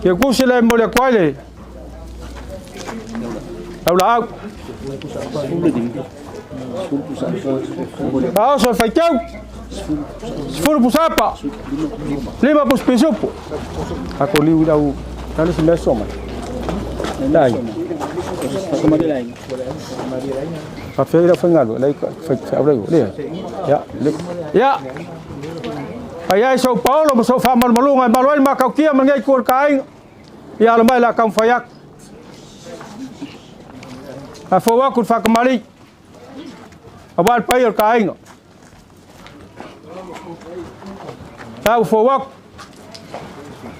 Ia kusi le momoli atu ai le laulaau. Aoso le faitau. 10 pusapa. 5 pus pisupu. Ako liu lau tali se mea mai. Dai. Faafeai lau faigalu, lai fai au lai le. Ya, ya. Ai ai sou paolo ma sou faamalumaluga e malu ai le makautia ma lenei itu o le taaiga. Ia alo mai le a taumafai atu. A fou atu le faatamalii aua le paia o le taaiga. La ua fou atu.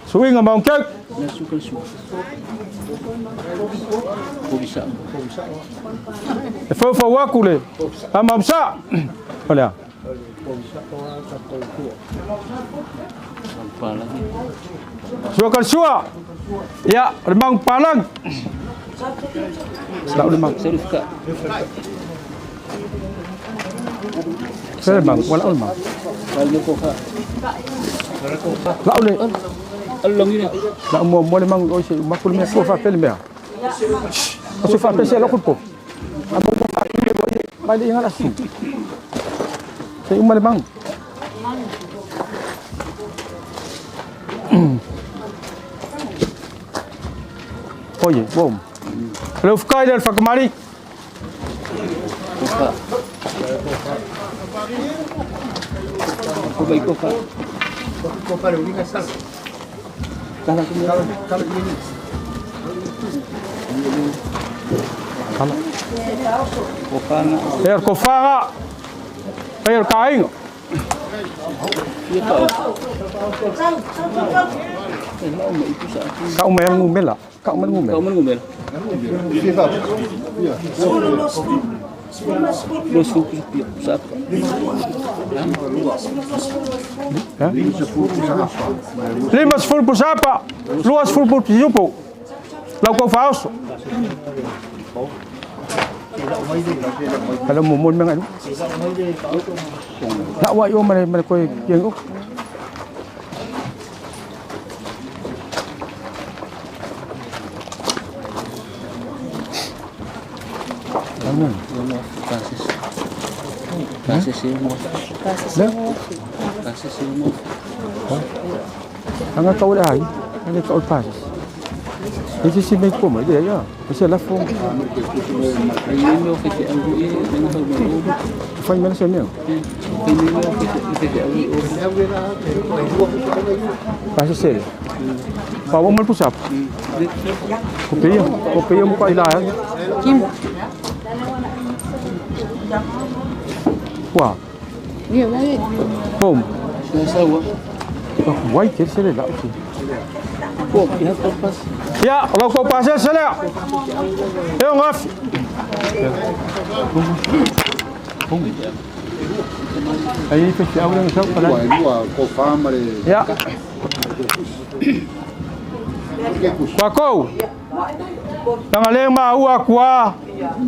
Suiga ma ona teu. E foufou atu le amamusa. O le a? Sua ka le sua. Ia, o le magu palagi. Lau le magu. Se le magu, wala o le magu. Lau le. Lau mua mua le magu o se maku le mea kua faapea le mea. O se faapea se lau po. A mo mo faapea le ia mai le inga la su. Se uma le magu. Oye, bom. Le ufkai le fakamari. E o kofaga. E o kainga. Ka uma e ngumela. Ka uma ngumela. Ka uma ngumela. 50 pusapa, 20 pisupo. Lau kau faoso. Kalau mo mo menga lu. La wa yo mare mare ko yeng ok. Anga kau le ai, anga kau pasis. Ese si me como, ya ya. Ese la fo. Fai mena se meu. Pasi se. Pa o mal pusap. Kopia, kopia mo pa ila. Kim. Wa. Ni wai. Pom. Wai ke se le la. Ya, lau kau pasal sele. Eu ngaf. Aí fez a aula no céu para. Ya. Kwakou. Tanga le ma ua kua.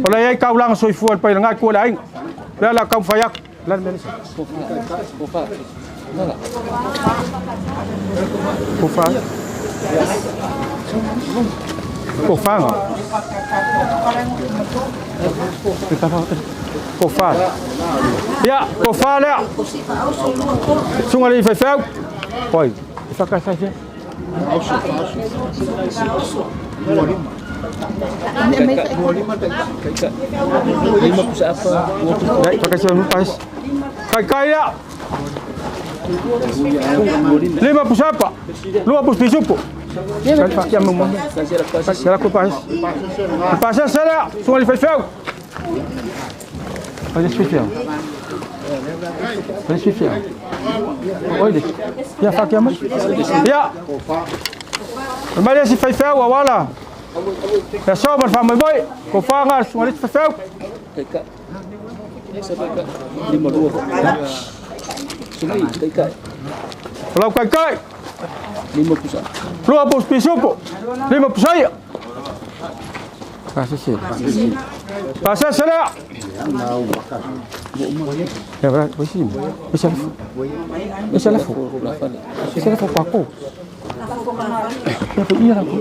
Ola ai kau lang soifua pa nga ku la inga. La la kau fayak. La me. Kofa. Kofa. Kofa. Ya, kofa le. Sunga le fefeu. Oi, faka sa se. Dai, pakai sa pas. Kai kai ya. 5 pusapa, 2 pisupo. Ya mo. Sala ko pas. Pasa sala, sunga le fefeu. Olha esse fefeu. Olha esse fefeu. Olha. Ya fakia mas. Ya. Mali si fefeu wala. Ya so mal fama boy. Ko fanga sunga le fefeu. Lau kai kai. 5 pusa. 2 pisupo. 5 pusaya. Pasa sila. Pasa sila. Ya berat, wisi. Wisi lafu. Wisi lafu. Wisi lafu paku. Ya iya lafu.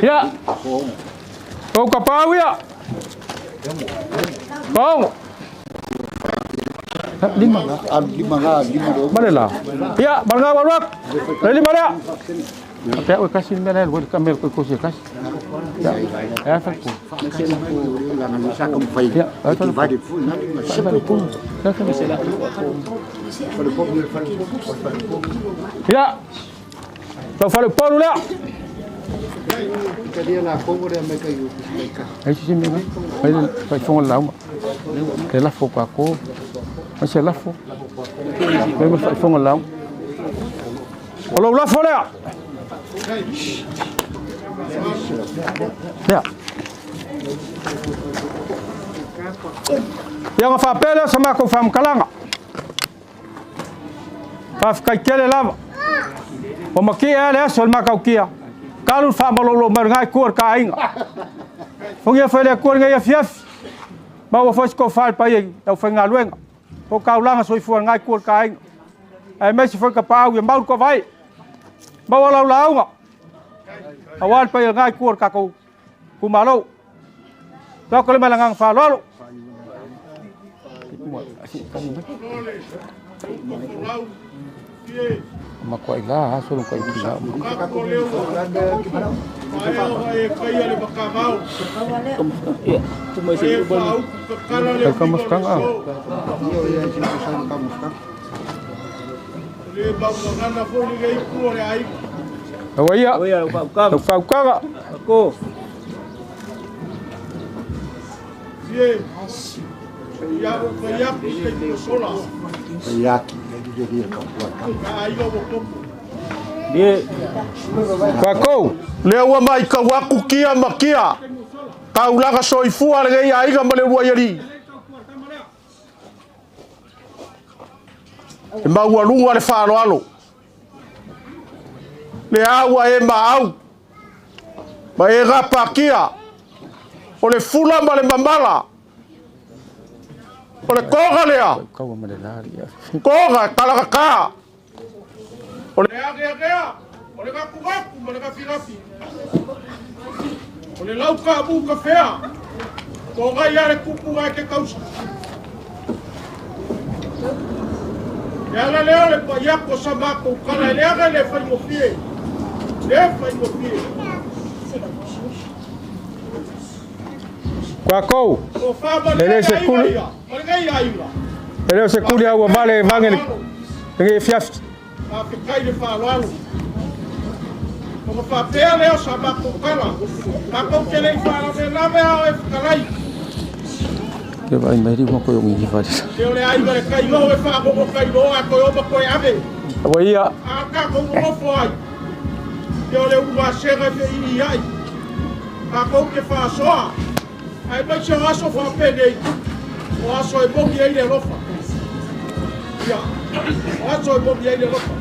Ya. Kau kapau ya. Kau. 5. 5. Mana lah? Ya, bangga walak. 5 dah. Apa yang kasih mana yang kami kasih kasih. Ya, ya fakku. Ya, ya. Lau fale polu la. Ai si me. Ai fai fonga la. Le la fo kwa ko. Ai la fo. Ai fai fonga la. Olo la fo la. Ya. Ya nga faapea sa makou faamakalaga. Faafetai tele lava. Ua maki'e a le aso le makaukia. Talu le faamalolo mai o lena itu o le ta aiga. Alofagia foi e le Atua lenei afiafi, maua foi se tofa i le paia i le aufaigaluega, po o taulaga soifua i lena itu o le ta aiga, aemaise foi tapaau ia mau le toavae, maua lau lauga, aua le paia o lena itu o le tatou itumalo. Tuu atu lea ma le agaga faaaloalo. Matuai la aso lo kai kila. Kai ka mafkanga. Aua ia, lau faukaga. Tatou, lea ua matau atu kia ma kia, taulaga soifua lenei aiga ma le uluai alii. E maualuga le faaaloalo, lea ua e maau ma e gapatia, o le fula ma le mamala, o le toga lea, toga e talagata, o le ageagea, o le gakugaku ma le gafigafi, o le lauka amu kafea, toga ia le kupu ai ke kausa. E ala lea o le paiako sa matou kala, e leaga le faigofie, le faigofie. Tatou, O wha e le se kuli, o lenei aiga. e le o se kuli au vale vange lenei afiafi. Faafetai le faaaloalo. O ka faapea lea o sa matou kala. Matou te le i faalavelave a o e fetalai. Ke vai mai ri mo ko yongi vale. Se o le aiga le kailo e faagogo kailo a koe oma koe ave. Aua ia, A tatou nonofo ai. Te o le uluasega e feili ai. Tatou te faasoa. Ae mai se o aso faapenei. O aso e mogi ai le alofa. Ia. O aso e mogi ai le alofa.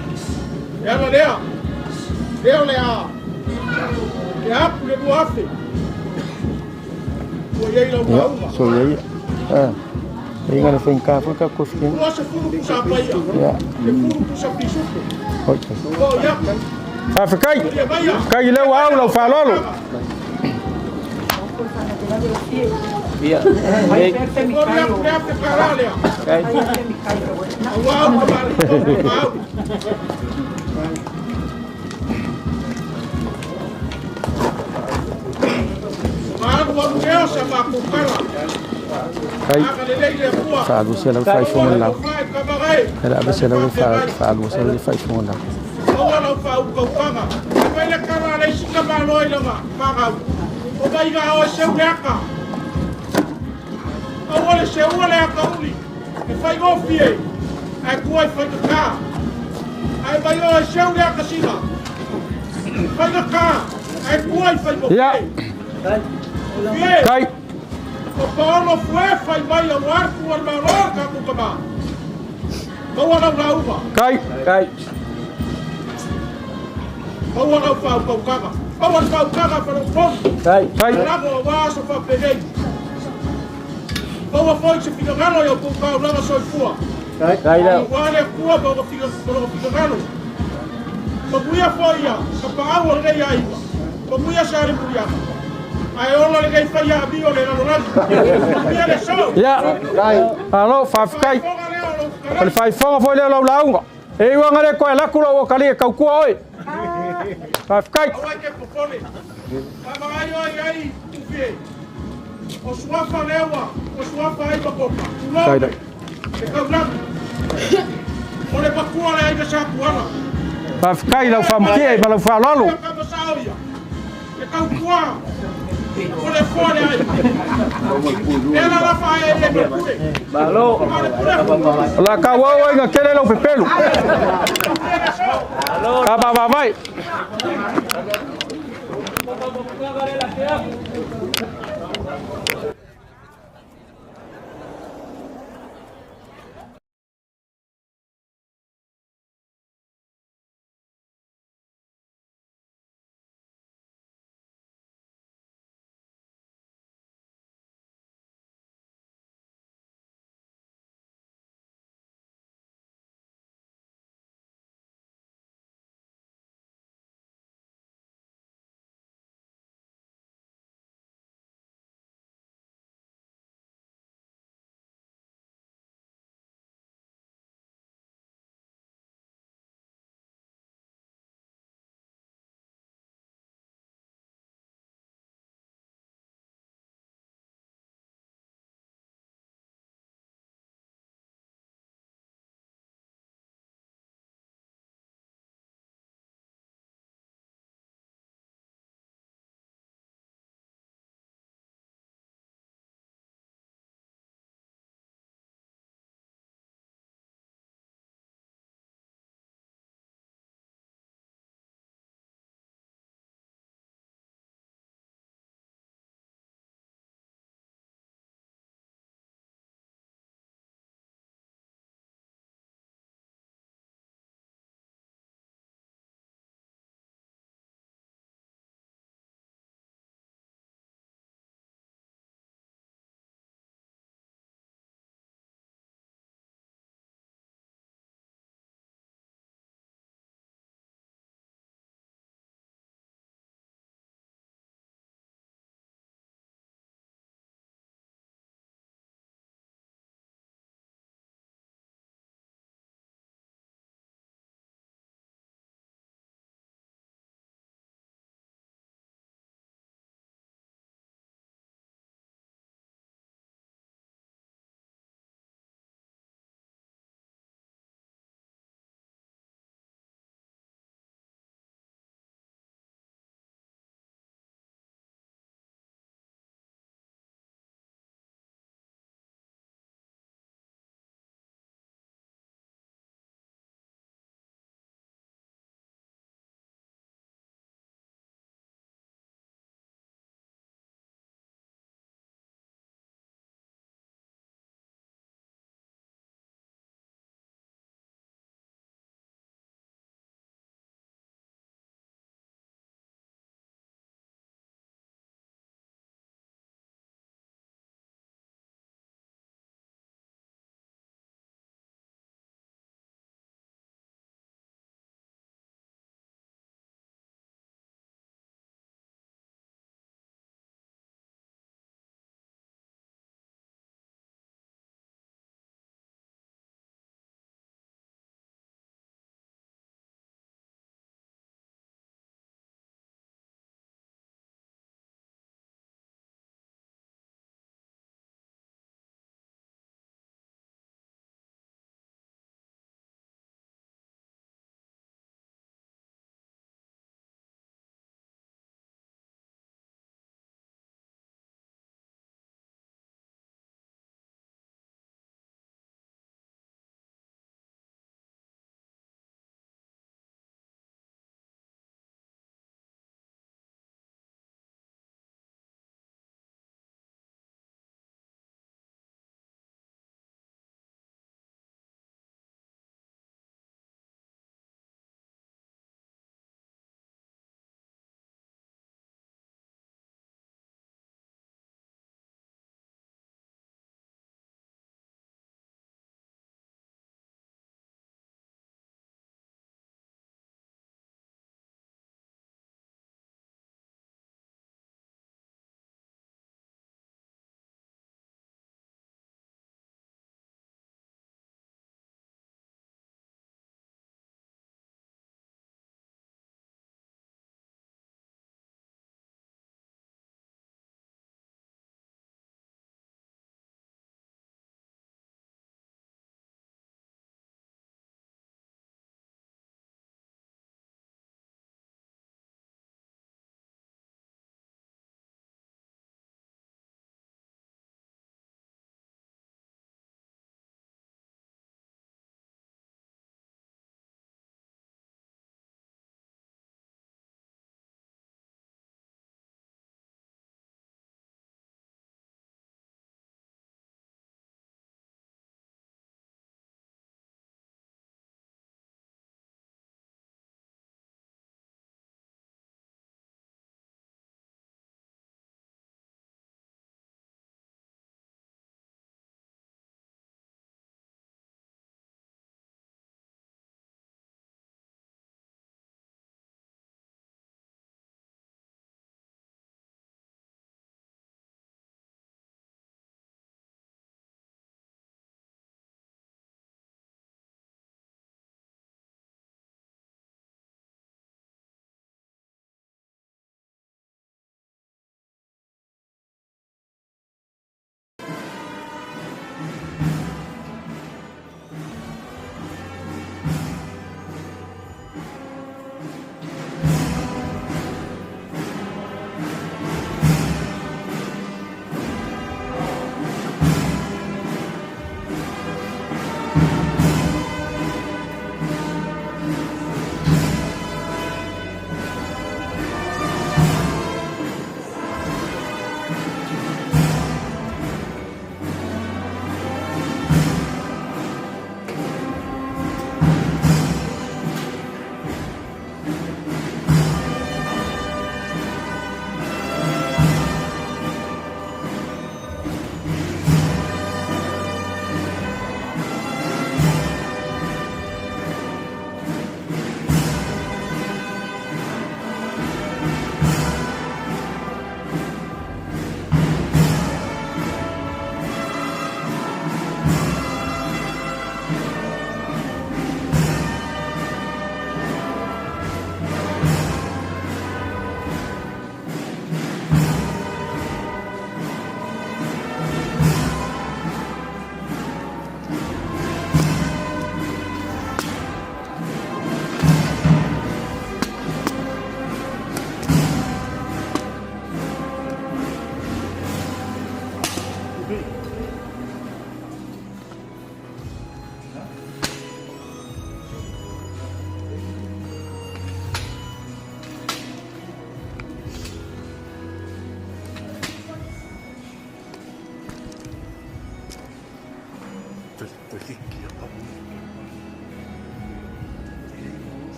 E ala lea. Lea o le a. E apu le 2000. Ua iai lau Ia, lauga. so ia ia. Ah. Inga le whenka fo ka ko fie. 20 pusa paia. Ia. Le fulu pusa pisupo. Hoi. O ia. Faafetai. Ia maia. Kai lea ua au lau faaaloalo. Ia. O lea lea fe kala lea. Ua au ka mali o ka au. Maalu alu lea sa matou kala. Kai. Aga lelei le pua. Fa alu se lau fai fonga lau. Fai kamagae. Ela abe se lau fa alu se lau fai fonga lau. Aua lau faaukaukaga. E mai le kala le isi tamāloa i laga fagau. O maiga o e seu le aka. Aua le seua le aka uli. E faigofie. Ae kua i faigata. Ae mai o e seu le aka sina. Faigata. Ae kua i faigofie. Ia. Fie. Kai. O paolo fue fai mai au arku al malo ka kukama. Maua lau lauga. Kai. Kai. Maua lau faaukaukaga. Maua le faaukaga faleupolu. Kai. Kai. Lago o aso faapenei. Maua foi se finagalo i au tou taulaga soifua. Kai lau. Ua le Atua ma ona finagalo. Manuia foi ia ka paau o lenei aiga. Manuia sa le muliaga. Ae ola lenei faia amio le lalolagi. Manuia le so. Ia. Alo, faafetai. Faifoga lea o lou O le fetalai. faifoga foi lea o lau lauga. E iuga le koe laku lau o kali e kaukua oe. Faafetai. Aua e te popole. Faamagai oe ai tufie. O suafa lea ua, o suafa ai makopa. Kai Tulou lai. le kaulagi. O le makua le aiga sa puana. Faafetai lau faamatie ma lau faaaloalo. Kama sao ia. Le kaukua. O le foa le aiga. Lea la lafa ai e le pule. Malo. O le pule O la kau au ai nga kele lau pepelu. Ka vavavai.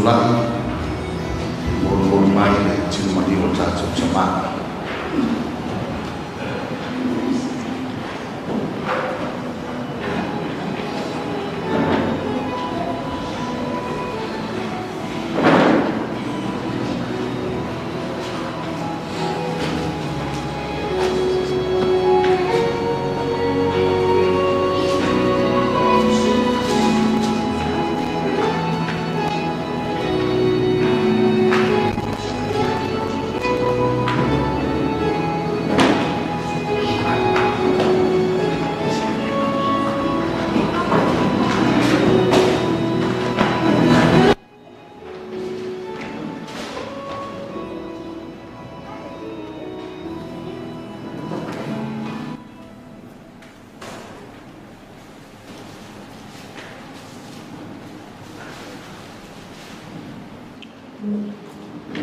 tulai molimoli mai le tino maliu o tatou tamā.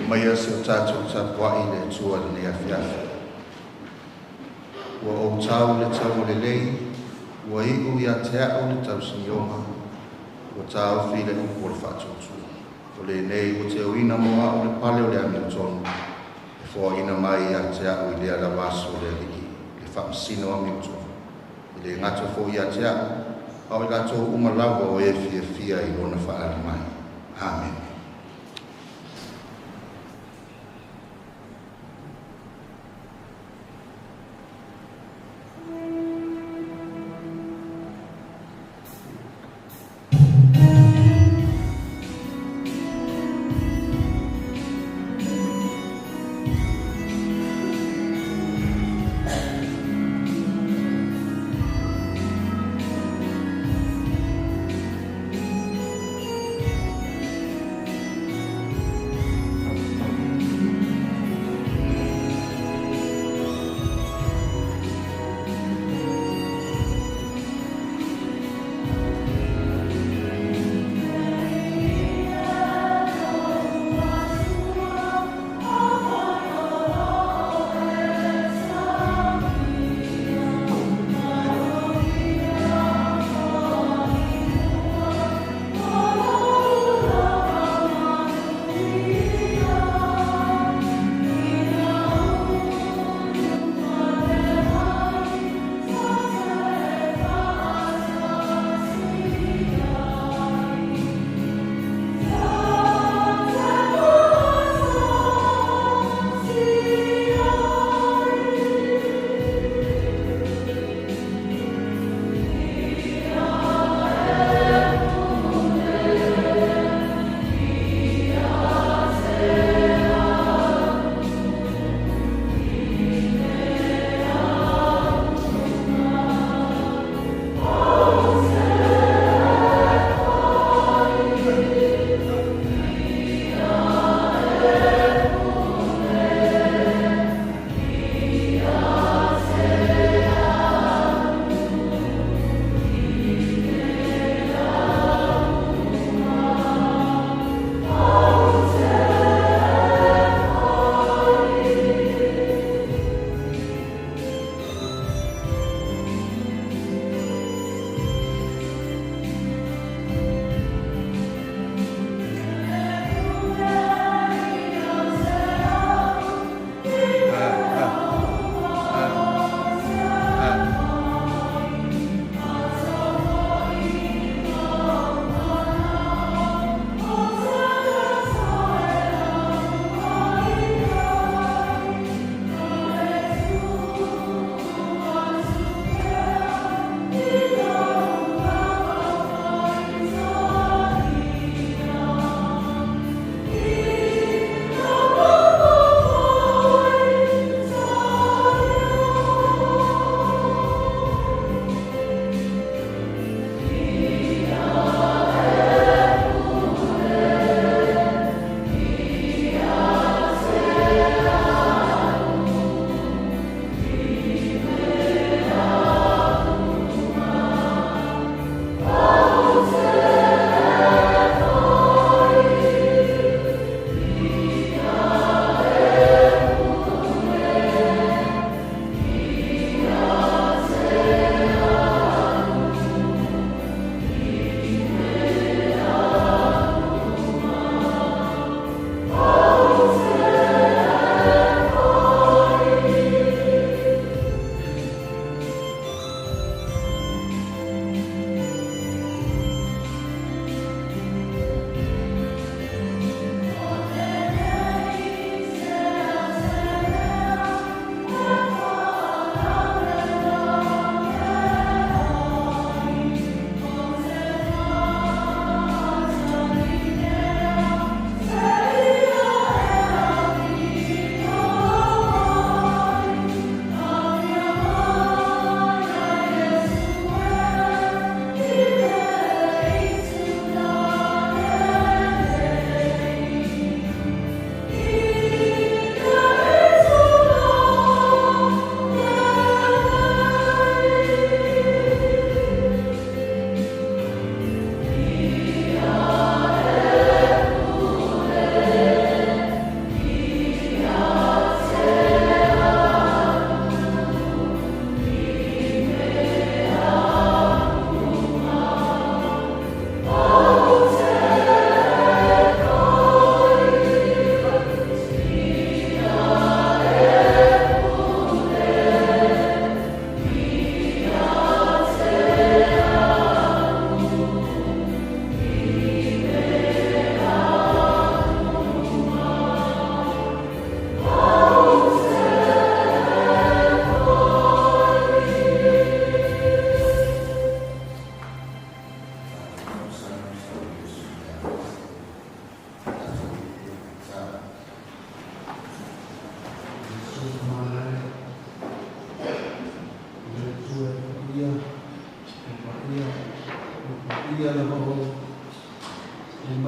Maia se o tātou tapuai le Atua i lenei afiafi. Ua ou tau le tau o lelei, ua iu ia te au le tausinioga, ua tāofi le upu o le faatuatua. O lenei ua teuina mo au le pale o le amiotonu, e foaina mai ia te au i lea lava aso o le Alii, le faamasino amiotonu. E le gata foi ia te au, a o i latou uma lava o e fiafia i lona faalali mai. Amene.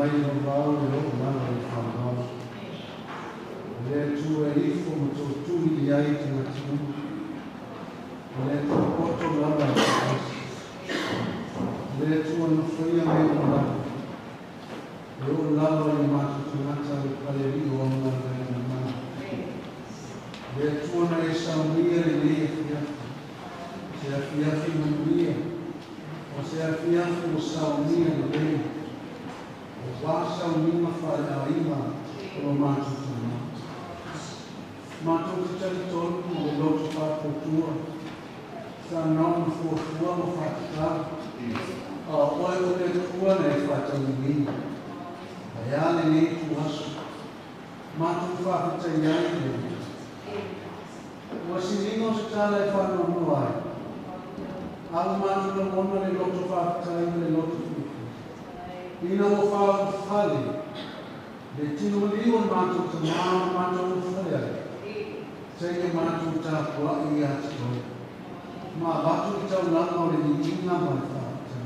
mai o vau le o lava i whanau. O le Atua e ifo ma tōtui i ai te ngati. O le Atua poto lava i te. O le Atua na whaia me o lava. E o lava i mātou tangata le paleri o anga ngai na mana. O le Atua na e saunia le nei afiafi. Se afiafi manuia. O se afiafi o saunia le nei. O wā sauninga whae a ima o lo mātou tangata. Mātou te tari tonu o le loto whākotua. Sa nau na fuafua ma whātatau. A oe o le tua nei whātauina. A ea le nei tu aso. Mātou whāwhitai ai le. Ua silinga o se tala e whanau ai. Au mātou na mona le loto whāwhitai le loto fuafua. Ina o whāu whale. Le tino liwa mātou te mā mātou o whale ai. Teia mātou tāpua i a te toi. Mā watu i tau langa o le niinga mai whāwhitai.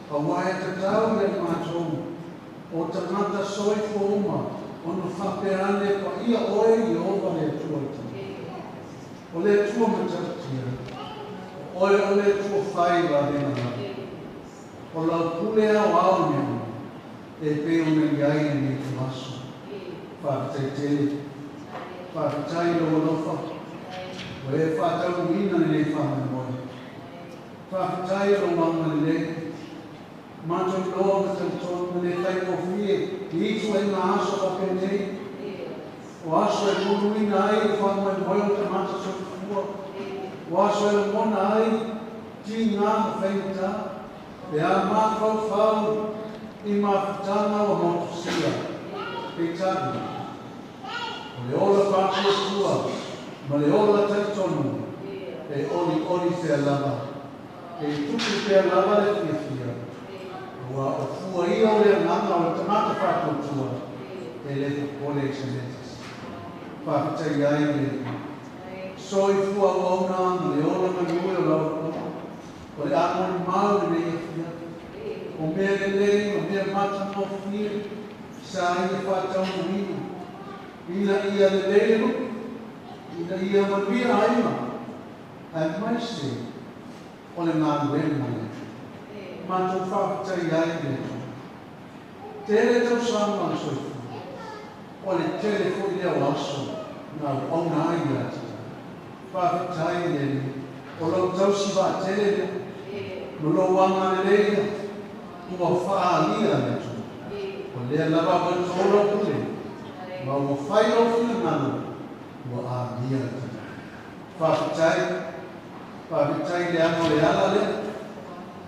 A wae te tau i a mātou o tangata soifo uma o no whapeane pa ia oe i ova le atua i tau. O le atua matautia, o oe o le atua whai la vena lava. O lau pule au au mea e pe o nei ai e nei te aso. Whāwhitai tele, whāwhitai lo alofa, o e whātau ina nei whāmai. Whāwhitai lo manga lelei, mātou loa ma tautono ma le whai kofie, i itu ai ngā aso o penei. O aso e munuina ai o whāmai moe o te mata soifua. O aso e mona ai, ti ngā ma whainta, e a mākau whau i mafutanga o motusia. Pei tāna, o le ola whātua tua, ma le ola taitonu, e oli oli whea lava, e tupu whea lava le whiawhia. Ua o fua ia o le anganga o le tangata whātua, e le whakole i se metas. Whāwhitai ai le soifua uauna ma le ola manue o lau kono. O le amoni mau le nei awhia. O mea lelei, o mea mata mōwhia, sa ia whātau muina. Ina ia lelei le luku, ina ia manuia aima, ai mai se o le ngā le. Mātou whāwhitai ai le atua. Tere tau sāma le soifua. O le tele fo i leo aso, ngā auna ai ia atua. Whāwhitai le o lau tausi wā tele leo, mo lou anga le leia, ua whaalia le atua. O lea lava wa tō lau pule, ma ua whai lau whina ua āmia le atua. Whāwhitai, whāwhitai le anga le ala lea,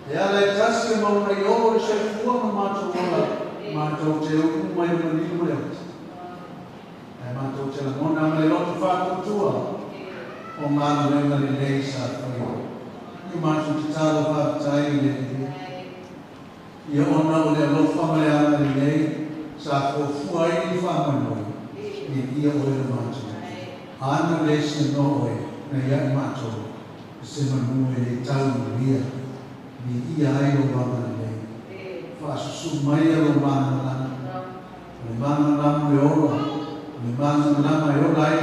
e ala e tasi e mauna i oro le soifua ma mātou ola, mātou te uku mai o maniu mo le oti. Ai mātou te langona ma le loto whātutua o ngā nuenga le lei sa whai. I mātou te tālo whāwhitai i le ia. Ia ona o le alofa ma le ana le lei sa fuafua ai i whāmanoi i ia oe le mātou. Ana le se no oe na ia i mātou se manu e le tau ia ni ia ai o wanga le. Whaasusu mai a lo mana lana. O le mana lana e ora. O le mana lana e ora ai.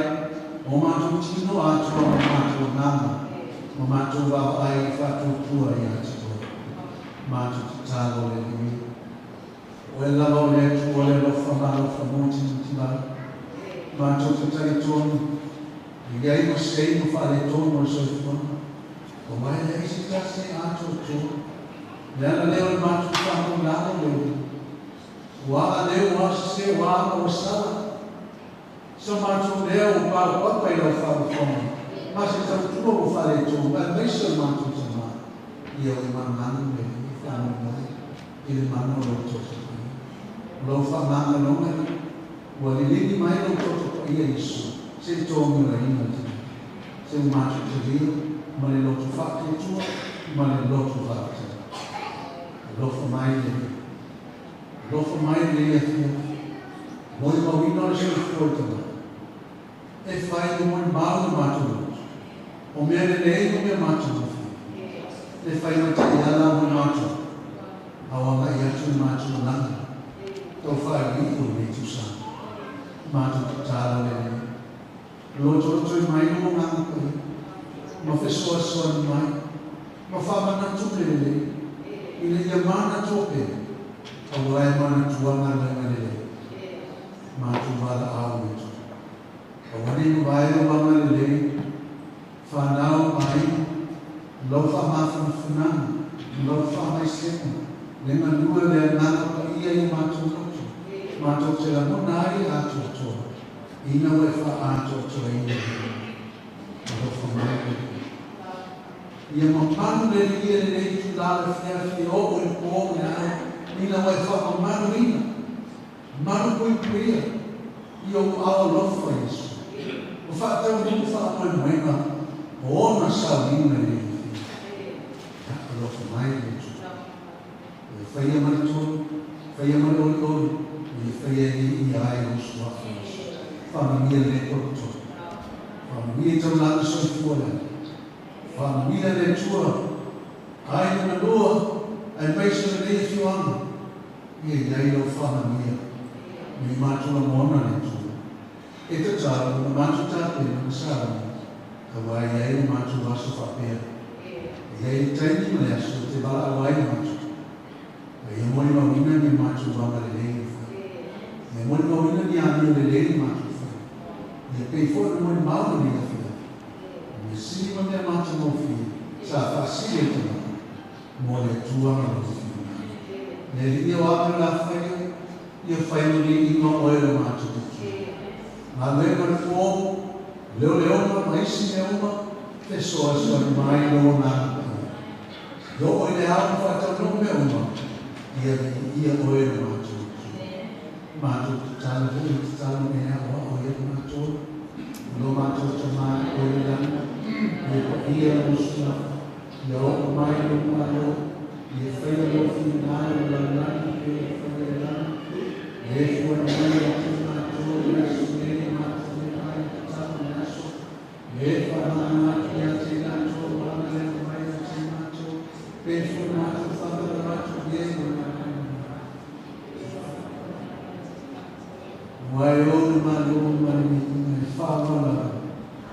O mātou tino atua ma mātou nganga. Ma mātou wao ai i whātuatua i atu. Mātou te tālo le nui. O e lava o le atua le alofa ma alofa mō tino lau. Mātou te tari tonu. I ai mo sei mo whaale tonu o le soifuanga. O mai le isi tasi atoa. Le ana leo le mātou whanau lalo le. Ua a leo wa se wa o sala. So mātou leo o pau papa i lau whanau. Ma se tautua o whale tō, mai meisa mātou tama. Ia o mangana le whanau mai. I le mana o lau toto pai. O lau whamanga longa ni. Ua lilini mai lau toto pai ia isu. Se tō mura ina te. Se mātou te rio. Ma le loto whaketua, ma le loto whaketua. Alofa mai le. Alofa mai le ia fia. Moi mauina le soifua i tama. E whai o moi mau le mātou loto. O mea le lei o mea mātou mawhia. E whai mai te ala mo mātou. Au anga i atu mātou langa. tau whae o le tusa. Mātou tatalo le le. Loto loto i mai no ngā koe. Ma whesoa soa ni mai. Ma whamanatu le le. Ina ia mana tope. A wae mana tuanga le le le. Mātou wala au metu. A wane no wae o wanga le le. Whanau mai. Lau wha mawhanafunanga. Lau wha mai sema. Le nganua le ananga pa ia i mātou loto. Mātou te langona ai atoatoa. Ina ue wha atoatoa ina hea. Alofa mai le. Ia mamanu le lia le nei tu la le whia whia o o le pō me au. Ina ue wha mamanu ina. Manu pui puia. Ia o au alofa Yesu. O whaatau nungu wha amoe moenga. O ona sao ina le whia. Alofa mai le tu. E whaia mani tonu, whaia mani ori ori, e whaia i i ai o suafa. Whanamia le koroto. Whanamia i taulanga soifua le. Whanamia le tua, ai na lua, ai maisa le nei whioanga. Ia i ai lau whanamia, me mātua mona le tua. E te tau, na mātua tāpena na sārangi, ka wai ai o mātua aso whapea. E ai le taimi ma le aso te wala au ai mātua. Ia moni mauina ni mātua wanga le lei whai. Ia moni mauina ni amio le lei mātua whai. Ia pei fo na moni mauna ni awhia. Me sini ma mea mātua mauwhia, sa whaasiri e tama, mō le tuanga lo whina. Le li ia wāka la whaia, ia whai ni inga oe le mātua tutu. Ngā leo le pō, leo leonga maisi mea uma, te soa soa ni mai lo ngā pai. Yo oi le au whaatau no mea uma, ia ia oe le mātua tutu. Mātua tatalo hui tatalo mea oa oe le mātua. Lo mātua tamā oe le lana, ia pa ia lo suna, ia o mai lo malo, ia whaia lo whina o la lani pe ia whaia lana, ia fua mai o te mātua, ia sune mātua me ai tatalo me aso, ia whanana ki a te mātua, wana leo mai a te mātua, pe fua mātua whakara mātua ye mo Wai o le malo mai ni me whawala.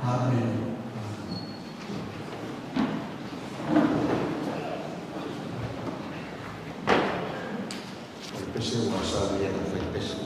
Amen. Pese o sa ia na fai pese.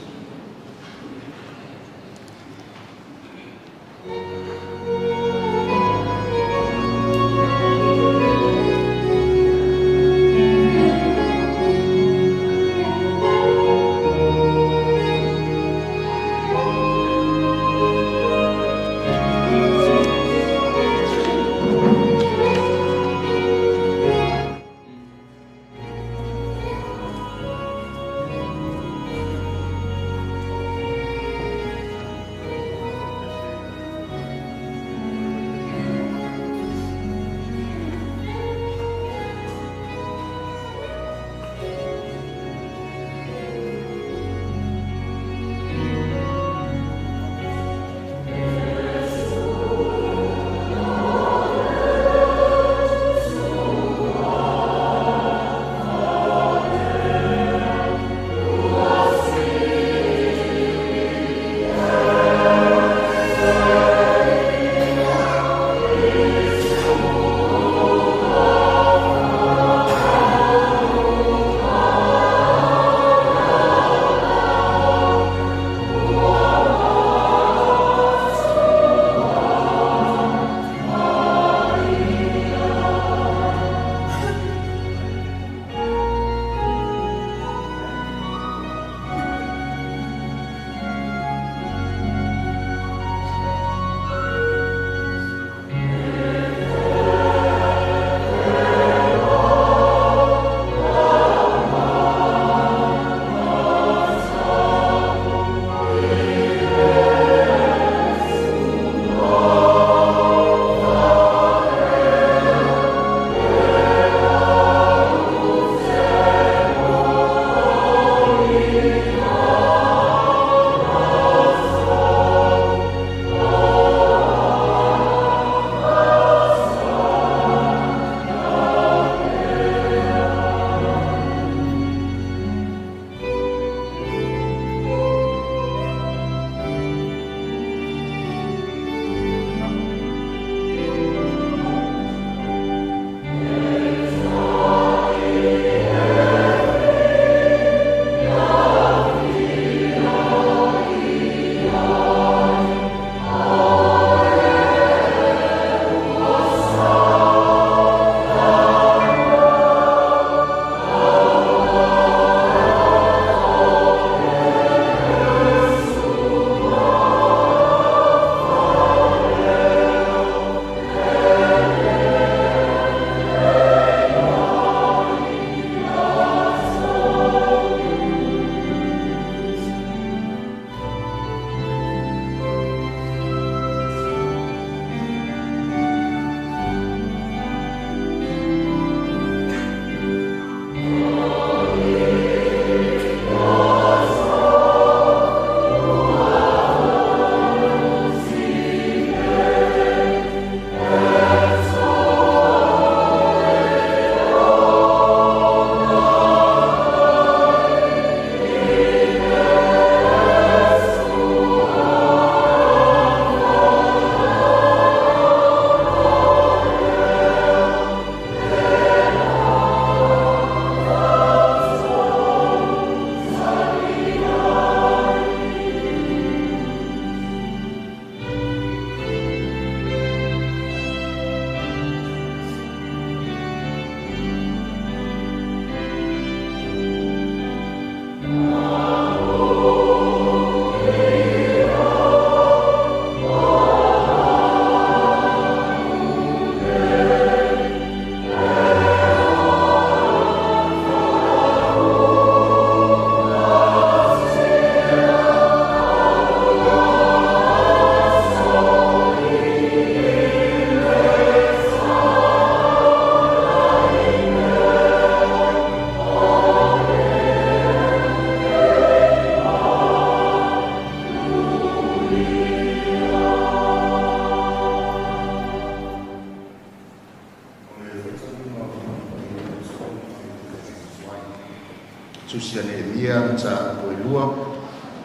Mataupu e 2,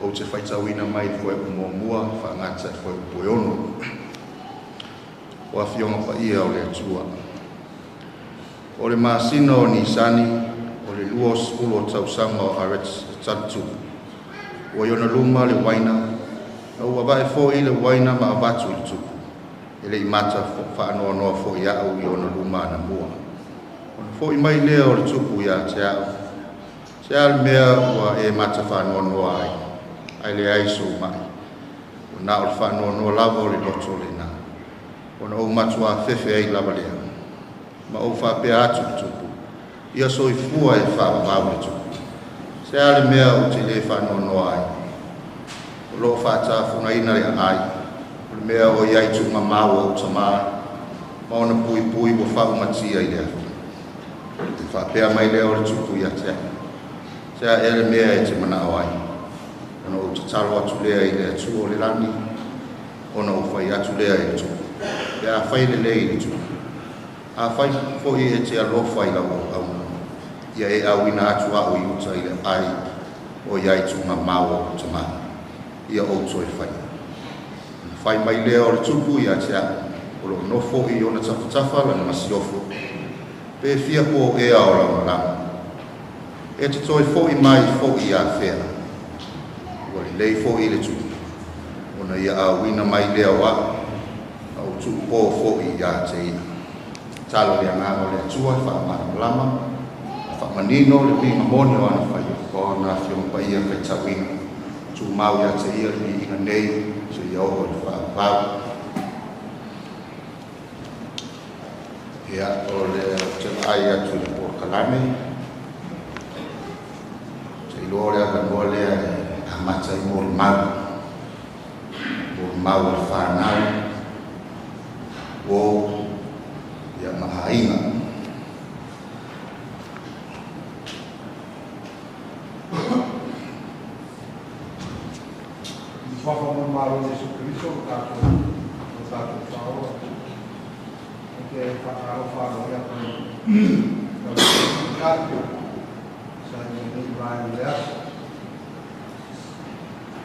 ou te faitauina mai le fuaiupu muamua faagata i le fuaiupu e 6. O afioga paia o le Atua. O le masina o Nisani, o le 20 o tausaga o Aretasatatu, ua i ona luma le uaina, na ua va'e fo'i le uaina ma avatu i le tupu, e le'i mata fa'anoanoa fo'i a'u i ona luma anamua. Ona fo'i mai lea o le tupu iā te a'u, se a le mea ua e mata fa'anoanoa ai, ae leai sou ma'i, ua na o le fa'anoanoa lava o le loto lenā. Ona ou matuā fefe ai lava lea, ma ou fa'apea atu i le tupu, ia soifua e fa'avavau le tupu. Se a le mea ou te lē fa'anoanoa ai? O lo'o fa'atafugaina le aai, o le mea o iai tu'ugamau o ou tamā, ma ona puipui ua fa'aumatia i le afi. E fa'apea mai lea o le tupu iā te a'u, se a ea le mea e te mana'o ai? Ona ou tatalo atu lea i le Atua o le lagi, ona ou fai atu lea i le tupu, pe afai lelei le tupu, afai fo'i e te alofa i lau auauna, ia e auina atu a'u i uta i le aai o iai tu'ugamau o ou tamā, ia ou toe faia. Ona fai mai lea o le tupu iā te a'u, o lo'o nofo i ona tafatafa lana masiofo, pe fia po ea o lau malaga? E te toe fo'i mai fo'i iā fea? Ua lelei fo'i le tupu. Ona ia auina mai lea o a'u, na ou tu'upō fo'i iā te ia. Talo le agaga o le Atua e fa'amalamalama ma fa'amanino le uiga moni o ana faiva o ona afioga paia faitauina. Tumau iā te ia le viiga nei seia oo i le fa'avavau. Ia, o le te vaai atu i le polokalame, te iloa o le avanoa lea e amata ai molimau, molimau a le fanau, uo, ia ma aiga. Suafa mo malo Iesu Keriso o tatou Faaola. Ou te fa'atalofa aloaia atu i lau sa i lenei vaega o le aso.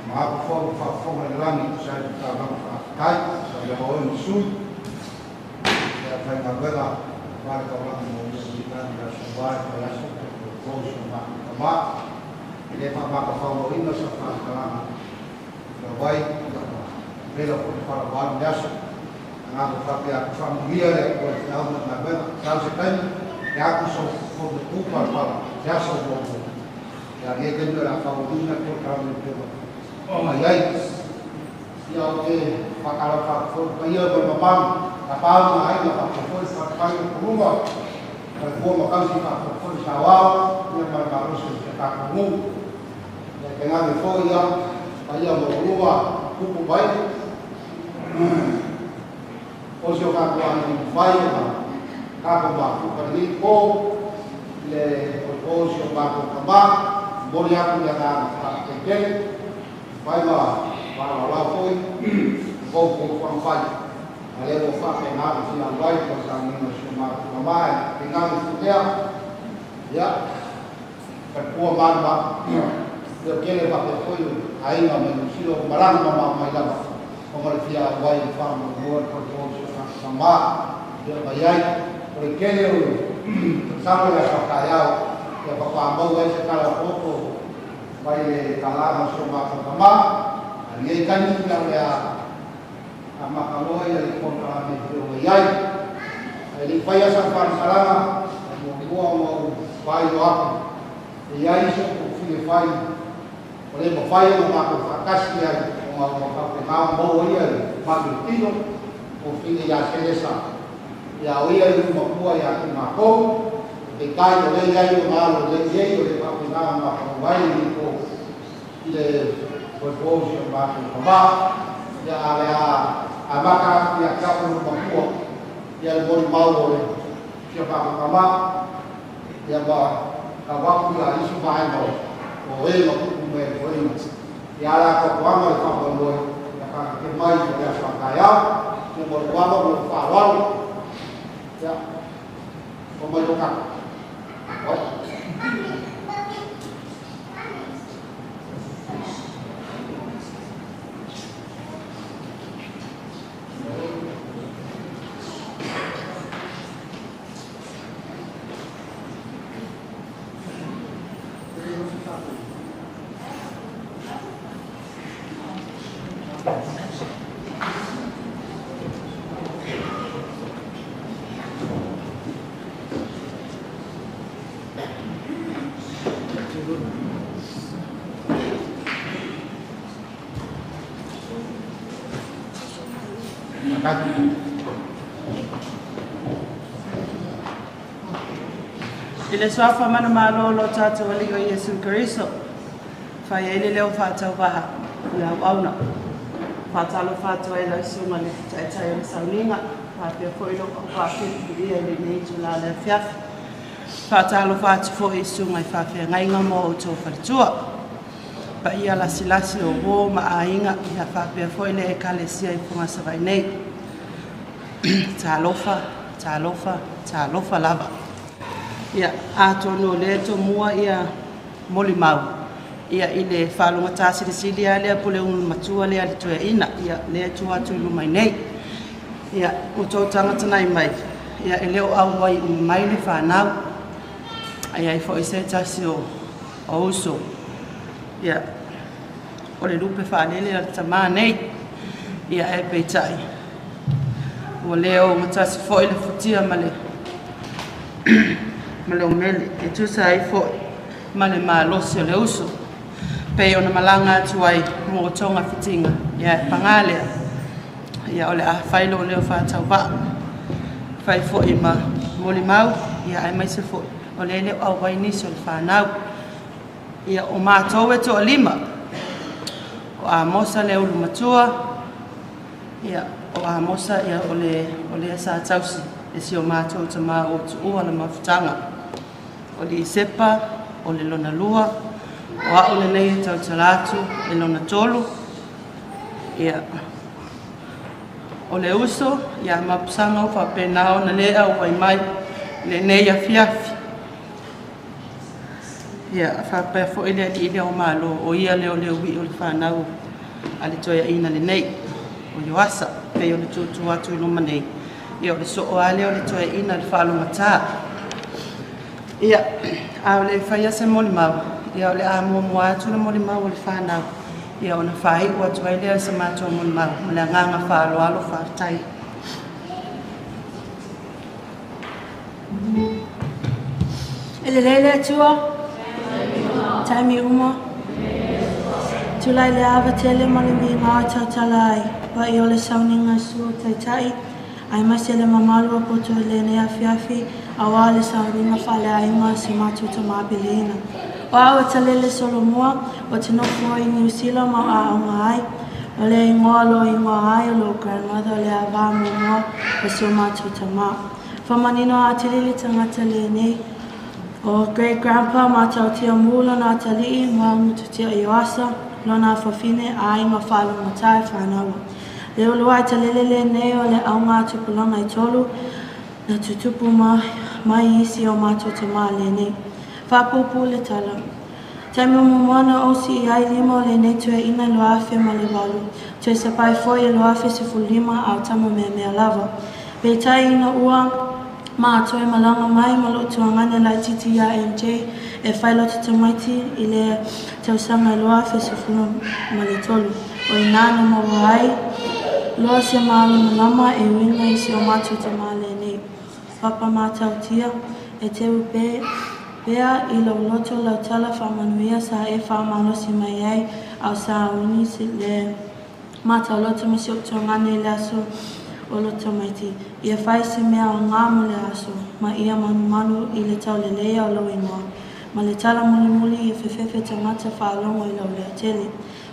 Ma aku fo'u fa'afofoga i le lagi tusa ai le taulaga fa'afetai sa ia oe ma sui ia faigaluega aua le taulaga molia i le aso ua e faiaso o si o matou tamā. E lē fa'amatafauloina sa fa'amatalaga lau ai ia ua vela fo'i le falaualu le aso agaga fa'apea atu fa'amanuia le Atua i feau ma le galuega sau se taimi e aku so fonotupa le fala se aso muamua ia nei taimi o le a faualuina le polokalame e pei ona iai. Ia ou te fa'atalofa atu foi i le paia ma le mamalu tapau ma aiga fa'apea foi le falepai o puluga falefua ma tausi fa'apea foi le saoao ia ma le malosi o si a tatou nuu. Ia tainane foi ia paia maualuga tupu mai o si o tatou aiga mafai ona tatou mafuta i lenei po i le o si o matou tamā. Momoli atu le agaga fa'afetai tele fai ma fa'alaolao foi kou fuafuaga fai a lea ua fa'apena ona fia auai le tausaguina o si o matou tamā e tainane foi lea ia falepua malama ia tele fa'apea foi aiga mai Niusila ua malaga mamao mai lava ona le fia auai e fa'amoemoe le falepo o si o tatou tamā ia mai ai o le tele o le tatalo le aso a taeao ia fa'atoa ai se tala poto mai le talaga o si o matou tamā a lenei taimi ia o le a amataloa ia le polokalame e pei ona iai. Ae le'i faia sau fa'amatalaga e muamua ona ou faailoa atu e iai se upu fia fai o lē mafai ona matou fa'atasi ai ona ua fa'apena ona maua ia i ma'i o le tino o fine iā Selesa ia o ia i matua iā te matou peitai o lea iai ona alo lei ai o le fa'apena ona matou ai lenei po i le foefo si o matou tamā ia a le a amata atu ia te a'u le matua ia le molimau o le si o matou tamā ia ma tau atu ia isi vaega o e ma tupu mai ai foʻiga ia ala atoatoaga le fa'amoemoe ia fa'akake mai o le aso a taeao ia mo le ava mo le fa'aloalo ia o mai o tatou. Faafetai. I le suafa manumalo o lo tatou Alii o Iesu Keriso, fai ai le leo faatauvaha o le auauna. Faatalofa atu ai lau susuga i le Taitai o le Sauniga, faapea foi lou auvaa filifilia i lenei itula o le afiafi. Faatalofa atu foi i susuga i faafeagaiga ma o outou faletua. Paia lasilasi o uo ma aiga, ia faapea foi le Ekalesia i Fogasavaii nei. Talofa, talofa, talofa lava. Ia, atonu o lea e tomua ia molimau, ia i le faalogogata silisili lava lea po o le ulumatua lea a le toeaina, ia lea e tua atu i luma i nei. Ia, ua outou tagatagai mai, ia e le o auai uma mai le fanau. A i ai foi se tasi o uso, ia, o le lupe faalele a le tamā nei, ia ae peitai, ua le ogatasi foi le futia ma le umele e tusa ai foi ma le malosi o le uso, pei ona malaga atu ai mo togafitiga, ia e paga lea, ia o le a fai lou leo faatauvaa, fai foi ma molimau, ia aemaise foi o lea e le o auai nisi o le fanau. Ia o matou e toalima, o Amosa le ulumatua, ia o Amosa ia o lea sa tausi e si o matou tamā ua tuua le mafutaga. O Lisepa, o le lona lua, o au lenei e tautala atu le lona tolu. Ia, o le uso, ia Mapusaga ua faapena ona le auai mai lenei afiafi. Ia, faapea foi le alii lea o Malo, o ia lea o le uii o le fanau a le toeaina lenei, o Ioasa, pei o le tutu atu i luma nei, ia o le soo lava lea o le toeaina le faalogogata. Ia, a o le i faia se molimau, ia o le a muamua atu le molimau o le fanau, ia ona faaiu atu ai lea o se matou molimau, ma le agaga faaaloalo faafetai. E lelei le Atua, taimi uma, tulai le ava tele ma le migao e tautala ai, paia o le sauniga i susu o taitai, aemaise le mamalu o poto i lenei afiafi, auā le sauniga faaleaiga o si matou tamā peleina. O au e Talele Solomua, o te nofo i Niu Sila ma o aoga ai, o le igoa o lo o igoa ai o lou grandmother o le avā muamua o si o matou tamā. Faamanino atili le tagata lenei, o great grandpa Matautia Mu lona atalii ma Mututia Ioasa, lona afafine aiga faalogogata e fanau. Le uluai talele lenei o le auga tupulaga e tolu, na tutupu mai isi o matou tamā lenei. Faapuupuu le tala. Taimi muamua na ou sii ai lima o lenei toeaina i 2008, toe sapai foi i 2015 a o tama meamea lava. Peitai ina ua ma toe malaga mai ma lou tuagane laitiiti ia MJ e fai loto tamaiti i le tausaga i 2013. O ina na maua ai loa se malamalama e uiga i si o matou tamā lenei. Papa Matautia, e teu pea i lou loto lau tala faamanuia sa e faamalosi mai ai au sauni le matauloto ma si ou tuagane i le aso o lo tamaiti. Ia fai se mea aoga mo le aso, ma ia manumanu i le tauleleia o lou igoa. Ma le tala mulimuli ia fefefe tagata faalogo i lau leo tele.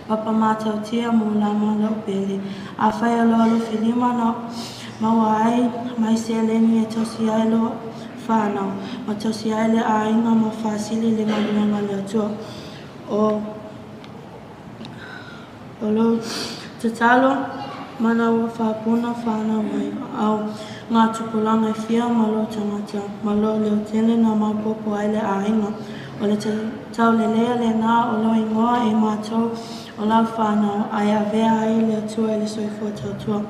Papa Matautia mo lama lau pele. Afai o lo alofi lima na maua ai mai seleni e tausi ai lo whānau, ma tausi ai le aiga ma faasili le galuega a le Atua. O lou tatalo mana ua faapuna whānau mai au ngā tupulaga e fia ma lou tagata, ma lou leo tele na maopoopo ai le aiga. O le taulelea lena o lou igoa e mātou o lau whānau, ae avea ai le Atua i le soifua tautua.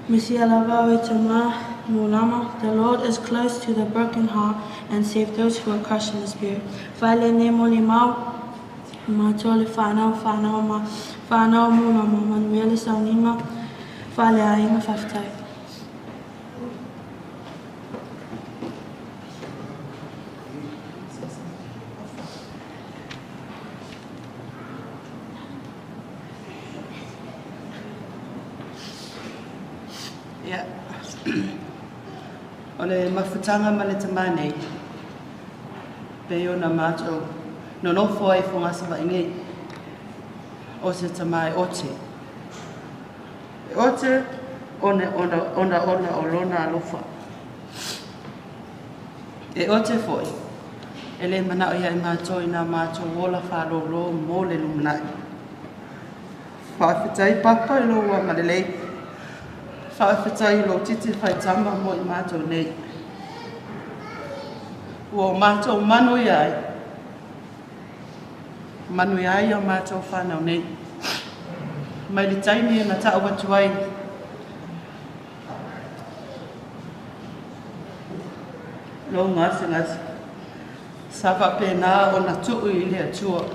Mesia lava o e tamā Mulama, the Lord is close to the broken heart and save those who are crushed in the spirit. Fai lenei molimau, mātou le whānau, whānau ma, whānau mulama, manuia le sauniga, faaleaiga faafetai. Ia, o le mafutaga ma le tamā nei, pei ona matou nonofo ai i Fogasavaii nei, o se tamā e ote. E ote ona ona o lona alofa. E ote foi, e le manao ia i matou i nā matou ola faalōlō mo le lumanai. Faafetai Papa i lou agalelei. Faafetai i lou titi faitama mo i matou nei. Ua o matou manuia ai. Manuia ai o matou whanau nei. Mai le taimi e na tau atu ai. Lou gasegase. Sa faapena ona tuu i le Atua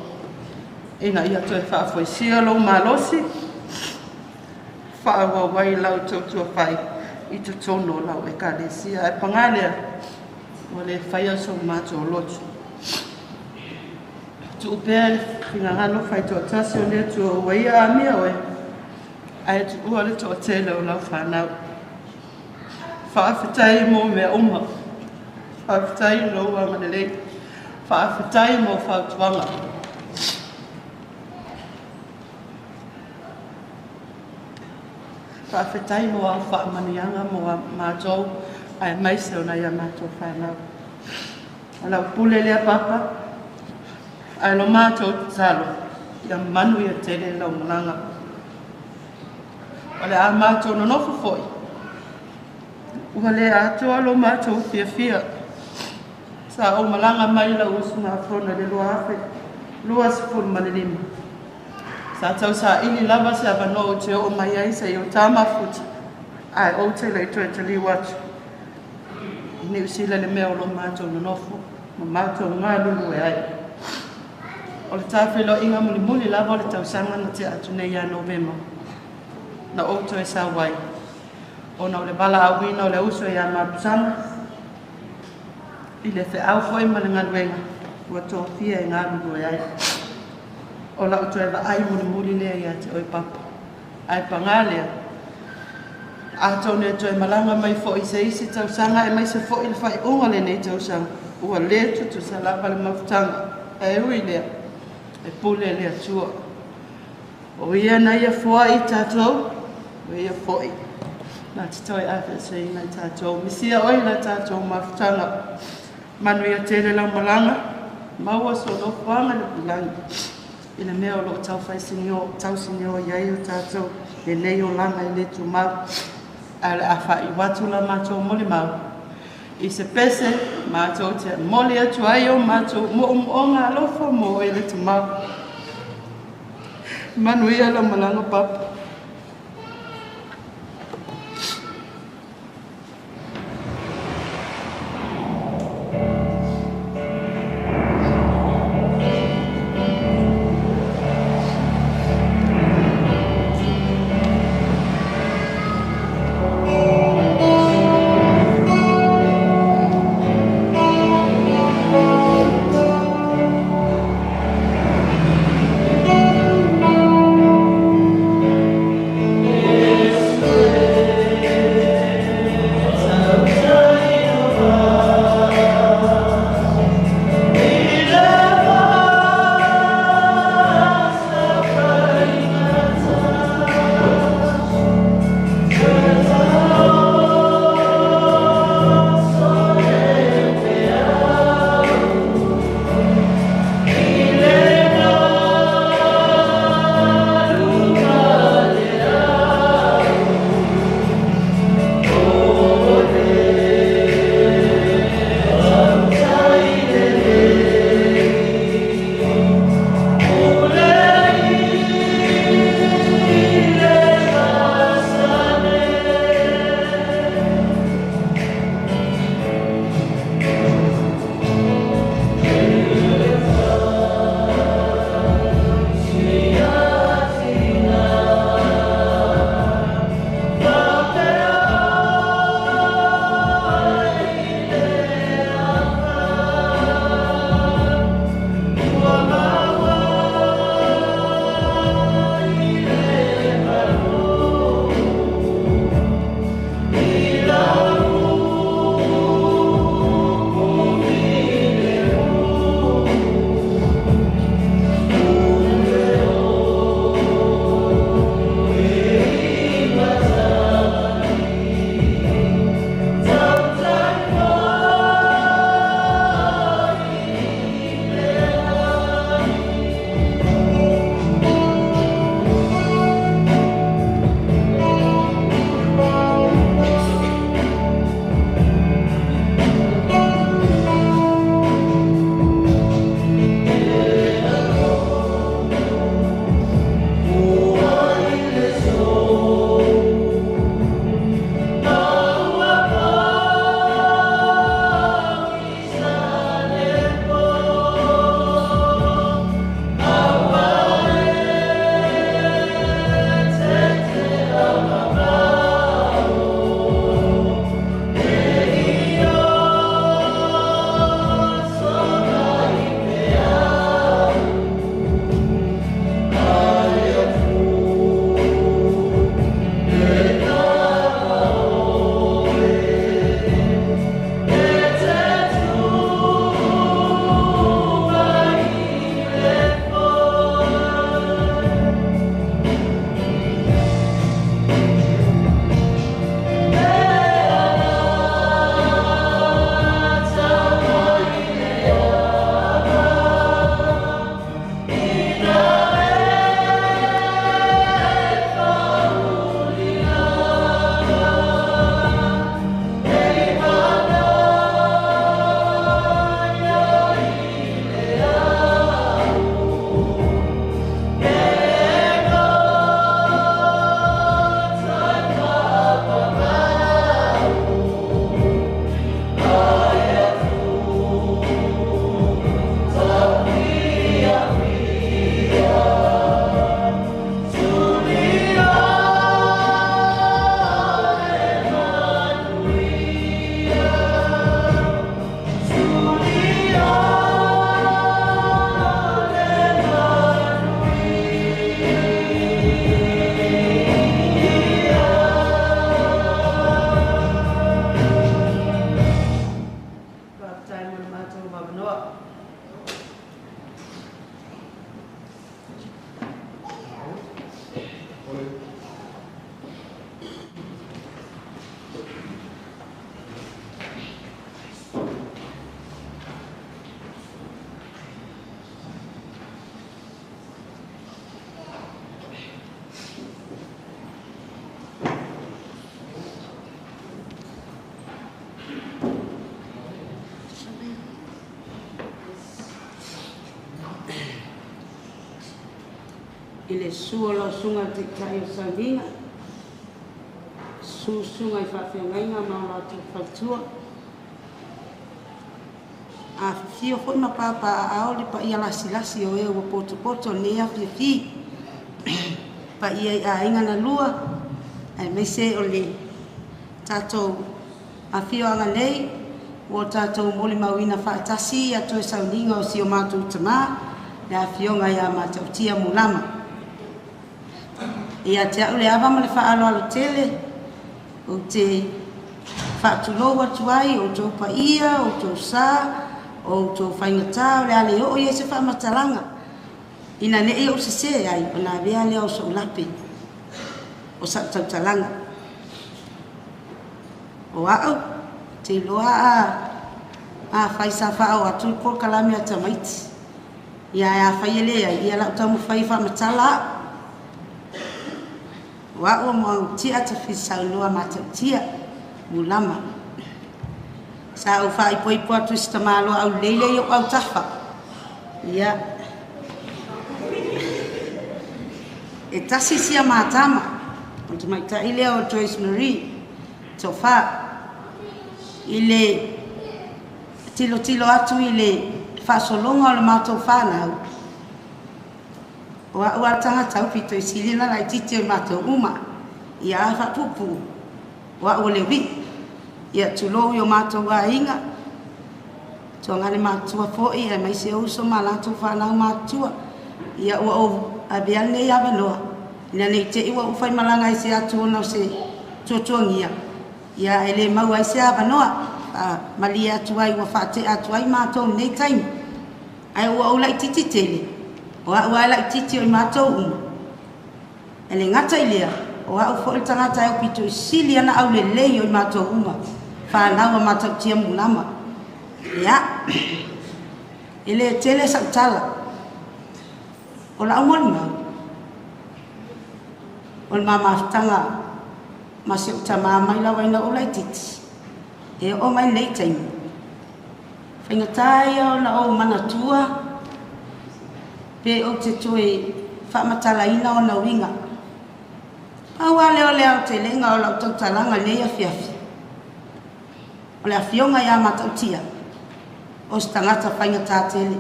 ina ia toe faafoisia lou malosi, faaauau ai lau tautua fai i totonu o lau ekalesia. Ae paga lea, ua le faia so matou loto. Tuu pea le finagalo faitoatasi o le Atua ua ia amia oe, ae tuua le toatele o lau fanau. Faafetai mo mea uma. Faafetai i lou agalelei. Faafetai mo fautuaga. Faafetai mo au faamanuiaga mo a matou aemaise o nai a matou fanau. O lau pule lea Papa, ae lo matou tatalo, ia manuia tele lau malaga. O le a matou nonofo foi, ua le atoa lo matou fiafia. Sa ou malaga mai lau usugafono i le 2025. Sa tausaili lava se avanoa ou te oo mai ai seia o ta mafuta, ae ou te le i toe taliu atu i Niu Sila i le mea o lo matou nonofo ma matou galulue ai. O le tafeiloaiga mulimuli lava o le tausaga na tea atu nei ia Novema, na ou toe sau ai, ona o le valaauina o le uso ia Mapusaga, i le feau foi ma le galuega ua tofia e galulue ai. O lau toe vaai mulimuli lea ia te oe Papa. Ae paga lea, atonu e toe malaga mai foi i se isi tausaga aemaise foi le faaiuga o lenei tausaga, ua le tutusa lava le mafutaga. Ae ui lea, e pule le Atua. O ia na ia foai i tatou, o ia foi na te toe aveeseina i tatou. Misia oe i la tatou mafutaga. Manuia tele lau malaga, maua so nofoaga i le lagi i le mea o lo o tausinio i ai o tatou lenei olaga i le tumau. Ae o le a faaiu atu la matou molimau i se pese matou te momoli atu ai o matou moomooga alofa mo oe le tamau. Manuia lau malaga Papa. I le susu o lau susuga i le Taitai o le Sauniga, susu susuga i faafeagaiga ma o latou faletua. Afifio foi ma papaaao le paia lasilasi o e ua potopoto i lenei afiafi, paia i aiga na lua, aemaise o le tatou afioaga nei ua tatou molimauina faatasi ia toe sauniga o si o matou tamā, le afioga ia Matautia Mulama. Ia te au le ava ma le faaaloalo tele, ou te faatulou atu ai i outou paia, outou sa, outou faigata, o le a le oo i ai se faamatalaga, ina ne i ou sesē ai, ona avea lea o sou lape o sau tautalaga. O au, te iloa afai sa faaoo atu le polokalame a tamaiti, ia ae afai e leai, ia o le a ou taumafai e faamatala au. O au o Muagututia Tafilisaunoa Matautia Mulama. Sa ou faaipoipo atu i si tamaloa aulelei lea i ou autafa. Ia, e tasi sia matama, o le tamaitai lea o Joyce Marie Tofa. I le tilotilo atu i le faasologa o le matou whanau, o au a le tagata aupito i sili ona laitiiti o i matou uma. Ia a faapuupuu, o au o le ui'i. Ia tulou i o matou aiga, tuagane matua foi aemaise o uso ma latou fanau matutua. Ia ua ou avea lenei avanoa, ina ne i te i ua ou faimalaga ese atu ona o se tuatuagia, ia e le maua ai se avanoa. Faamalie atu ai ua faatea atu ai matou i lenei taimi. Ae ua ou laitiiti tele, o au lava e laitiiti o i matou uma. E le gata i lea, o au foi le tagata e aupito sili ona aulelei o i matou uma, fanau a Matautia Mulama. Ia, e le tele sau tala. O lau molimau, o le mamafutaga ma si ou tamā mai lava ina ua ou laitiiti, e oo mai lenei taimi. Faigata ia ona ou manatua pe ou te toe faamatalaina ona uiga. Pau lava lea o le aotelega o lau tautalaga i lenei afiafi, o le afioga ia Matautia, o se tagata faigata tele.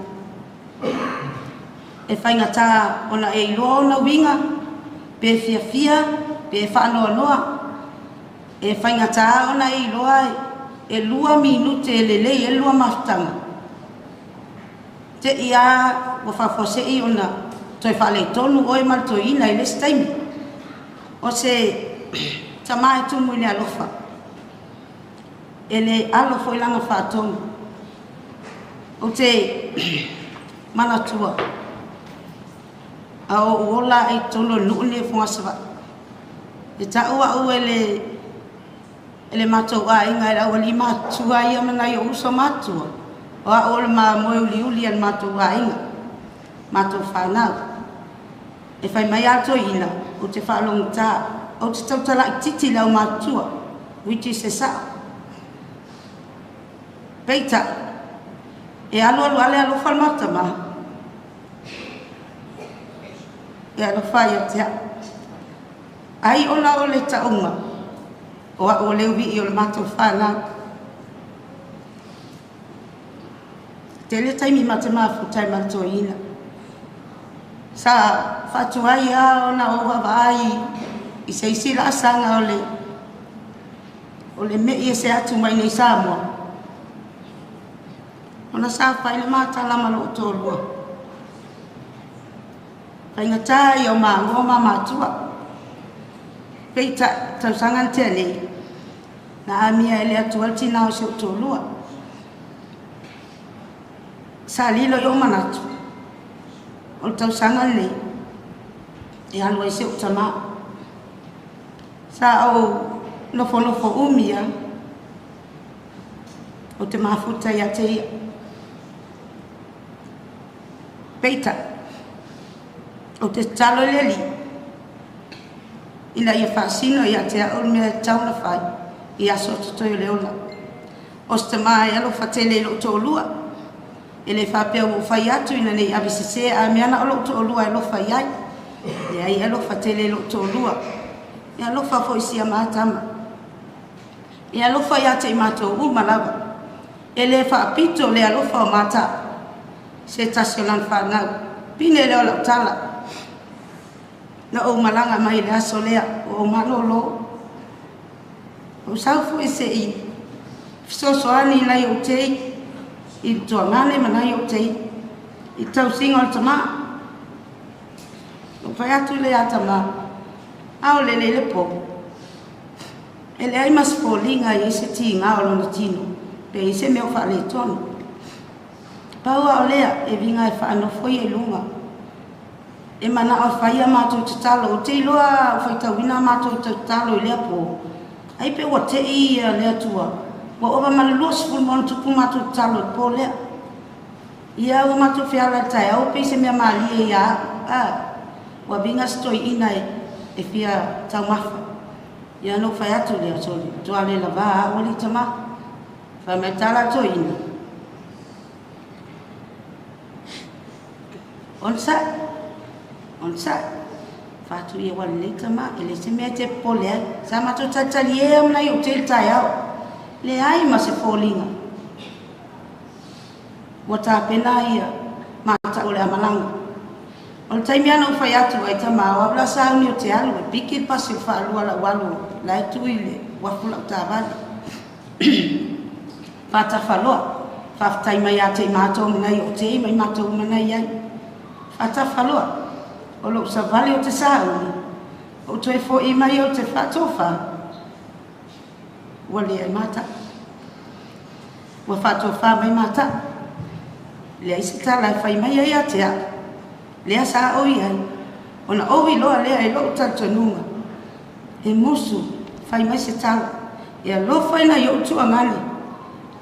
E faigata ona e iloa ona uiga, pe fiafia, pe faanoanoa. E faigata ona e iloa e 2 minute e lelei ai le lua mafutaga. Te i a ua faafuasei ona toe faaletonu oe ma le toeaina i le isi taimi. O se tamā e tumu i le alofa, e le alo foi lana faatonu. Ou te manatua, a ou ola ai i totonu o le nuu lenei o Fogasavaii, e tau au e le matou aiga e le aualii matutua ia ma nai ou uso matutua, o au o le mamoe uliuli a le matou aiga, matou fanau. E fai mai a le toeaina, ou te faalogogata, ou te tautala itiiti i le aumatutua, which is e sao. Peitai, e alu alu lava le alofa o le matou tamā, e alofa ia te au. Ai ona o le tauga, o au o le ui'i o le matou fanau. Tele taimi ma te mafuta ai ma le toeaina. Sa faatuai lava ona ou vaavaai i se isi laasaga o le me'i ese atu mai nei Samoa. Ona sa fai le matala ma lou toalua. Faigata ia o magoa ma matua. Peitai, tausaga na tea nei, na amia e le Atua le tinā o si ou toalua. Sa lilo i ou manatu, o le tausaga lenei, e alu ai si ou tamā. Sa ou nofonofo umi lava, ou te mafuta ia te ia. Peitai, ou te tatalo i le Alii, ina ia faasino ia te au le mea e tatau ona fai i aso o totoe o le ola. O se tamā e alofa tele i lou toalua, e le faapea ua ou fai atu ina ne i avesese, ae mea na o lou toalua e alofa i ai. Leai e alofa tele i lou toalua. E alofa foi i si ama tama. E alofa ia te i matou uma lava. E le faapito le alofa o mata. Se tasi o lana whanau. Pine lea o lau tala. Na ou malaga mai le aso lea. O ou malolo. O sau foi se i fesoasoani i nai ou tei i le tuagane ma nai ou tei i tausiga o le tamā. Ou fai atu lea ia tamā, a o lele i le pō, e leai ma se foliga e i ai se tigā o lona tino pe i ai se mea o faaletonu. Pau lava o lea, e uiga e faanofo ia i luga. E manao e fai a matou tatalo. Ou te iloa a ou faitauina a matou tatalo i lea pō, ai pe ua te'i ia le Atua, ua ova ma le 20+ matou tatalo i le pō lea. Ia ua matou feala i le taeao pei se mea malie ia au, a ua viga se toeaina e fia taumafa. Ia na ou fai atu lea, sole, matua le lavā au alii tama. Fai mai tala a toeaina, onosai, onosai. Fatu ia ua lelei tama, e le se mea e te popole ai. Sa matou talitalie ma nai ou tei i le taeao. Leai ma se foliga. Ua tapena ia mata o le amalaga. O le taimi ana ou fai atu ai tama o au la sauni o te alu e piki le pasi o whaalua lau alu la e tui le wafu lau tāvale. Whātawhaloa, whāwhatai mai a te i mātou manai o te i mai mātou manai ai. Whātawhaloa, o lou savali o te sauni, o toe fo'i mai o te whaatōwha, ua leai mata. Ua whaatōwha mai mata. Leai se tala e whai mai ai a te au. Lea sa o i ai. Ona ou iloa lea e lou talitonuga. E musu, fai mai se tala. E alofa i nai ou tuagane.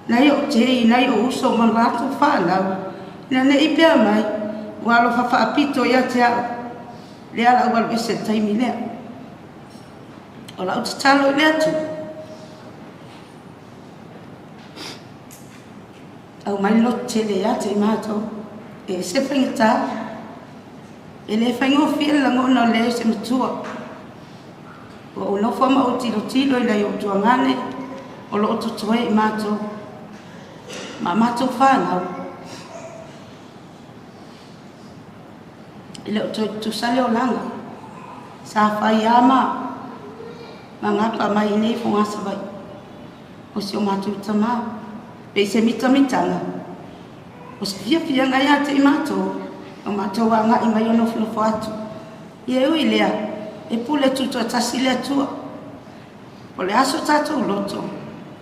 Nai ou tei, nai ou uso ma latou whanau. Ina ne'i pea mai, ua alofa faapito ia te au. Lea lau alu ese le taimi lea. O lau tatalo i le Atua. Aumai le loto tele ia te i matou. E ese faigata. E le faigofie le lagona o leai o se matua. Ua ou nofo ma ou tilotilo i nai ou tuagane o loo totoe i matou. Ma matou whanau. E le o toe tutusa le olaga. Sa fai lava ma gapa mai i nei fogasavaii. O si o matou tamā. Pe i se mitamitaga. O se fiafiaga ia te i matou. O matou agai mai o nofonofo atu. Ia e ui lea, e pule tutoatasi le Atua. O le aso tatou loto.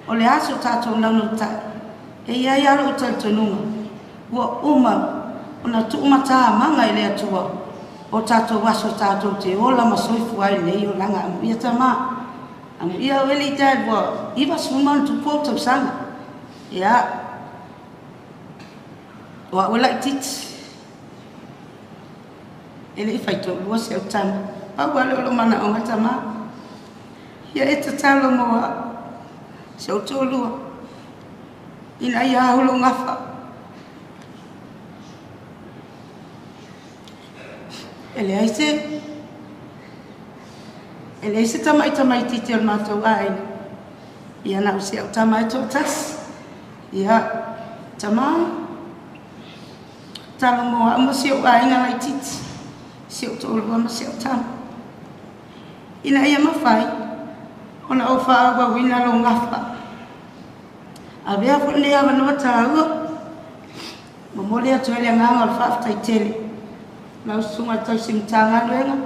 O le aso tatou naunautai. E i ai lava lou talitonuga. Ua uma ona tuumatamaga i le Atua. O tatou aso tatou te ola ma soifua ai lenei olaga. Amuia tamā. Amuia au e lii ua 90+ ou tausaga. Ia. O au e laitiiti. E le i faitoalua si au tama. Pau lava lea o lou manaoga tamā. Ia e tatalo mo au. Si ou toalua. Ina ia au lou gafa. E leai se e leai se tama'i tamaitiiti o le matou aiga. Ia na o si au tama e toatasi. Ia, tamā, tatalo mo au ma si ou aiga laitiiti. Si ou toalua ma si au tama. Ina ia mafai ona ou faaauauina lou gafa. Avea foi lenei avanoa taua. Momoli atu ai le agaga o le faafetai tele. Lau susuga i le tausi Matagaluega,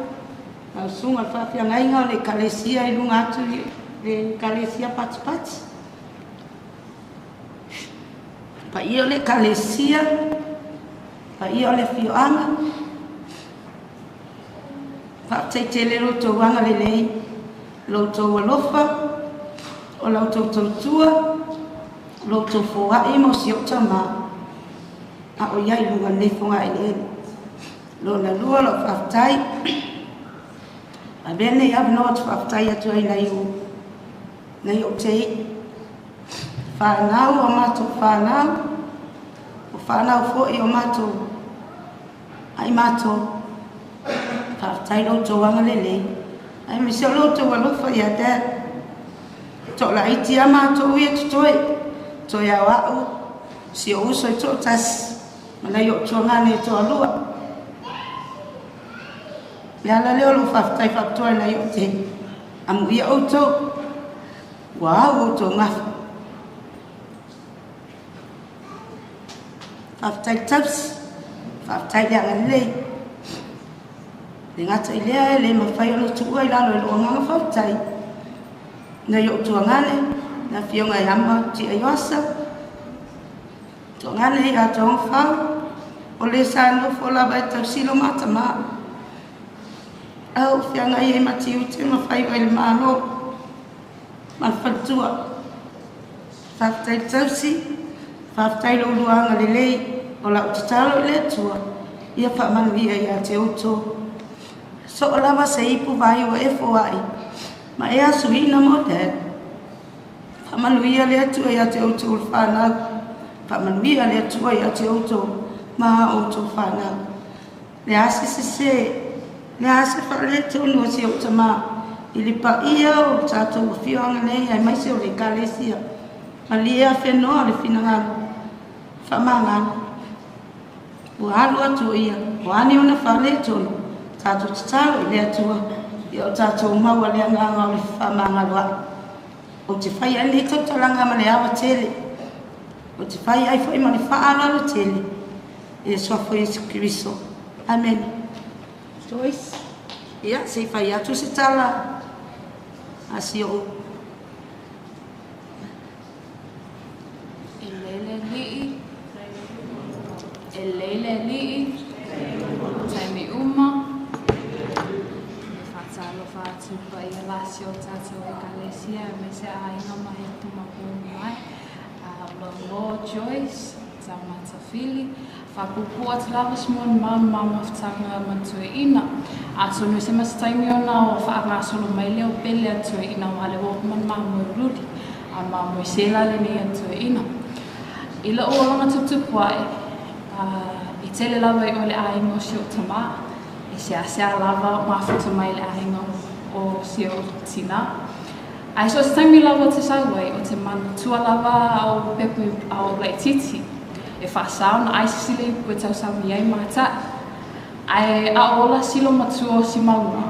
lau susuga i le faafeagaiga o le Ekalesia i luga atu i le Ekalesia Patipati. Paia o le Ekalesia, paia o le afioaga. Faafetai tele lo outou agalelei, lo outou alofa, o la outou tautua, lo outou foai mo si ou tamā. A o i ai i luga o lenei fogaeleele. Lona lua lou faafetai. Avea lenei avanoa ou te faafetai atu ai nai ou tei. Whanau o matou whanau, o whanau foi o matou ai matou. Faafetai lo outou agalelei, aemaise o lo outou alofa ia Dad. Toalaiti lava matou ia totoe, toe a o a'u, si ou uso e toatasi, ma nai o'u tuagane e toalua. Le ala lea o lou faafetai faapitoa i nai o'u te amuia outou, ua au outou gafa. Faafetai le tausi, faafetai le agalelei. Le gata i lea e le mafai ona tuua i lalo e lou agaga faafetai nai o'u tuagane, le afioga ia Ama Tia Ioasa, tuagane ia Toga o le sa nofo lava e tausilo matamā. Au feagai ai ma tiute ma faiva i le Malo ma le faletua. Faafetai le tausi, faafetai lo ulua agalelei, o lau tatalo i le Atua, ia faamanuia ia te outou. Soo lava se ipu vai ua e foai, ma e asuina mo Dad. Faamanuia le Atua ia te outou le whanau. Faamanuia le Atua ia te outou ma outou whanau. Le a se sese, le a se faaletonu o si ou tamā, i le paia o tatou afioaga nei aemaise o le Ekalesia. Malie afenoa le finagalo, faamagalo. Ua alu atu o ia, o a ni ona faaletonu, tatou tatalo i le Atua, ia o tatou maua le agaga o le fefaamagaloa'i. Ou te fai ai lenei tautalaga ma le ava tele. Ou te fai ai foi ma le faaaloalo tele i le suafa o Iesu Keriso. Amene. Joyce, ia, se i fai atu se tala a si ou. E lei le alii, e lei le alii, taimi uma, e faatalofa atu i paia lasi o tatou Ekalesia aemaise aiga ma hetu ma mai. O Joyce, Taumatafili, faapuupuu atu lava se molimau ma mafutaga ma toeaina. Atonu se ma se taimi ona o faagasolo mai lea o pele a toeaina aua lea ua uma ona mamoe luli, a mamoe sela lenei a toeaina. I lou olaga tuputupu ae, i tele lava i o le aiga o si ou tamā, e seasea lava mafuta mai le aiga o si ou tinā. Ae so o se taimi lava ou te sau ai, ou te manatua lava a ou pepe a ou laitiiti, e faasā ona ai se sili ipu e tausauni ai mata'i. Ae a o ola silo matua o si mauga,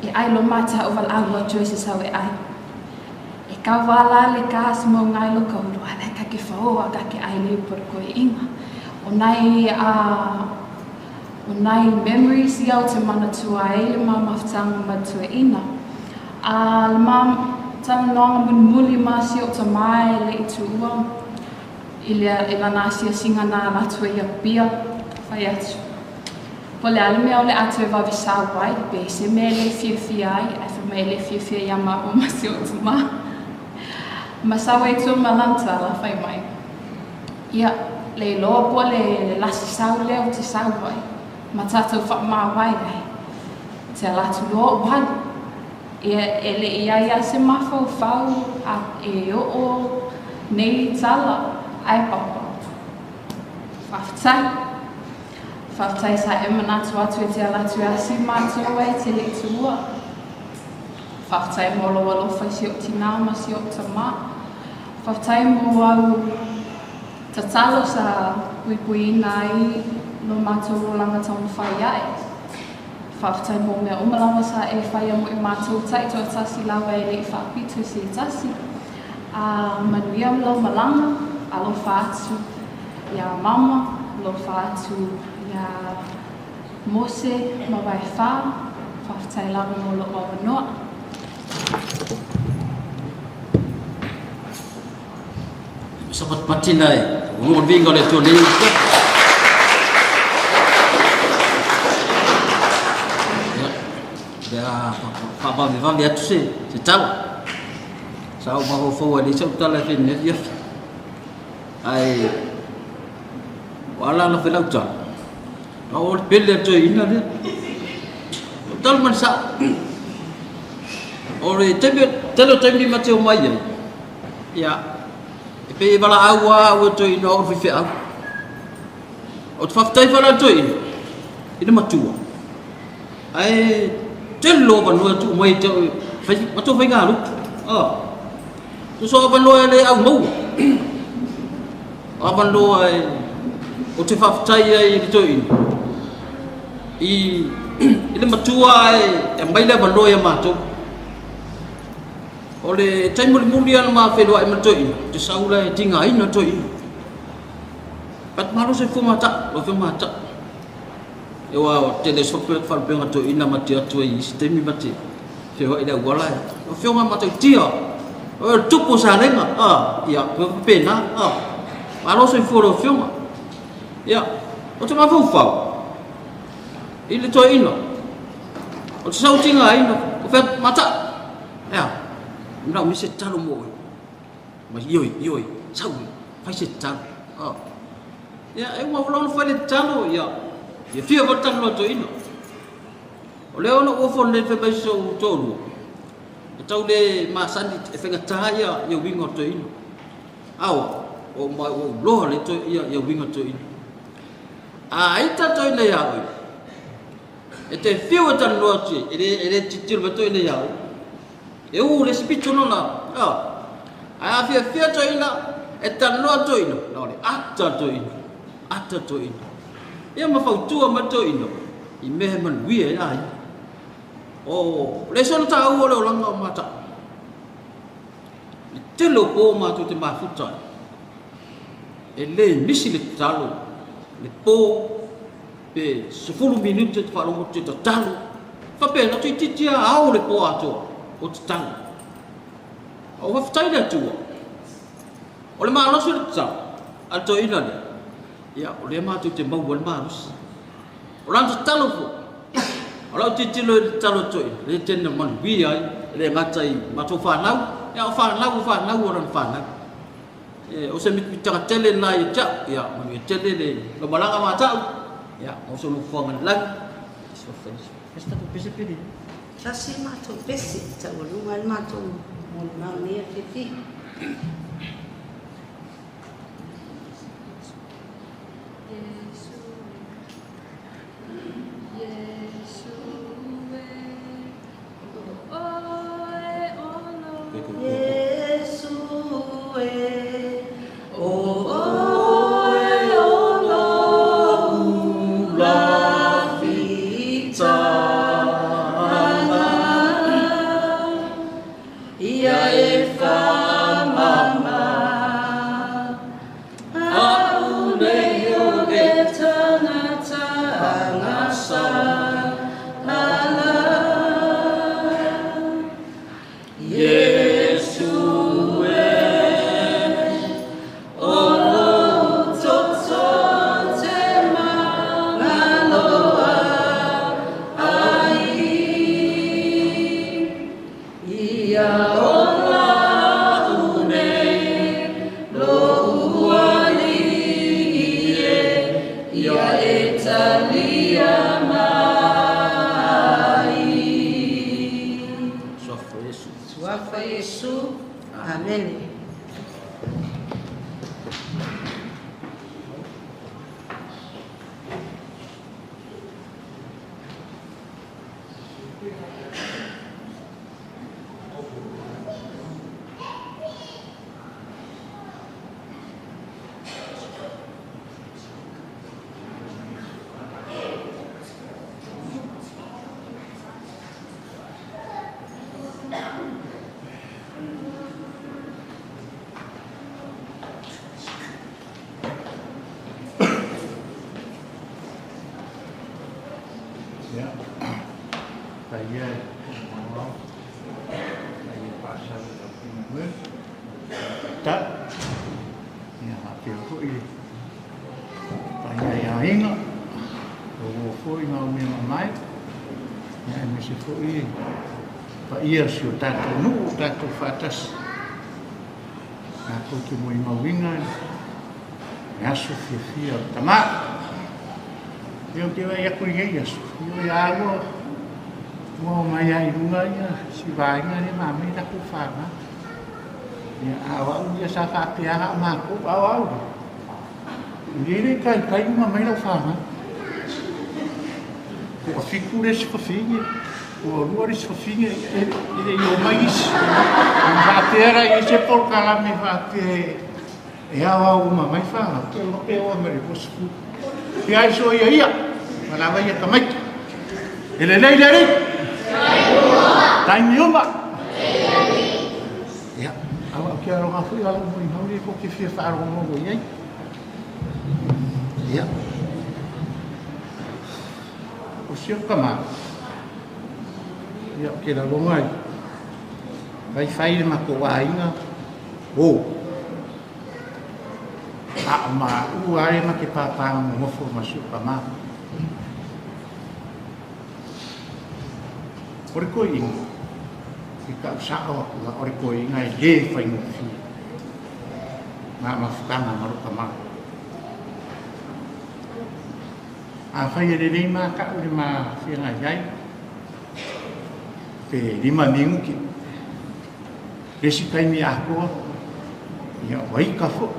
e ai loa mataʻu valaau atu ai se sau e ai. E kau a la le ka si mauga i lo ka hulu, a lae ka ke whaoa, ka ke ai le ipu o le koeʻiga. O nai a o nai memories ia o te manatua ai le ma mafutaga ma toeaina. A le ma talanoaga mulimuli ma si o'u tamā e le'i tuua i le i lana asiasiga na alu atu ai i Apia, fai atu, Po o le a le mea o le a toe vave sau ai, pe se mea e le fiafia ai, ae fai mai e le fiafia iā māua ma si o'u tamā. Ma sau ai tua ma lana tala, fai mai, Ia, le iloa po o le lasi sau lea ou te sau ai, ma tatou faamavae ai, te ala atu loa ou alu. Ia, e le i ai lava se mafaufau a e oo nei tala, ae papa. Faafetai. Faafetai sa e manatu atu e te ala atu e asi matou ai e te le i tuua. Faafetai mo lou alofa i si ou tinā ma si ou tamā. Faafetai mo au tatalo sa puipuiina ai lo matou olaga taumafai ae. Faafetai mo mea uma lava sa e faia mo i matou taitoatasi lava e le i faapito i se tasi. A manuia lau malaga, alofa atu iā Mama, alofa atu iā Mose ma Vaefā. Faafetai lava mo lou avanoa. Sapatipati na e o le viiga o le Atua nei. Ia, lea faavavevave atu se se tala. Sa ou mafaufau ai sau tala e fai nei afiafi. Ae o ala na fai lau tala. A o le pele a toeaina lea. O tala ma le sao. O le taimi, tele o taimi ma te omai ai, ia, e pei e valaau lava au e toeaina o au o le faifeau. Ou te faafetai foi la i le toeaina, i le matua. Ae tele lou avanoa e tuu mai ia te au e fai matou faigalupu. Tusa o avanoa e le au maua. O avanoa e ou te faafetai ai i le toeaina i le matua e aumai le avanoa ia matou. O le taimi mulimuli lava na ma feiloai ma le toeaina, ou te sau la e tigaina le toeaina. Fai atu, malo soifua matau, lau Afioga Matau. Aua o le tele o faalupega toeaina ma te o atu ai i isi taimi ma te feoai i le auala. Lau Afioga Matautia, o oe o le tupu o Salega. Ia, faapena. Malo soifua lau Afioga. Ia, ou te mafaufau i le toeaina. Ou te sau tigaina, ou fai atu, Matau, e a? E manaomia se tatalo mo oe. Mai, ioe, ioe, sau, fai se tatalo. Ia, e uma loa ona fai le tatalo, ia, ia fia foi le talanoa toeaina. O lea ona ou ofo lelei fai mai si ou toalua, e tau le masani e faigata ia ia uiga o toeaina. Aua, ua uma ua ou loa le toe ia ia uiga o toeaina. A ita toeaina ia oe, e te fiu e talanoa atu i ai, e le e le tilotilo mai toeaina ia oe. E u le isi pito no la. Ae a fiafia toeaina, e talanoa toeaina, na o le ata toeaina, ata toeaina. Ia ma fautua mai toeaina i mea e manuia ai aiga. O le isi ona taua o le olaga o matau. Le tele o po matou te mafuta ai. E le misi le tatalo, le po pe 10 minute te faalogo atu te tatalo. Faapena, toeitiiti lava ao le po atoa o tatalo. Ua faafetai le Atua. O le malosi o le tatalo a le toeaina lea, ia, o lea matou te maua ai le malosi. O lana tatalo foi, o lau tilotilo i le tatalo a le toeaina, lea e tele ina manuia ai, e le gata i matou fanau, a o fanau o fanau o lana fanau. O se mitamitaga tele lena ia te au, ia, manuia tele le lau malaga ma tau, ia, maua sou nofoaga i le lagi. Tasi matou pese, taualuga ai le matou molimau i lenei afiafi. Iesu e, o oe o lou lafitaga. Ia e faamama a'u nei o le tagata gasala. Iesu e, o lou toto te magaloa ai. Ia ola a'u nei lou alii e, ia e talia mai. Suafa Iesu. Suafa Iesu. Amene. Ia, paia e maumau, paia faasau i lau Afioga Taitai, ia faapea foi le paia i aiga, o uo foi ma uiga mai, ia aemaise foi paia o si o tatou nuu o tatou faatasi. Tatou te molimauina le aso fiafia o le Tama. Ia ou te vaai atu i lenei aso, ia a ua ua omai lava i luga ia si vaega lea ma aumai latou fanau. Ia a o au ia sa faapea lava o matou, a o au ia, e le taitai uma mai lau fanau. Toafitu le isi fafine, toalua le isi fafine, e le i omai isi. Ona faapea la i ai se polokalame faapea e aoao uma mai fanau, ou te iloa pe oo mai i le 20. Ia ai soia ia, ma lava ia tamaiti. E lelei le Alii? Taimi uma? Ia, aua ou te aloga foi a lou molimau lea tou te fia faalogologo i ai. Ia, o si ou tama, ia, ou te lagona ai, faifai le matou aiga, o, a o maua ai ma te pāpā nonofo ma si ou tama. O le toeaina, e tau sao atu la, o le toeaina e lē faigofie ma mafutaga ma lou tama. Afai e lelei mata'u i le ma feagai ai, pe 5 minuti, le isi taimi atoa, ia ua ita fo'i.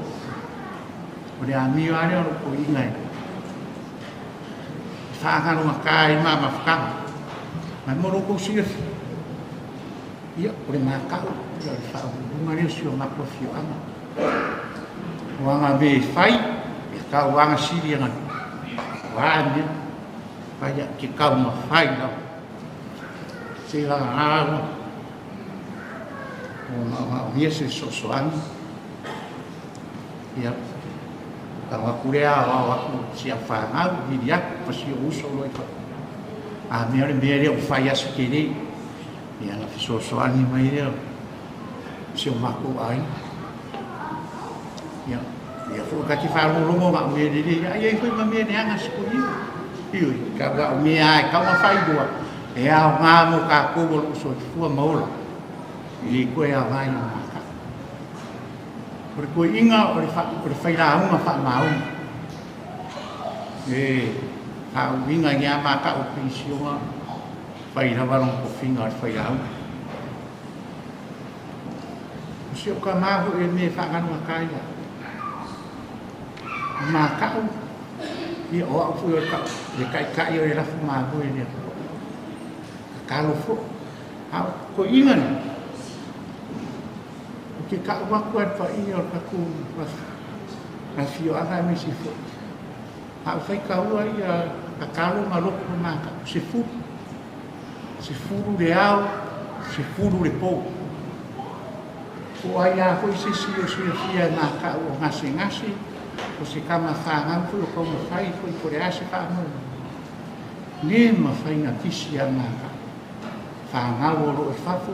O le amio lava lea o lou toeaina e faagalogata ai ma mafutaga. Ae mo lo outou silafia, ia, o le mata'u, ia, o le faauluuluga lea o si o matou afioaga. O aga mea e fai, ia tau aga sili aga o a mea, fai a ke taumafai lava. Se lagalaga ua maomaomia se fesoasoani, ia, tau atu lea aoao atu si au fanau, vili atu ma si ou uso o lo o i fafo. A mea o le mea lea ua fai lava si tele, ia ona fesoasoani mai lea o si o matou aiga. Ia, ia foi ta te faalogologo na o mea lelei, a i ai foi ma mea leaga si toeaina. Ioe, tau a o mea lava e tatau ona faailoa, e aoga mo tatou o lo o soifua ma ola, e le toe aoga i le matau. O le toeaina o le failauga faamaoni, e faauiga i lea matau o penisiona, fai lava lona tofiga o le failauga. O si ou tama foi e mea e faagalugata ia au. O matau, ia o au foi o le taitai o le lafu mamoe i le Atua. Tatalo foi. A o toeaiina nei, ou te tau atu lava i le paia o le tatou afioaga aemaise foi. A ou faitaua ia tatalo ma lotu ma matau, 10. 10 le ao, 10 le po. Po o ai lava foi se isi o silafia e matau o gasegase, o se tama fanau foi o taumafai foi po o le a se faamoemoe, le mafai ona pisi a matau. Fanau o lo o i fafo,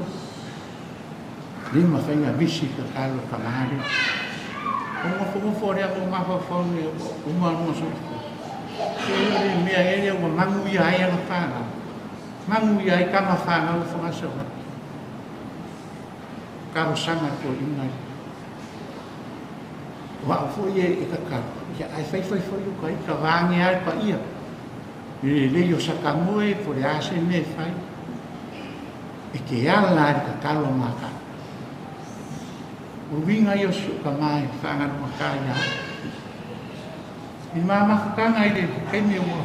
le mafai ona misi i tatalo a tama lea. O nofonofo lea mo mafaufau nei ua uma lona soifua. Se o le mea ea lea ua manuia ai ana fanau, manuia ai tama fanau o Fagasa-uai. Talosaga le toeaina ia. O au foi e tatalo, ia ae fai fai foi uta ita vaage lava le paia. I le lelei o sakamoe po o le a se mea e fai, e te ala i le tatalo a matau. O uiga ia o si ou tama e faagalugata ia au. I mamafutaga i le taimi ua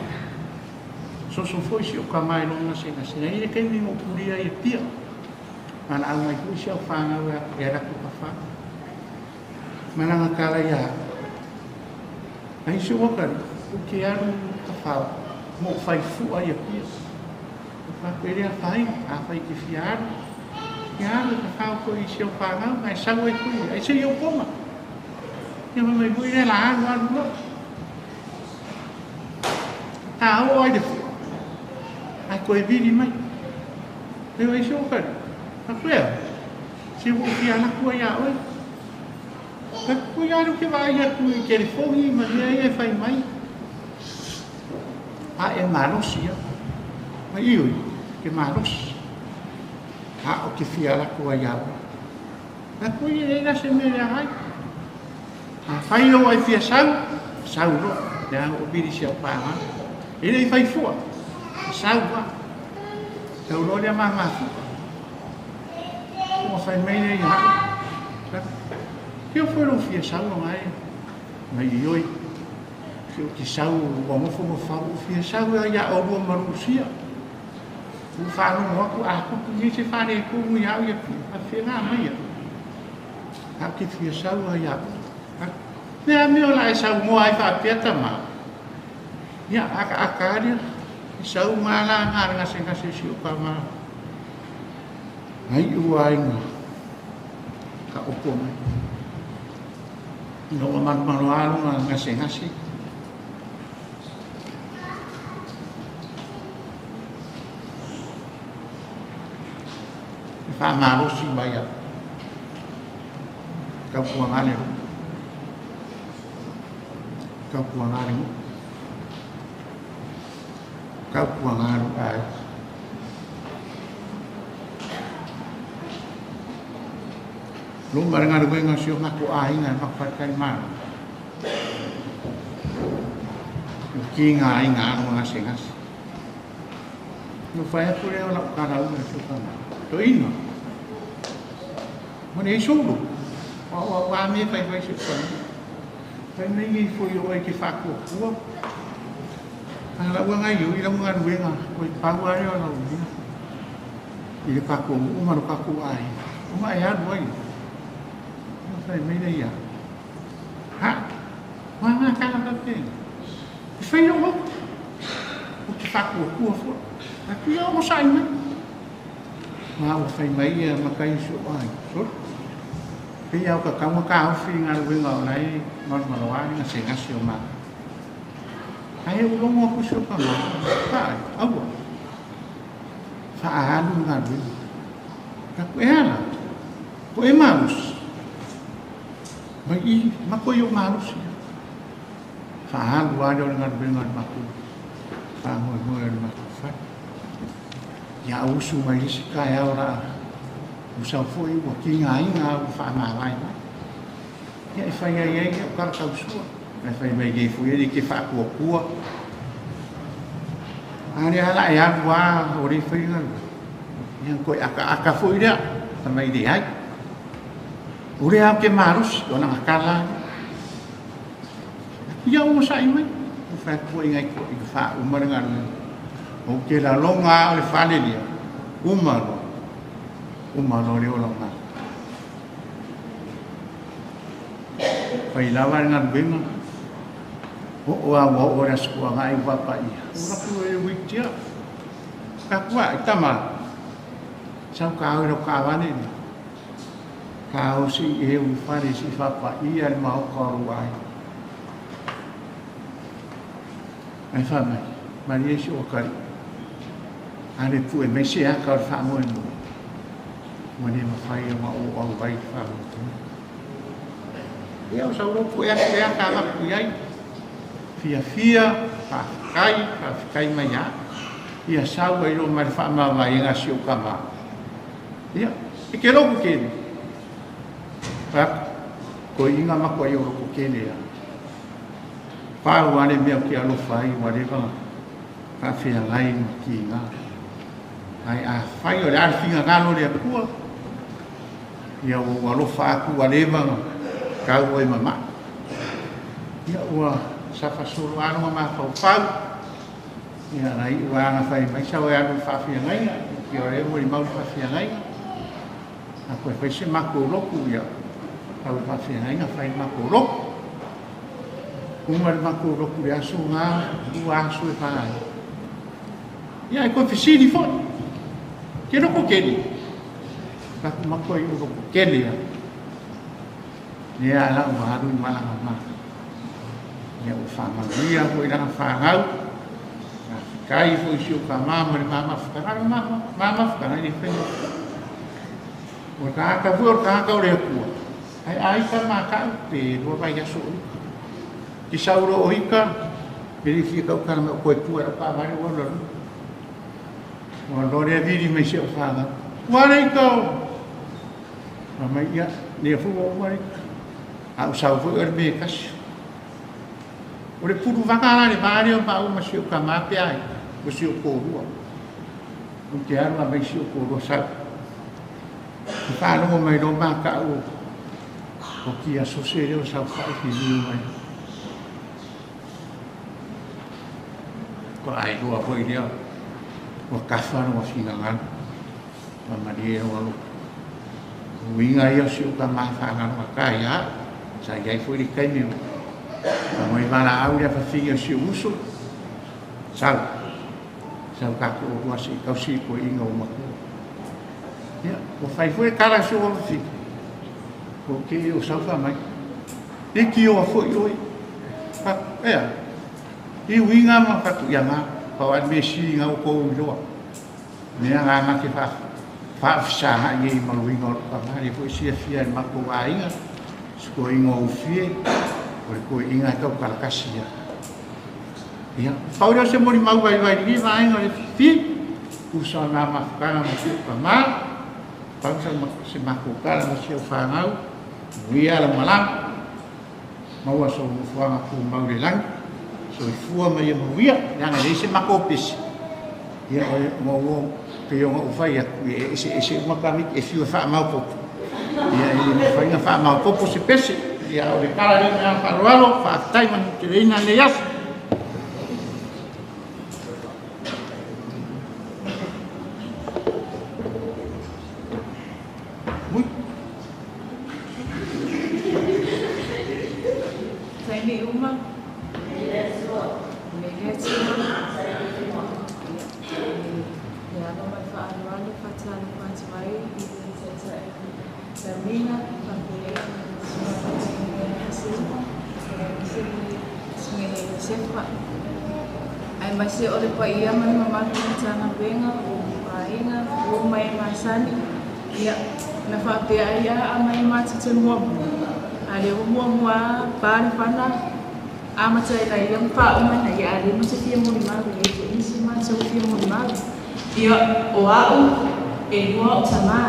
soso foi si ou tama i lona gasegase, ai le taimi na ou pulia ai e Apia. Valaau mai foi si au fanau e alu atu ka fa. Malaga tala ia au. Ai si ou atalii, ou te alu ka fao ma ou fai fua i Apia. Ou fai atu, e le afaina, afai e te fia alu, ia alu e ka fao foi i si au fanau, ma e sau ai foi ia, ai se i ou poma. Ia fai mai foi lea, la alu alu loa. A oo ai le fua, ae toe vili mai. E ai si ou atalii, atu ea, se ua ou fia alu atu ai ia oe. Atu ia alu ke vaai atu i telefoni ma mea ia e fai mai. A e malosi ia. Ma ioe, ke malosi. A o ke fia alu atu ai ia oe. Atu ia e la se mea leaga ai. Afai lou ai fia sau, sau loa. Le a o vili si au pāga. E le i fai fua. Sau loa. Sau loa lea ma mafuta. Ua fai mai lea ia au. Kia foi lou fia sau loa e. Mai ioe. Si o te sau ua nofonofo au ua fia sau lava iā oulua ma Lusia. Ua faalogo atu a tupu nei se faaletonu ia au ia faafeaga mai au. Ae ou te fia sau lava ia oe. O le a mea o le a e saunoa ai faapea tama? Ia, akaaka lava lea. E sau ma laga le gasegase o si ou tama. Na iu lava ina taoto mai. Ina ua malomaloa lona gasegase. E faamalosi mai au. Tautuaga le nuu. Tautuaga le nuu. Tautuaga lou aiga. Luma le galuega o si o matou aiga e matou faletalimalo. Ua tigaina lava lona gasegase. Ona ou fai atu lea o lau talauga i si ou tama, Toeaina, ua leai sou loto, o a mea e fai fai si ou tama. Fai mai nei foi o oe e te faatuatua. A o lau gaoioi i lau galuega, ua pau lava lea o lau mea i le tatou nuu ma lo tatou aiga, ona e alu ai. Ona fai mai lea ia, Ha! Ua a tala faapena? E fai lou loto, ou te faatuatua foi. Atu ia onosai mai. Ma ua fai mai ia matai o si ou aiga, Sole, pei lava o tatau ona taofi i galuega o la e malomaloa le gasegase o matou. Ae ou logo atu si ou tama, Paai, aua, faaalu le galuega. Atu, E ala, ko e malosi. Mai i, matou i ou malosi. Faaalu lava lea o le galuega a le matou faamoemoe o le matou fale. Ia usu mai le isi taeao la usau foi ua tigaina au ua faamavae mai. Ia e fai ai ai au tala tausua. Ae fai mai nei foi e te faatuatua. A lea la e alu lava o le fai galuega. Ia toe akaaka foi lea, fai mai leai. O lea ou te malosi, o lana tala lava lea. Ia onosai mai, ua fai atu foi nai toeaiina faauma le galuega. Ou te lalona lava o le fale lea, uma loa, uma loa le ola o matou. Fai lava le galuega, oo lava ua oo i le Aso Toonai ua papaia. Ua lapu e uitia, tatou a, e tama, sau ta o i lau taavale lea. Tao se i e ulufale se i faapaia le maota o lou aiga. Ae fai mai, malie si ou atalii, a le pue mai se ata o le faamoemoe, ua le mafai ona ou auai i le faamoemoe. Ia, o sau loa pue atu le ata avatu i ai, fiafia, faafetai, faafetai mai lava. Ia sau ai loa ma le faamavaega a si ou tama. Ia, e ke loku kele. Fai atu, toeaiina matua i o loko kele a. Pau lava le mea ou te alofa ai ua leva ona faafeagai ma tiga. Ae afai o le a le finagalo o le Atua, ia ua ou alofa atu ua leva ona tau ai ma mai. Ia ua safasolo lava lona mafaufau, ia na iu lava na fai mai sau e alu i le faafeagaiga, ia o lea ua molimau le faafeagaiga. A toe fai se matou lotu, ia tau i le faafeagaiga fai le matou lotu. Uma le matou lotu i le aso na, lua aso e fa ai. Ia e toe fesili foi. Ke loko kele. Taku matua i o loko kele ia. Lea la ua alu i malaga ma. Ia ua faamanuia foi lana fanau. Faafetai foi i si ou tama ma le mamafutaga. Le mamafutaga e le faigofie. O le tagata foi o le tagata o le Atua. Ae a ita ma tau pe lua vaiaso o ita. Te sau loa o ita, e le fia tautala mai o koe pua e lau taavale ua alu alu. Ua loa lea vili mai si au fanau. Ua le ita o. Fai mai ia, lea foi ua uma le ita. A ou sau foi o le mea e tasi. O le puluvaga la le va lea o maua ma si ou tama pe a ita, o si ou toalua. Ou te alu a mai si ou toalua sau. E faalogo mai loa ma tau o kia sose lea o saofai filiu mai. Faatoa iloa foi lea ua tafa lona finagalo faamalie lona loto. O uiga ia o si ou tamā faagalogata ia a'u, sa i ai foi le taimi o aumai valaau le afafine o si ou uso, sau, sau tatou olua se'i tausi i toeaiina ua matua. Ia, ua fai foi le tala a si ou afafine, ua te o sau faamai, leitioa foi oe. Ea, i uiga ma fatu ia ma, pau a le mea sili na ua tou iloa. Mea na na te faafesagai ai ma luiga o lou tamā, lea foi e silafia e le matou aiga, si toeaina o Ufie, o le toeaina e taukalatasi ia. Ia, pau lea o se molimau vaivai i lenei vaega o le fifi, tusa o na mafutaga ma si ou tamā, pau se matou tala ma si au fanau, manuia lau malaga, maua sou nofoaga tumau i le lagi, soifua ma ia manuia, leaga e leai se matou pese, ia ma ua pei ona ou fai atu, ia e eseese uma tamaiti e fiu e faamaopoopo, ia e le mafai ona faamaopoopo se pese, ia o le tala lea ma le agaga faaaloalo, faafetai manuteleina lenei aso. Taimi uma. Me le Atua. Le ava ma le faaaloalo faatalofa atu ai i le Taitai Tamina faapea ma le Susuga Faatinoina Silva aemaise le Susuga ia Iosefa aemaise o le paia ma le mamalu o le Matagaluega o aiga ua mai masani ia na faapea ai a mai matou te muamua a lea ua muamua pa le fana amata e laia ma faauma ina ia a le ma se fia molimau e leai foi ma se matou fia molimau ia o a'u e lua o tamā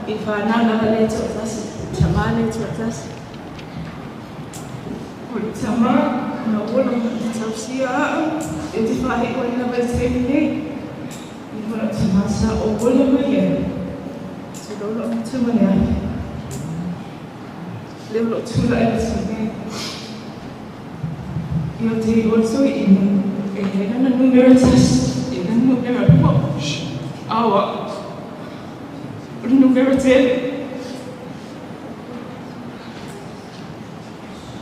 i fanau lava le toatasi tamā le toatasi o le tamā na ua lona tausia a'u e te faai'u ai lava i le taimi nei i lona tamā sa ou ola mai ai tulou lo'u matua ma le afi lea o lo'o tula'i le nei ia te iloa le toeaina e leai lana numera tasi e lana numera lua a o a'u o le numera tele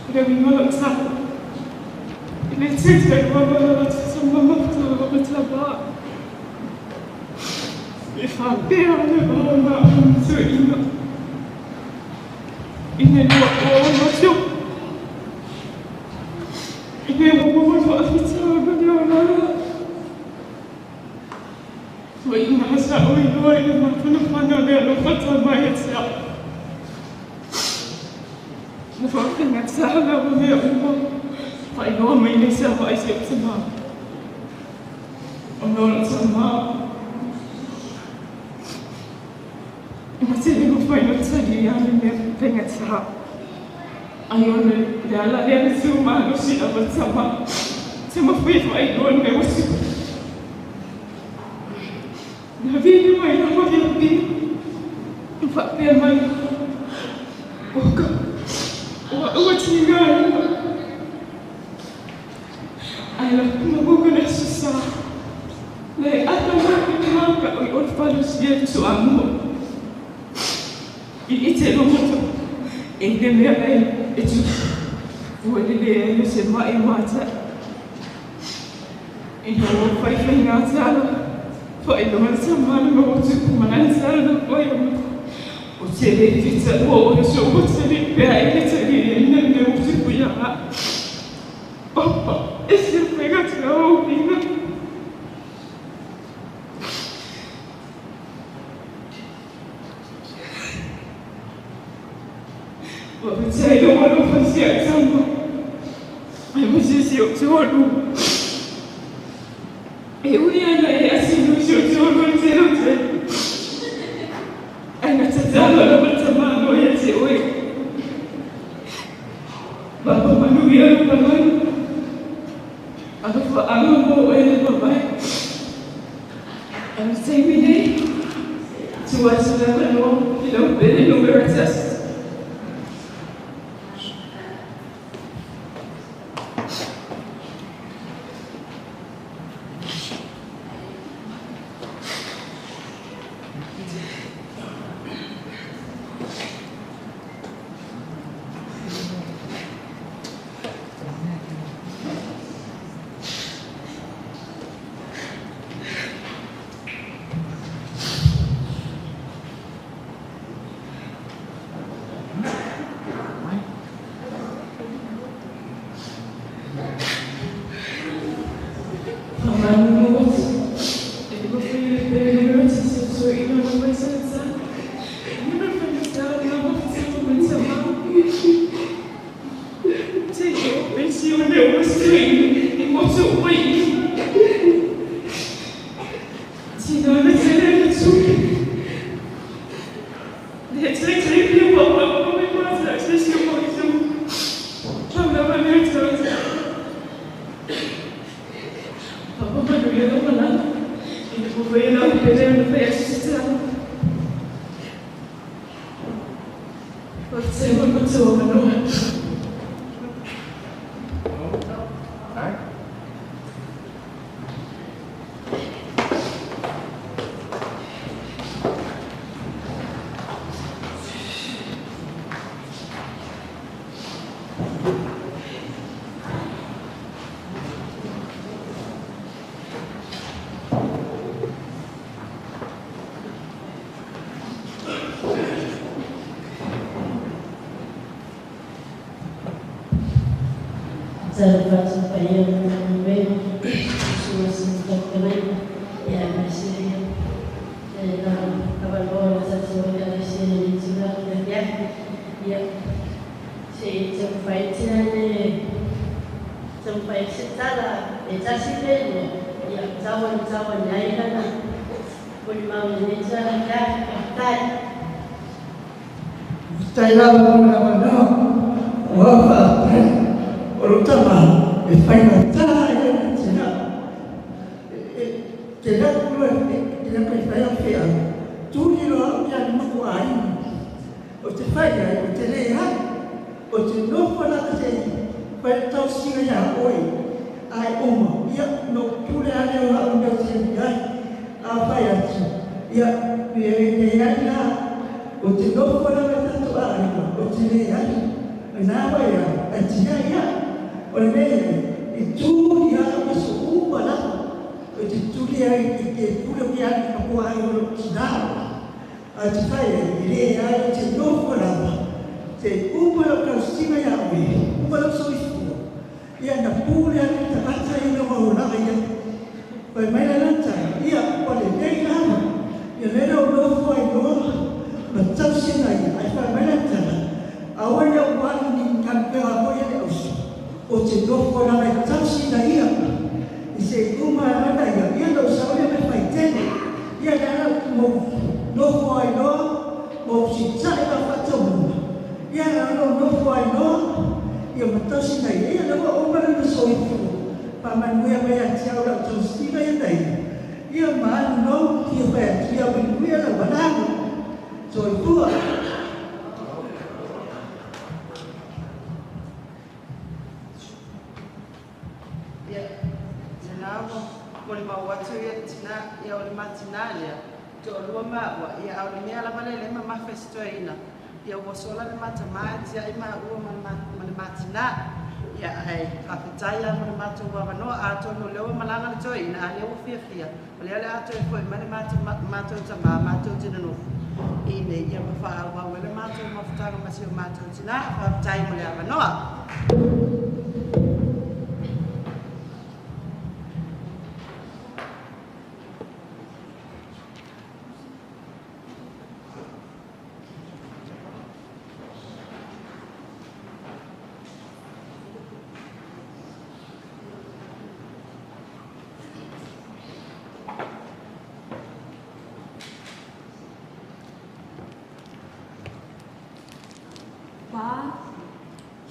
o le uiga o la'u tala e le taitai lava lona tama ma lona tamā e faapea le va o ma'u ma toeaina ina lua o matua ina ua maua le faafitauli ma le olaga ua ina sa ou iloa i le mafanafana o le alofa tamai ia te a'u na faafaigata lava mea uma faailoa mai nei sa vaai si ou tamā ona o la'u tamā e ma te le mafai ona talia le mea faigata ai ona le ala lea na tumalosi lava tamā te mafai e faailoa le mea ua tupu na vili mai lava ia pia ma faapea mai oka o a'u ua tigaina ae laku maua le aso sa le ata mai le maka'u i o le falosia le toamua i ite logoto e le mea lea e tupu ua lelei ai o se ma'i mata'i ina ua faifaiga tala faailoa le tamā le mea ua tupu ma lana tala na faia mai o te lē feta'ua o le so ua tali pea i le taliaina le mea ua tupu iā a'u papa e se faigata ou uiga. Faafetai lou alofa si a'u tama aemaise si ou toalua e ui ana e asinu si ou toalua le tele o taimi ae na tatalo lava le tamāloa ia te oe papa manuia lou malaga alofaaga mo oe le vavae a o le taimi nei tuu atu le avanoa i lau pele numera tasi.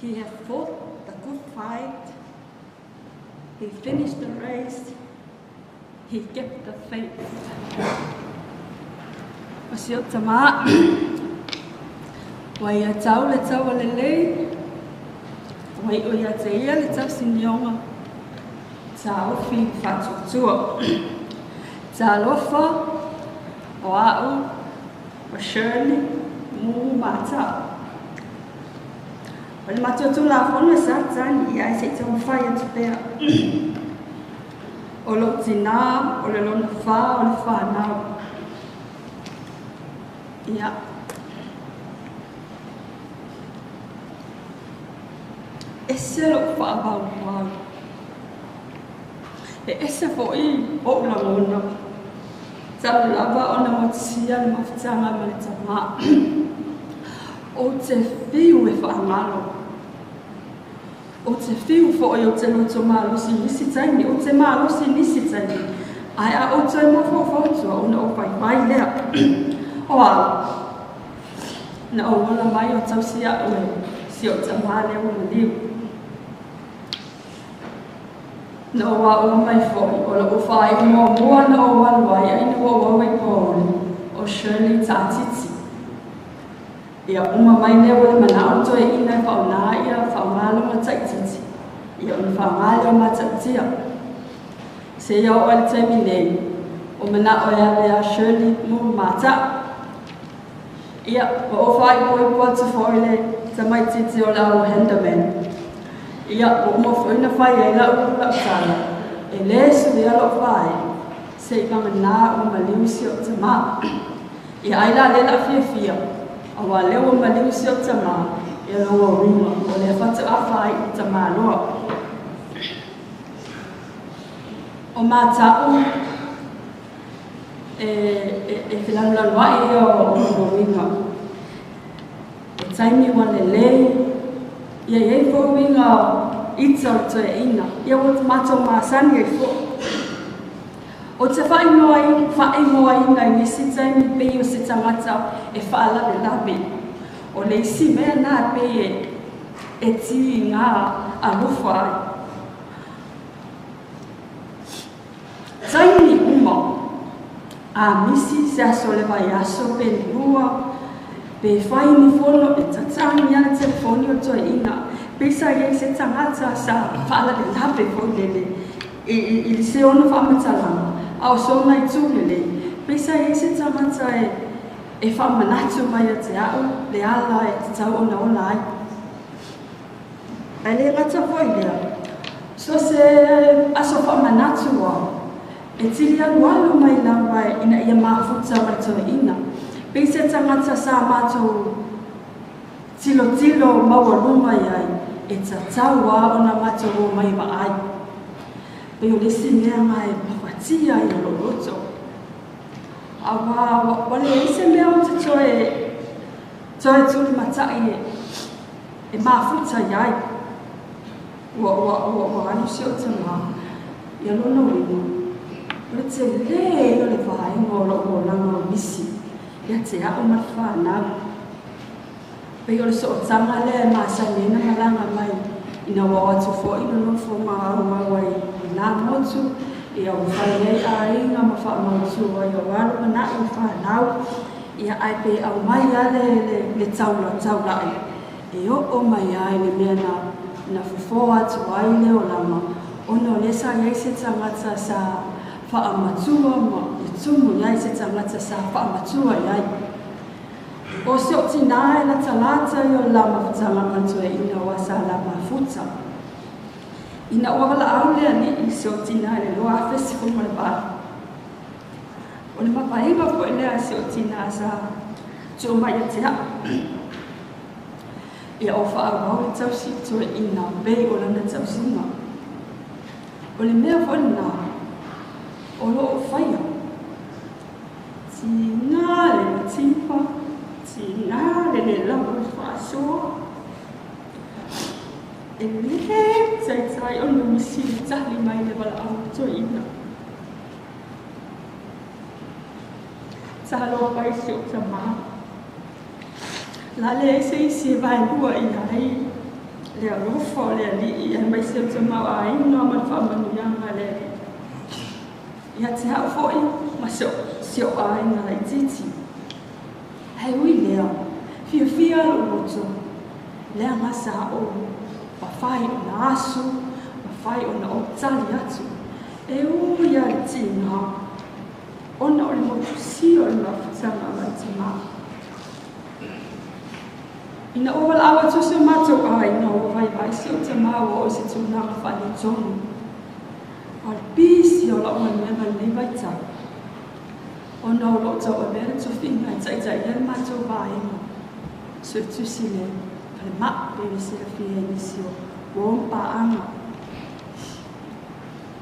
He hath fought the good fight. He finished the race. He kept the faith. O si o tama, wai a tau le tau a lelei, wai o ia te ia le tau sinionga, tau fi whatutua. Tā lofa, o au, o Shirley, mū mātau. O le matuatu la fono sa tani i ai se te mwhai atu pea. O lo tina, o le lona wha, o le whanau. Ia. E se lo whaabau wau. E ese fo i o ula ngona. Tau lava o na motia le mafutanga ma le tama. O te whiu e whaangalo. O te whiu fo o te loto malosi nisi taimi, o te malosi nisi taimi. Ai a o te mawhawhautua o na o whai mai lea. O au, na o wala mai o tau sia oe, si o te maa lea o liu. Na o a o mai foi, o la o whai mua mua na o walu ai, ai na o wawe Shirley Taatiti. Ia uma mai lea ua le manao le toeaina e faaaogā ia faaaogā lona taititi. Ia ona faaaogā lea o matautia. Seia oo ai le taimi nei, o manao e ave ia Shirley mo mata'u. Ia, ua ou faaipoipo atu foi le tamaititi o le au Handerman. Ia, ua uma foi ona fai ai lau lau tala, e lē suia lou vae, se'i vaganá ua maliu si o'u tamā. Ia ai la lea la fiafia, auā lea ua maliu si o'u tamā, ia lona uiga, o lea fato'a faai'u tamā loa. O mata'u e, e, e felanulanua'i ia o lona uiga. E taimi ua lelei, ia i ai foi uiga ita o le toeaina, ia ua matou masani ai foi. Ou te faaigoaina i nisi taimi pei o se tagata e faalavelave. O le isi mea lena e pei e tiga alofa ai. Taimi uma, a misi se aso o le vaiaso pe lua, pe fai ni fono e tatagi lava le telefoni o le toeaina, pei sa i ai se tagata sa faalavelave foi lele i le se ona faamatalaga, a o sona itu lelei, pei sa i ai se tagata e faamanatu mai ia te a'u le ala e tatau ona ola ai. Ae le gata foi lea, so se aso faamanatu ua e tili alualu mai lava ina ia mafuta ma le toeaina. Pei se tagata sa matou tilotilo maualuga i ai, e tatau lava ona matou omai vaai. Pei o le isi mea na e mafatia ai o lou loto. Auā ua leai se mea ou te toe tulimata'i e mafuta i ai. Ua, ua, ua, ua alu si o'u tamā, ia lona uiga, o le telē ia o le vaega o lo'u olaga o misi ia te a'u ma le fanau. Pei o le sootaga lea e masani ai na malaga mai ina ua o atu fo'i nonofo ma auau ai i lā motu, ia ua fai ai aiga ma faamautū ai auā lumanai i fanau, ia ae pe aumai lava le, le, le taula taula'i e oo mai ai le mea na, na fofō atu ai le olaga, ona o lea sa i ai se tagata sa faamatua ma i tumu i ai se tagata sa faamatua i ai. O si o'u tinā e latalata i o le la mafutaga ma le toeaina aua sa la mafuta. Ina ua valaau le alii i si o'u tinā i le 2018, o le mavaega foi lea a si o'u tinā sa tuu mai ia te a'u. Ia o faaauau le tausi i le toeaina pei o lana tausiga. O le mea foi lenā o lo o faia. Tiga le mativa, tiga le le lava o le faasoa. E lē taitai ona misi le tali mai le valaau a le toeaina. Talofa i si ou tamā. La leai se isi e vaelua i ai le alofa o le Alii aemaise o le tamaoaiga ma le faamanuiaga a le Alii. Ia te a'u foi ma si o'u aiga laitiiti. Ae ui lea, fiafia lo'u loto, leaga sa ou mafai ona asu, mafai ona ou tali atu, e ui lava i le tiga, ona o le motusia o le mafutaga ma le tamā. Ina ua valaau atu si o matou aiga, ua vaivai si ou tamā ua oo i se tulaga faaletonu. A o le pisi o lau galuega i lenei vaitau, ona o lo o tauavea le tofiga e taitaia le matou vaega suetusi i le falemai pei ona silafia e nisi o uo ma paaga.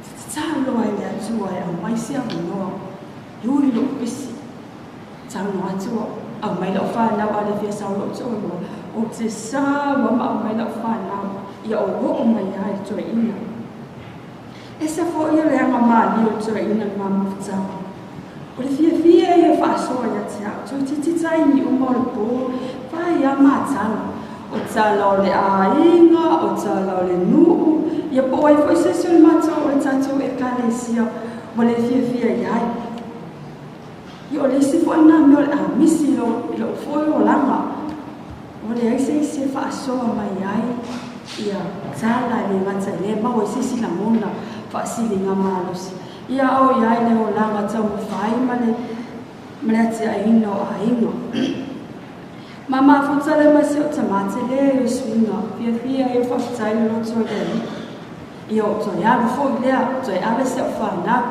Te tatalo ai le Atua e aumai se avanoa e ui lou pisi. Talanoa atu au, aumai lau fanau a le fia sao lou toalua, ou te saua ma aumai lau fanau ia ou oo mai ai i le toeaina. Ese foi o le aga malie o le toeaina le ma mafutaga. O le fiafia ia e faasoa ia te a'u, toeitiiti taimi uma o le pō, fai a matala. O tala o le aiga, o tala o le nuu, ia po o ai foi se isi o le matou o le tatou Ekalesia ua le fiafia i ai. Ia o le isi fo'i lena mea o le a misi i lo'u fo'i olaga, ua leai se isi e fa'asoa mai ai ia tala e lē gata i lea maua i se isi lagona fa'asiliga malosi. Ia o i ai le olaga taumafai ma le ma le atia'eina o aiga. Ma mafuta le ma si o tamate le o suiga, fiafia ai o fa'afetai le loto i le Alii. Ia o toe alu fo'i lea, toe ave se o fanau.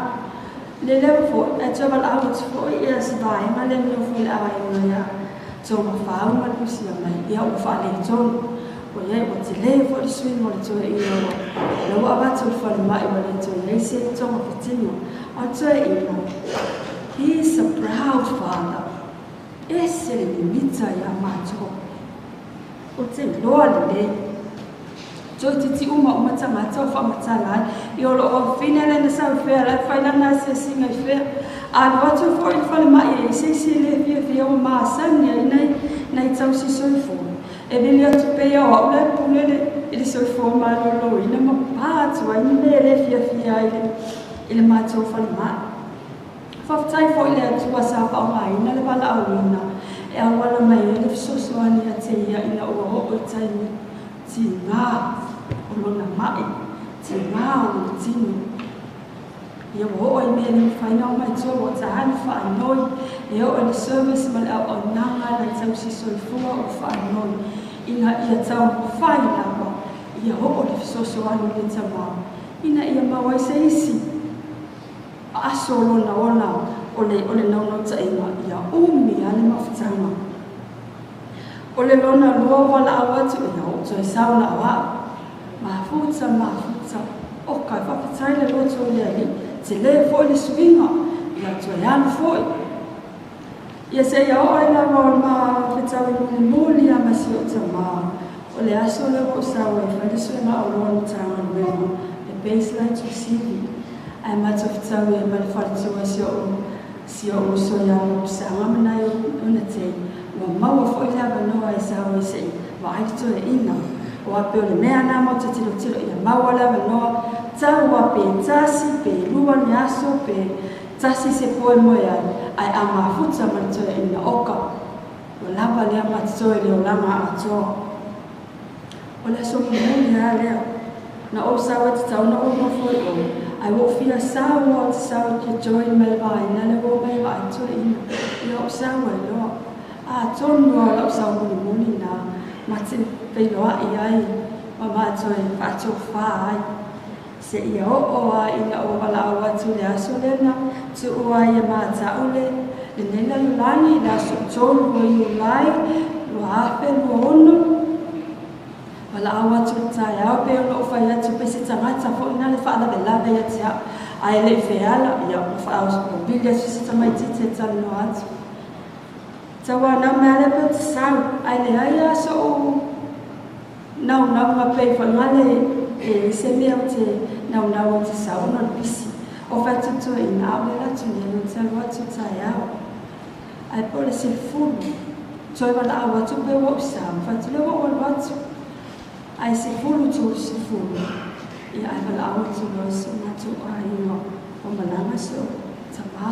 Le lea fo'i, ae toe valaau atu fo'i ia se vaega le nofo i le aiga ia Togafau ma le Lusia mai, ia ua faaletonu. Ua iai ua telē fo'i le suiga o le toeaina ua la ua avatu i le falemai ua le toe iai se togafitiga. A o le toeaina, he is a proud father. Ese le mimita iā matou. Ou te iloa lelei. Toeitiiti uma uma tagata o faamatala ai. Ia o loo afafine lea na sau i fea la e fai lana asiasiga i fea. A alu atu foi i le falemai e i ai se isi e le fiafia ua masani ai nai nai tausi soifua. E vili atu pei o au la e pule le i le soifua maloloina ma pa atu ai ni mea e le fiafia ai le i le matou falemai. Faafetai foi i le Atua sa faaaogaina le valaauina e auala mai ai le fesoasoani ia te ia ina ua oo i taimi tigā o lona ma'i, tigā o lona tino. Ia ua oo i mea e le mafai ona omai tua ua taali faanoi e oo i le service ma le auaunaga a nai tausi soifua o faanoi ina ia taumafai lava ia oo le fesoasoani i le tamā ina ia maua ai se isi aso o lona ola o le o le naunautaiga ia umi lava le mafutaga. O le lona lua o valaau atu ia ou toe sau na o a'u. Mafuta, mafuta, oka e faafetai le loto i le Alii, telē fo'i le suiga, ia toe alu fo'i. Ia seia oo ai lava o le mafetau i mulimuli a ma si ou tamā. O le aso lea ua ou sau ai fai le suega oloa o le Matagaluega, le baseline tuusili. Ae matou fetaui ai ma le faletua si ou si ou uso ia Lopisaga ma nai ona tei, ua maua foi le avanoa e sau ai se'i vaai le toeaina. Aua pei o le mea lena matou te tilotilo ia maua le avanoa, tau a pe tasi pe lua ni aso pe tasi se po e moe ai, ae a mafuta ma le toeaina oka, ua lava lea ma totoe i le olaga atoa. O le aso mulimuli lava lea na ou sau ai tatau ona ou nofo i o, ae ua ou fia sau a ou te sau e fia join mai le vaega lea ua omai e vaai toeaina, ia ou sau ai loa. Atonu lava o lau sau mulimuli lena ma te feiloai ai ma ma toe faatofā ai. Seia oo lava ina ua valaau atu i le aso lea na tuua ai e matau le lenei lalolagi i le aso 3 o Iulai 2026. Valaau atu i le taeao pei ona ou fai atu pei se tagata foi na le faalavelave ia te au ae le i feala ia ua faaopili atu se tamaitiiti e talanoa atu. Tauanau mea lea pei ou te sau ae leai lava so'u naunauga pei fagale e i ai se mea ou te naunau ou te sau ona o le pisi. O fai atu toeaiina a'ole alu atu nei ou te alu atu taeao. Ae po o le 10 toe valaau atu pe ua ou sau, fai atu lea ua ou alu atu. Ae 10 30 ia ae valaau atu loa si o matou aiga ua malaga si ou tamā.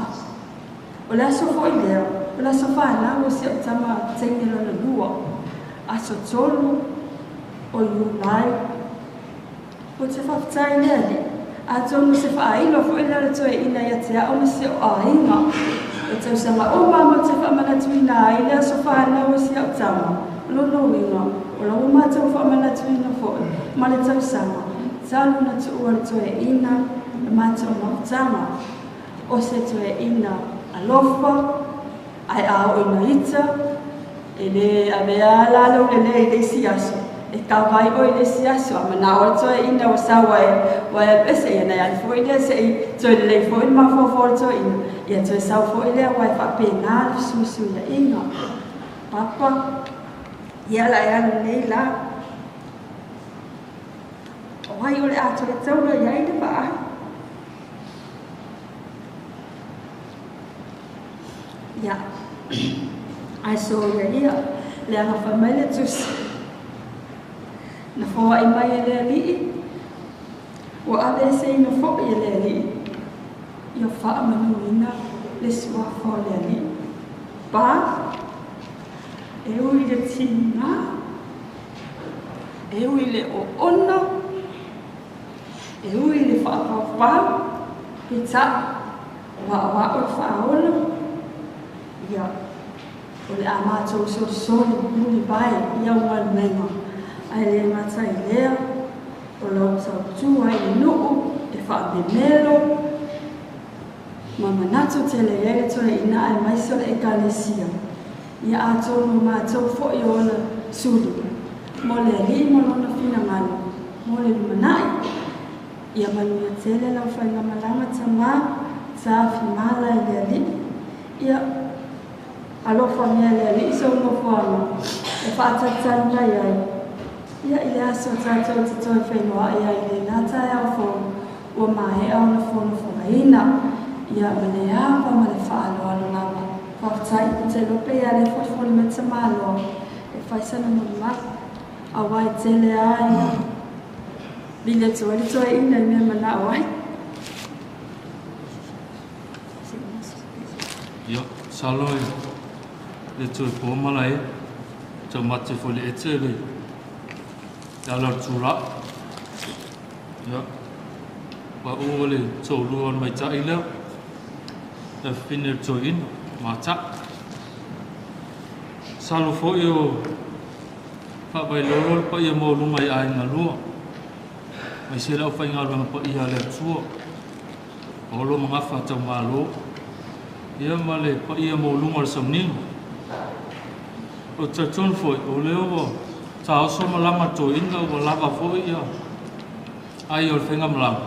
O le aso foi lea, o le aso fanau o si au tama teine lona lua, aso 3 o Iulai. Ou te faafetai i le Alii, atonu se faailo foi lea o le toeaina ia te au ma si ou aiga. O tausaga uma matou te faamanatuina ai le aso fanau o si au tama, o lona uiga, o la ua matou faamanatuina foi ma le tausaga talu na tuua le toeaina le matou mafutaga. O se toeaina alofa, ae a oo ina ita, e lē avea la lou lelei i le isi aso, e kava ai oe i le isi aso. A manao le toeaina ua sau ai ua e pese, ia ona e alu foi lea se'i toe lelei foi le mafaufau o le toeaina, ia toe sau foi lea, aua e faapena le fesuisuia'iga. Papa, ia la e alu nei la. O ai o le a toe taula i ai le vaai? Ia, ae soia ia, leaga fai mai le tusi, na foai mai e le Alii, ua aveeseina foi e le Alii, ia faamanuina le suafa o le Alii. pā, e ui i le tigā, e ui i le oona, e ui i le faapaupau, peitai, o aoao le faaola, ia, o le a matou solisoli mulivae i au galuega, ae le gata i lea, o lau tautua i le nuu e faamemelo, ma manatu tele i ai le toeaina aemaise o le Ekalesia. Ia atonu o matou foi o ona suli mo le Alii ma Lona finagalo mo le lumanai. Ia manuia tele lau faigamalaga tamā, tafimala e le Alii. Ia alofagia e le Alii sou nofoaga e faatalitali mai ai. Ia i le aso tatou te toe feiloai ai i lena taeao fou ua maea ona fonofogaina. Ia ma le ava ma le faaaloalo lava. Faafetai, ou te iloa pei a le folifoli mai tamaloa e fai sana molimau. Aua e tele lava ina vili atu ai le toeaina i mea e manao ai. Ia, masalo e le toe po malae, taumate foi i le ete le ala o le tulai. Ia, pau o le toalua o le maitai lea, le afafine o le toeaina, mata'i. Masalo foi o faavailolo le paia maualuga i aiga lua, aemaise le aufaigaluega paia a le Atua, o lo magafa taumalo, ia ma le paia maualuga o le sauniga. Ou te talitonu foi, o lea ua taoso malaga a le toeaina, ua lava foi ia ai o le faigamalaga,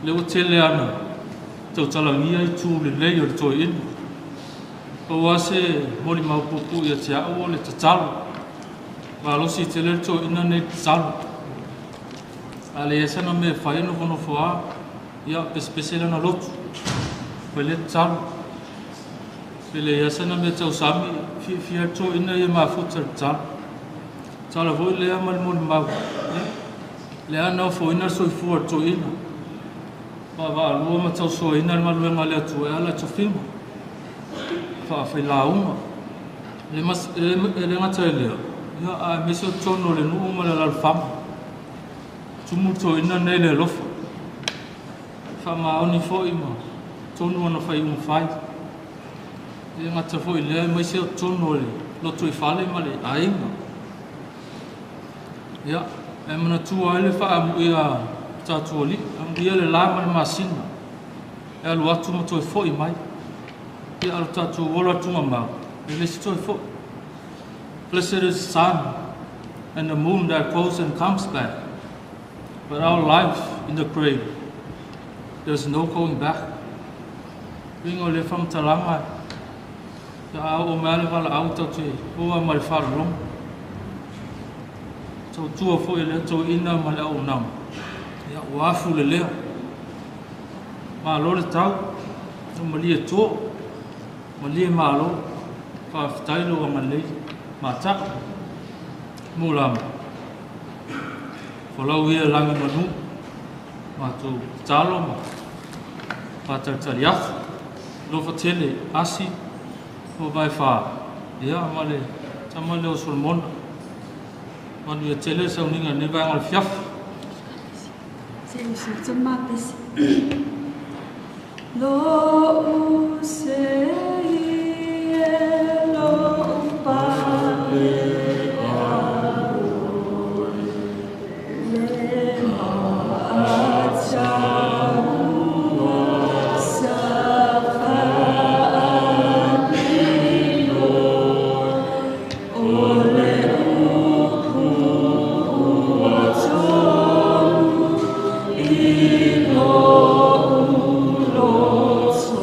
lea ua tele ana tautalagia itu lelei o le toeaina. Pau lava se molimau puupuu ia te au o le tatalo. Malosi tele le toeaina nei i le tatalo. A leai sana mea e fai, e nofonofo lava, ia pesepese lana lotu, fai lea tatalo. Pe leai lava sana mea tausami, fiafia le toeaina ia mafuta i le tatalo. Tatalo foi lea ma le molimau, ia, lea na ofoina le soifua o le toeaina. Vaavaalua ma tausoaina le galuega a le Atua e ala i tofiga, faafailauga. E le gata i lea, ia, aemaise o totonu o le nuu ma le alaalafaga. Tumu le toeaina nei i le alofa. Faamaoni foi ma tonu ana faaiuga fai. E le gata foi i lea, aemaise o totonu o le lotoifale ma le aiga. Ia, e manatua ai le faaamuia a tatou alii, amuia le la ma le masina, e alu atu ma toe foi mai. Ia, a o le tatou ola tugamau, e le se toe foi. Blessed is the sun and the moon that goes and comes back. But our life in the grave, there's no going back. Uiga o lea faamatalaga, ia a oo mai lava le valaau tatou te oa ma le faalologo. Tautua foi e lea toeaina ma le auaunaga, ia ua afu lelea. Malo le tau, ua malie toa, malie malo, faafetai lou agalelei mata'i. Mo lama, folau ia lagi manu, matou tatalo ma faatalitali atu. Alofa tele, asi, o vae fa, ia ma le tama lea o Solomona. Manuia tele le sauniga i lenei vaega o le fiafi. Se i usu atu le mapese. Lo'u sei e lo'u pale le maataua sa faapilo o le upu ua tonu i lo'u loto.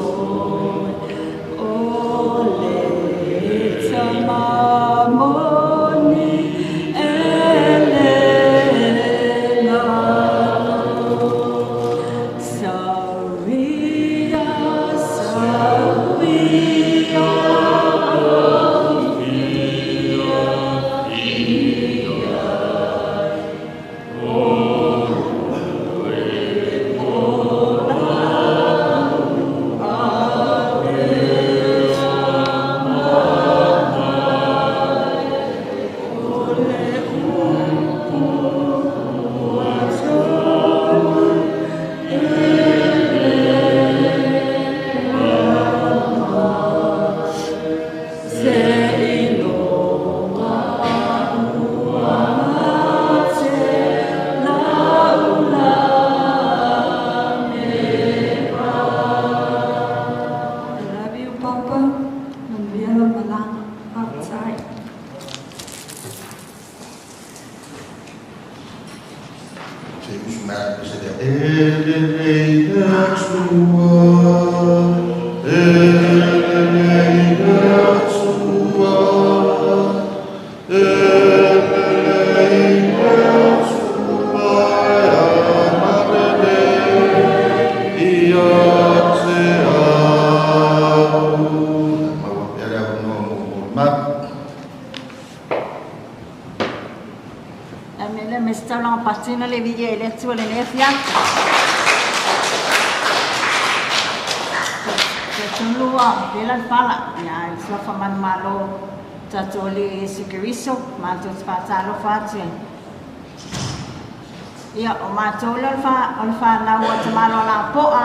Ia o mātou le o le whanau o te malo la poa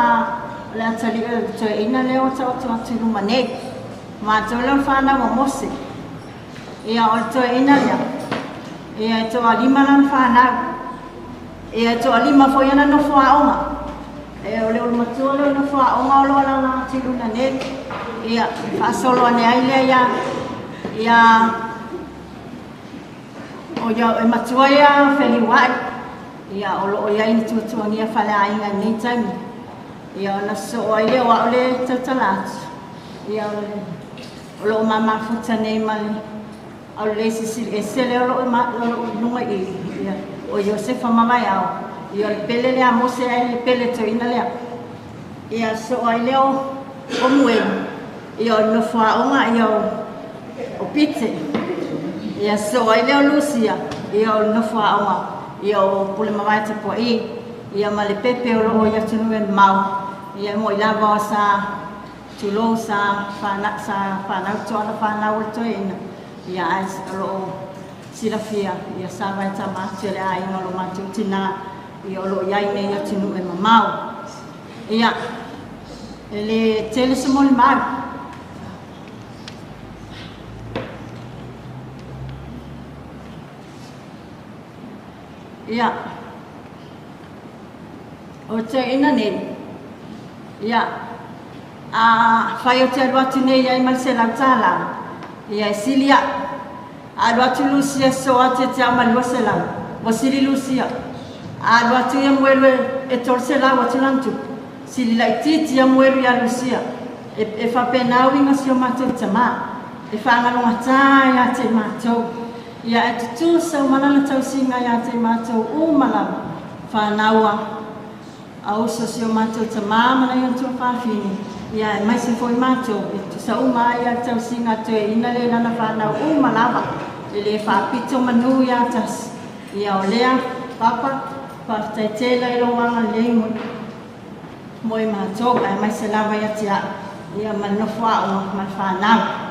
o le atali o le toeina leo o tau atu luma nei. Mātou le o le whanau o Mose. Ia o le toeina lea. Ia e toa lima la le whanau. Ia e toa lima foi ana nofo aonga. E o le o le matua le o nofo aonga o loa la la atu luna nei. Ia whaasolo ane ai lea ia. Ia o ia e matua ia wheliwai. Ia o loo ia ini tuatuangia whale ainga nei taimi. Ia o naso o aile o aole tautala atu. Ia o loo mamafuta nei male. Au le sisili esele o loo lunga i. Ia o Iosefa mamai au. Ia o le pele lea Mose ai le pele toina lea. Ia so aile o muelu. Ia o nofoaonga ia o Pite. Ia so aile o Lucia. Ia o nofoaonga. Ia o pule mawai te po i, ia ma le pepe o loo ia tunu e mau, ia mo i lava o sa tulou sa whanau toana whanau o le toeina, ia ai o loo silafia, ia sa vai tama atu le ainga o lo mātou tina, ia o loo iai nei ia tunu e mamau. Ia, e le tele se mo le mau. Ia, o te ina nei, ia, a whai o te alu atu nei ai mai se lau tāla, ia e silia, alu atu Lucia so atu te au malua se lau, wa sili Lucia, alu atu ia muelu e tol se lau atu lantu, sili lai titi ia muelu ia Lucia, e whapenau inga si o mātou tamā, e whangalonga tā ia te mātou. Ia e tutu sau malana tausinga ia te mātou o malama whānaua a uso si o mātou tamā mana i antua whawhini. Ia e maise foi mātou e tusa uma ia tausinga toe ina le lana whānau o malama e le whāpito manu ia tas. Ia o lea, papa, whawhitai tēla i lowanga lei mo i mātou e maise lava ia te a. Ia manofo a o man whānau.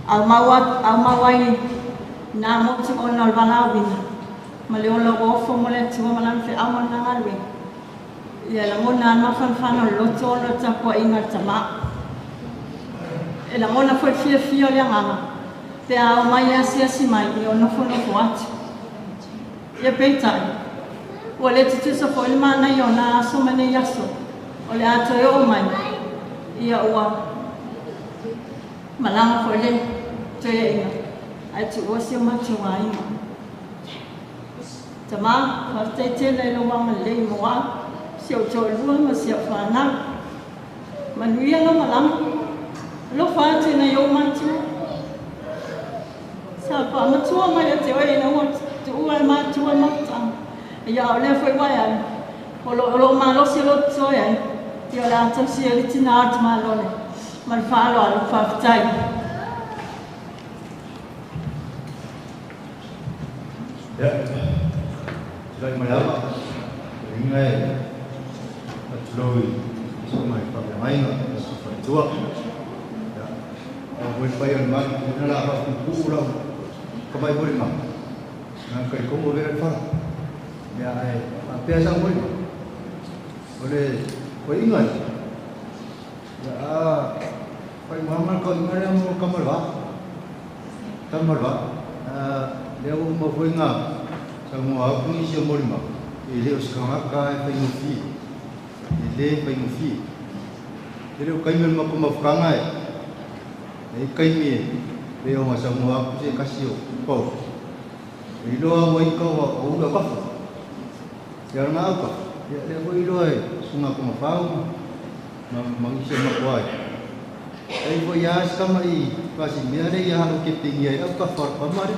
Au mauai nā motu o nā walawina. Ma le olo ofo mo le atua ma lana wheau ma nā ngalwe. Ia la ngona anā whanwhana loto o lo tapua inga tama. E la ngona foi fia fia o le anganga. Te ao mai asi asi mai i o nofo nofo atu. Ia peitai. Ua le tutusa foi le mana i o nā aso mane i aso. O le ato e o mai. Ia ua malanga foi le toe inga. Ai tu ua si o matua inga. Tama, whaftai tēla i lowanga lei moa, si o tōlua ma si o whanau. Manuia lo malanga. Lo whātu na i o matua. Sa pa matua mai a te oe na ua tu ua e matua matanga. Ia o lea foi wai ai. O lo malosi lo toe ai. Ia o le atau si e litina atu malole. Ma le whaalo alo whawhitai. Ia, tilai mai lava, inga e atulou i so mai whapengainga, e so whaitua. Ia, o hoi pai o le mai, ina la whakupu lau, ka mai mori ma. Nā kai kongo vera le whala. Ia ai, whapea sa mori ma. O le, koe inga i. Ia, a, whai muhamal ka inga rea mo kamalwa. Kamalwa. Lea o ma ngā, sa ngō au nisi o mori ma. E le o sikanga ka e whaingofi. E le whaingofi. Te leo kaimi o le mako mafukanga e. E kaimi e le o ngā sa ngō au se kasi o pau. E loa wa ika wa o ula kafa. Ia o na auka, ia lea foi iloa e suga pogafau ma magisi o makoa ai. Ai foi ia se kama i pasimea le ia halo ke pingi ai au ka far pa mare.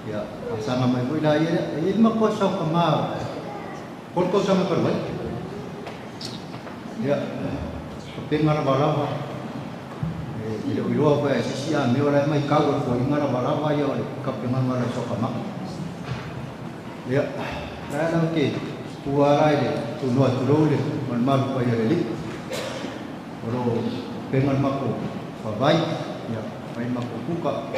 Ia asanga mai foi la ia e ma ko sa ka ma. Kol ko sa ma ka wai. Ia ko penga la bala e le iloa foi sisi a me ora mai ka ko inga la bala ia ole ka penga la so ka ma. Ia la la ke ua rai le tu noa tu lou le malumalu pa ia le li. O lo penga mako whawai, ia, mai mako kuka.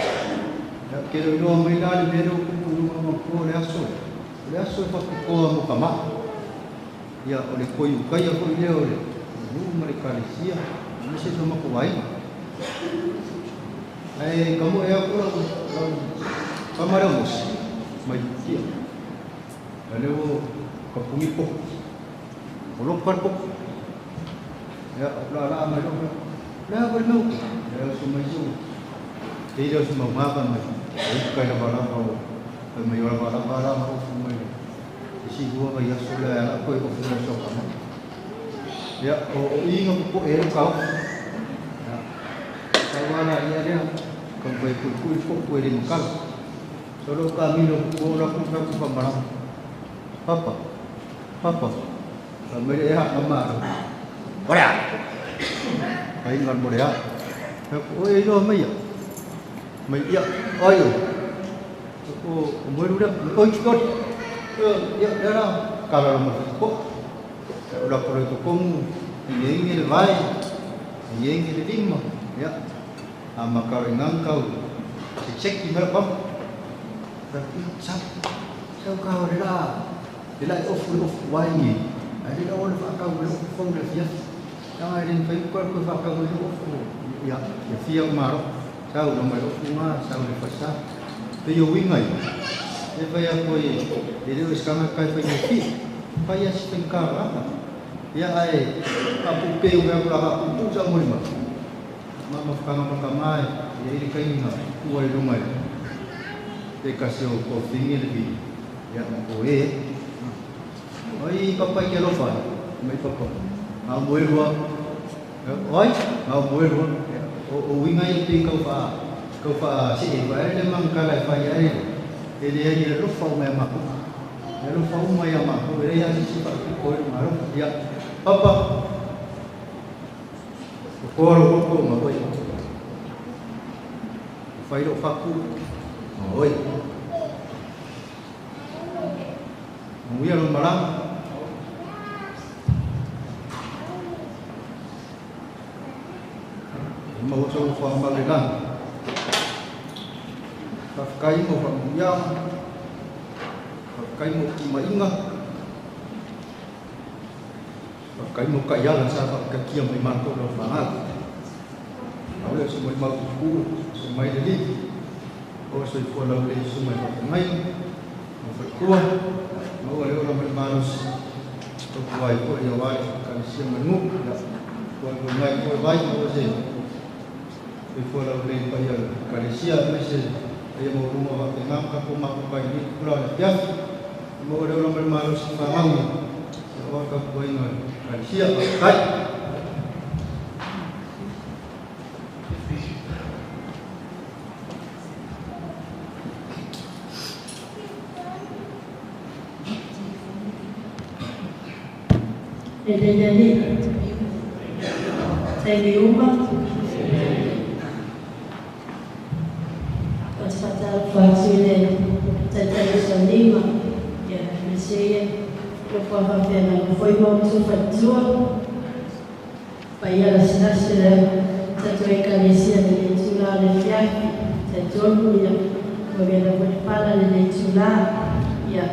Ia, ke reo iloa mai la le mea leo kuku lunga ma le aso. O le aso e whakikoa mo ka maa. Ia, o le koi ukaia koi leo le nuu ma le kalesia, ma se so mako wainga. Ai, ka mo ea kura, ka mare o mosi, mai tia. Ia leo ka pungi poko. O loko kare poko. Ia, o la la mai loko. Lea ko le mau. Lea o se mai su. Te ira o se mau ngaka mai. O kai la bala o. Kai mai o la bala bala ma o mai. Te si hua mai aso lea ala koe o fura so ka mai. Ia, o inga po e ro kau. Ia. Sa wala ia lea. Ka koe kui kui po koe le makala. Solo ka mino ko la ku ka ku pa mara. Papa. Papa. Ka mai e ha ma. Ora. Ai ngan mo lea. O e lo mai ia. Mai ia. Ai. O mo ru le oi ki oi. Ia ia ra ka la mo ko. O la ko ko komu i ngi le vai. I ngi le lima. Ia. A ma ka ri ngang kau. Se check ki mera pam. Ra ki sa. Sa ka o le la. Le la o fu o wai ni. Ai le o le fa ka o le fo le fia. Tanga e rin whai kua koe whakau i ofu. Ia, ia fia o maro. Sau lo mai ofu ngā, sau le whasa. Te iau ingai. E whai a koe e reo e skanga kai whai ngā fia. Whai a si whai kā rapa. Ia ai, ka pupe o mea kura ka pupu sa mori ma. Mama whakanga maka mai, ia iri kai ngā, ua i runga i. Te kasi o ko whingi le vi. Ia ma ko e. Oi papa i ke alofa. Mai papa. Ngā moe rua. Oi, ngā moe rua. O winga i te kau wha se e wha e le mang kala e whai ai. E le ai le lofa o mea mako. E lofa o mea mako. E le ai si wha ki koe ngā rofa. Ia, papa. O kōro koko o ngā koe. O whai ro whaku. Oi. Muia lo maranga. Mau sau fa ma le lagi. Ka kai mo fa muia. Ka kai mo ki mainga. Ka kai mo ka ia la sa fa ka kia mai ma ko lo fa ha. Au le so mai ma ku so mai le li. O so i fo la le so mai fa mai. Mo fa kua. Mo le ora mai ma los. To ku ai ko ia wa ka si ma nu. Ya. Ko mai ko vai mo se. E fo la le pa ia ka le sia me se ia mo ruma wa te ngam ka ko ma ko kai ni kula le pia. Mo le ora mai ma los fa mau. Ya wa ka ko ai no ka le sia kai. E lelei taimi uma o te whātau atu i le taitai o saunima ia meseia lo whawhawhena o foi mautu whatua pa ia la sinasi le tatou ekalesia le le itulā o le fiafi taitolu ia ma vena foi le pala le le itulā ia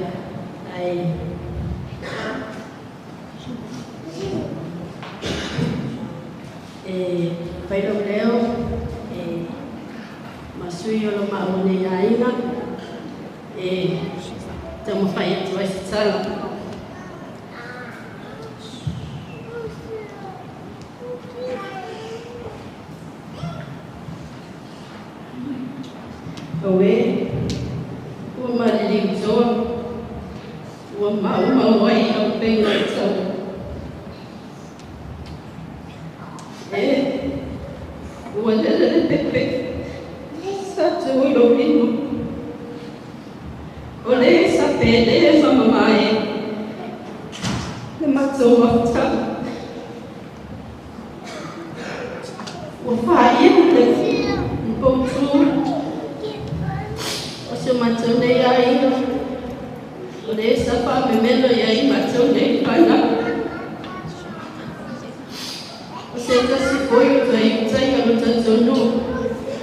ai e whairo leo e masui o lo maone aiga e taumafai atu ai se tala. Oe, ua maliliu toa, Ua maumau ai au pega i tau. E, ua lele le pepe. Sa tu i lo lima. O le sa pele ma mamae. Le matou mafutaga. Ua fāia le poutu. O si o matou nei aiga. O le sa faamemelo i ai matou nei fanau. O se tasi foi o toe iutaiga lo tatou nuu.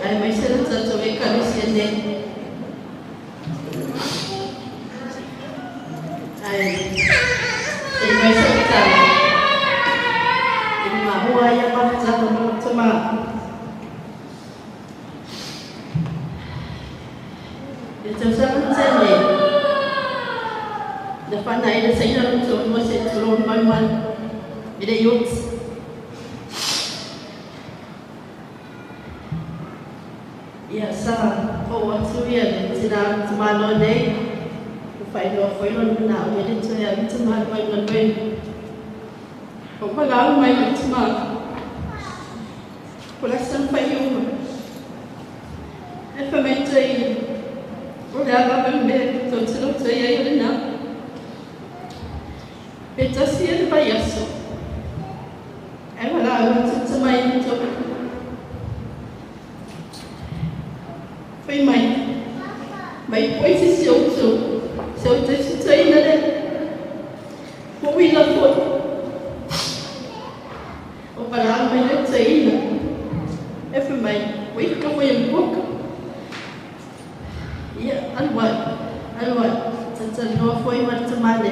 Aemaise le tatou ekalesia nei. Ae se i mai sau tala. I mahua ia mafutaga ma lo tamā. I le tausaga na tea nei, na fana ai le saina lo toalua se tulou le malumalu i le ioti. Ia sa fou atu ia le tinā tamāloa nei, ua faailoa foi lona manao e le toe alu tamāloa i galuega. O palau mai le tamā. O la sa fai uma. E fa mai te o le ala ma me to te lo te ai o le na. E tasi e le vai aso. E wala au te te mai to. Fai mai. Mai poi se si o tu. Se o te si te ina le. Mo wila foi. O palau mai le te ina. E fa mai. Ui ka foi em boka. Ia, alu ai. Alu ai. Tataloa foi ma le tamale.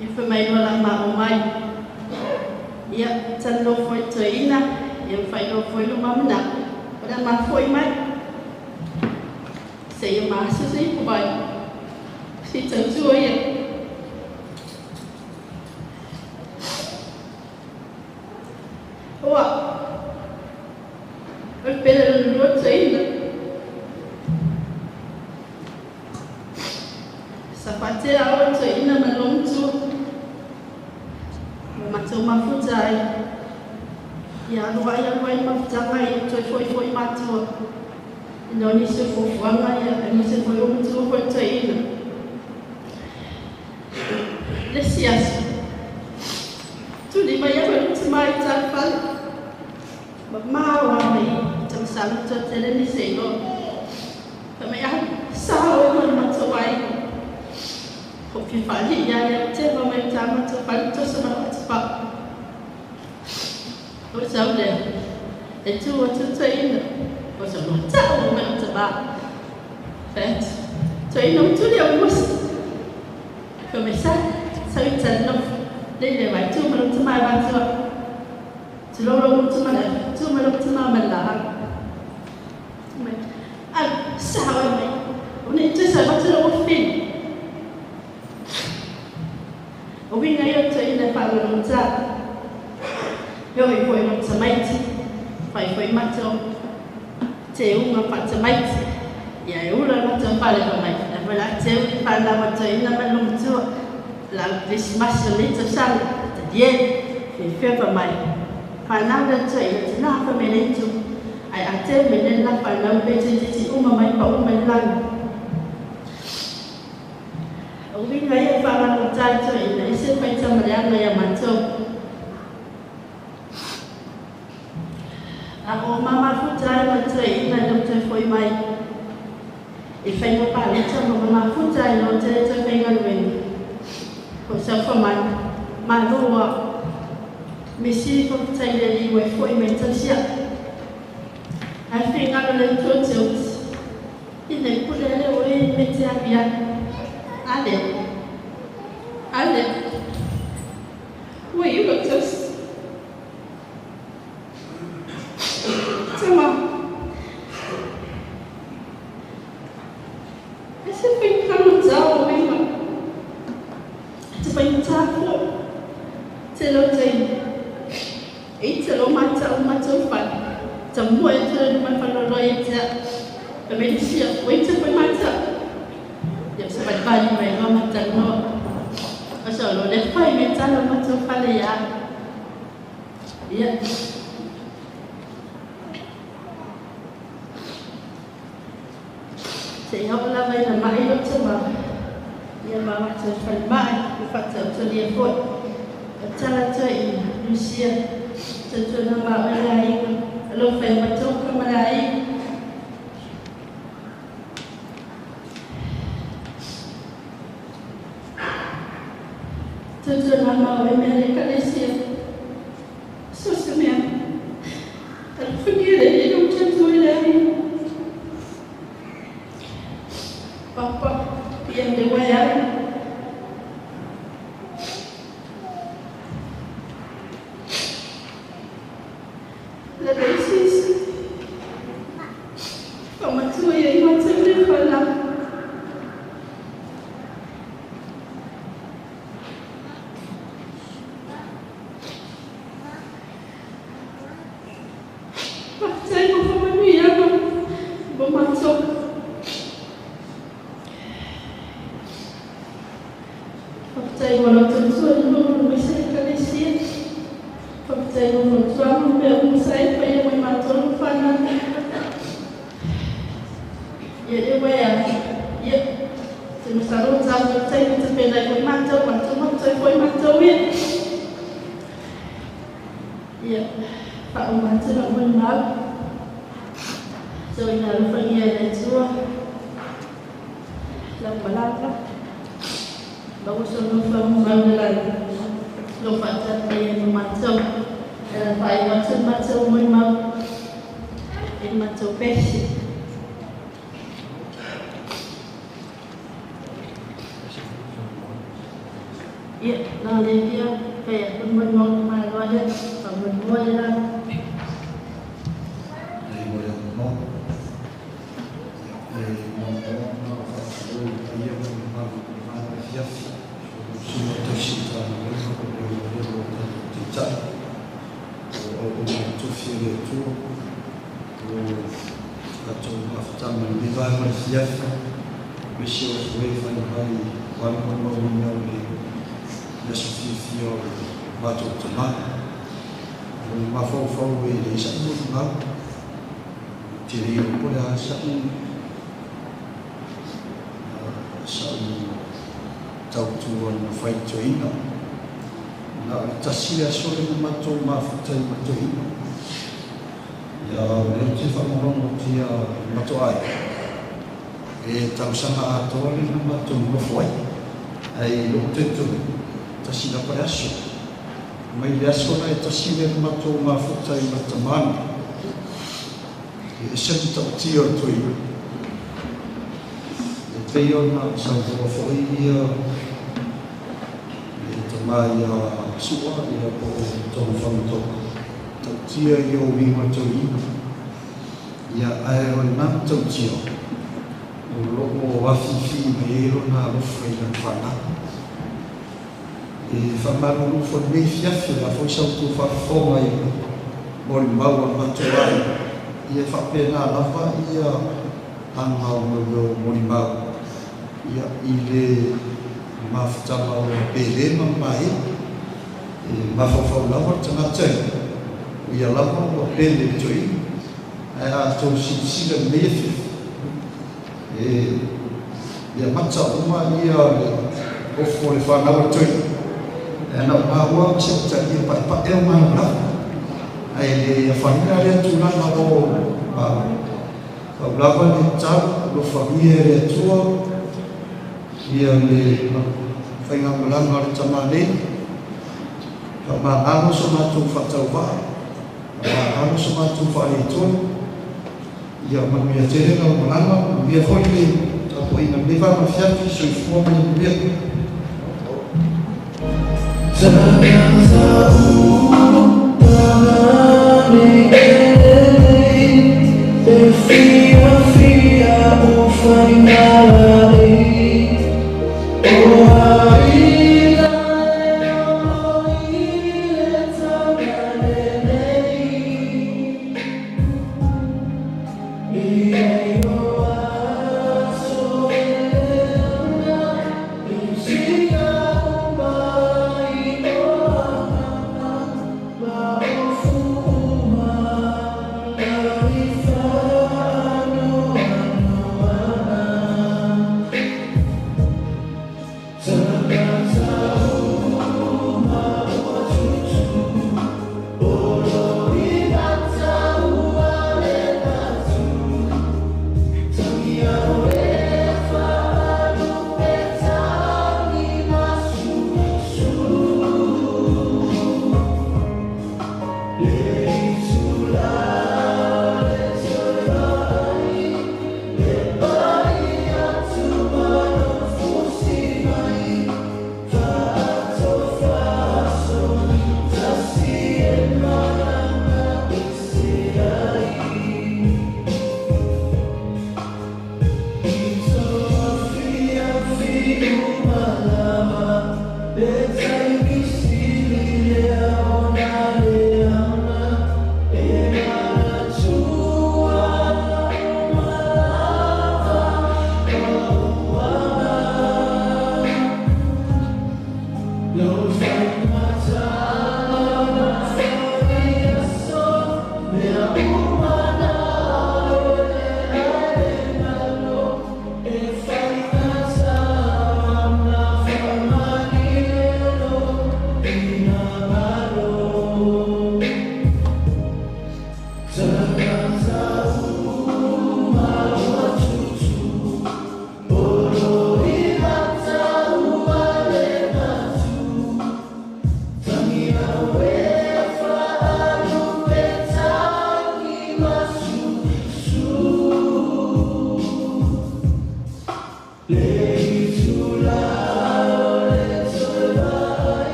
Ia fa mai loa la ma o mai. Ia, taloa foi te ina. Ia fai loa foi lo mamana. O la ma foi mai. Se ia maso se i mai. Si tautua ia. Oa. O le pele le lua te ina. Sa fatea o te ina ma lomtua. Ma matou mafuta ai. Ia alu ai mafutaga ia toe foi foi matua. Ina o nisi o fuafuaga ia e nisi foi o matua foi te ina. Le si aso. Tuli mai au e lutu mai tāwhale. Ma māua mai tamasalo tō tele ni se iloa. Fa mai au sao e ma matou ai. Ko fia whaali ia ia te ma mai tā matou whale tosa ma whatipa. O sau lea. E tū atu te ina. O sau loa tau mai o te mā. Whēt. Tō ina utuli au musa. Fa mai sa. Sau i tanofu. Le le mai tū ma lo te mai matua. Te lolo utu ma le. Tū ma lo te mā ma la. Mai. Au sao e mai. O nei te sa watu o whini. O winga i o te ina whaanganotā. Hoi foi mo tamaiti. Whai foi matou. Te unga wha tamaiti. Ia e ura matou whale pa mai. Na wala te uri whanau te ina ma lumutua. La Christmas o le tausaga. Te die. Whiwhia pa mai. Whanau le te ina te nā wha mele tu. Ai a te mele la whanau pe te titi uma mai pa uma i langi. O winga ia whanganotā i te ina i se whai tamareanga ia matou. A o mama futa ai ma te ina i te foi mai. I whainga pāleta ma mama futa ai no te te whainga luenga. Ko sa wha mai. Maloa. Me si whakatai le liwa e foi mai tausia. Ai whainga le tō te uti. Ina i pule le o e me te apia. Ale. Ale. Ua i uro tausi. Tama. E se whai kano tau o winga. Te whai tāpo. Te lo te e te lo mata o matou whai. Ta mua e te lo mai whanoloi e te a. Pa me sia, oi te whai mata. Ia sa whai pali mai loa ma talanoa. O se o lo le fai me tala ma tau fale ia. Ia. Se i oo lava ina ma'i lou tamā, ia ma matou falemai, ma faatautalia foi. O tala toeaina, Lusia, tautuana ma oe le aiga, alofa e matoka ma le aiga. Tautuana ma oe mea le ekalesia, so se mea, alofagia le Alii lou tautua i le aiga. Papa, ia le uae ai. Le lei sisi. Famatua ia i matou le fanau. Faafetai mo faamanuiaga mo matou. Faafetai mo lau tautua i nuu aemaise le ekalesia. Faafetai mo fautuaga ma mea uma sa e faia mo i matou ma fanau. Ia le uae atu. Ia, te masalo o tatou taimi tapena ai foi matou, matou matou foi matou ia. Ia, faauma atu lau molimau. Tau ina alofagia e le Atua lau malaga. Maua sona faamamau i le lagi. Lo faatali mai ai ma matou. E ala faaiu atu le matou molimau i le matou pese. Ia, na o le fia fai atu le molimau i le tamaloa lea, faamoemoe la. Faafetai mo le avanoa. Ia, e muamua ona faatulou i le paia ma le mamalu o le vaega afiafi, i susuga i tausi Matagaluega po o le aulelelo o tatou Taitai, o auauna totofi a le Atua, o tatou mafutaga i lenei vaega o le afiafi, aemaise o foe fai mai aua le molimauina o le aso fiafia o le matou tama. O le mafaufau e leai sa'u molimau, ou te le iloa po o le a sa'u tautua na fai i toeaina. Na o le tasi le aso lea na matou mafuta ai ma toeaina. Ia, o lea ou te faalogologotia i le matou aiga, e tausaga atoa lea na matou nonofo ai. Ae i lou talitonuga, tasi lava le aso. Mai le aso la e tasi lea na matou mafuta ai ma le tama lenei, e ese le matautia o le toeaina. E pei ona saunoa foi ia le tama ia Sua ia po o Tonu Fagatoka, matautia ia o uiga o le toeaina. Ia, ae o lena matautia o lo o afifi mai ai lona alofa i lana fanau. E faamalulu foi i lenei afiafi, o le a foi sa outou faafofoga i le molimau a le matou aiga, ia e faapena lava ia aga o mea o molimau ia i le mafutaga o Pele ma Maea. E mafaufau lava le tagata ia, o ia lava ua pele i le toeaina. Ae a outou silasila i lenei afiafi, e ia mata uma ia le ofo o le fanau a le toeaina. Ae na o maua ma se utagia paepae o malamalama. Ae le afaina lea tulaga o maua. Pau lava le tatalo, alofagia e le Atua ia le faigamalaga a le tama nei. Faamagalo so matou faatauvaa, faamagalo so matou faaletonu. Ia manuia tele lau malaga, manuia foi le tapuaiga i lenei vaega afiafi. Soifua ma ia manuia.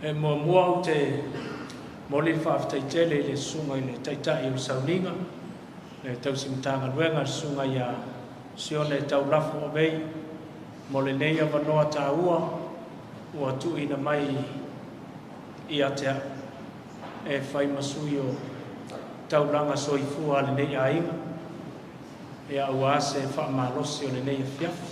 E muamua ou te moli le faafetaitele i le susuga i le taita'i o le sauniga, le tausimataga luega le susuga iā Sione Taulafo Avei, mo lenei avanoa tāua ua tuuina mai ia te a'u e fai masui o taulaga soifua a lenei aiga, ia auā se faamalosi o lenei afiafi.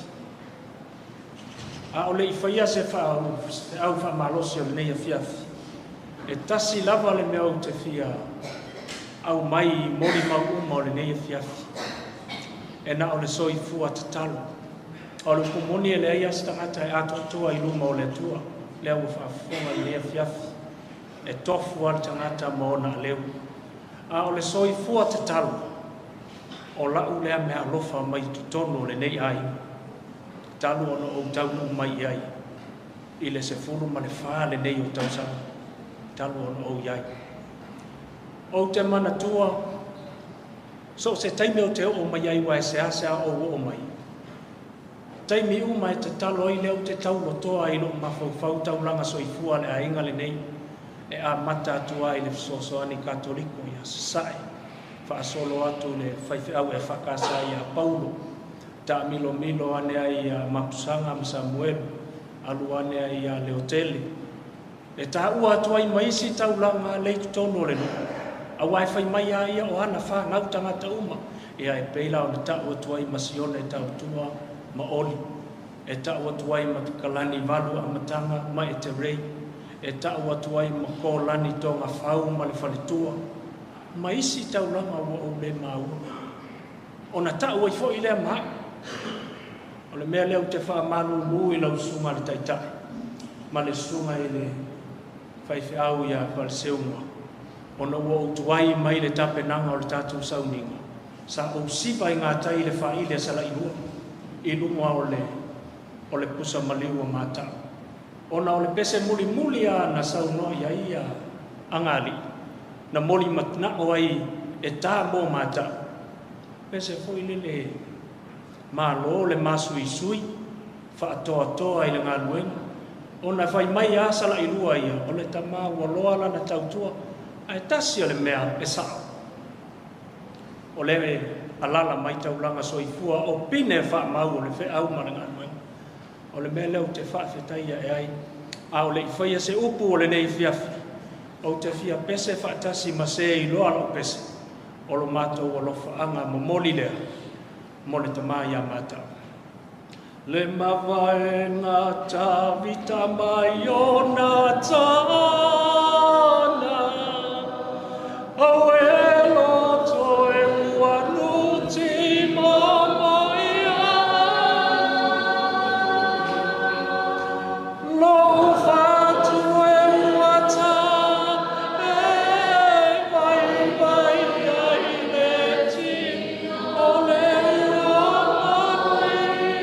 A o le'i faia se fe'au faamalosi o lenei afiafi, e tasi lava le mea ou te fia au mai moli mau uma o lenei afiafi, e na o le soifua tatalo. O le pumoni e leai a se tagata e atoatoa i luma o le Atua, lea ua faafofoga i lenei afiafi, e tofu a le tagata ma ona aleu. A o le soifua tatalo, o la'u lea mea alofa mai totonu o lenei aiga, talu ona ou taunuu mai i ai, i le 14 lenei o tausaga, talu ona ou i ai. Ou te manatua, so o se taimi o te oo mai ai ua e seasea ou oo mai. Taimi uma e tatalo ai lea ou te taulotoa i lou mafaufau taulaga soifua le aiga lenei, e amata atu ai le fesoasoani katoliko ia Sasae, faasolo atu le faifeau e fakasa ia Paulo, taamilomilo ane ai ia Mapusaga ma Samuelu, alu ane ai ia Leotele. E tāua atu ai ma isi taulaga lei totonu o le nuu, auā e fai mai a ia o ana whanau tagata uma. Ia e peila ona ta'u atu ai ma Sione Tautua ma Oli, e ta'u atu ai ma Kalani Valu Amataga ma e te rei, e ta'u atu ai ma Kolani Tonga Fau ma le faletua, ma isi taulaga ua ou lē maua. Ona ta'u ai fo'i lea ma a'u. O le mea lea ou te faamalūlū i lau susuga le taita'i, ma le susuga i le faifeau ia Faleseuga, ona ua ou tuai mai le tapenaga o le tatou sauniga, sa ou siva i gatai i le faaili a Sala'ilua, i luga o le pusa maliu o mata'u. Ona o le pese mulimuli a na saunoa i ai ia agalii, Na moli mana'o ai e tā mo mata'u. Pese foi lele malo le masuisui fa'atoatoa i le galuega. Ona fai mai a sala'ilua ia o le tamā ua loa lana tautua ae tasi o le mea e sa'o. O le alala mai taulaga soifua o pine fa'amau o le fe'au ma le galuega. O le mea lea ou te fa'afetaia e ai. A o le'i faia se upu o lenei fiafi. Ou te fia pese fa'atasi ma se iloa la'u pese. O lo matou alofa'aga momoli lea mo le tamā iā mata'u. Le mavaega Tavita mai ona tana. Au e loto e ua nuti mama ia. Lo fatu e ua ta e vai vai ai le ti o le ua manui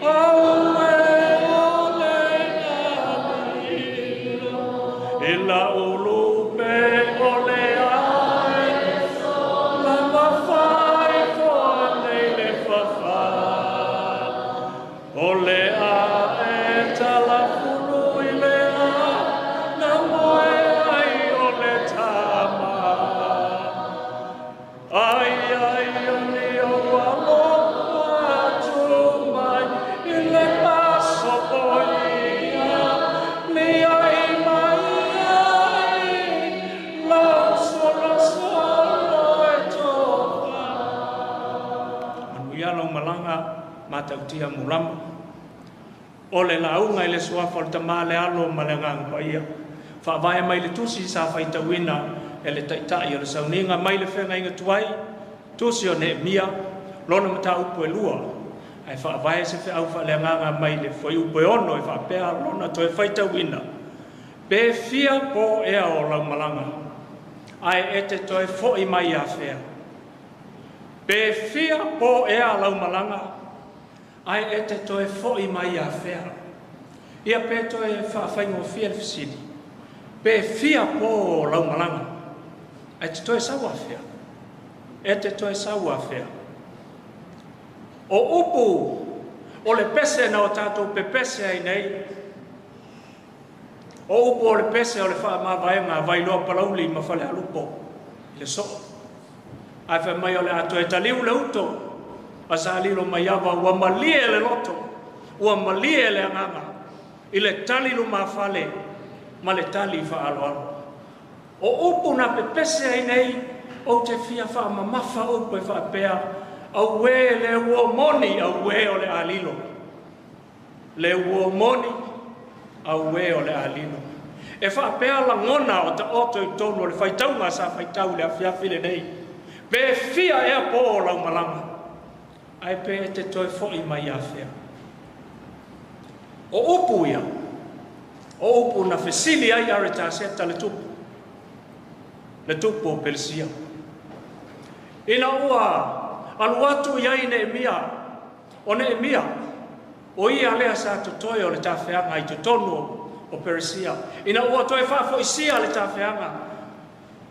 au e o le alilo. I la ulupe o le ae la mafai foa nei le fafa. O le ae talafulu i le a na moe ai o le tama. Ai ai o ni o alofa atu mai i le maso poia. Ni ai mai ai lau solo solo e tofa. Manuia lau malaga matautia mulama. O le lauga i le suafa o le Tamā le Alo ma le Agaga Paia. Faavae mai le tusi sa faitauina e le taita'i o le sauniga mai le feagaiga tuai, tusi o Neemia, lona mataupu e lua. Ae faavae se feau faaleagaga mai le fuaiupu e 6 e faapea lona toe faitauina. Pe fia po ea o lau malaga, ae e te toe fo'i mai afea. Pe fia po ea lau malaga, ae e te toe fo'i mai afea. Ia pe toe fa'afaigofie le fesili. Pe fia po o lau malaga, ae te toe sau afea. E te toe sau afea. O upu o le pese na o tatou pepese ai nei. O upu o le pese o le fa'amavaega a Vailoa Palauli ma Falealupo i le so'o. Ae fai mai o le a toe taliu le uto a sa lilo mai ava ua malie le loto, ua malie le agaga i le tali lumafale ma le tali fa'aaloalo. O upu na pepese ai nei ou te fia fa'amamafa upu e fa'apea auē le uo moni auē o le alilo. Le uo moni auē o le alilo. E fa'apea lagona o ta'oto i tonu o le faitauga sa faitau le afiafi lenei. Pe fia ea po o lau malaga, ae pe e te toe fo'i mai afea. O upu ia, o upu na fesili ai Aretaseta le tupu, le tupu o Pelisia. Ina ua alu atu i ai Neemia, o Neemia, o ia lea sa totoe o le tafeaga i totonu o Peresia. Ina ua toe faafoisia le tafeaga,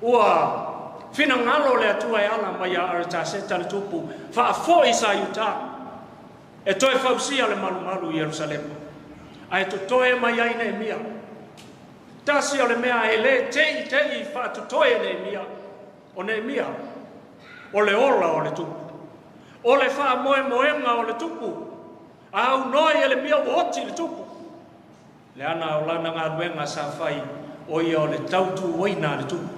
ua finagalo le Atua e ala mai a Aretaseta le tupu, faafo'i sa Iutā, e toe fausia le malumalu i Ierusalema. Ae totoe mai ai Neemia. Tasi o le mea e lē te'i te'i fa'atotoe Neemia. O Neemia, o le ola o le tupu. O le fa'amoemoega o le tupu. A aunoa i le mea ua oti le tupu. Le ana o lana galuega sa fai, o ia o le tautuaina a le tupu.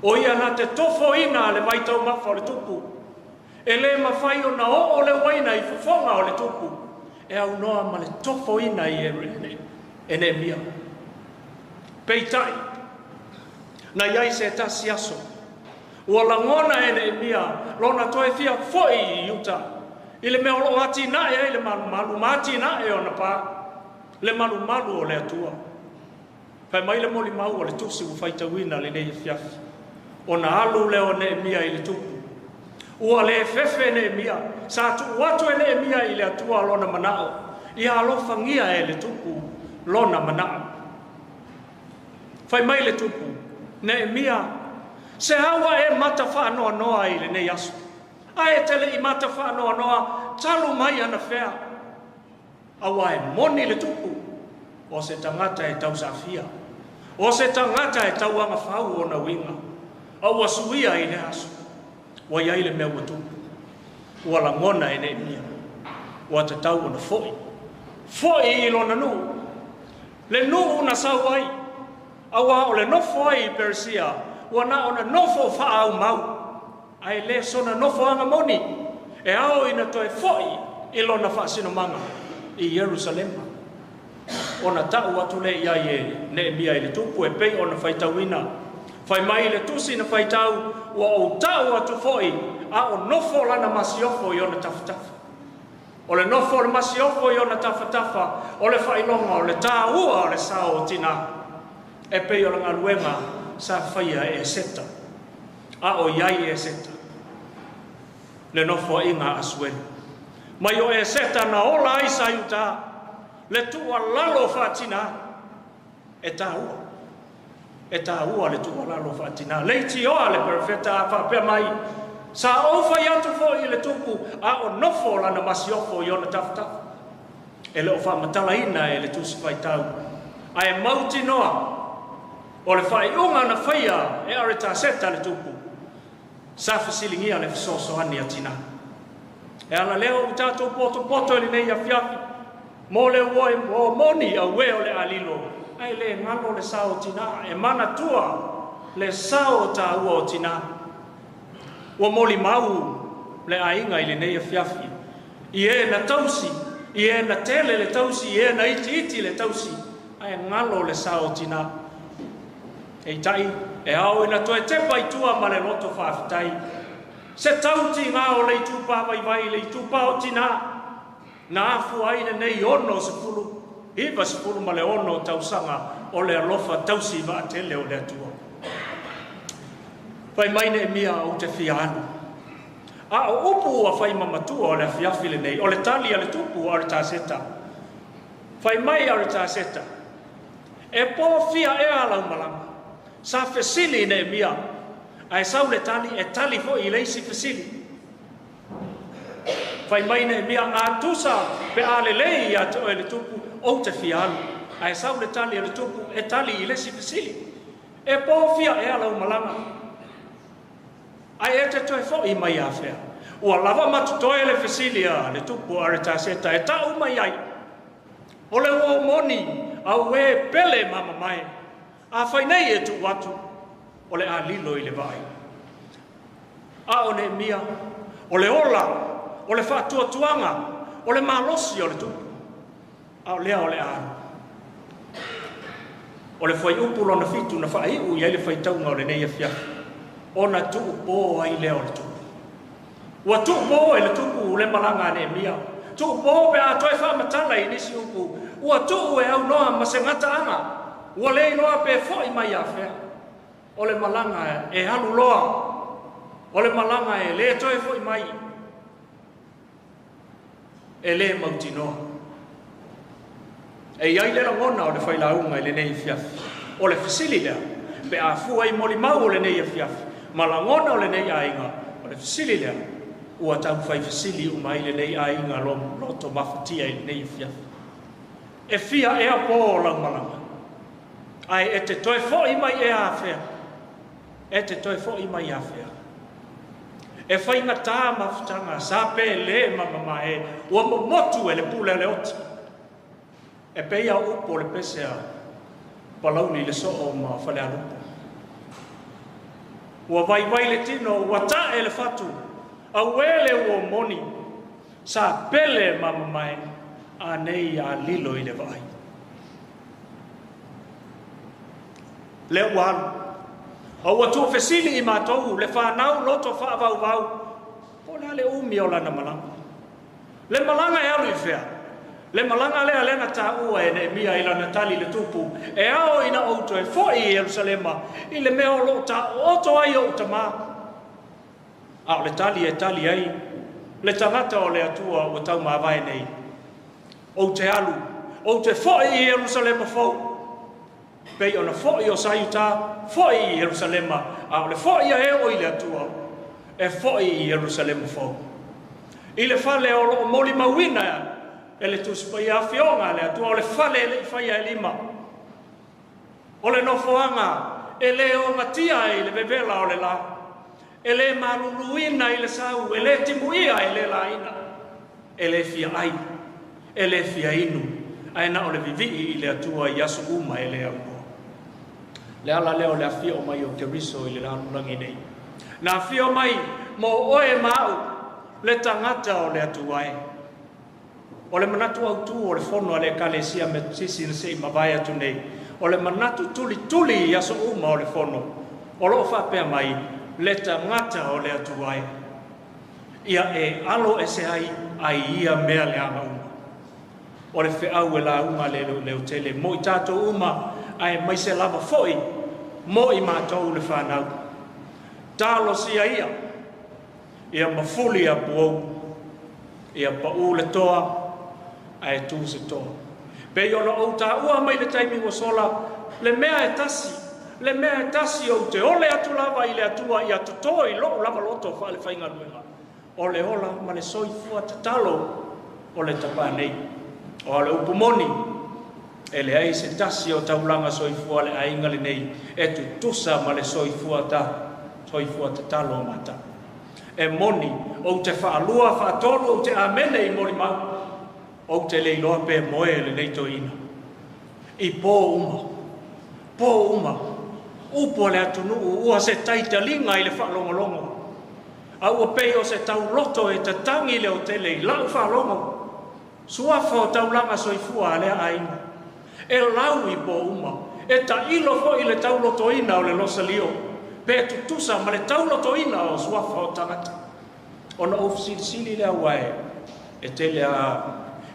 O ia na te tofoina a le vaitaumafa o le tupu. E lē mafai ona oo le uaina i fofoga o le tupu. E aunoa ma le tofoina i e Neemia. Peita'i, na iai se tasi aso. Ua lagona e Neemia lona toe fia fo'i i Iuta. I le mea o loo atina'e ai le malumalu ma atina'e ona pā. Le malumalu o le Atua. Fai mai le molimau o le tusi ua faitauina lenei afiafi. Ona alu lea o Neemia i le tupu. Ua le fefe Neemia, sa tuu atu e Neemia i le Atua lona mana'o. Ia alofagia e le tupu lona mana'o. Fai mai le tupu, Neemia, Se aua e mata whaanoa i le nei aso. Ae te le i mata whaanoa talu mai ana fea. Aua e moni le tupu o se tangata e tausafia. O se tangata e tauanga whau o na winga. A ua suia i le aso. Ua iai le mea ua tupu. Ua langona e Neemia. Ua te tau ona foi. Foi i lona nuu. Le nuu na sau ai. Aua o le nofo ai i Persia. Ua na ona nofo whaau mau. Ai le sona nofo anga moni. E ao ina toe foi i lona whaasinomanga i Yerusalema. Ona tau atu le ia i Neemia i le tupu e pei ona whaitauina. Whai mai le tusi na whaitau ua o tau atu foi a o nofo lana masiofo i ona tafatafa. O le nofo o le masiofo i ona tafatafa o le whailonga o le tāua o le sao o tina. E pei o le ngaluenga sa whaia e seta. A o iai e seta. Le nofo inga asuelu. Mai o e seta na ola ai sa iuta. Le tua lalo whaatina. E tāua. E tāua le tua lalo whaatina. Leiti oa le perfeta a whapea mai. Sa o whai atu fo i le tupu a o nofo lana masiofo i ona tafatafa. E le o whamatala ina e le tusi whaitau. A e mauti noa o le whaiunga na whaia e areta seta le tupu. Sa fasilingia le fesoasoani a tina. E ala leo u tātou poto poto e lenei afiafi. Mo le ua e mo moni au e o le alilo. Ai le ngalo le sao tina. E mana tua le sao tā ua o tina. Ua moli mau le ainga i lenei afiafi. I e na tausi, i e na tele le tausi, i e na iti iti le tausi. Ai ngalo le sao tina. E tai, e au ina toe tepa i tua ma le loto whaafetai. Se tauti ngā o le itupa vai vai le itupa o tina. Nā afu ai nei ono se fulu. Iwa se fulu ma le ono tausanga o le alofa tausi wa atele o le atua. Whai mai Neemia o te whianu. A o upu ua whai mamatua o le afiafi le nei, o le tali a le tupu o le tāseta. Whai mai a le tāseta. E pō fia e ala umalanga. Sa fesili Neemia. Ae sau le tali, e tali fo i leisi fesili. Whai mai Neemia a tusa pe a le lei a te oe le tupu o te whianu. Ae sau le tali a le tupu e tali i leisi fesili. E pō fia e ala umalanga. Ai e te toe fo i mai a whea. Ua lava matutoe le fesili a le tupu a le tāseta e tau mai ai. O le ua moni au e pele mama mai. A whai nei e tu atu o le a lilo i le vai. A o Neemia, o le ola, o le whaatuatuanga, o le malosi o le tupu. A o lea o le alu. O le whai upu lona fitu na whaiu i ai le whaitaunga o le nei afiafi. Ona tuupō ai lea o le tupu. Ua tuupō e le tupu le malanga a Neemia. Tuupō pe a toe whaamatala i nisi upu. Ua tuu e au noa ma se ngata anga. Ua le iloa pe foi mai a whea. O le malanga e halu loa. O le malanga e le toe foi mai. E le mautinoa. E iai le langona o le whailaunga i le nei fiafi. O le fisili lea. Pe a fua i moli mau o le nei fiafi. Ma langona o le nei ainga. O le fisili lea. Ua tau whai fisili umai le nei ainga loto mafatia i le nei fiafi. E fia ea pō o lau malanga. Ai e te toe foi mai e a whea. E te toe foi mai a whea. E whai ngā mafutanga, sa pe le mama e, ua momotu e le pule le oti. E peia upo le pesea, palauni le soo ma whale alupo. Ua vai vai le tino, ua tae le fatu, au ele ua moni, sa pele mama mai, a nei a lilo i le vai. Le ua alu. A ua tua fesili i mātou, le whanau loto whaavau vau, po lea le umi o lana malanga. Le malanga e alu i whea. Le malanga lea lena tāua e Neemia i lana tali le tupu, e ao ina outo e foi i Yerusalema, i le mea o loo tā oto ai o utama. A o le tali e tali ai, le tangata o le atua ua tau māwae nei. O te alu, o te foi i Yerusalema fau. Pei ona fo'i o Saiuta, fo'i i Ierusalema, a o le fo'i a e o i le Atua, e fo'i i Ierusalema fou. I le fale o loo molimauina e le Tusi Paia afioga a le Atua, o le fale e le i faia e lima. O le nofoaga e le ogatia ai le vevela o le la, e le maluluina i le sau, e le timuia e le laina, e le fia ai, e le fia inu, ae na o le vivii i le Atua i aso uma e le aunoa. Le ala lea o le afio mai o Keriso i le lalolagi nei. Na afio mai mo oe ma au, le tagata o le Atua e. O le manatu autu o le fono a le Ekalesia Metotisi na se i mavae atu nei, o le manatu tulituli i aso uma o le fono, o lo o faapea mai, le tagata o le Atua e. Ia e alo ese ai ai ia mea leaga uma. O le feau e lauga le leotele mo i tatou uma, ae maise lava foi mo i matou le whanau. Talosia ia, ia mafuli a puou, ia pau le toa, ae tu se toa. Pei ona ou tāua mai le taimi ua sola, le mea e tasi, le mea e tasi ou te ole atu lava i le Atua ia totō i lou lava loto faale-faigaluega. O le ola ma le soifua tatalo o le tapā nei. O le upu moni, e leai se tasi o taulaga soifua le aiga lenei e tutusa ma le soifua ta, soifua tatalo o mata. E moni, ou te whaalua, whaatolu, ou te amene i molimau, ou te leiloa pe moe lenei toeaina. I pō uma, upu a le atunuu, ua se taitaliga i le whaalongolongo. A ua pei o se tauloto e tatangi le o tele i lau whaalogo, suafa o taulaga soifua a lea aiga. E lau i pō uma, e tailo foi le taulotoina o le losalio, pe tutusa ma le taulotoina o suafa o tagata. Ona ou fesilisili lea ua e tele a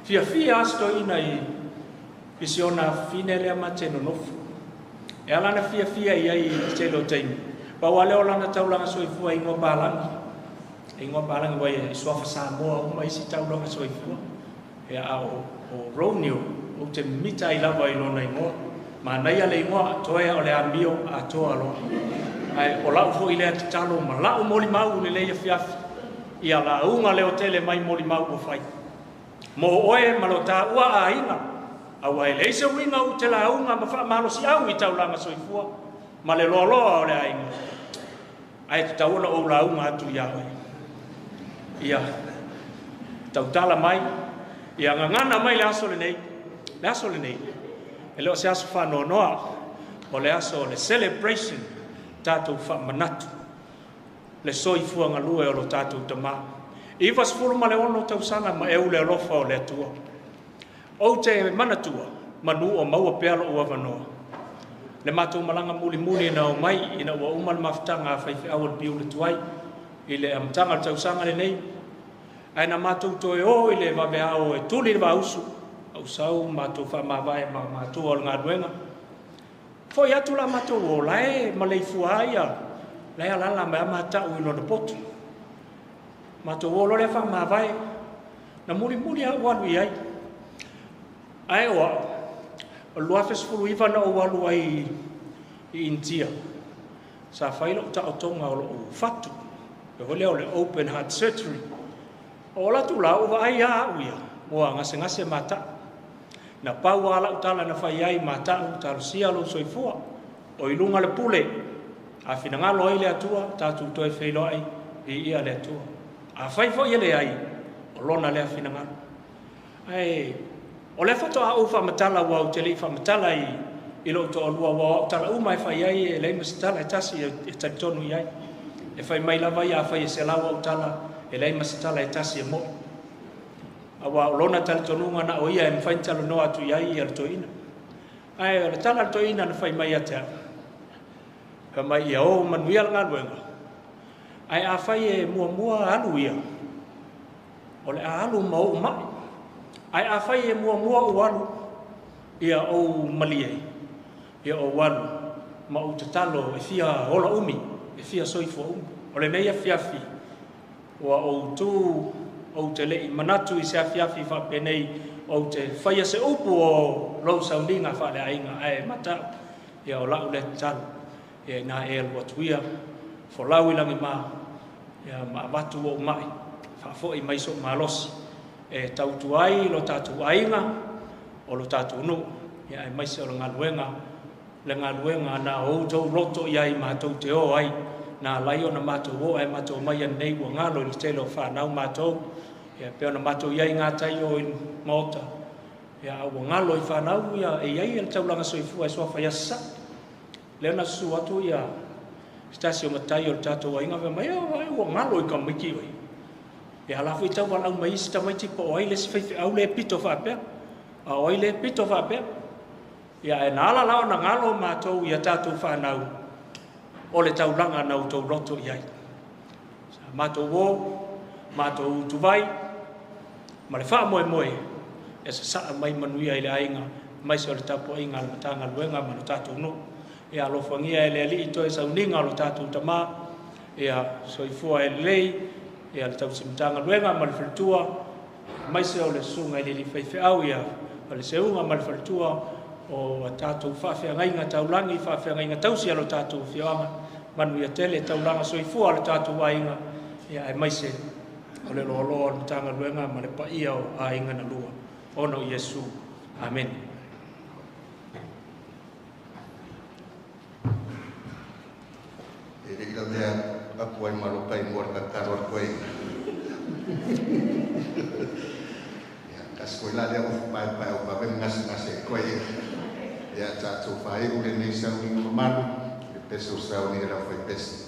fiafia asitoina i si ona fine lea ma te nonofo. E ala na fiafia i ai i le tele o taimi. Pau a lea o lana taulaga soifua i ingoa palangi. E ingoa palangi wai e suafa Samoa uma isi taulaga soifua. E a o Ronio, o te mita i lava i lona ingoa. Manaia le ingoa, toea o le amio a toa loa. Ae o lau foi lea tatalo ma lau molimau le lei afiafi. Ia lauga leo tele mai molimau ua fai. Mo oe ma lo tāua aiga, aua e leai se uiga u te lauga ma faamalosiau i taulaga soifua ma le loaloa o le aiga. Ae tatau ona ou lauga atu ia oe. Ia tautala mai, ia gagana mai le aso lenei. Le aso lenei, e le o se aso faanoanoa, o le aso o le celebration, tatou faamanatu, le soifua galue o lo tatou tamā. 96 tausaga ma eu le alofa o le Atua. Ou te manatua, manu o maua pea lou avanoa. Le matou malaga mulimuli na o mai ina ua uma le mafutaga a faifeau o le piu le tuai i le amataga o le tausaga lenei. Ae na matou toe o i le vaveao e tuli le vausu, au sau matou faamavae ma matua o le galuega. Foi atu la matou o lae ma leifua ai ia, lae alala mai a matau i lona poto. Matou o lo lea faamavae, na mulimuli au alu i ai. Ae o au, o le 2019 na ou alu ai i India. Sa fai lou taotoga o lou fatu, e hoi lea o le open heart surgery. O latu la ou vaai a au ia, mua gasegase matau. Na pau a lau tala na fai ai matau, talosia lou soifua, o i luga le pule, a finagalo ai le Atua, tatou toe feiloai i ia le Atua. A fai foi e le ai, o lona lea finagalo. Ae, o lea faatoa ou faamatala ua ou te lei faamatala i lou toalua, ua au tala uma e fai ai e leai ma se tala e tasi e talitonu i ai. E fai mai lava ia a fai e 100 au tala, e leai ma se tala e tasi e mo'i. Aua o lona talitonuga na o ia e mafai na talanoa atu i ai ia le toeaina. Ae o le tala a le toeaina na fai mai ia te au. Fai mai ia o manuia le galuega. Ae a fai e muamua alu ia, o le a alu ma ou mai. Ae a fai e muamua ou alu, ia ou malie, ia ou alu, ma ou tatalo e fia ola umi, e fia soifua umi. O lenei afiafi, ua ou tu, ou te lei manatu i se afiafi faapenei, ou te faia se upu o lou sauniga faaleaiga, ae matau. Ia o la'u lea tatalo ia ina e alu atu ia folau i lagima ia ma avatu o'u ma'i fa'afo'i mai so'u malosi e tautua ai lo tatou aiga o lo tatou nuu ia aemaise o le galuega le galuega na outou loto i ai matou te o ai na alai ona matou o ae matou mai anei ua galo i le tele o fanau matou ia pe ona matou iai gatai o i maota ia a ua galo i fanau ia e iai le taulaga soifua e suafa i aso sa'i lea na susu atu ia se tasi o matai o le tatou aiga fai mai ai ua galo i tamaiti oi ia ala foi tau valaau mai isi tamaiti po o ai le isi faifeau le pito faapea a o ai le pito faapea ia ae na ala la ona galo matou ia tatou fanau o le taulaga na outou loto i ai sa matou o matou utuvai ma le faamoemoe e sasaa mai manuia i le aiga maise o le tapuaiga a le Matagaluega ma le tatou nuu. Ia alofagia e le Alii toe sauniga o le tatou tamā ia soifua e lelei ia le tausi Matagaluega ma le faletua maise o le susuga i le alii faifeau ia Faleseuga ma le faletua o tatou faafeagaiga taulagi faafeagaiga tausi a lo tatou afioaga. Manuia tele taulaga soifua a le tatou aiga ia aemaise o le loaloa o le Matagaluega ma le paia o aiga na lua ona o Iesu. Amene. E le ila mea apu ai malo kai mo le tatalo a koe. Ia, kasi koe la lea ofu pae pae o pawe ngase ngase koe. Ia, tātou whaeru le nei sauni mamalu, le pese o sauni e lau whai pese.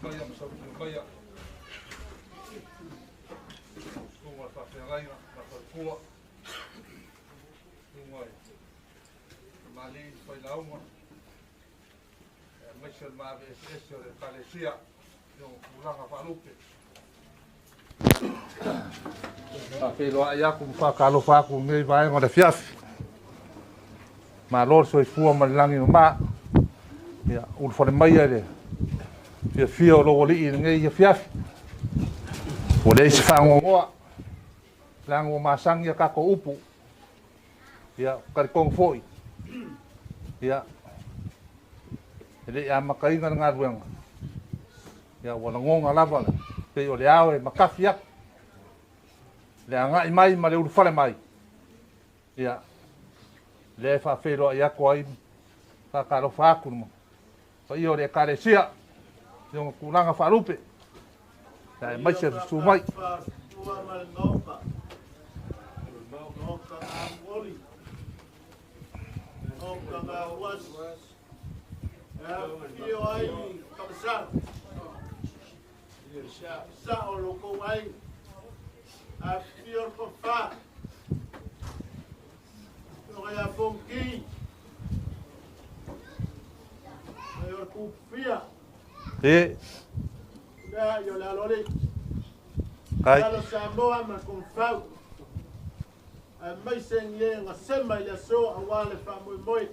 maia ma sausina maia. Susuga le faafeagaiga ma faletua. Susuga i tamalii ma failauga. Aemaise o le maave eseese o le Ekalesia i ona tulaga faalupe. Faafeiloai atu ma faatalofa atu i lenei vaega o le afiafi. Malo le soifua ma le lagi mama. Ia, ulufale maia i le fiafia o lou alii i lenei afiafi. Ua leai se faanoanoa, leaga ua masani a tatou upu. Ia, talitonu foi, ia, e le i amataina le galuega, ia, ua lagona lava le pei o le ao e matafi atu, le agai mai ma le ulufale mai, ia, lea e faafeiloai atu ai, faatalofa atu i le paia o le Ekalesia i ona tulaga faalupe, ia aemaise le susu mai. E. Kai. Alo Samoa ma Konifau. Aemaise i e gasema i le aso aua le faamoemoe.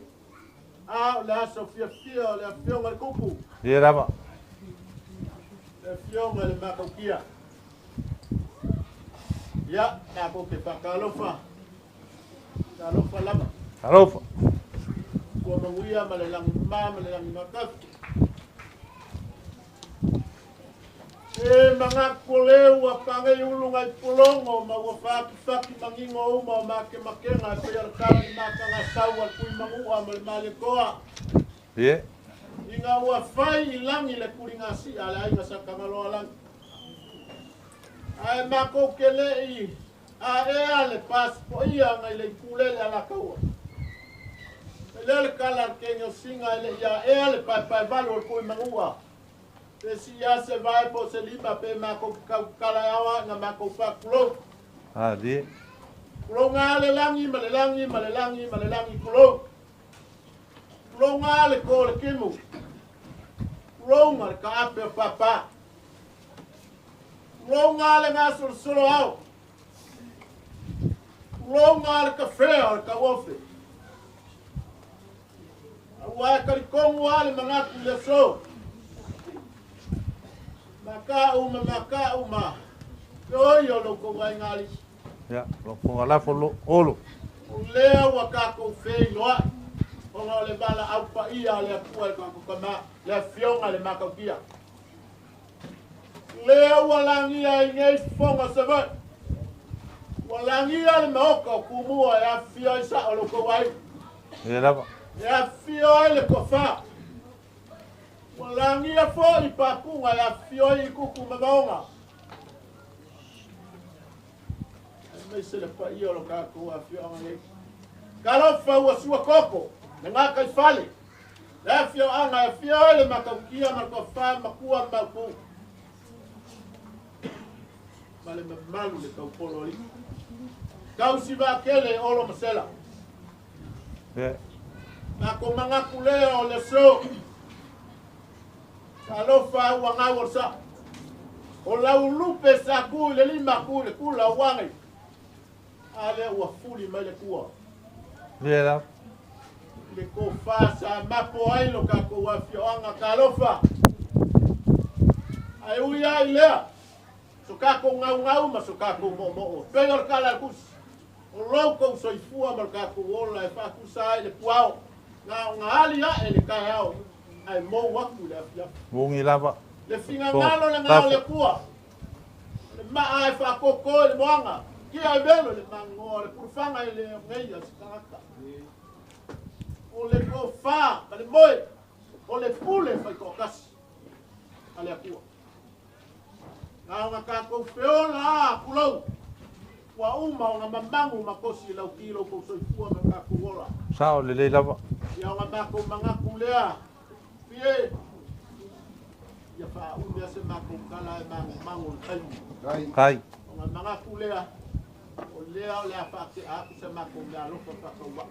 A o le aso fiafia o le afioga i le Kupu. Ia lava. Le afioga i le Makaukia. Ia, tatou te faatalofa. Talofa lava. Talofa. Ua manuia ma le lagima ma le lagimakafi. E manatu o lea ua pagei ulu nai pologo ma ua faakifaki manino uma o makemakega e pei o le tala i matagasau a le Tuimanua ma le Malietoa. Ie. Ina ua fai i lagi le tuligasia a le aiga sa Tagaloalagi. Ae matou te le i aea le pasipoia nai le itulele a Lakaua. E lea le tala a le teine o Siga e le i aea le paepaevalu o le Tuimanua. Pe sii lava se vae po o se lima pe matou te tautala e ao ina matou faatulou. Alie. Tulou ga le lagi ma le lagi ma le lagi ma le lagi tulou. Tulou ga le ko o le timu. Tulou ga le kaape o papa. Tulou ga le gasolosolo ao. Tulou ga le kafea o le tauofe. Aua e talitonu lava le manatu i le aso. Maka'u ma maka'u ma feoi o lo outou aiga alii. Ia, lo fofoga lafo lo Olo. O lea ua tatou feiloai ona o le valaau paia a le Atua i le tatou tama, le Afioga i le Matautia. O lea ua lagia ai nei fofoga o Savaii. Ua lagia le maota o Tumua e afifio ai sao o lo outou aiga. Ia lava. E afifio ai le tofa. Ua lagia foi papuga e afifio ai i Kuku ma Vaoga. Aemaise le paia o lo tatou afioaga nei. Talofa ua sua koko le gataifale, le afioaga e afio ai le Matautia ma le tofa makua ma mautu ma le mamalu le taupolo alii. Tausi vaatele Olo ma Sela. Matou manatu lea o le aso. Talofa ua gau o le sao. O lau lupe sa tu i le lima tu i le kula o uagai. A lea ua fuli mai le tua. Lea. Le tofa sa mapo ai lo tatou afioaga. Talofa. Ae ui lava i lea, so tatou gaugau ma so tatou moomoo. Pei o le tala a le tusi. O lo outou soifua ma lo tatou ola e faatusa ai le puao, na ona ali ae le taeao ae mou atu i le afiafi. Ugi lava. Le finagalo le gao o le Atua, o le maa e faatoko i le moaga, kia e velo i le magoa, o le pulufaga e le ogeia se tagata. O le tofa ma le moe, o le pule faitoatasi a le Atua. Na ona tatou feola a pulou, ua uma ona mamagu ma kosi i lauki lo tou soifua ma tatou ola. Sao lelei lava. Ia ona matou manatu lea, fie, ia umi se makou tala e magomago le taimi. Kai. Ona manatu lea, o lea o le a faate'a atu se makou meaalofa faatauva'a.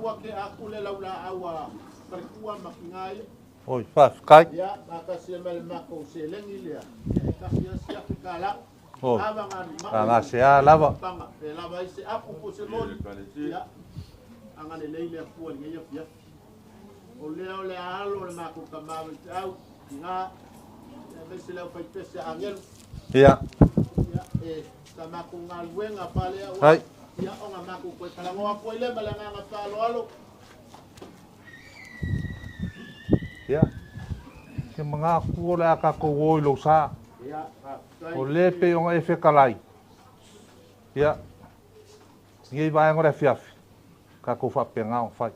Ua ke aku le laulaau a falekua ma tiga ia. Oi, faafetai. Ia, faatasi ai ma le makou seleni lea, ia e 11,000 tālā. Oi. Ava ganu ma'o. Agasea lava. Paga, pe lava ai se apu po se moli. Ia, agalelei le Atua i lenei afiafi. O lea o le a alo le makou tamā vaifeau, tiga, aemaise le aufaipese a agelu. Ia. Ia, e sa makou galuega palea ua. Hai. Ia, ona makou toe talanoa atu ai lea ma le agaga faaaloalo. Ia. Se manatu o le a tatou o i lou sa. Ia, faafetai. O lea pei ona e fetalai. Ia. Nei vaega o le afiafi, tatou faapena ona fai.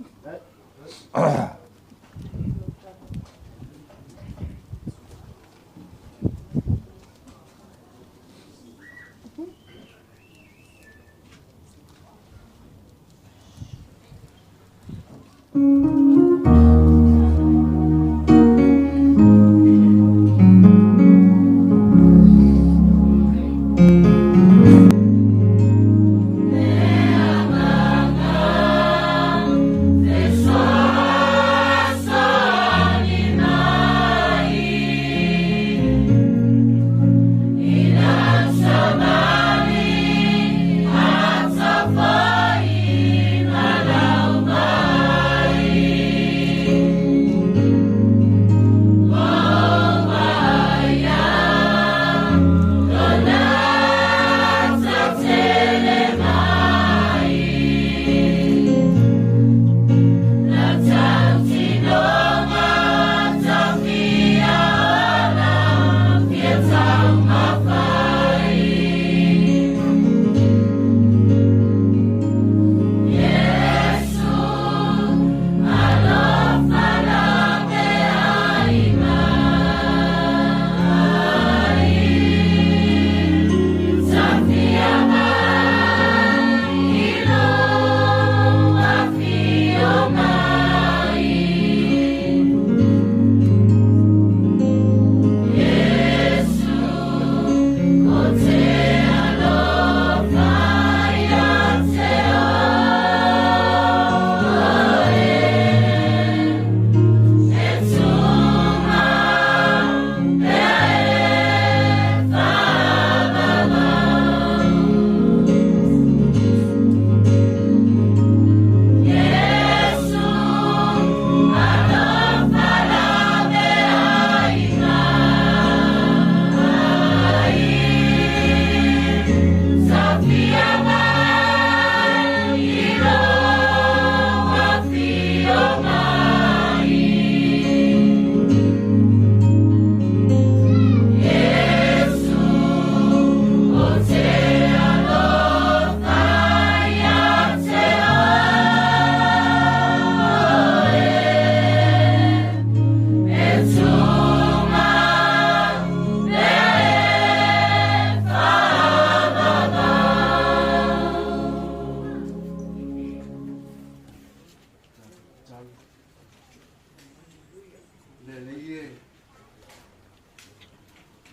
Le alii e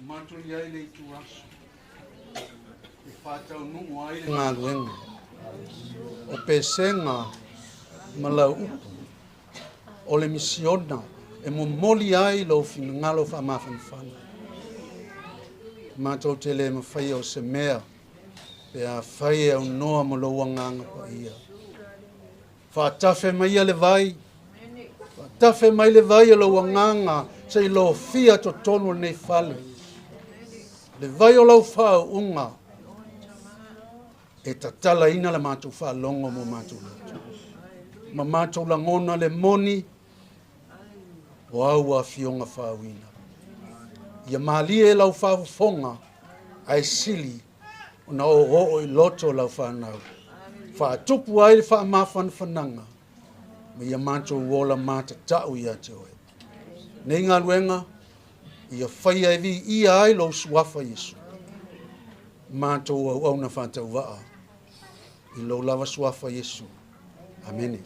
matou i ai le itu aso e faataunuu ai le galuega o pesega ma lau upu o le misiona e momoli ai lou finagalo faamafanafana. Matou te le mafaia o se mea pe afai e aunoa ma lou agaga paia. Faatafe mai ia le vai, faatafe mai le vai o lou agaga se'i lofia totonu o lenei fale. Le vai o lau faauuga e tatalaina le matou faalogo mo matou loto. Ma matou lagona le moni o au afioga faauina. Ia malie lau faafofoga ae sili ona oooo i loto o lau fanau. Faatupu ai le faamafanafanaga ma ia matou ola matatau ia te oe. Nei galuega, ia faia e viia ai lou suafa Iesu. Matou auauna faatauvaa i lou lava suafa Iesu. Amene.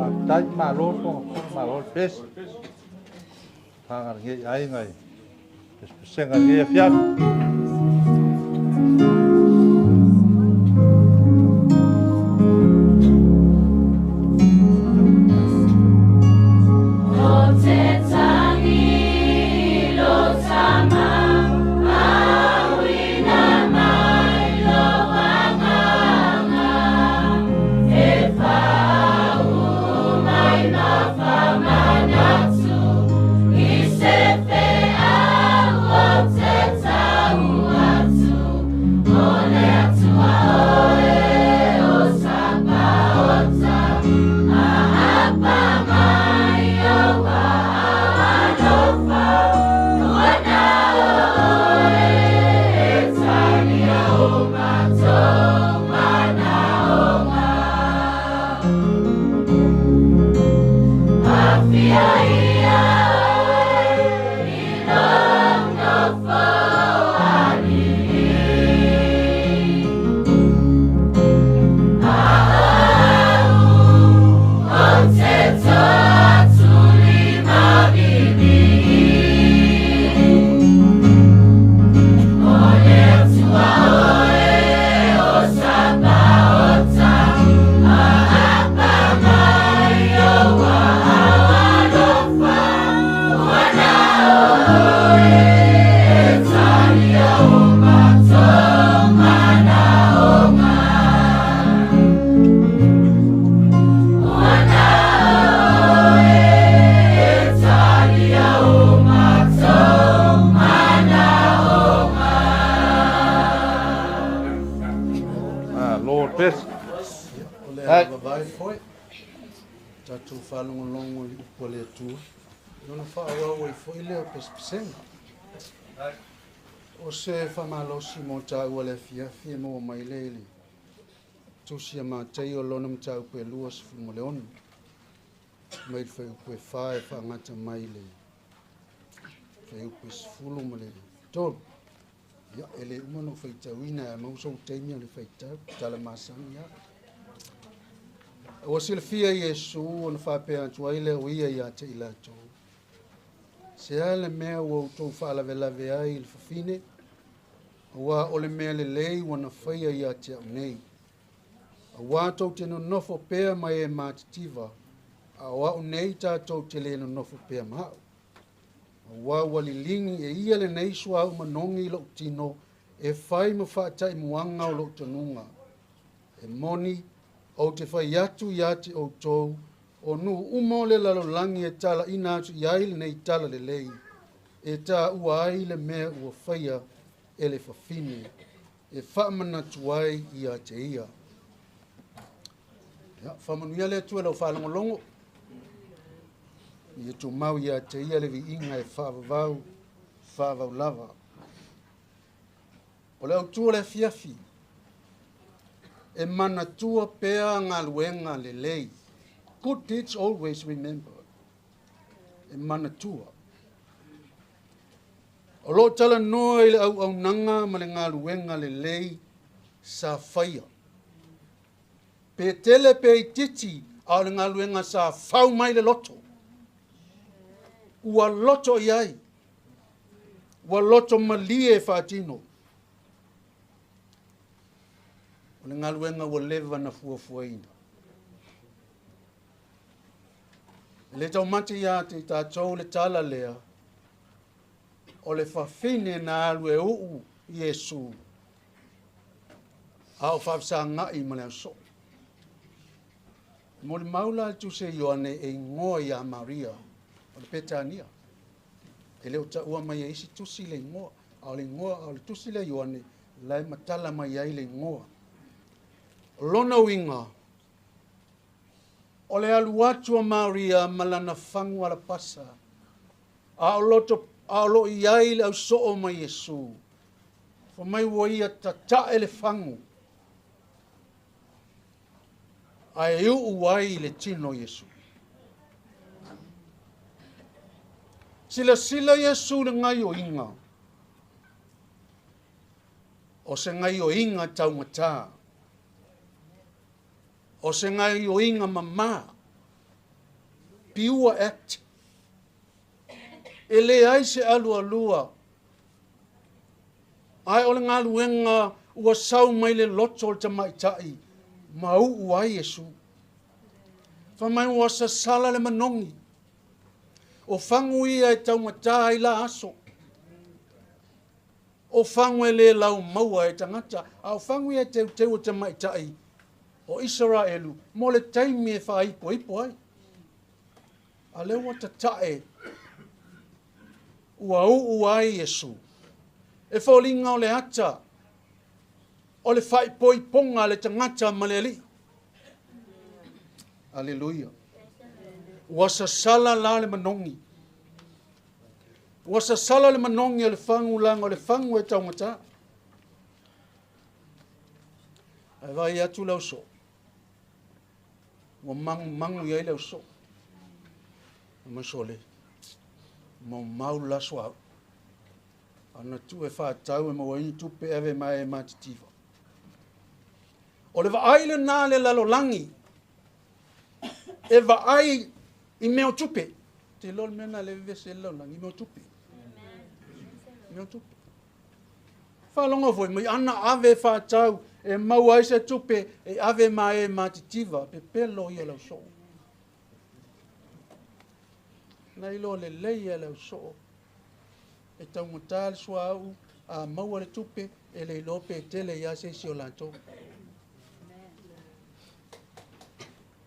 Faafetai, malo le fofoga, malo le pesi. Faga lenei aiga i pesepesega i lenei afiafi. O te tangi lo tama, auina mai lo anganga, e whau mai ma whamanatu, i se wheau o te tau atu, o le atua oe o Sapaota, a apa mai o wa alofa, ua na oe e talia o matou manaoga. Afia ia oe i lou nofo alii. O te toa tuli mavili. O le Atua oe o Sapaota, a apa mai o wa alofa, ua na oe e talia o matou manaoga. Ua na oe e talia o matou manaoga. Malo le pesi. O le avavae foi, tatou faalogologo i upu a le Atua, i ona faaauau ai foi lea o pesepesega. O se faamalosi mo taua le afiafi e maua mai lea i le tusi a Mataio lona mataupu e 26, mai le fuaiupu e 4 e faagata mai le fuaiupu e 13. Ia, e le uma ona ou faitauina, ae maua sou taimi o le faitau, tala masani lava. Ua silafia Iesu ona faapea atu ai lea o ia ia te i latou. Se a le mea ua outou faalavelave ai i le fafine, aua o le mea lelei ua na faia ia te au nei. Aua tou te nonofo pea ma e matitiva, a o au nei tatou te le nonofo pea ma au. Aua ua liligi e ia lenei suauu manogi i lou tino e fai ma faataimuaga o lou tanuga. E moni, ou te fai atu ia te outou, o nuu uma o le lalolagi e talaina atu i ai lenei tala lelei, e taua ai le mea ua faia e le fafine, e faamanatu ai ia te ia. Ia, faamanuia le Atua i lau faalogologo. Ia tumau ia te ia le viiga e faavavau, faavavau lava. O le autu o le afiafi, e manatua pea galuega lelei. Good deeds always remembered. E manatua. O loo talanoa i le auaunaga ma le galuega lelei sa faia. Pe tele pe itiiti, a o le galuega sa fau mai le loto. Ua loto i ai. Ua loto malie e faatino. O le galuega ua leva na fuafuaina. E le taumate ia te i tatou le tala lea, o le fafine na alu e uu Iesu, a o faafesagai ma le ausoo. E molimau la le tusi a Ioane e igoa ia Maria o le Petania. E le o taua mai e isi tusi le igoa, a o le igoa a o le tusi lea a Ioane la e matala mai ai le igoa. O lona uiga, o le alu atu a Maria ma lana fagu alapasa, a o loto a o lo i ai le ausoo ma Iesu, fa mai ua ia tatae le fagu, ae uu ai le tino Iesu. Silasila Iesu i le gaioiga, o se gaioiga taugata, o se gaioiga mamā. pure act. E leai se alualua, ae o le galuega ua sau mai le loto o le tamaitai ma uu ai Iesu. Fai mai ua sasala le manogi, o fagu ia e taugata ai la aso. O fagu e le laumaua e tagata, a o fagu ia e teuteu e tamaitai o Isaraelu mo le taimi e faaipoipo ai. A lea ua tatae ua uu ai Iesu. E foliga o le ata o le faaipoipoga a le tagata ma le Alii. Aleluia. Ua sasala la le manogi. Ua sasala le manogi o le fagu laga o le fagu e taugata. Ae vaai atu le ausoo. Ua magumagu i ai le ausoo. Mai sole. Maumau le la suauu. Ana tuu e faatau e maua ai ni tupe e ave mai e matitiva. O le vaai lenā le lalolagi e vaai i mea o tupe. Te iloa le mea lena lea e vevesi ai le lalolagi, i mea o tupe. Mea o tupe. Faalogo foi mai ana ave e faatau e maua ai se tupe e ave ma e matitiva, pepelo ia le ausoo. Na iloa lelei e le ausoo e taugata le suauu, a maua le tupe, e le iloa pe tele ia se isi o latou.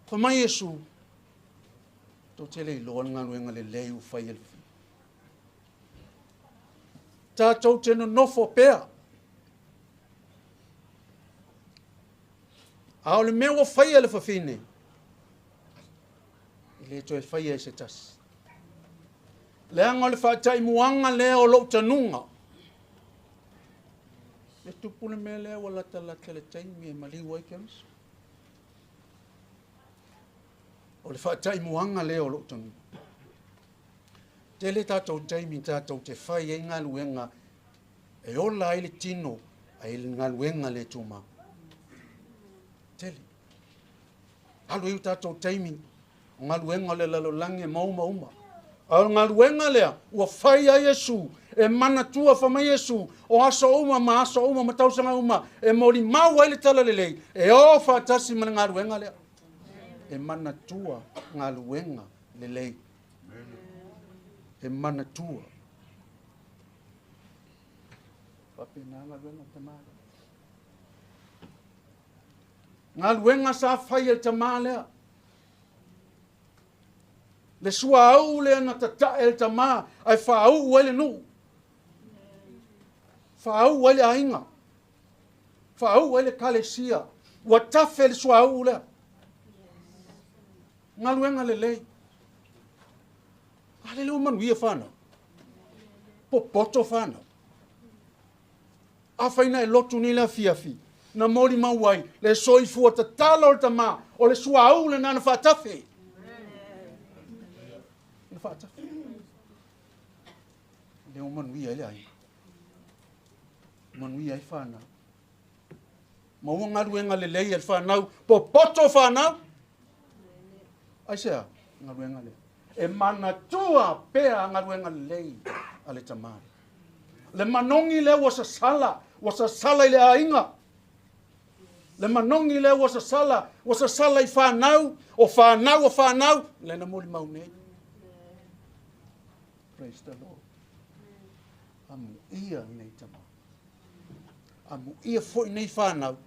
Fai mai Iesu, tou te le iloa le galuega lelei ua fai e le fafine. Tatou te nonofo pea. A o le mea ua faia e le fafine, e le toe faia e se tasi. Leaga o le faataimuaga lea o lou tanuga. E tupu le mea lea ua latalata le taimi e maliu ai Keriso. O le faataimuaga lea o lou tanuga. Tele tatou taimi tatou te fai ai galuega e ola ai le tino ai le galuega le tumau. Tele. Alu ai o tatou taimi o galuega o le lalolagi e mauma uma. A o le galuega lea ua fai ai Iesu e manatua fai mai Iesu o aso uma ma aso uma ma tausaga uma e molimau ai le talalelei e o faatasi ma le galuega lea. E manatua galuega lelei. E manatua. Faapena galuega o tamā lea. Galuega sa fai e le tamā lea. Le suauu lea na tatae e le tamā ae faauu ai le nuu. Faauu ai le aiga. Faauu ai le kalesia. Ua tafe le suauu lea. Galuega lelei. A lele ua manuia whanau. Popoto whanau. Afai na e lotu nei le afiafi, na molimau ai le soifua tatalo o le tamā, o le suauu lenā na faatafe. Na faatafe. Lea ua manuia ai le aiga. Manuia ai whanau. Maua galuega lelei e le whanau, popoto whanau. Aisea, galuega lea. E manatua pea galuega lelei a le tamā. Le manogi lea ua sasala i le aiga. Le manogi lea ua sasala i whanau, o whanau, o whanau, le na molimau nei. Praise the Lord. Amuia nei tama. Amuia foi nei whanau.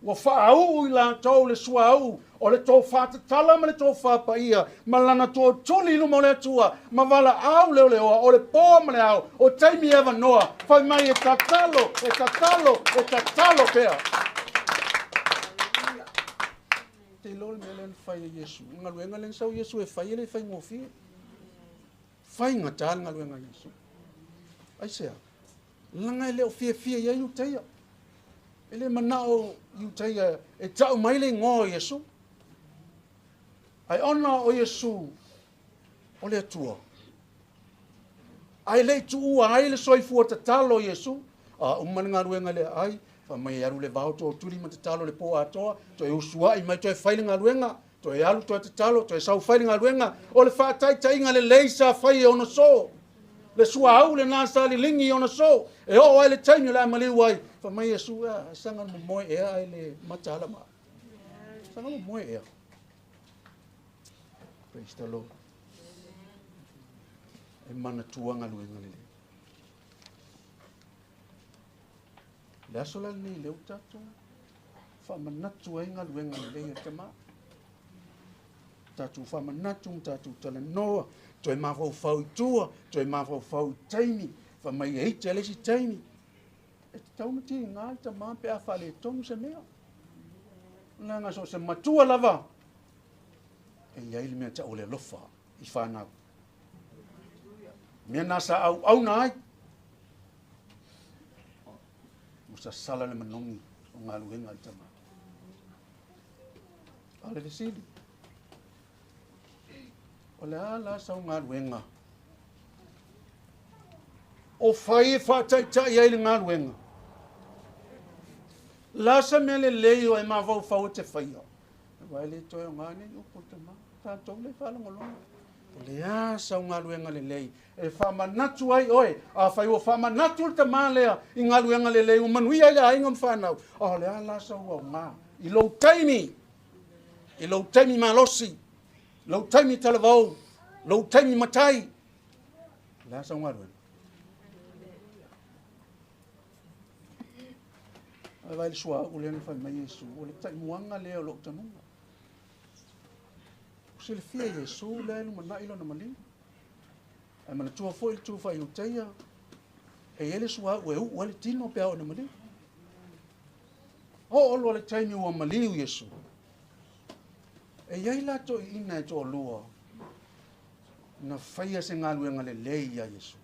Ua faauu i latou le suauu o le tofā tatala ma le tofā paia ma lana tootuli i luma o le Atua ma valaau leoleoa o le pō ma le ao o taimi e avanoa fai mai e tatalo e tatalo e tatalo pea. Te iloa le mea lea na fai e Iesu. O le galuega lea na sau Iesu e fai e le faigofie. Faigata le galuega a Iesu. Aisea? Laga e le o fiafia i ai Iutaia. E le manao Iutaia e tau mai le igoa o Iesu. Ae ona o Iesu o le Atua. Ae le i tuua ai le soifua tatalo o Iesu. A uma le galuega lea ai, fai mai e alu le vao tootuli ma tatalo le pō atoa, toe usuai mai toe fai le galuega. Toe alu toe tatalo, toe sau fai le galuega. O le faataitaiga lelei sa fai e ona so. Le suaau lena sa liligi i ona so. E oo ai le taimi o le a maliu ai. Fai mai Iesu, a saga momoe ea ai le mataala ma. Saga momoe ea. Praise the Lord. E manatua galuega lelei. Le aso la lenei lea ua tatou faamanatu ai galuega lelei a tamā. Tatou faamanatu ma tatou talanoa, toe mafaufau i tua, toe mafaufau i taimi, fai mai e ite le isi taimi. E tatau ona tiga le tamā pe a faaletonu se mea. Leaga so o se matua lava, e i ai le mea tau o le alofa i fanau. Mea na sa auauna ai, ua sasala le manogi o galuega a le tamā. A o le fesili, o le a la sau galuega o fai e faataitai ai le galuega? La se mea lelei o e mafaufau e te faia. Aua e le toe aoga nei upu o le tamā, tatou le faalogologo. O le a sau galuega lelei e faamanatu ai oe, afai ua faamanatu le tamā lea i galuega lelei ua manuia ai le aiga ma fanau, a o le a la sau aoga i lou taimi, i lou taimi malosi, lou taimi talavou, lou taimi matai, o le a sau galuega? Ae vaai le suauu lea na fai mai Iesu, o le taimuaga lea o lou tanuga. Ua silafia Iesu lea e lumanai lona maliu. Ae manatua foi le tu faa-Iutaia, e i ai le suauu e uu ai le tino pe a oo ina maliu. Oo loa le taimi ua maliu Iesu. E i ai la toeaiina e toalua na faia se galuega lelei ia Iesu.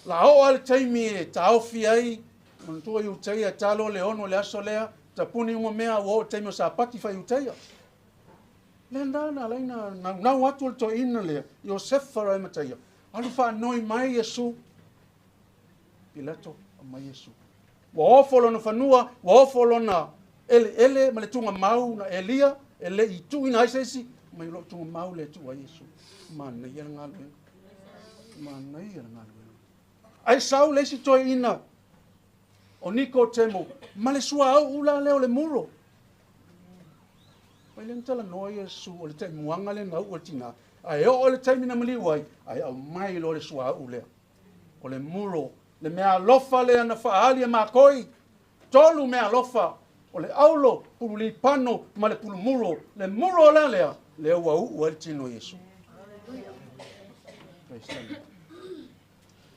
La oo lava le taimi e taofi ai, manatua Iutaia, talo le 6 le aso lea, tapuni uma mea, ua oo le taimi o Sapati faa-Iutaia. Lea na na alai na naunau atu le toeaina lea, Iosefa o Aimataia, alu faanoi mai Iesu. Pilato, aumai Iesu. Ua ofo lona fanua, ua ofo lona eleele ma le tugamau na Elia, e le i tuuina ai se isi, mai lou tugamau lea e tuu ai Iesu. Manaia le galuega. Manaia le galuega. Ai sau le isi toeaina o Nikotemo ma le suauu la lea o le muro. Mai lea na talanoa Iesu o le taimuaga lea na uu e le tina, ae oo i le taimi na maliu ai, ae aumai loa le suauu lea. O le muro, le mea alofa lea na faaali e makoi, 3 mea alofa, o le aulo, pulu lipano ma le pulu muro. Le muro la lea, lea ua uu ai le tino o Iesu. Praise the Lord.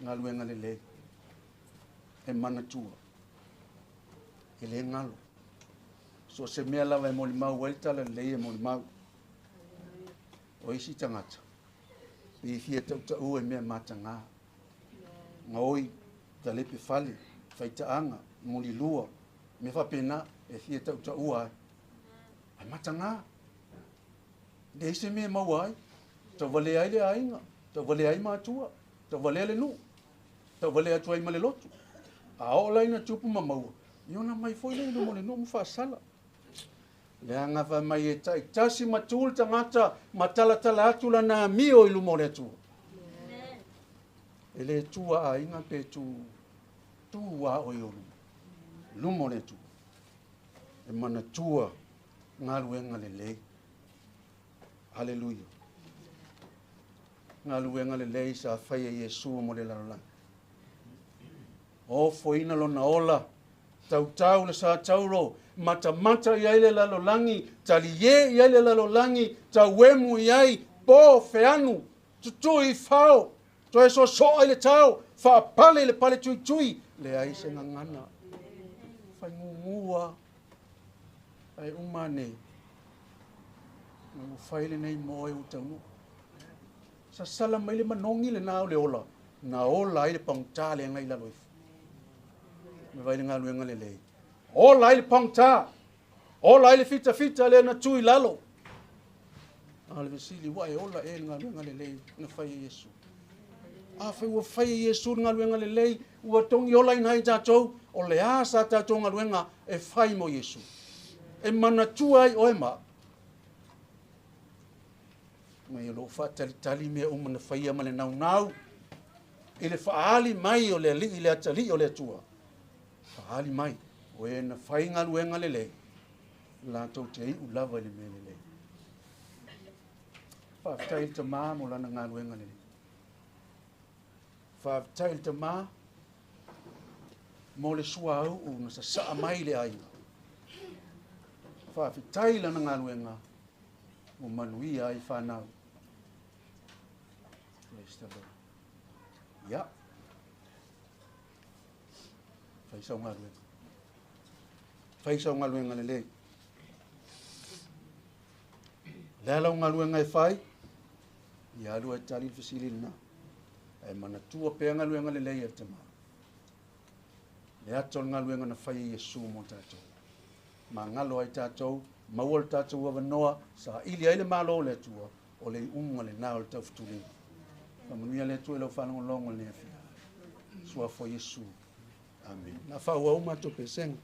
Galuega lelei, e manatua, e le galo. So se mea lava e molimau ai le tala lelei e molimau. O isi tagata, pe fia tautaua i mea mataga. Gaoi, talepe fale, faitaaga, mulilua, mea faapena e fia tautaua ai. Ai mataga. Leai se mea e maua ai. Tauvalea ai le aiga, tauvalea ai matua, tauvalea le nuu, tauvalea atu ai ma le lotu. A oo la ina tupu ma maua, ia ona mai foi lea i luma o le nuu ma faasala. Leaga fai mai e taitasi ma tu le tagata ma talatala atu lana amio i luma o le Atua. E le tua aiga pe tu, tu a oe o luma. Luma o le Atua. E manatua galuega lelei. Haleluia. Galuega lelei sa fai e Iesu mo le lalolagi. Ofoina lona ola, tautau le sa tauro, matamata i ai le lalolagi, talie i ai le lalolagi, tauemu i ai, po feanu, tutui i fao, toe sosoa i le tao, faapale i le pale tuitui, leai se gagana. Faigugua, ae uma nei, ua fai lenei moe ua taunuu. Sasala mai le manogi lena o le ola, na ola ai le pagota le agai i lalo ifo. Me vai le galuega lelei. Ola ai le pagota, ola ai le fitafita lea na tu i lalo. A o le fesili, ua e ola ea i le galuega lelei na fai e Iesu? Afai ua fai e Iesu le galuega lelei, ua togi olaina ai tatou, o le a sa tatou galuega e fai mo Iesu? e manatua ai oe ma mai o loo faatalitali mea uma na faia ma le naunau i le faaali mai o le alii le atalii o le Atua faaali mai o e na fai galuega lelei latou te iu lava i le mea lelei. Faafetai i le tamā mo lana galuega lelei. Faafetai i le tamā mo le suauu na sasaa mai le aiga. Faafetai i lana galuega ua manuia ai fanau. Praise the Lord. Ia. Fai sau galuega. Fai sau galuega lelei. Le a lau galuega e fai, ia alu e tali le fesili lena. Ae manatua pea galuega lelei a le tamā. Le ata o le galuega na fai e Iesu mo tatou. Magalo ai tatou, maua le tatou avanoa, saili ai le malo o le Atua, o le iuga lena o le taufutuliga. Faamanuia le Atua i lau faalogologo i lenei afiafi. Suafa o Iesu. Amene. Na faaauau matou pesega.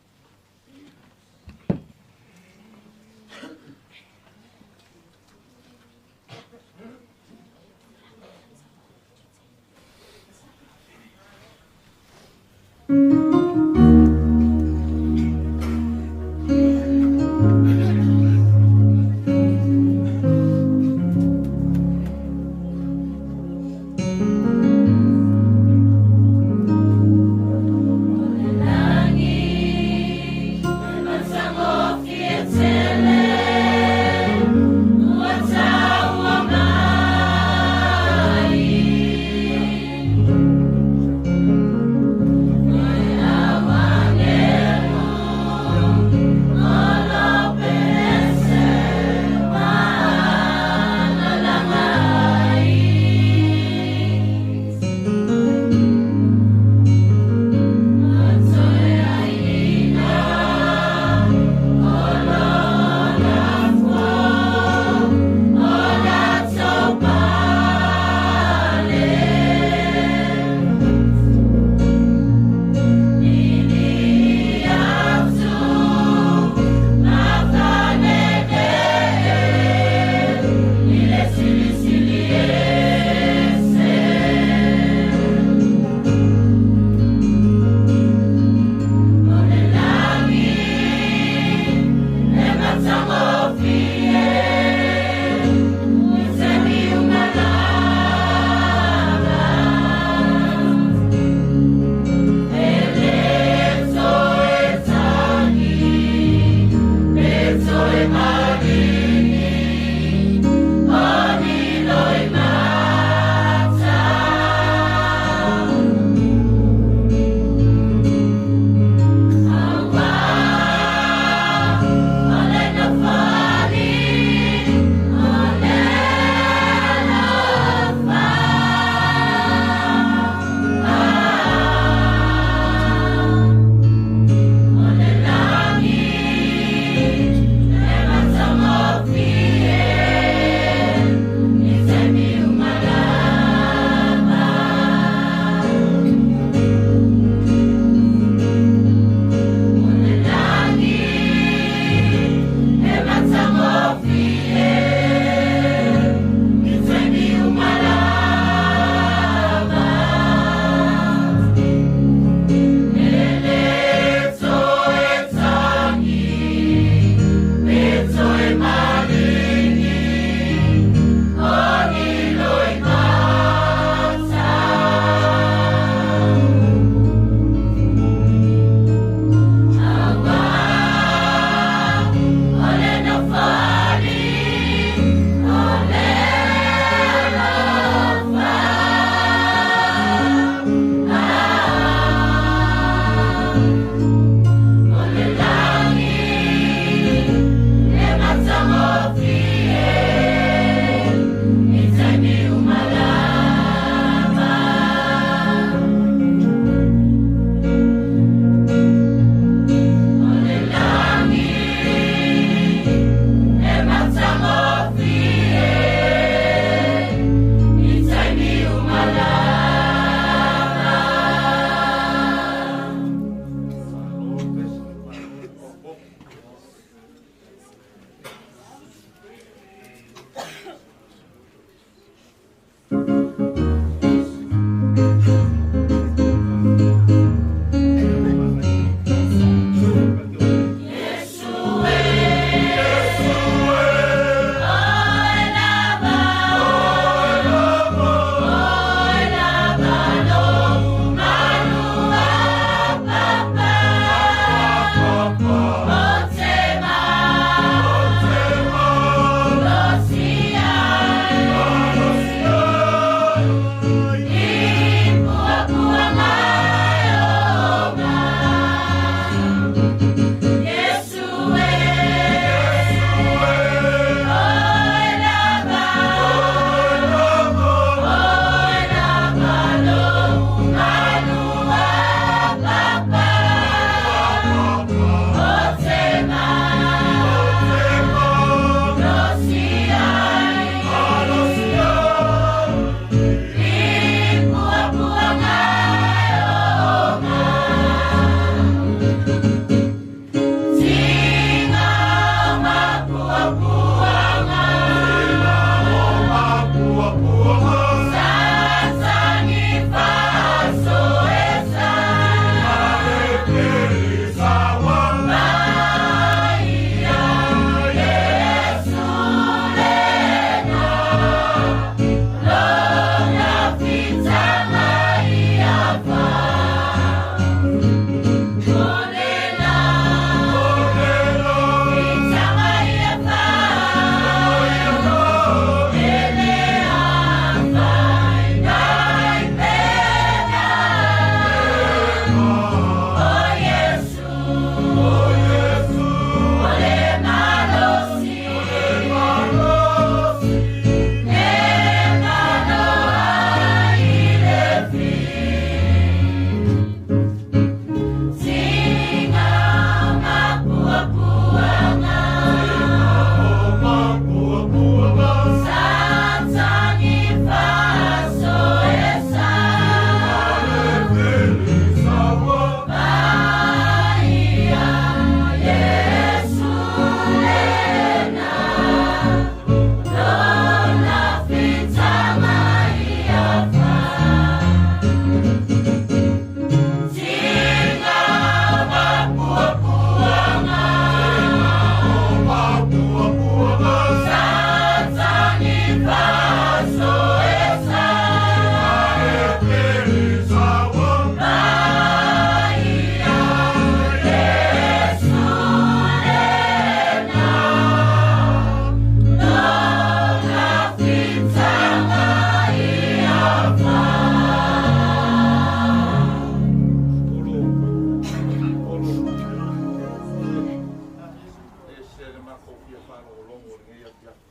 faalogologo i lenei afiafi.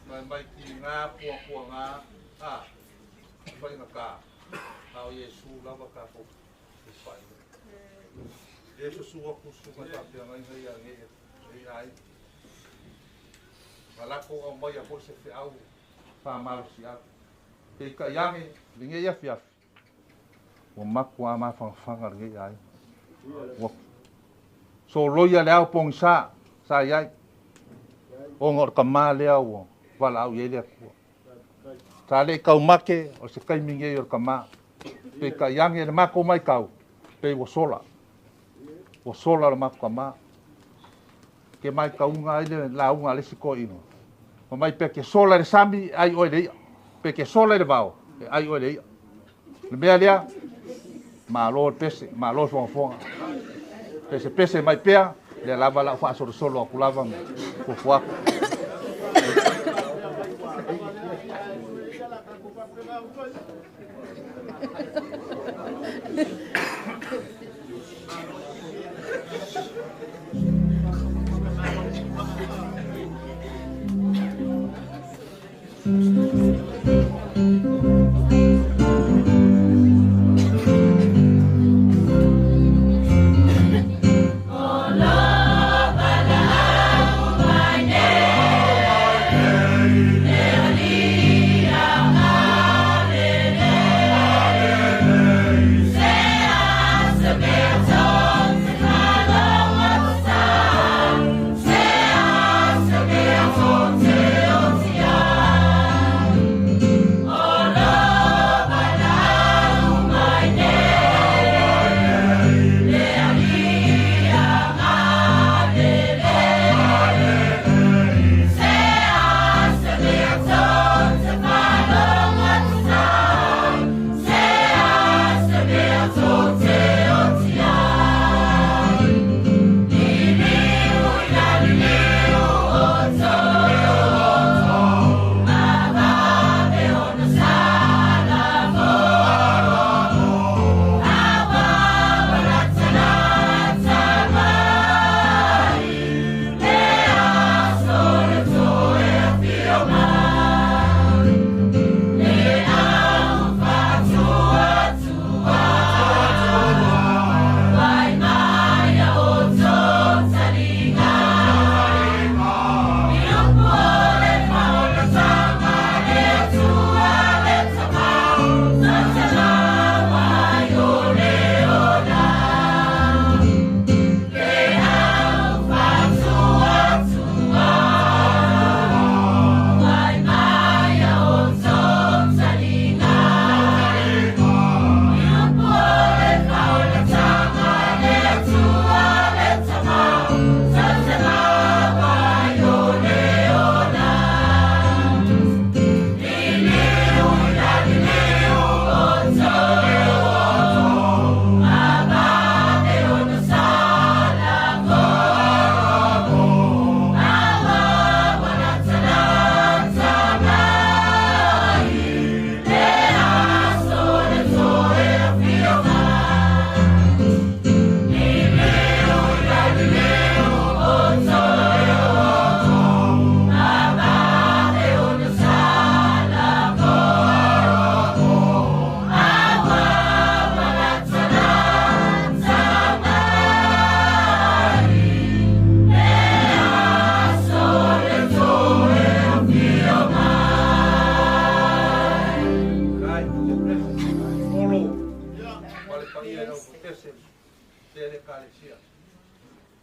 Mai mai kiga puapuaga a faigata a o Iesu lava tatou ufa'i. E susu atu susuga faafeagaiga ia nei aiga. Ma latou aumaia foi se feau faamalosiau. Peitai ane lenei afiafi ua matuā mafanafana lenei aiga. Ua soloia le ao pogisa sa i ai ona o le tamā lea ua valaau i ai le Atua. Sa le i taumate o se taimi nei o le tamā. Peitai ane le matou matau pei ua sola. Ua sola le matou tamā. Ke matauga ai le lauga a le isi toeaina. Fai mai pe te sola i le sami e ai oe i le ia. Pe te sola i le vao e ai oe i le ia. O le mea lea, malo le pese, malo le fogafoga. Pesepese mai pea, lea lava lau faasolosolo atu lava ma fuafua atu.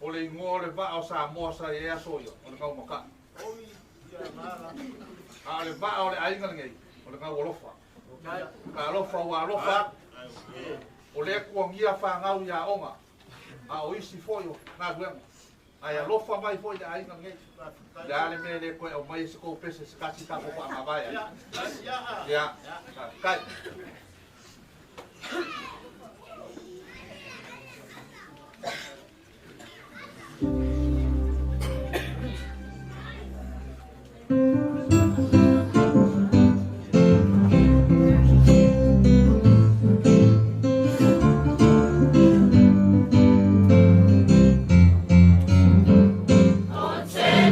O le igoa o le vaa o Samoa sa i ai aso ia, o le gaumaka'i. A o le vaa o le aiga lenei, o le gaualofa. Ka alofa ua alofa atu. O lea tuagia fanau i aoga, a o isi foi o galuega. Ae alofa mai foi i le aiga lenei. O le a le mea e le toe aumai ai se tou pese se tasi tatou faamavae ai. Ia, faafetai. O te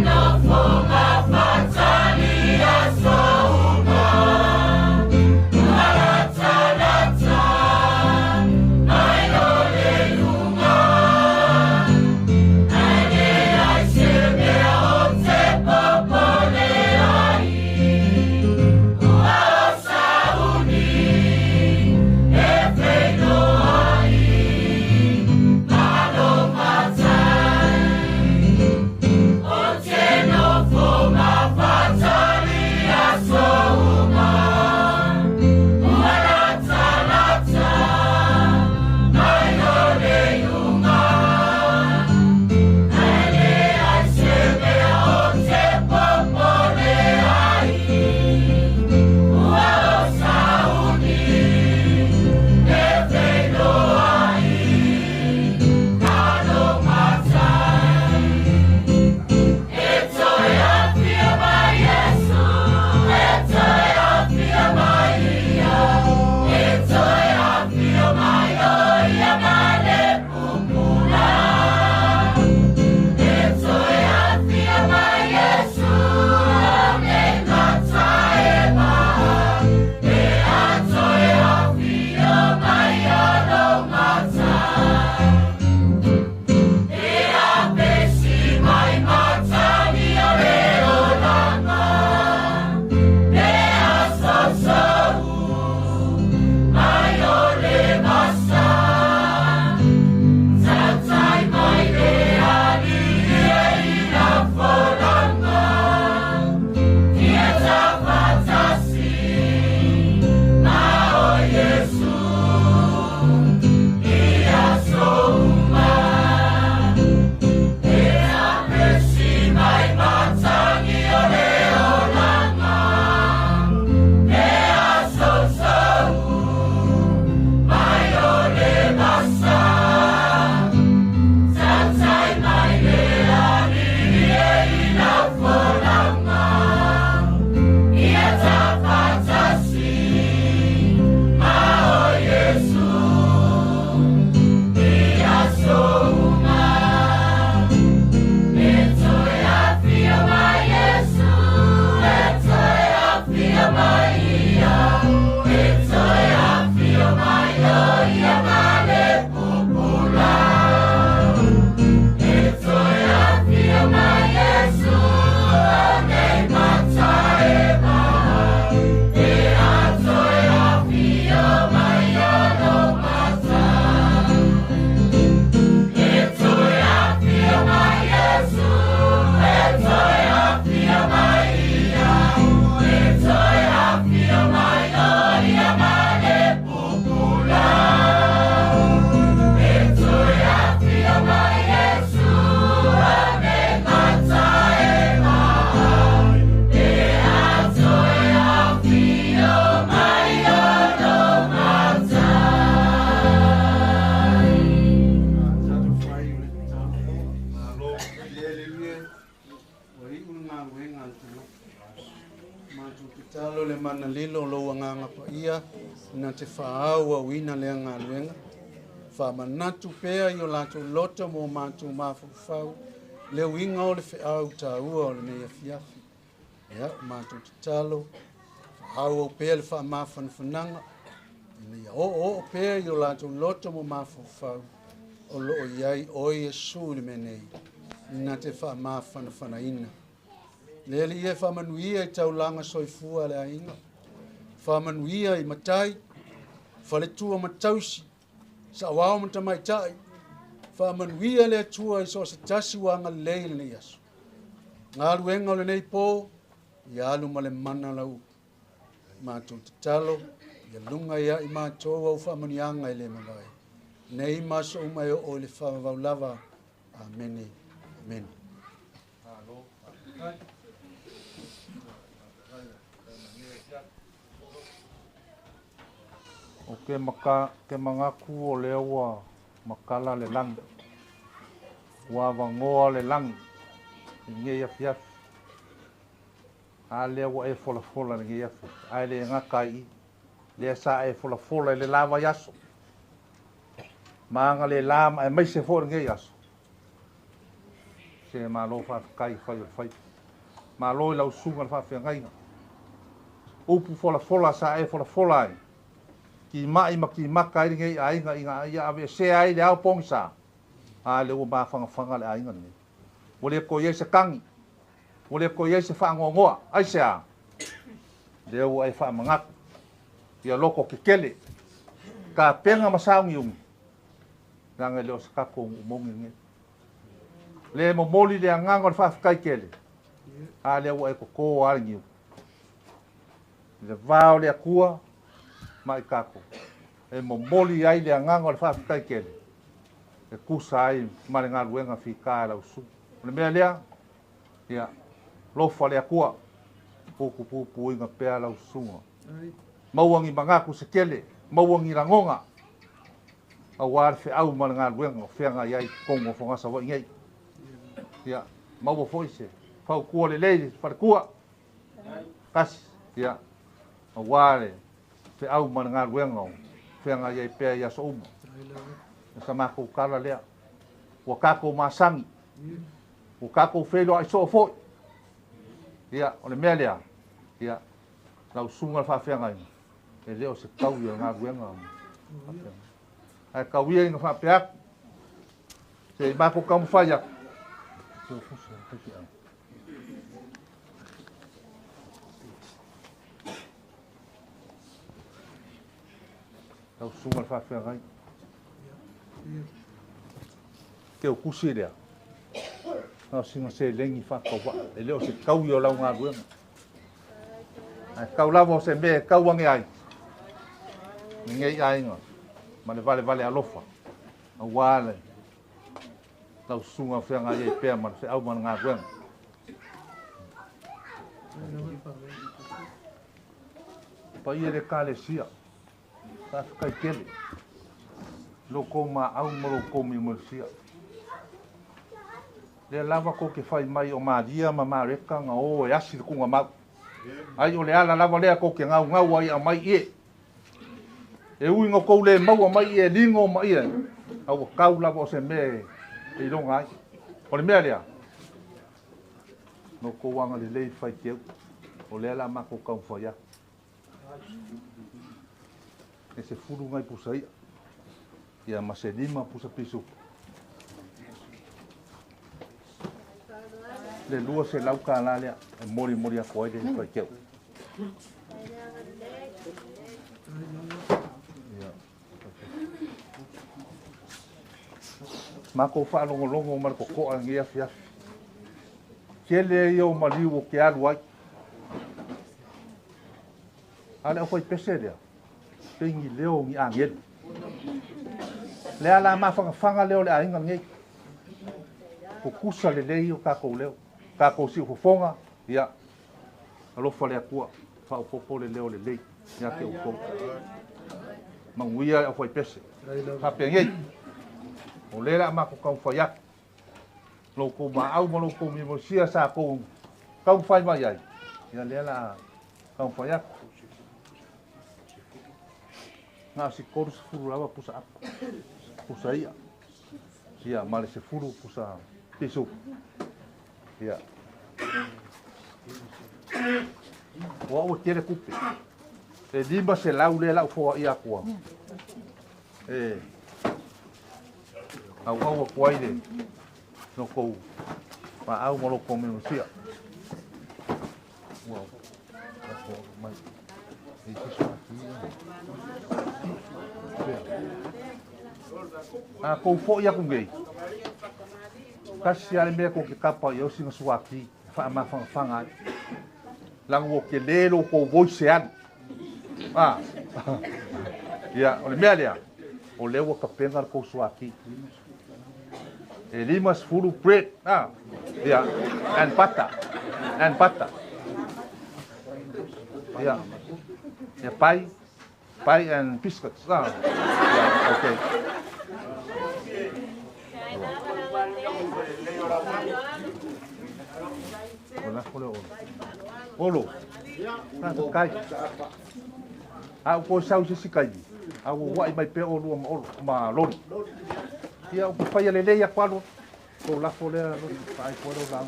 galuega a le tagata. Matou tatalo le mana lilo o lou agaga paia na te faaauauina lea galuega. Faamanatu pea i o latou loto mo matou mafaufau le uiga o le feau taua o lenei afiafi. Ia, o matou tatalo, faaauau pea le faamafanafanaga, ina ia oooo pea i o latou loto mo mafaufau o loo i ai oe Iesu i le mea nei, na te faamafanafanaina. Le Alii e faamanuia i taulaga soifua a le aiga, faamanuia i matai, faletua ma tausi, saoao ma tamaitai, faamanuia le Atua i so o se tasi ua agalelei i lenei aso. Galuega o lenei po, ia alu ma le mana lau upu. Matou tatalo, ia luga ia i matou au faamanuiaga e le mavae. Nei ma aso uma e oo i le faavavau lava. Amene. Amene. O ke maka ke manatu o lea ua makala le lagi, ua avanoa le lagi i lenei afiafi. A lea ua e folafola i lenei afiafi, ae le gata ai i i, lea sa e folafola i le la vaiaso, ma agalelā ma aemaise foi o lenei aso. Se malo faafetai fai o le faiva. Malo i lau susuga i le faafeagaiga. Upu folafola sa e folafola ai, timai ma timata ai lenei aiga ina ia aveesea ai le ao pogisa, a lea ua mafanafana le aiga lenei. Ua le toe i ai se tagi, ua le toe i ai se faanoanoa, aisea? Lea ua e faamanatu ia loto tetele, tapena ma sauniuni, leaga e le o se tatou nuu moni lenei. Le momoli le agaga o le faafetai tele, a lea ua e toto lava le niu. I le va o le Atua ma i tatou, e momoli ai le agaga o le faafetai tele, e tusa ai ma le galuega fita a lau susuga. O le mea lea, ia, lofa le Atua, putupupuina pea lau susuga. Maua ni manatu se tele, maua ni lagona, aua le feau ma le galuega o feagai ai i totonu o Fogaa Savaii nei. Ia, maua foi se fautua lelei le faletua, tasi, ia, aua le feau ma le galuega o feagai ai pea i aso uma. O sa matou tala lea, ua tatou masani, ua tatou feiloai soo foi. Ia, o le mea lea, ia, lau susuga i le faafeagaiga, e le o se taui o le galuega. Ae tau ia ina faapea atu, se i matou taumafai atu. Lau susuga i le faafeagaiga, ke o tusi lea, na o sina seleni faatauvaa, e le o se taui o lau galuega. Ae tau lava o se mea e tau ane ai lenei aiga ma le valevale alofa, aua le lau susuga o feagai ai pea ma le feau ma le galuega. Paia le Ekalesia, faafetai tele i lo outou maau ma lo outou mimosia. Lea lava tou te fai mai o Maria ma Mareta na o e asi le tugamau. Ai o le ala lava lea tou te gaugau ai aumai ie. E ui na tou le maua mai ie ligo ma ie, a ua tau lava o se mea e iloga ai. O le mea lea, no tou agalelei faiteu, o lea la matou taumafai atu. E 10 nai pusa ia, ia ma se 5 pusa pisupo. Le $200 lea e molimoli atu ai le faiteu. Ia. Matou faalogologo ma le totoa i lenei afiafi. Tele ia o maliu o ke alu ai. A le aufaipese lea, pei ni leo o ni agelu. Le ala mafanafana lea o le aiga lenei. Tutusa lelei o tatou leo, tatou siufofoga, ia, alofa le Atua, faaopoopo le leo lelei ia te outou. Manuia le aufaipese. Faapenei, o lea le a matou taumafai atu. Lo outou maau ma lo outou mimosia sa tou Taumafai mai ai, ia lea la taumafai atu. Na o se 30 lava pusa apo, pusa ia. Ia, ma le 10 pusa pisu. Ia. Ua ua tele kupe. E 500 lea lau foa ia kua. E au au aku ai le no kou ma au ma loko me sia. Ua mai. E se sua ki. A kou fo ia ku ngei. Kasi ale mea ko ke kapa i au singa suaki, wha ma whanga whanga ai. Langa o ke lelo ko voice anu. Ah. Ia, o le mea lea, o lea ua kapenga le kou suaki. E 50 bread, ah. Ia, and butter. And butter. Ia. Ia, pie. Pie and biscuits. Ah. Ia, okay. O lafo le olo. Olo. Nā kai. A o ko sau se sikai. A o wai mai pe olo ma olo ma lori. Ia o ko whai le lei a kwalo. Ko lafo lea lori. Pai ko leo la.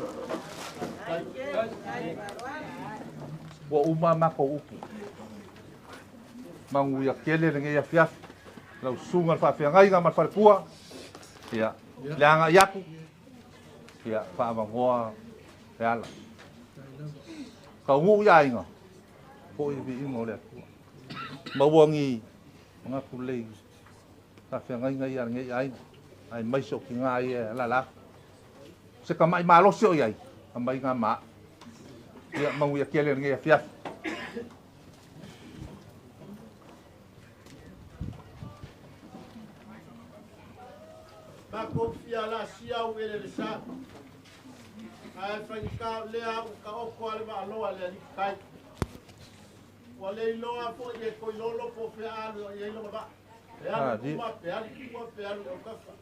Ua uma mako upu. Mangu ia kele le ngei afiafi. Lau sunga le whaafeangai ngā ma le whalepua. Ia. Le anga iaku. Ia, whaamangoa le ala. Ka ungu ia inga. Po i vi inga o le atua. Mauangi, mga kulei. Whaafeangai ngā ia ngei aina. Ai maiso ki ngā ia la la. Se ka mai malosi o iai. Ka mai ngā maa. Ia, mangu ia kele ngei afiafi. Mako fia la sia u ele le sa. Ai whaika lea u ka oko ale maaloa le aliki kai. Ua le iloa fo i e koi lolo po fea alu o i eilo maba. Pe alu kuma, pe alu kua, pe alu au kafa.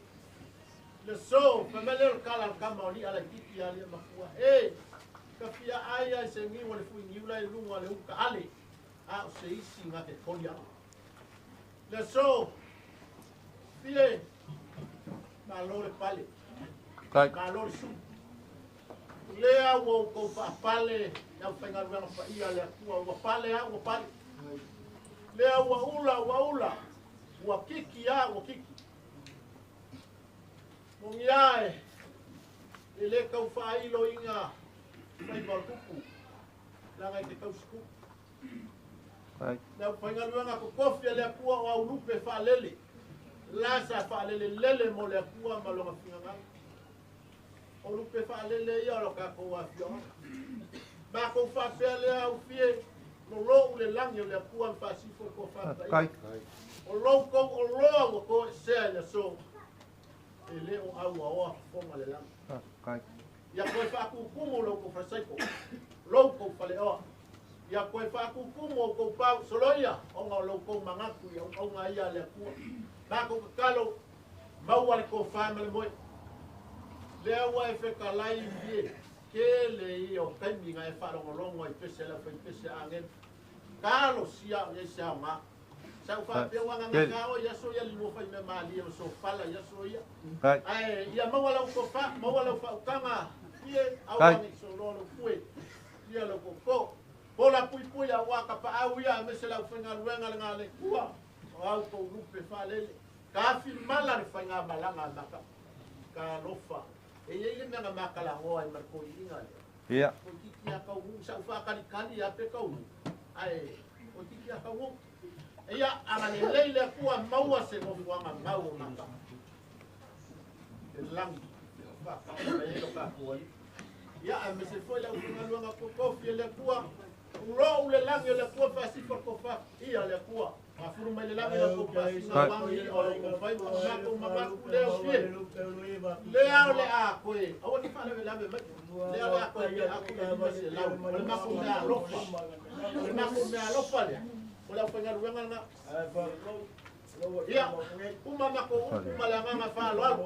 Le so, pemele o kala al kama o li ala kiki ali makua. E, ka fia ai ai se ngiwa le fui ngiula i lunga le uka ale. A o se isi ngā ke koli au. Le so, fie, malo le pale. Malo le su. Lea ua kou faapale au faigaluega paia le Atua ua pale a ua pale. Lea ua ula ua ula ua kiki a ua kiki. Mogia e e le kau faailo inga faiva o le kupu laga i te tausikupu. Le au faigaluega kokofi a le Atua o aulupe faalele. La sa faalele lele mo le Atua ma loga figagalo. O lupe faalele ia o lo kakou afioga. Makou faapea lea au fie lolou le lagi o le Atua ma faasifo le kofafaia. O lou kou oloa ua koesea i le aso. E le o auaoa fofoga le lagi. Ia koe faakukumu lou kou falesaiko. Lou kou faleoa. Ia koe faakukumu o kou pau soloia ona o lou kou magatu ia auauga ia a le Atua. Makou kakalo maua le kofā ma le moe. Lea ua e fekalai fie ke le ia o taimi nga e whaalongolongo i pese la fai pese angen. Kalo sia o se au ngā. Sa u whaapea wanga ngā kao ia so ia lilua fai me malia o so fala ia so ia. Ai ia maua lau kofa, maua lau whaukanga fie au wangi so loa lau fue. Ia lau koko. Pola pui pui a waka pa au ia me se lau whainga luenga le ngā le kua. O au kou lupe whaalele. Ka afi mala le whainga malanga maka. Ka lofa. E ia ile mea makala hoa i marko i inga le. Ia. O tiki a kau sa uwha kali kali a pe kau. Ai, o tiki a kau. E ia, ara le leile kua maua se ngofuanga mau o maka. E langi. E lo ka kua. Ia, a me se foi la ufunga luanga kokofi e le kua. Ulo le langi o le kua fasi kofa. Ia le kua. Mafuru mai le langi o kofa singa wangi o lo kofa i mako mamaku le o fie. Le ao le a koe. Awa ni whaalewe lawe mai. Le ao le a koe pe aku le lima se lau. O le mako mea alofa. O le mako mea alofa lea. O le au whaingaruenga nga. Ia, uma mako upu ma le anganga whaaloalo.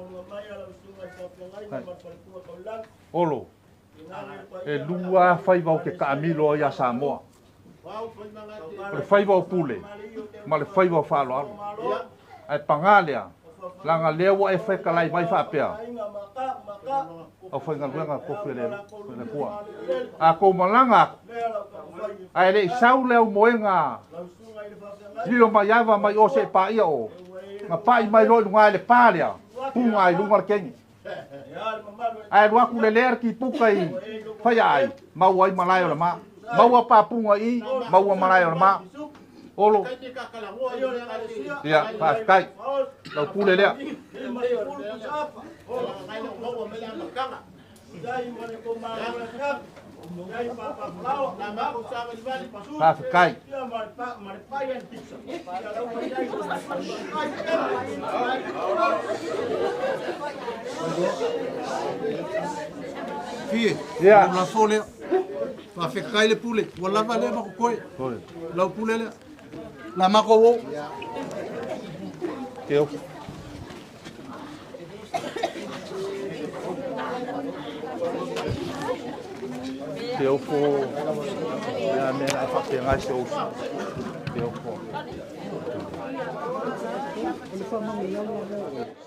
Olo. E lua faiva o te taamilo ai ia Samoa. O le faiva o pule ma le faiva o faaaloalo. Ae paga lea, leaga lea ua e fetalai mai faapea, aufaigaluega tofi a le Atua. A tou malaga atu, ae le i sau le aumoega lilo mai ava mai o se paia o, na pai mai loa i luga i le pa lea, puga i luga le keni. Ae alu atu lelea le tipuka i Faiaai, maua ai malae o le ma. Maua papuga i i, maua malae o le ma. Olo. Ia, faafetai. Lau pule lea. Faafetai. Fie, Ia. lau lafo lea. Faafetai le pule, ua lava lea ma kokoe. Lau pule lea. La makou o. Teo. Teofo, ia mea na faapena se uso. Teofo. O le faamanuiaga.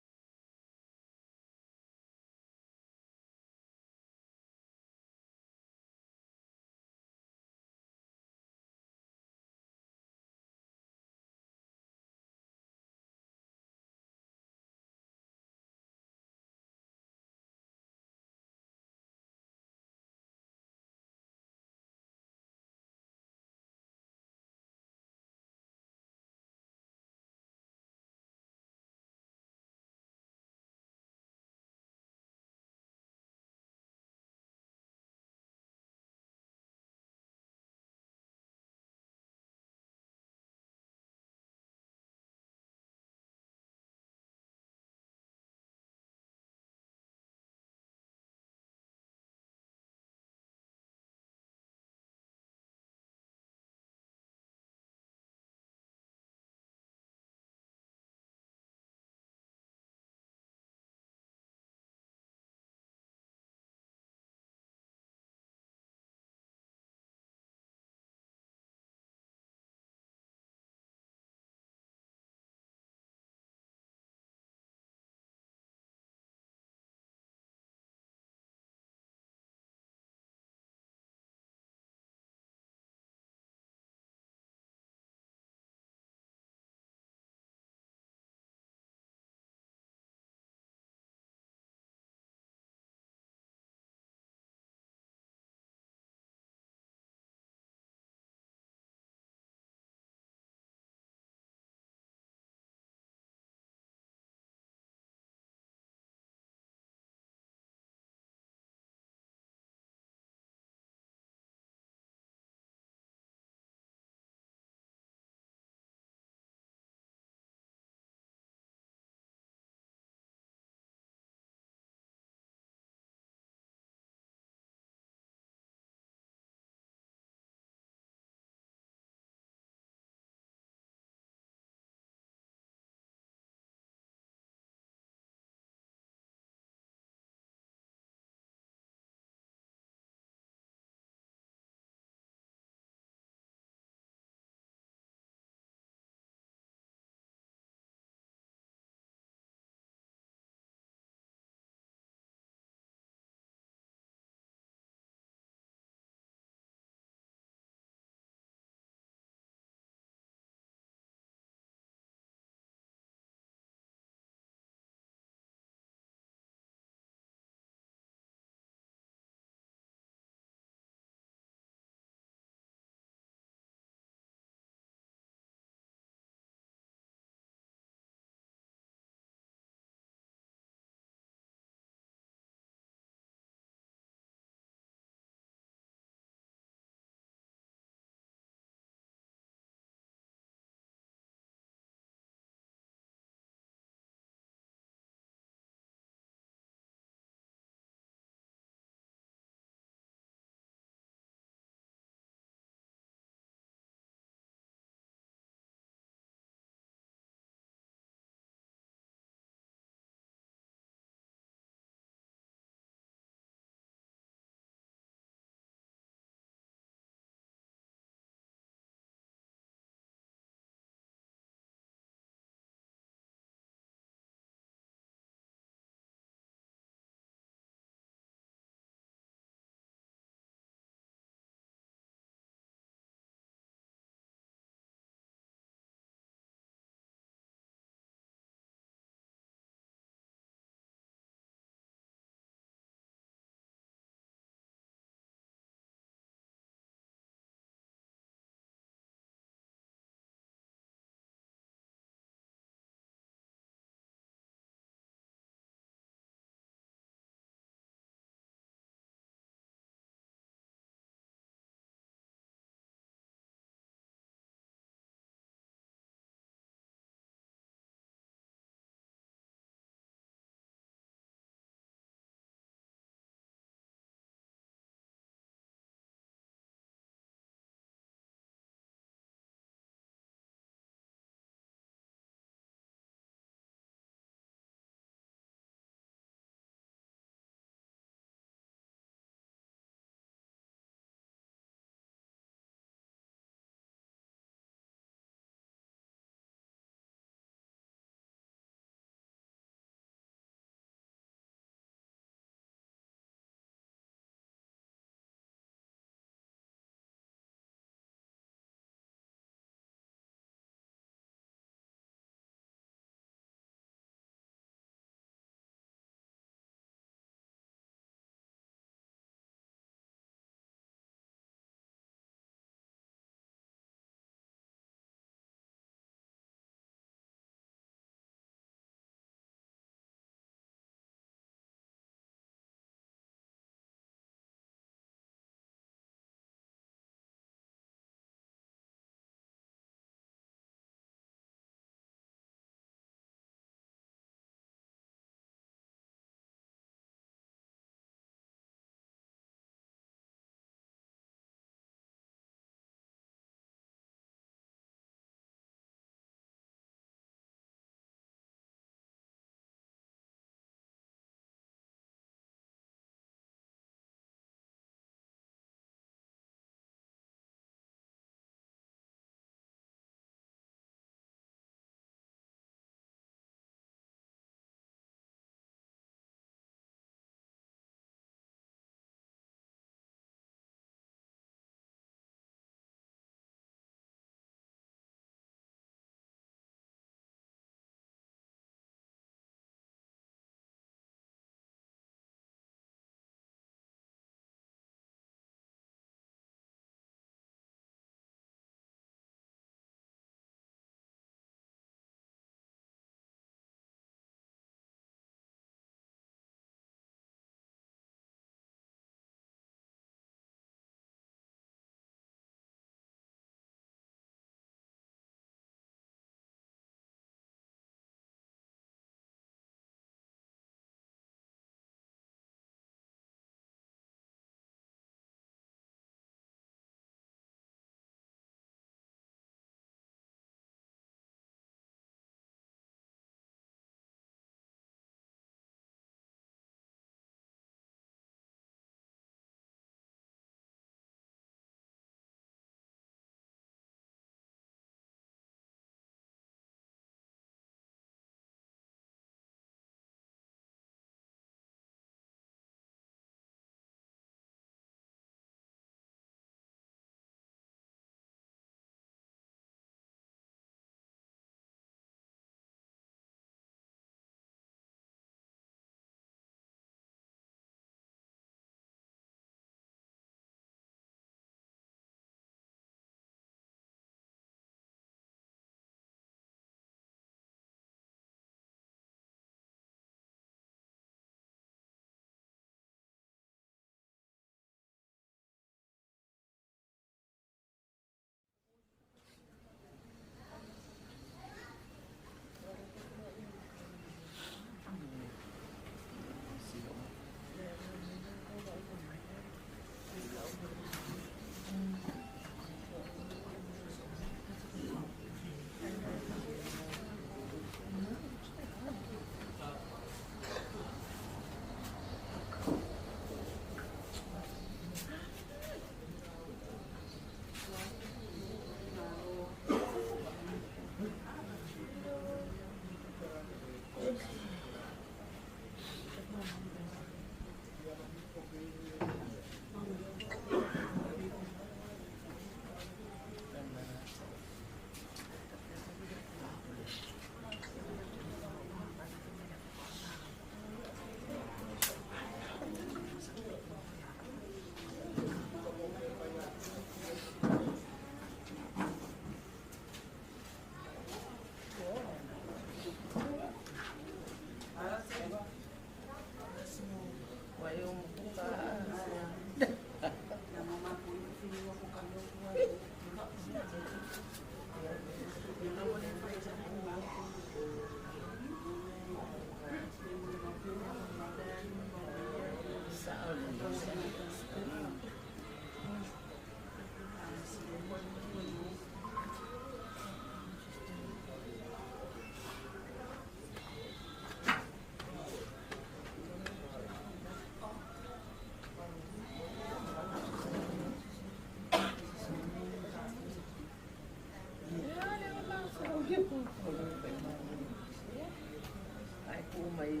Oh,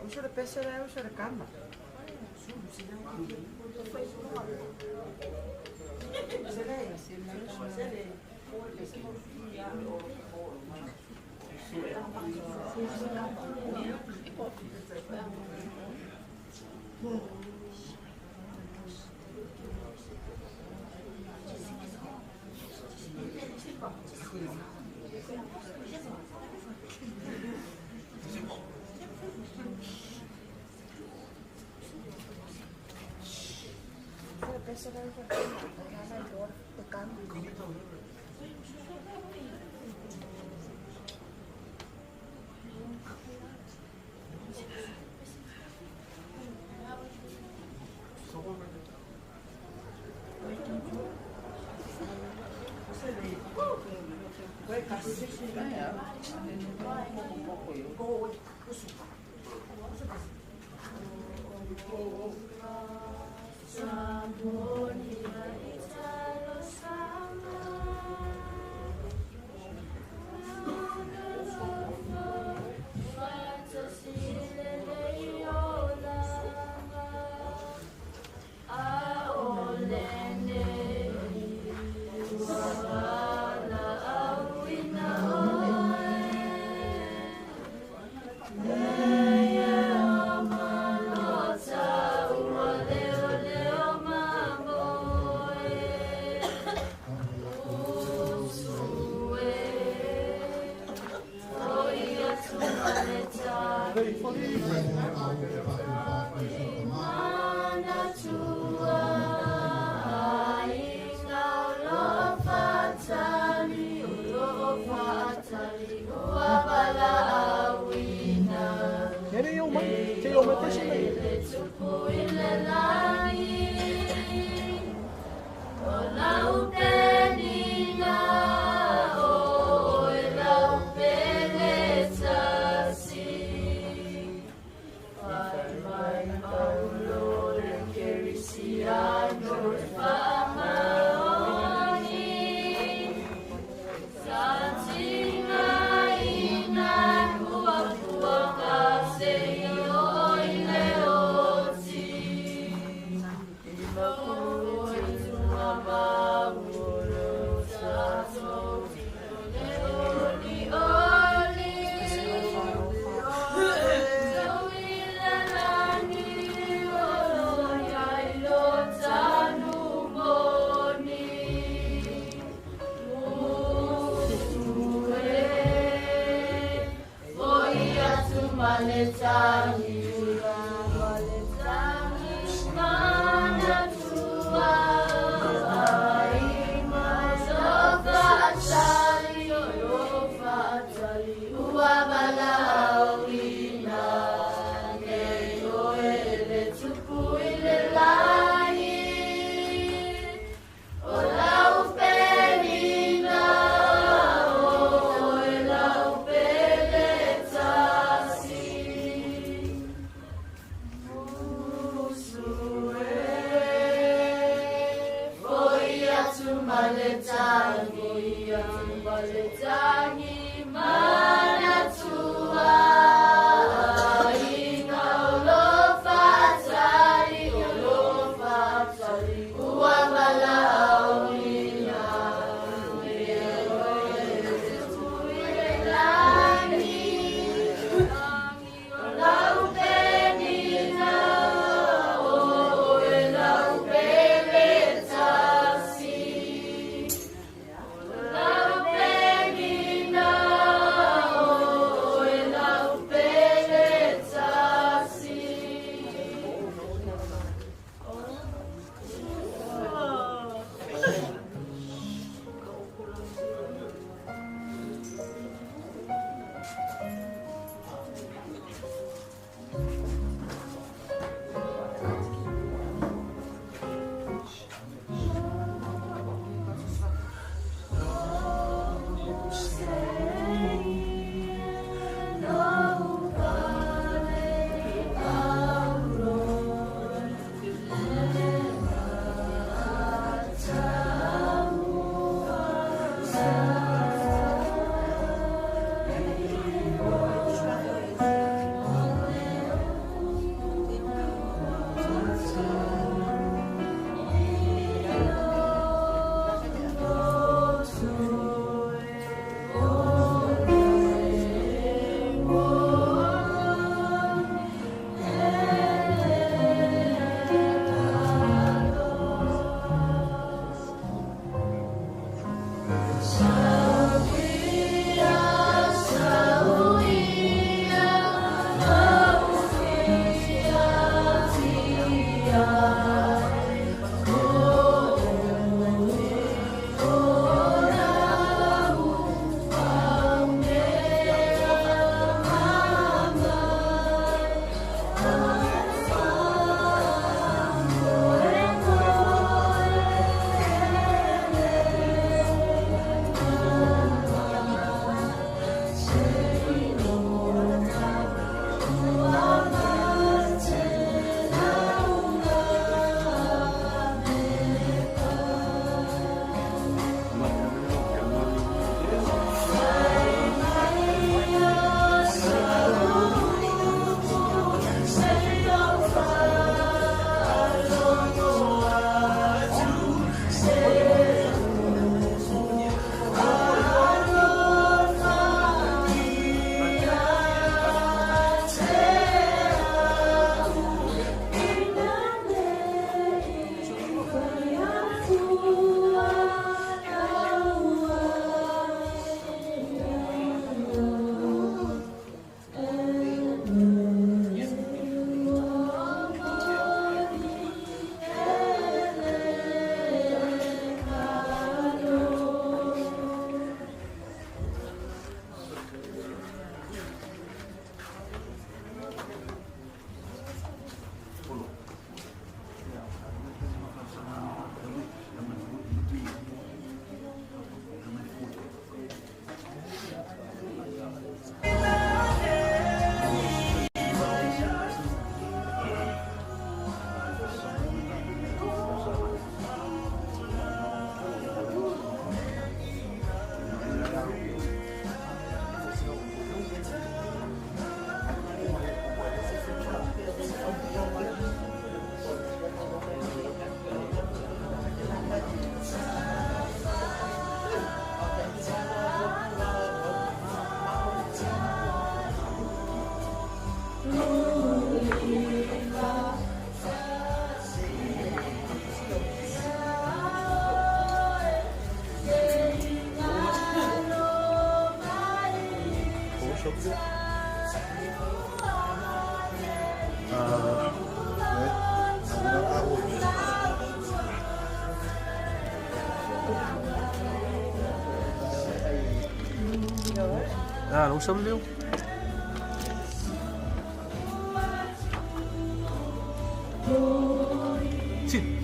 Uso le pese le uso le kama. Ah, não sabe viu? Sì.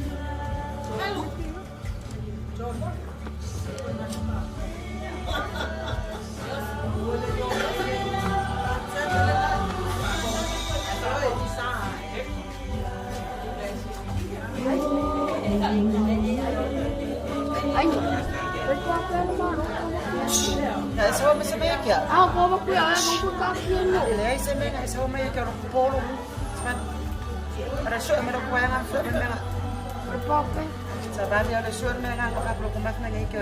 Ah, ko ba kuya, ay ko ka kieno. Le se me ngai so me ke ro polo. Ara so me ro ko nga so me nga. Ro pope. Sa ba mi ro so me nga ko ka pro ko mas na ngai ke.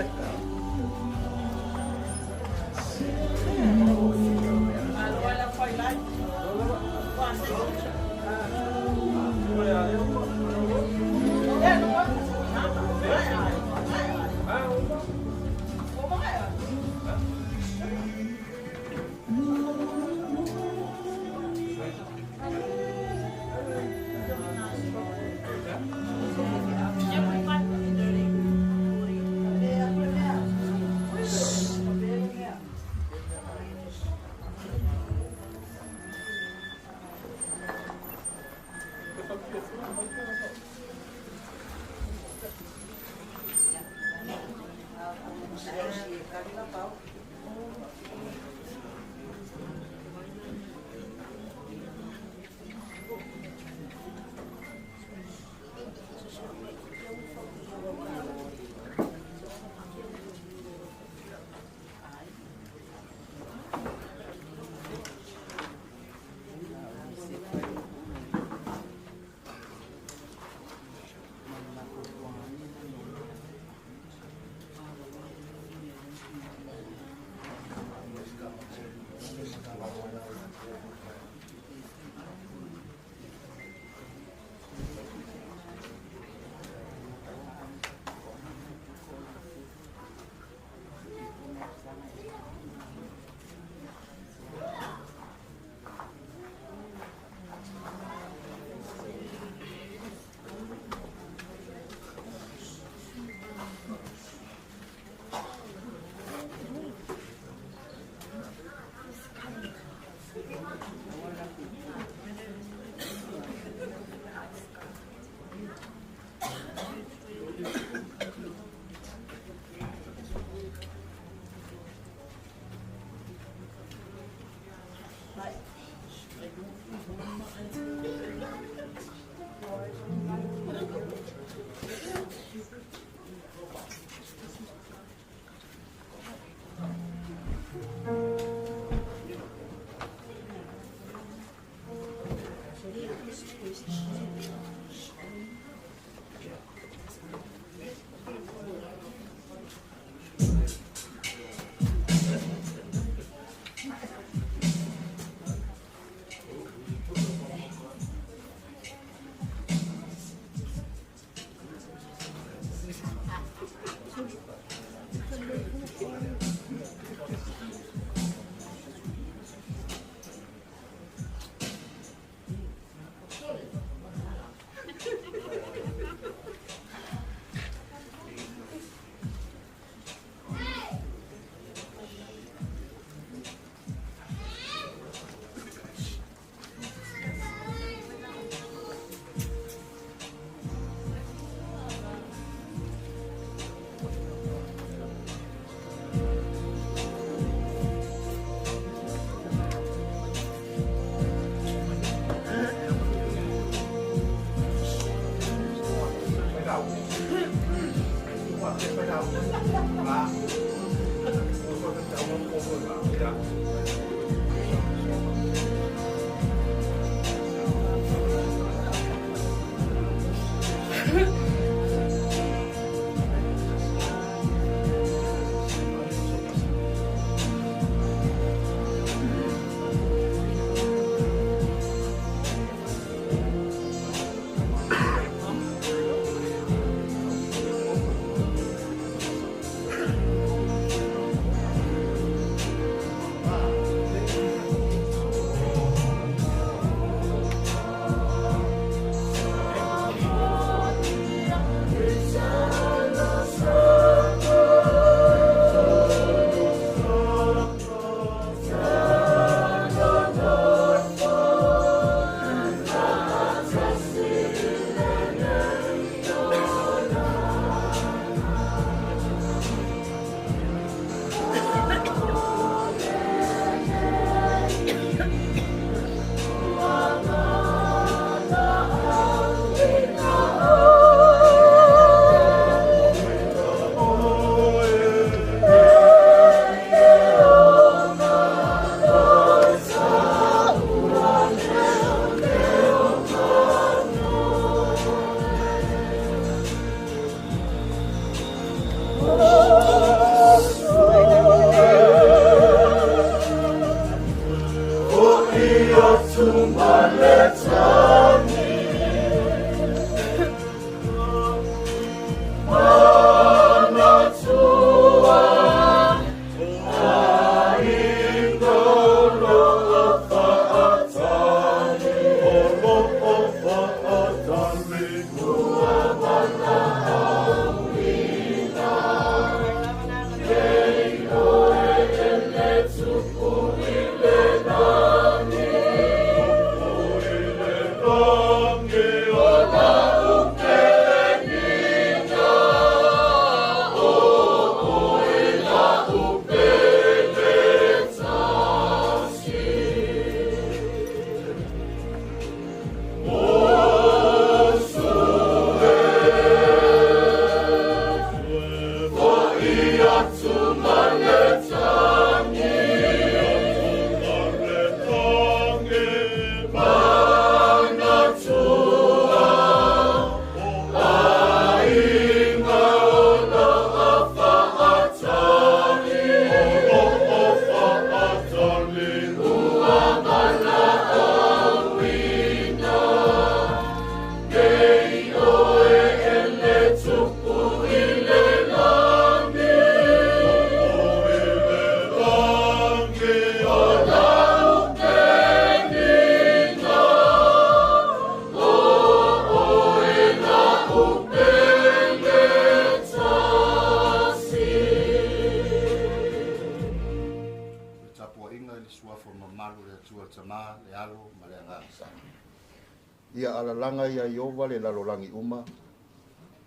Ia alalaga ia Iova le lalolagi uma.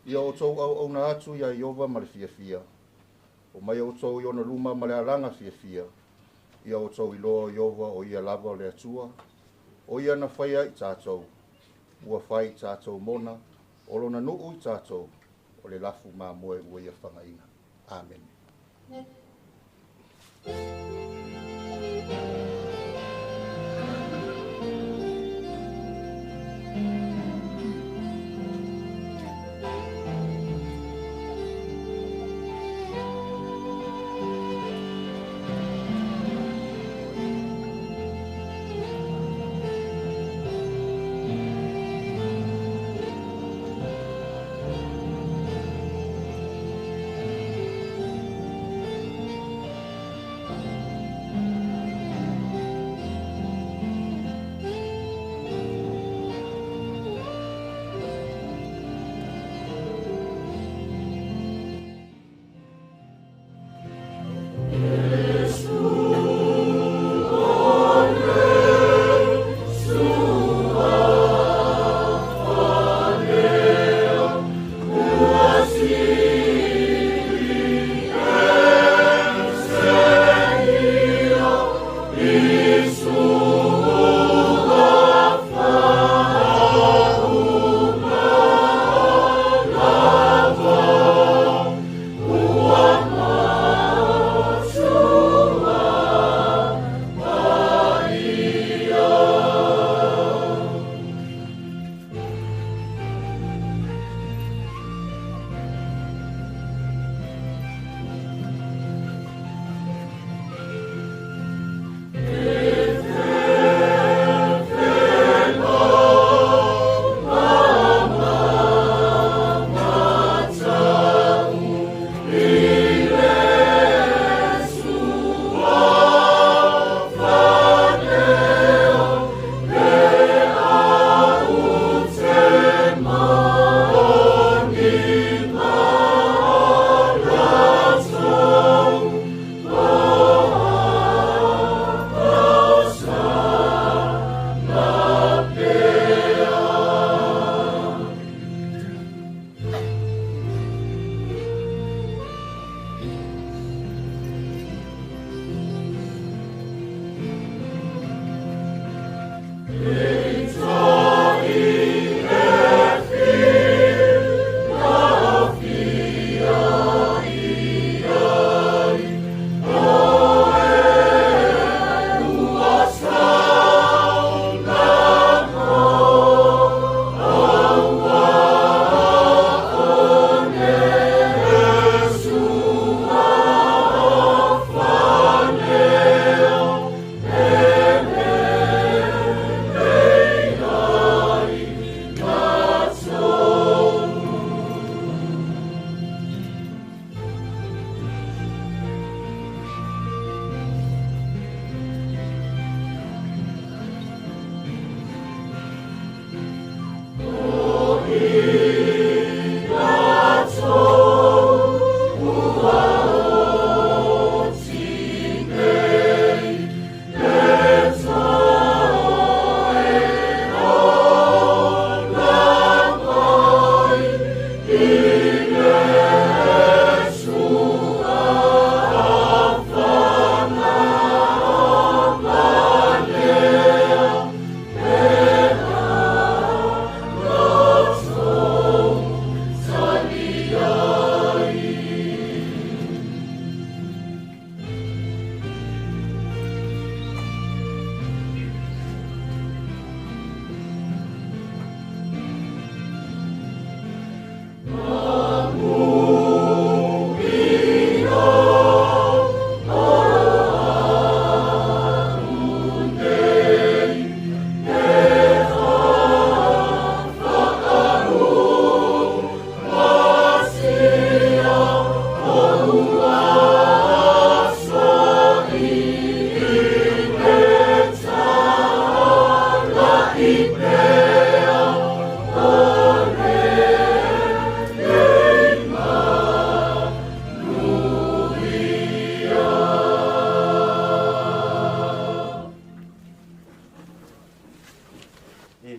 Ia outou auauna atu ia Iova ma le fiafia. O mai outou i ona luma ma le alaga fiafia. Ia outou iloa o Iova o ia lava o le Atua. O ia na faia i tatou. Ua fai i tatou mona. O lona nuu i tatou. O le lafu mamoe ua ia fagaina. Amen.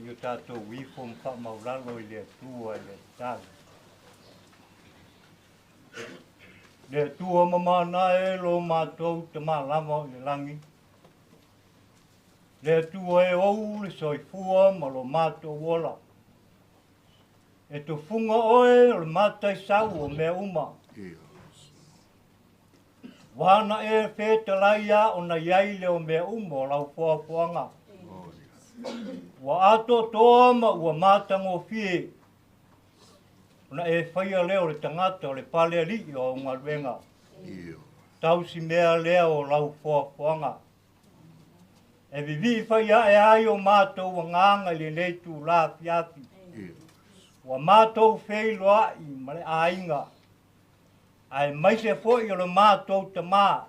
I o tatou ifo ma faamaulalo i le Atua i le tatalo. Le Atua mamana e lo matou tamalama o i le lagi. Le Atua e ou le soifua ma lo matou ola. E tofuga oe o le mataisau o mea uma. Ua na e fetalai a ona i ai le o mea uma o lau foafoaga. Ua atoatoa ma ua matagofie. Ona e faia lea o le tagata o le palealii o au galuega. Tausi mea lea o lau foafoaga. E vivii fai ae ai o matou agaga i lenei itulā afiafi. Ua matou feiloai ma le aiga, aemaise foi o le matou tamā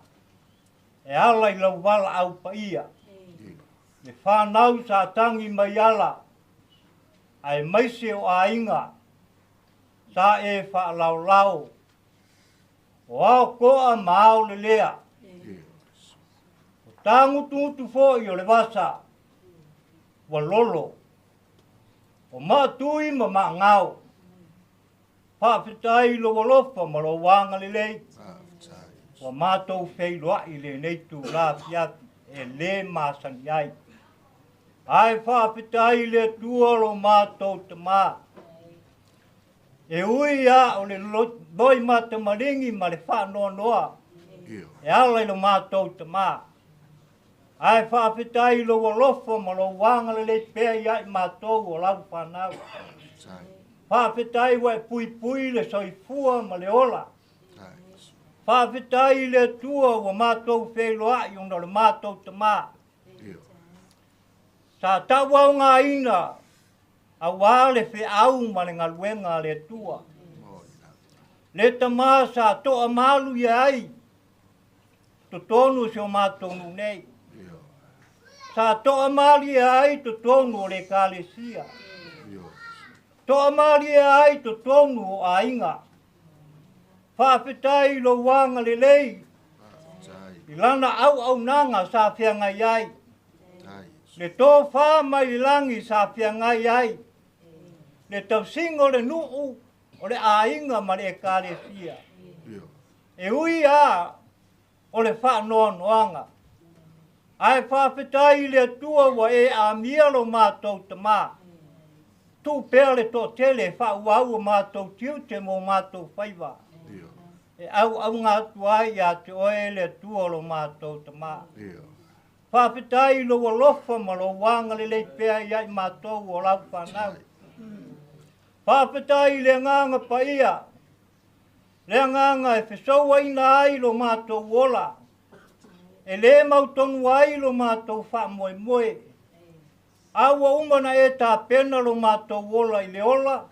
e ala i lau valaau paia. Le fanau sa tagi mai ala, aemaise o aiga sa e faalaolao, o ao toa ma ao lelea. O tagutugutu foi o le vasa, ua lolo, o maatui ma maagao. Faafetai i lou alofa ma lou agalelei. Ua matou feiloai i lenei itulā afiafi e lē masani ai. Ae faafetai i le Atua lo matou tamā. E ui a o le loi matamaligi ma le faanoanoa e ala i lo matou tamā. Ae faafetai i lou alofa ma lou agalelei pea ia i matou o lau fanau. Faafetai ua e puipui le soifua ma le ola. Faafetai i le Atua ua matou feiloai ona o le matou tamā. Sa tauaogaina auā le feau ma le galuega a le Atua. Le tamā sa toamalu ia ai totonu o si o matou nuu nei. Sa toamalie ai totonu o le Ekalesia. Toamalie ai totonu o aiga. Faafetai i lou agalelei i lana auaunaga sa feagai ai. Le tofā mai le lagi sa feagai ai. Le tausiga o le nuu, o le aiga ma le Ekalesia. E ui a o le faanoanoaga. Ae faafetai i le Atua ua e amia lo matou tamā. Tuu pea le toatele e faaauau o matou tiute ma o matou faiva. E auauga atu ai ia te oe le Atua o lo matou tamā. Faafetai i lou alofa ma lou agalelei pea ia i matou o lau fanau. Faafetai i le agaga paia, le agaga e fesouaina ai lo matou ola, e lē mautonu ai lo matou faamoemoe. A ua uma na e tapena lo matou ola i le ola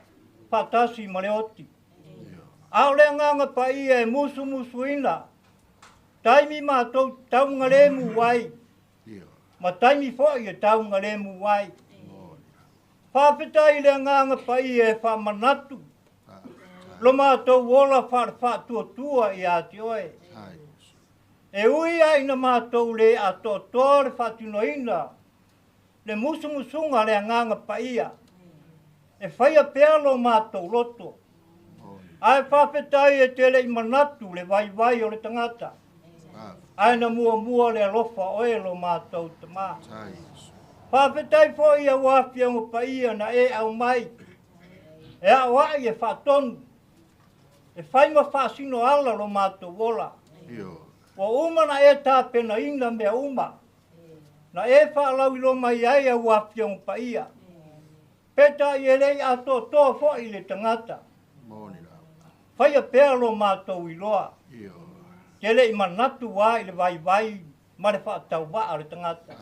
faatasi ma le oti. A o le agaga paia e musumusuina taimi matou taugalemu ai, ma taimi foi e taugalemu ai. Faafetai i le agaga paia e faamanatu lo matou ola faalefaatuatua ia te oe. E ui a ina matou lē atoatoa le faatinoina le musumusuga a le agaga paia, e faia pea lo matou loto. Ae faafetai e te le'i manatu le vaivai o le tagata, ae na muamua le alofa oe lo matou tamā. Faafetai foi i au afioga paia na e aumai e aoa'i e faatonu, e fai ma faasino ala lo matou ola. Ua uma na e tapenaina mea uma, na e faalauiloa mai ai au afioga paia. Peitai e le'i atoatoa foi le tagata. Faia pea lo matou iloa. Te le'i manatu a i le vaivai ma le faatauvaa o le tagata.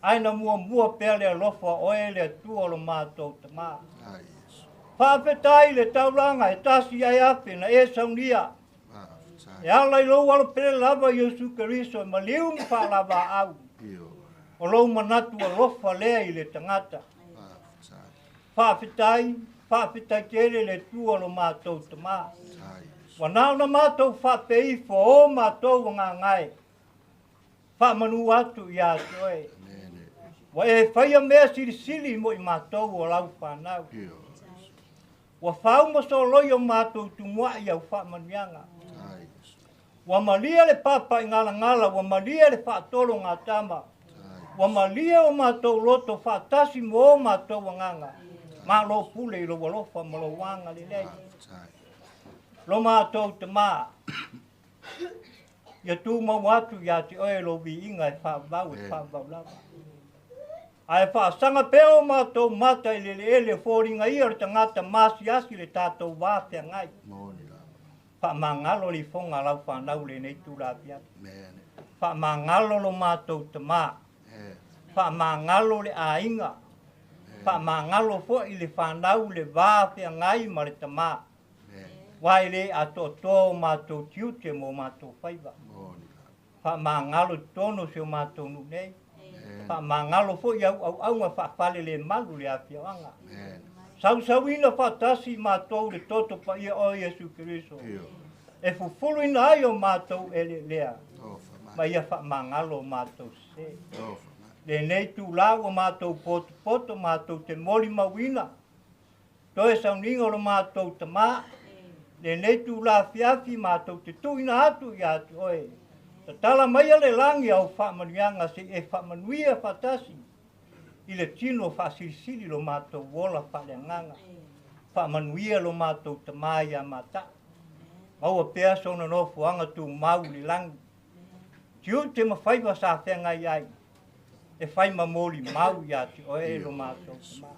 Ae na muamua pea le alofa oe le Atua o lo matou tamā. Faafetai i le taulaga e tasi ae afe na e saunia. E ala i lou alo pele lava Iesu Keriso e maliu ma faalavaau. O lou manatu alofa lea i le tagata. Faafetai, faafetai tele le Atua o lo matou tamā. Ua na ona matou faapeifo o matou agaga e faamanu atu ia te oe. Ua e faia mea silisili mo i matou o lau fanau. Ua fauma soloi o matou tumuai au faamanuiaga. Ua malia le papa i galagala, ua malia le faatolo gatama. Ua malia o matou loto faatasi mo o matou agaga. Malo pule i lou alofa ma lou agalelei. Lo matou tamā, ia tumau atu ia te oe lou viiga e faavavau e faavavau lava. Ae faasaga pea o matou mata i le eleele o foliga ia o le tagata masiasi le tatou va feagai. Faamagalo le ifoga a lau fanau lenei itula afiafi. Faamagalo lo matou tamā. Faamagalo le aiga. Faamagalo foi le fanau le va feagai ma le tamā. Aua e le atoatoa o matou tiute ma o matou faiva. Faamagalo i totonu o si o matou nuu nei. Faamagalo foi i auauauga faafalelemalu le afioaga. Sausauina faatasi matou le toto paia o Iesu Keriso e fufuluina ai o matou eleelea ma ia faamagalo o matou sese. Lenei itula ua matou potopoto matou te molimauina toe sauniga o lo matou tamā, lenei itula afiafi matou te tuuina atu ia te oe. Tatala maia le lagi au faamanuiaga se i e faamanuia faatasi i le tino faasilisili lo matou ola faaleagaga. Faamanuia lo matou tamā ia Mata'u. Maua pea sona nofoaga tumau i le lagi. Tiute ma faiva sa feagai ai, e fai ma molimau ia te oe lo matou tamā.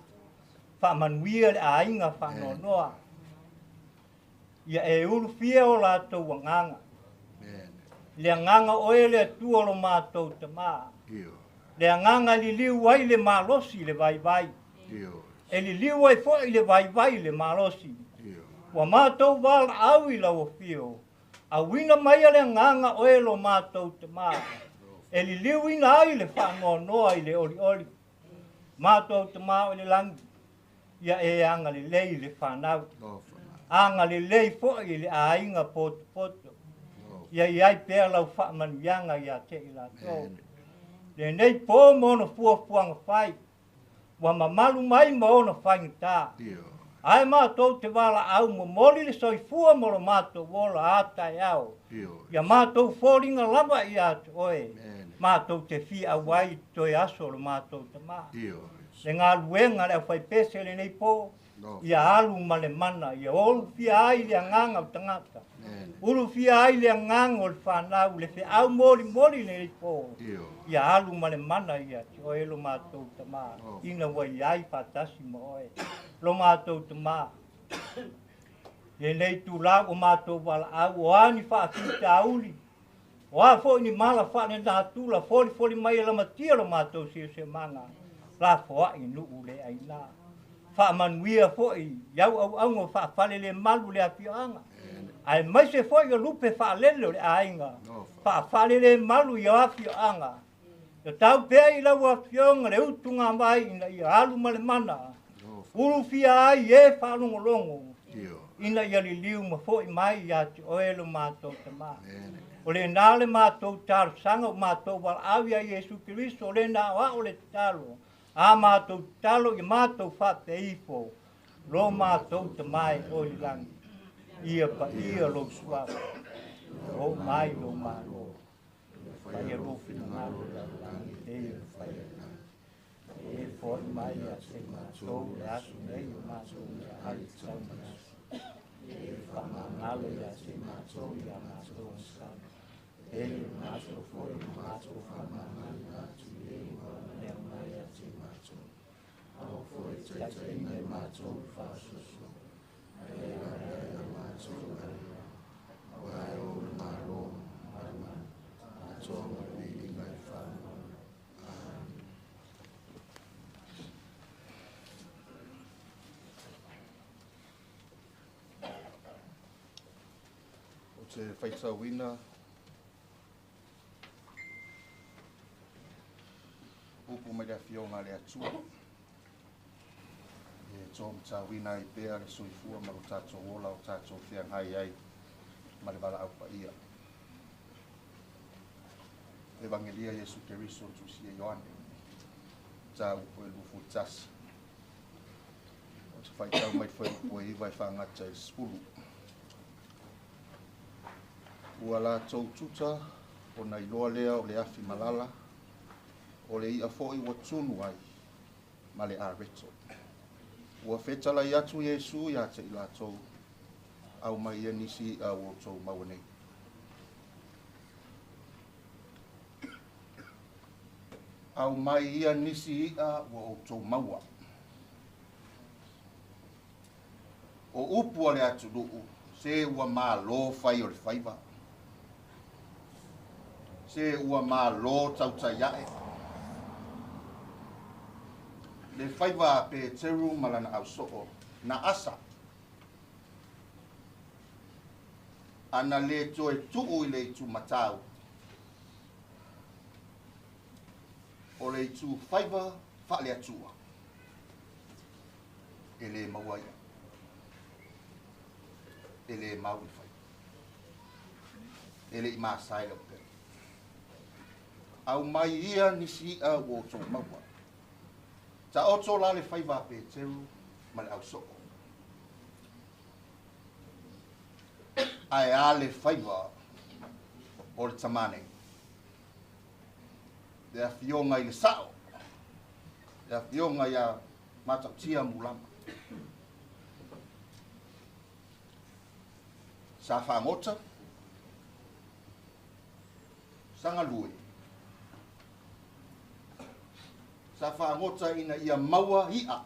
Faamanuia le aiga faanoanoa. Ia e ulufia o latou agaga. Le agaga o oe le Atua o lo matou tamā. Le agaga e liliu ai le malosi i le vaivai. E liliu ai foi le vaivai i le malosi. Ua matou valaau i lau afio. Auina maia le agaga oe lo matou tamā. E liliuina ai le faanoanoa i le olioli. Matou tamā o i le lagi, ia e agalelei i le fanau. Agalelei foi i le aiga potopoto. Ia i ai pea lau faamanuiaga ia te i latou. Lenei po ma ona fuafuaga fai, ua mamalu mai ma ona faigata. Ae matou te valaau momoli le soifua ma lo matou ola a taeao. Ia matou foliga lava ia te oe, matou te fia auai i toe aso o lo matou tamā. Le galuega a le aufaipese lenei po, ia alu ma le mana, ia ulufia ai le agaga o tagata, ulufia ai le agaga o le fanau, le feau molimoli lenei po, ia alu ma le mana ia te oe lo matou tamā, ina ua i ai faatasi ma oe. Lo matou tamā, lenei itula ua matou valaau, o a ni faafitauli, o a foi ni mala faalenatura, folifoli mai e lamatia lo matou siosiomaga, lafoai nuu le aina. Faamanuia foi i auauauga o faafalelemalu le afioaga, aemaise foi o lupe faalele o le aiga, faafalelemalu i afioaga. Ia tau pea i lau afioga le utuga mai ina ia alu ma le mana, ulufia ai e faalogologo, ina ia liliu ma foi mai ia te oe lo matou tamā. O lena le matou talosaga o matou valaau ia Iesu Keriso, o lena o ao le tatalo, a matou tatalo ia matou faapea ifo, lo matou tamā e oe i le lagi. Ia paia lou suafa, ia oo mai lou Malo. Faia lou finagalo i lalolagi pei ona faia i le lagi. E foai mai ia te matou le aso nei o matou meaai e tatau ma le aso. E faamagalo ia te matou ia matou agasala. Pei ona matou foi ona matou faamagalo atu i e ua mea mai ia te matou. Aua foi e taitaiina i matou i le faasoasoa, ae avea ia matou i le Aua e ou le Malo ma le mana, atoa ma le viiga i le faavavau. Amene. Ou te faitauina upu mai le Afioga a le Atua e taumatauina ai pea le soifua ma lo tatou ola o tatou feagai ai ma le valaau paia. Evangelia Iesu Keriso tusi e Ioane. Mataupu e 21. Ou te faitau mai le fuaiupu e 9 e faagata i le 10. Ua latou tuta ona iloa lea o le afi malala, o le i'a foi ua tunu ai ma le areto. Ua fetalai atu Iesu ia te i latou, aumai ia nisi i'a ua outou maua nei. Aumai ia nisi i'a ua outou maua. O upu a le atunuu, se ua malo fai o le faiva. Se ua malo tautai ae. Le faiva a Peteru ma lana ausoo na asa. Ana le toe tuu i le itu matau. O le itu faiva faale-Atua. E le maua ia. E le mau le faiva. E le i masae le upega. Aumai ia nisi i'a ua outou maua. Taoto la le faiva a Peteru ma le ausoo. Ae a le faiva o le tamā nei. Le afioga i le sao, le afioga ia Matautia Mulama. Sa fagota, sa galue. Sa fagota ina ia maua i'a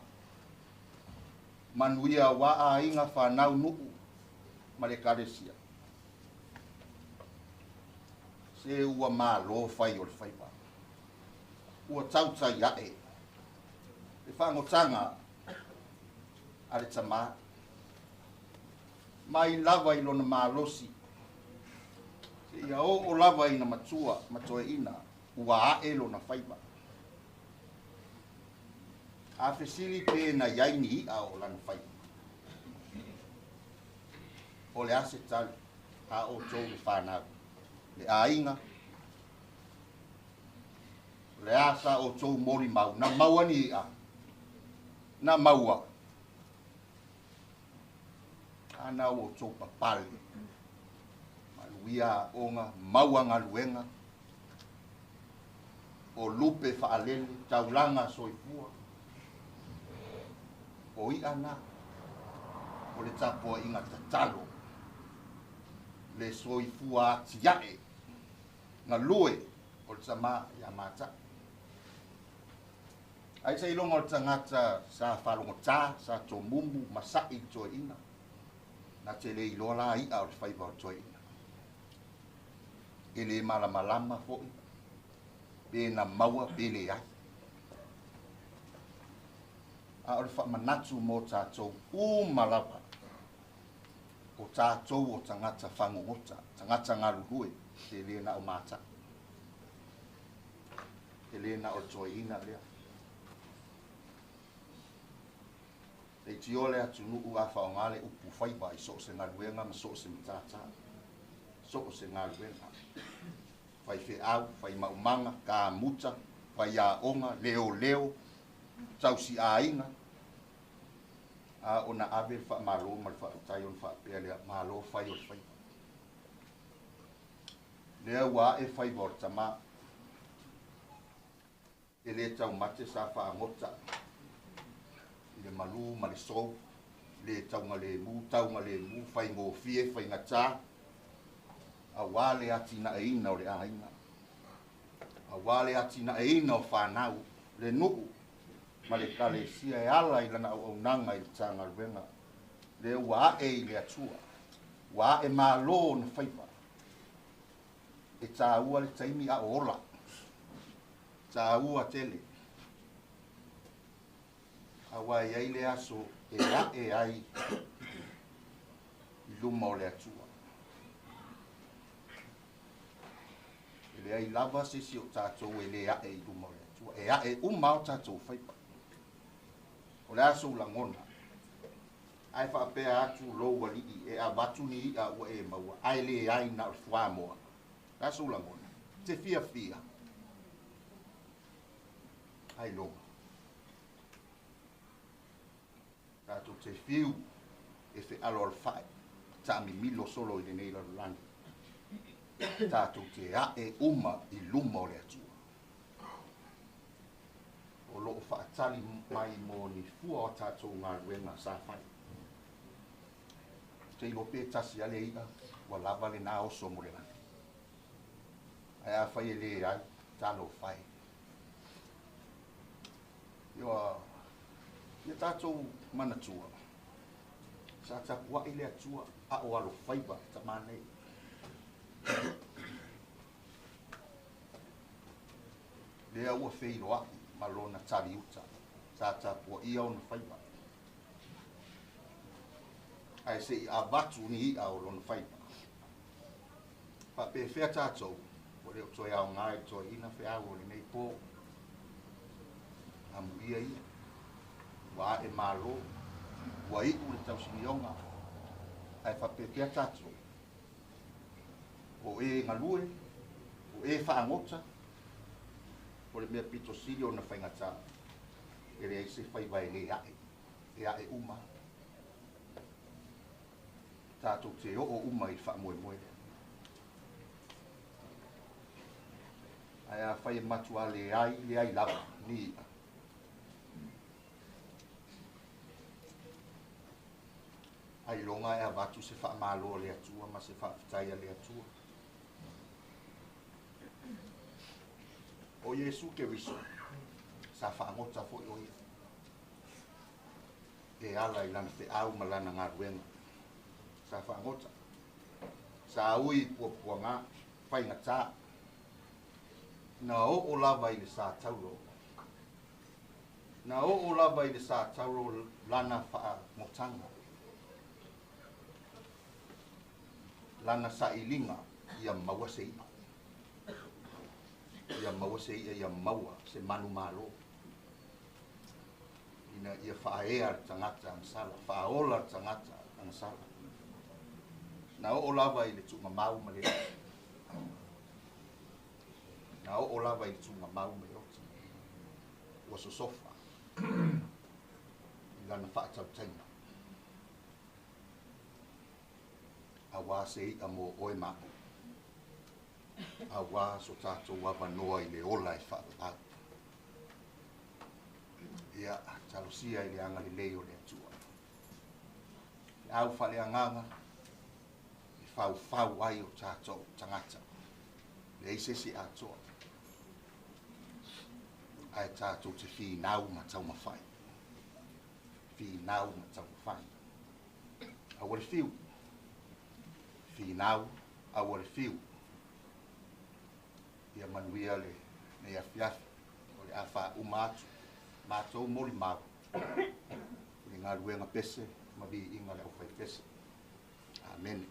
manuia auā aiga fanau nuu ma le ekalesia. Se ua malo fai o le faiva. Ua tautai ae le fagotaga a le tamā. Mai lava i lona malosi, seia oo lava ina matua ma toeaina ua ae lona faiva. A fesili pe na i ai ni i'a o lana faiva. O le a se tali a outou le fanau, le aiga, o le a sa outou molimau, na maua ni i'a, na maua. A na ua outou papale, manuia aoga, maua galuega, o lupe faalele, taulaga soifua. O i'a na, o le tapuaiga tatalo, le soifua atiae, galue o le tamā ia Mata'i. Ai seiloga o le tagata sa faalogotā, sa tomumu ma sa'i i le toeaina, na te le iloa la i'a o le faiva o le toeaina. E le malamalama foi pe na maua pe leai. A o le faamanatu mo tatou uma lava, o tatou o tagata fagogota, tagata galulue, e le na o Mata'i. E le na o le toeaina lea. Leitioa le atunuu a faaaoga le upu faiva i so o se galuega ma so o se matata, so o se galuega. Faifeau, faimaumaga, kamuta, faiaoga, leoleo, tausiaiga, a ona ave le faamalo ma le faafetai ona faapea lea, malo fai o le faiva. Lea ua ae faiva o le tamā. E le taumate sa fagota i le malū ma le sou, le taugalemu, taugalemu, faigofie, faigatā, auā le atinaeina o le aiga, auā le atinaeina o fanau, le nuu ma le ekalesia e ala i lana auaunaga i le Matagaluega. Lea ua ae i le Atua, ua ae malo ona faiva. E taua le taimi a o ola, taua tele. Auā e i ai le aso e ae ai i luma o le Atua. E leai lava se isi o tatou e le ae i luma o le Atua. E ae uma lava o tatou faiva. O le a sou lagona? Ae faapea atu lou alii e avatu ni i'a ua e maua, ae leai na o le fuamoa. O le a sou lagona? E te fiafia? Ailoga. Tatou te fiu e fealoalofa'i ta'amimilo solo i lenei lalolagi. Tatou te a'e uma i luma o le Atua. O lo'o fa'atali mai mo ni fua o tatou galuega sa fai. Te iloa pe tasi a le i'a ua lava lenā oso mo le lagi. Ae afai e lē ai talofa e. Ioa ia tatou manatua sa tapua'i le Atua a'o alofaiva tamā nei. Lea ua feiloa'i ma lona taliuta sa tapua'ia ona faiva. Ae se'i avatu ni i'a o lona faiva. Fa'apefea tatou ua lē o toe aogā i le toeaina feau o lenei pō. Amuia ia ua a'e mālō ua i'u le tausinioga ae fa'apefea tatou o e galue o e fa'agota o le mea pito sili ona faigatā e leai se faiva e lē a'e e a'e uma tatou te o'o uma i le fa'amoemoe lea. Ae afai e matuā leai leai lava ni i'a ailoga e avatu se fa'amālō a le Atua ma se fa'afetai a le Atua. O Iesu Keriso sa fa'agota fo'i o ia e ala i lana fe'au ma lana galuega. Sa fa'agota sa ui puapuagā faigatā na o'o lava i le sa taulo. Na o'o lava i le sa taulo lana fa'agotaga lana sa'iliga ia maua se i'a. Ia maua se i'a ia maua se manu mālō. Ina ia fa'aea le tagata agasala, fa'aola le tagata agasala. Na o'o lava i le tu'ugamau ma le na o'o lava i le tu'ugamau ma le oti. Ua sosofa i lana fa'atautaiga. Auā se i'a mo oe ma'u. Auā so tatou avanoa i le ola e fa'avavau. Ia talosia i le agalelei o le Atua. Le au fa'aleagaga e faufau ai o tatou tagata. Leai se isi atoa. Ae tatou te finau ma taumafai. Finau ma taumafai. Aua le fiu. Finau, aua le fiu. Ia manuia le nei afiafi o le a fa'auma atu matou molimau i le galuega pese ma viiga le aufaipese. Amene.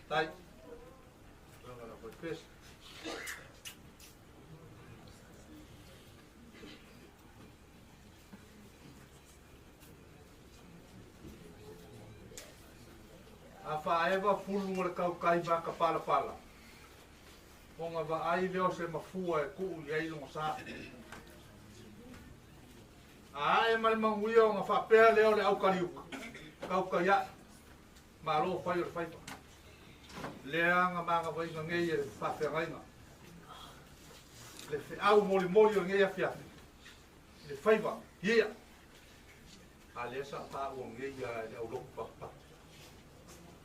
Tai. Susuga le aufaipese. A faaeva fulu o le kaukai ma ka palapala. Ona vaai lea o se mafua e tuu i ai logo sa. A ae ma le manuia ona faapea lea o le aukaliuka. Kaukai ae. Malo fai o le faiva. Lea nga magavaiga nei e le faafeagaiga. Le feau molimoli o lenei afiafi. Le faiva, ia. A lea sa taua nei ia le aulotu patupatu.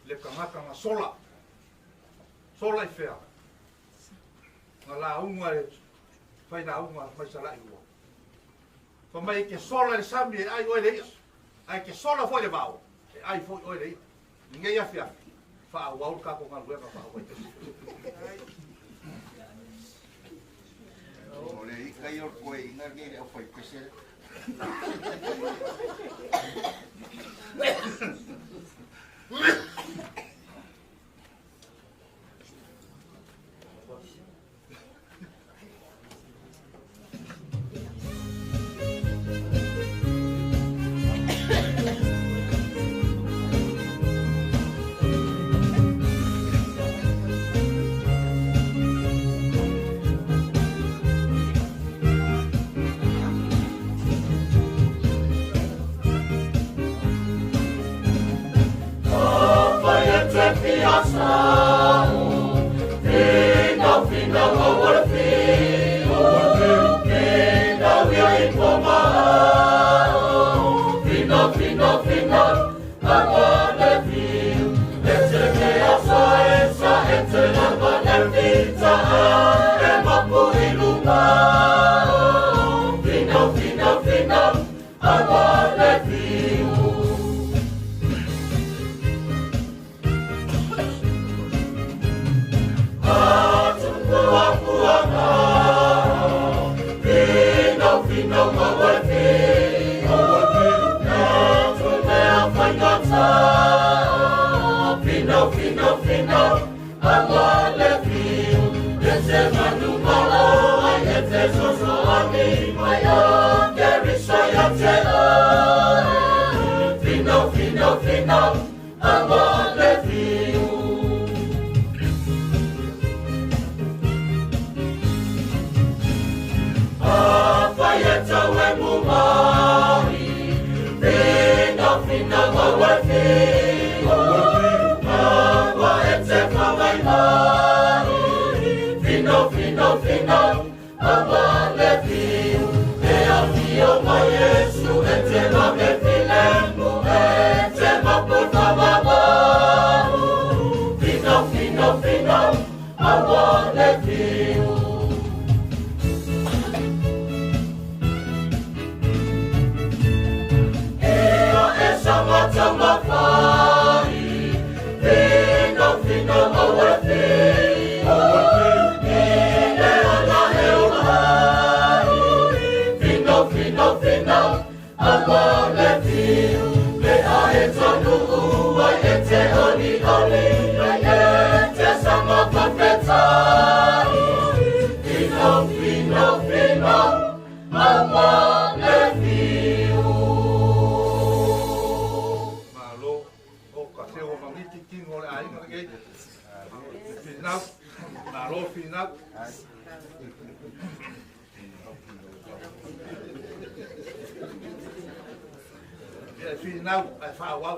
Le tagata na sola. Sola i fea. Na lauga e fai lauga mai sala'i ua. Fa mai ke sola le sami e ai oe le ia. Ai ke sola foi le vao. E ai foi oe le ia. Lenei afiafi. Faaauau le tatou galuega faaauai pesi. O le ika ia o le toeaina lenei le aufaipese lea. Malo o ka se o mangiti kingo le aiga lenei. Le finau, malo finau. Ia e finau, ae faaauau.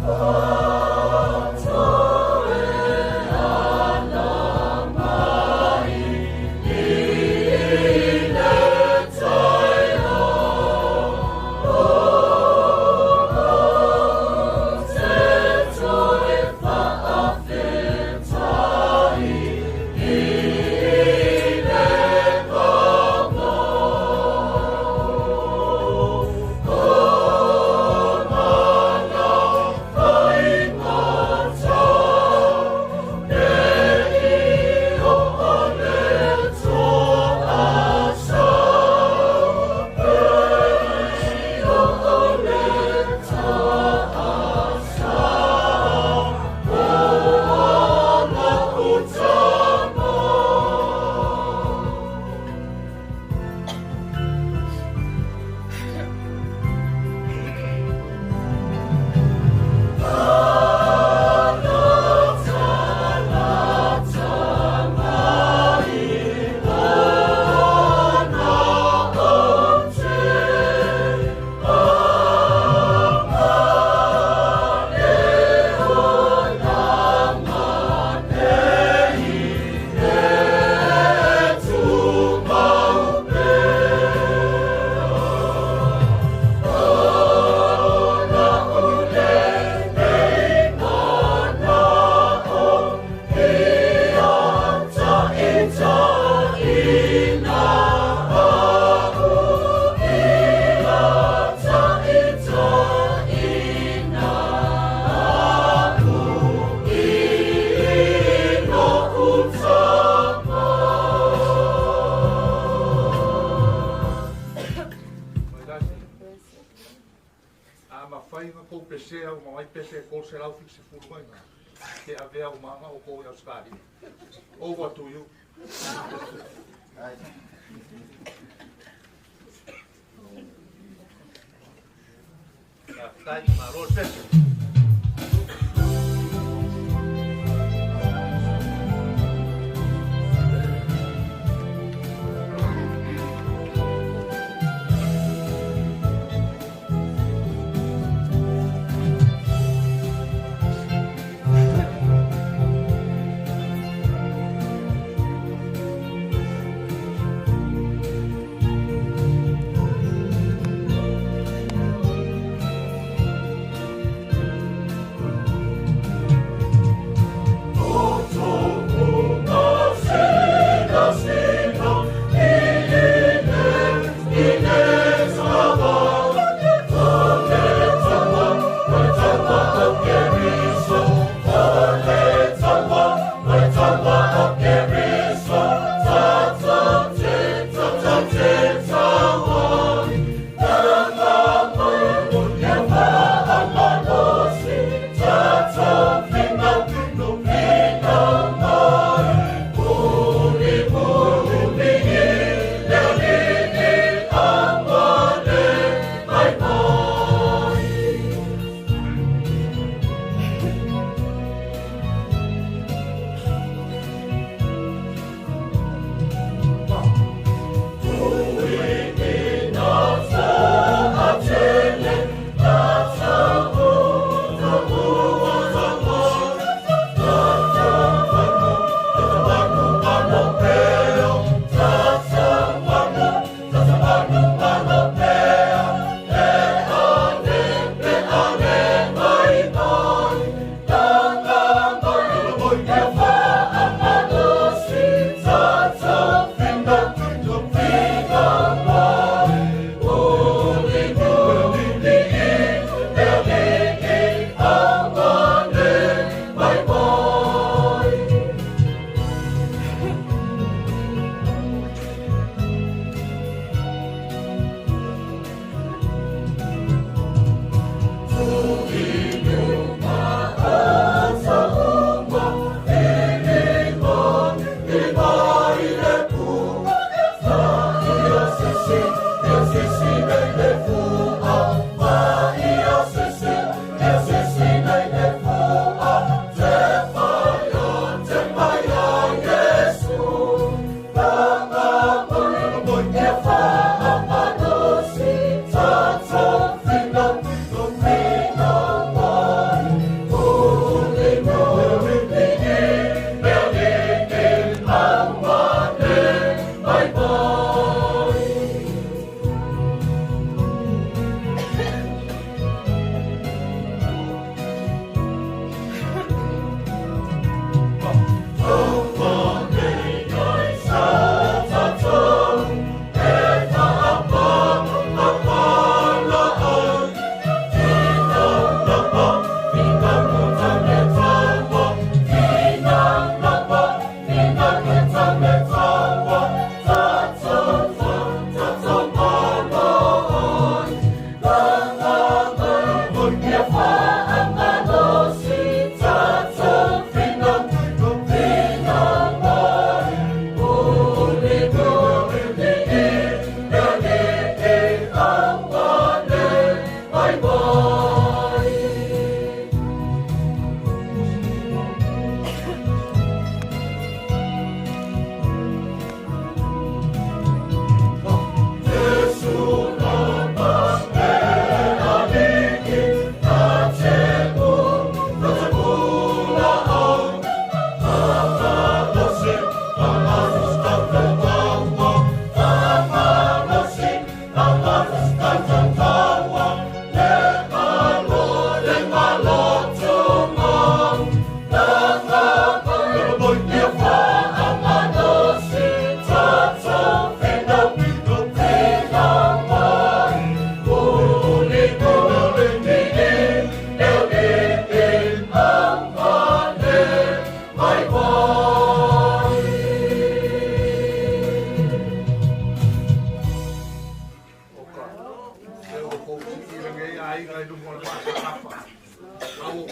Thank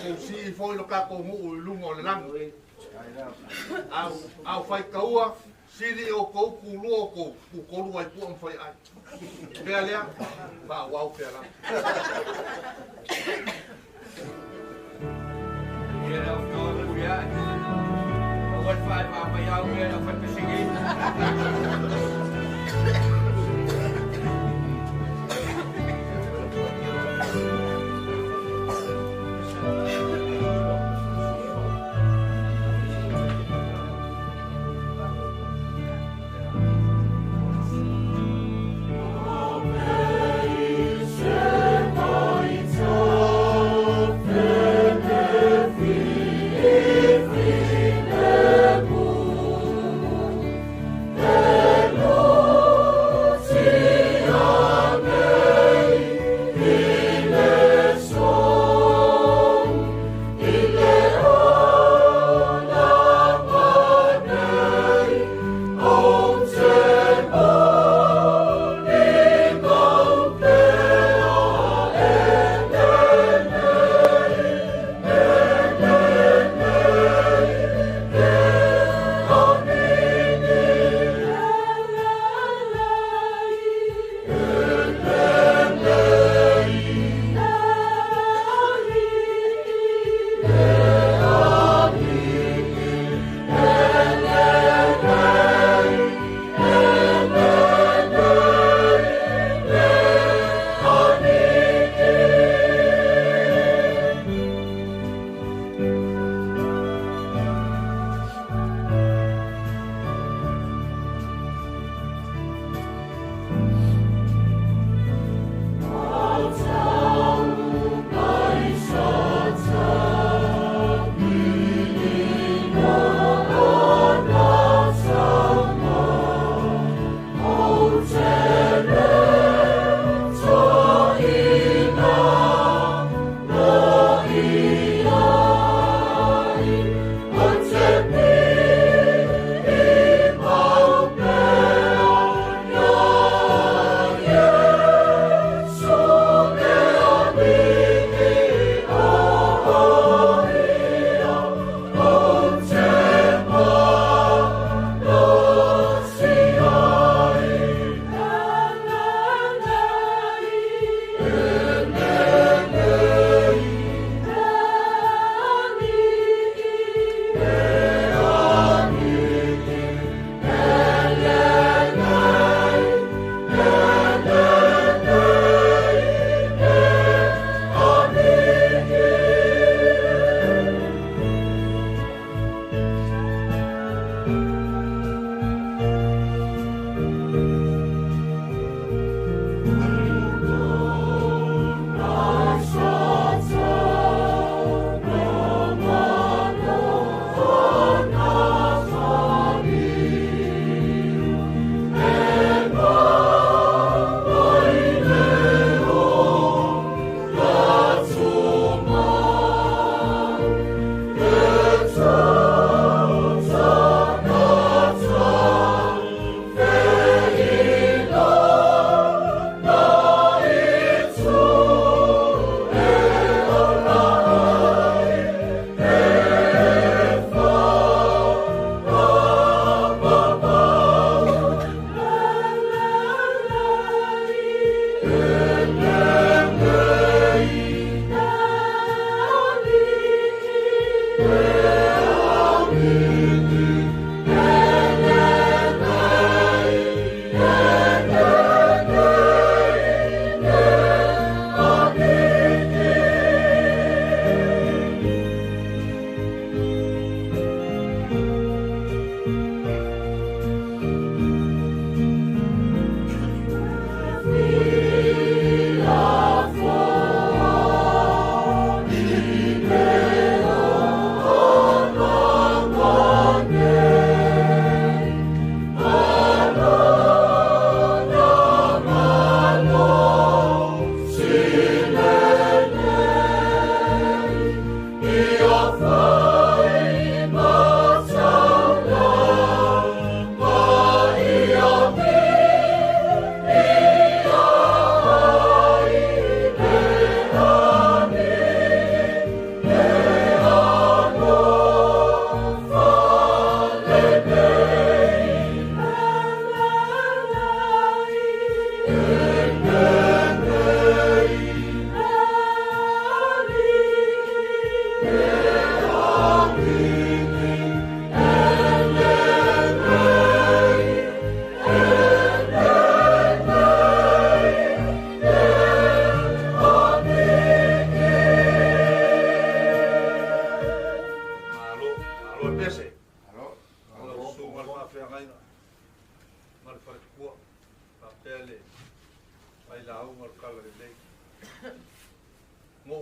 tatou sii foi lo tatou nuu i luga o le lagi. Au faitaua, sili o kou kulua o kou kukolu ai pua mwhai ai. Pea lea, wha wau pea la. Ia lau fioa kulia. Lau whai wha mai au mea lau whai pesingi.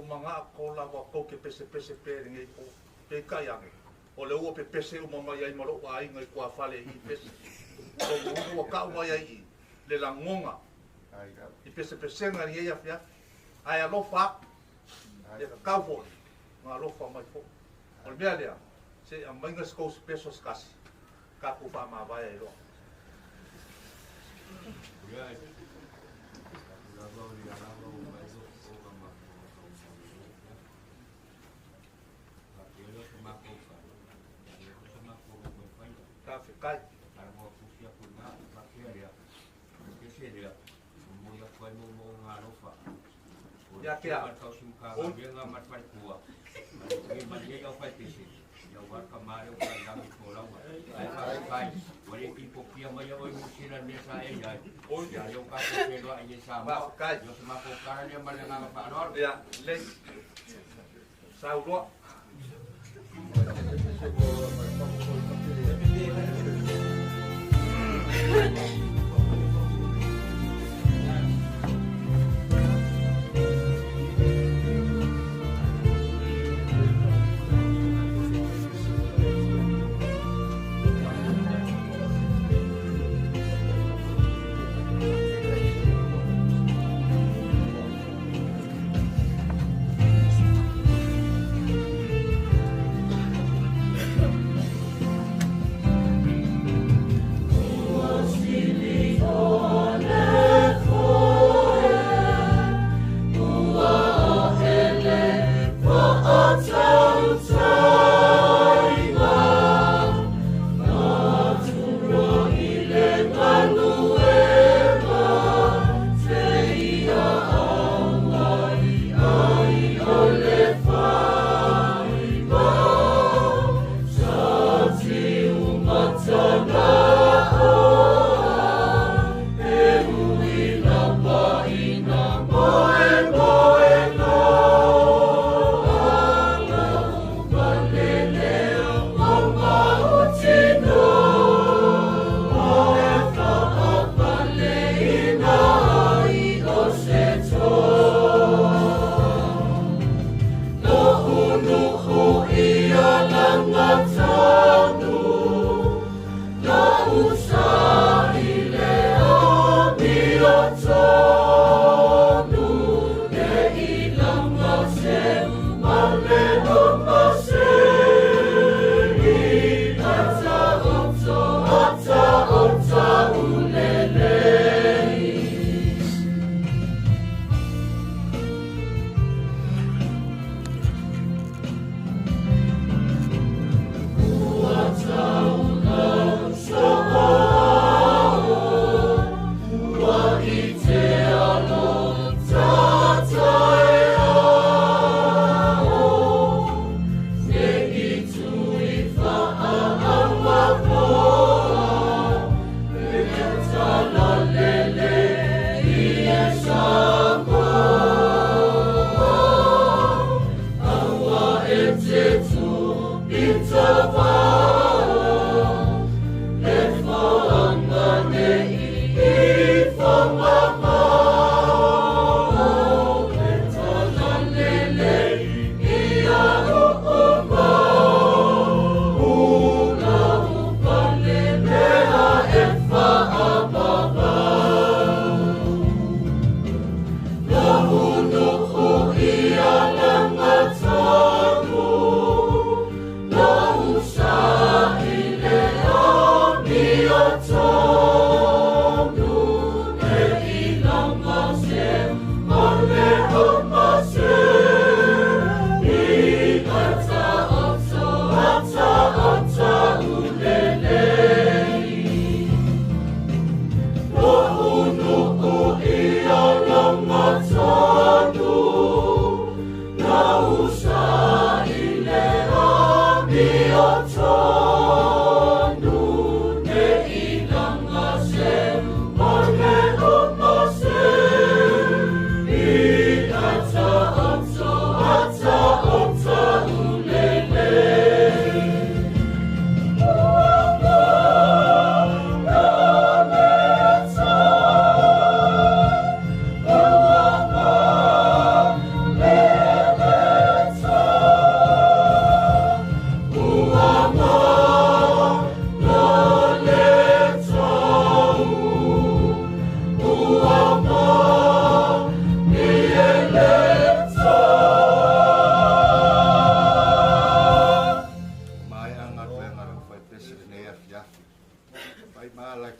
mana'o lava tou te pesepese pea i lenei po. Peitai ane, o lea ua pepese uma mai ai ma lo'u aiga i tuafale i i pese. Lona uiga ua ta'u mai ai i le lagona i pesepesega i lenei afiafi. Ae alofa a'u, ia tatau fo'i ona alofa mai fo'i. O le mea lea, se i aumaiga se tou peso se tasi, tatou faamavae ai loa. Faafetai. Ia ke a. Faafetai. Ia, lelei. Sau loa.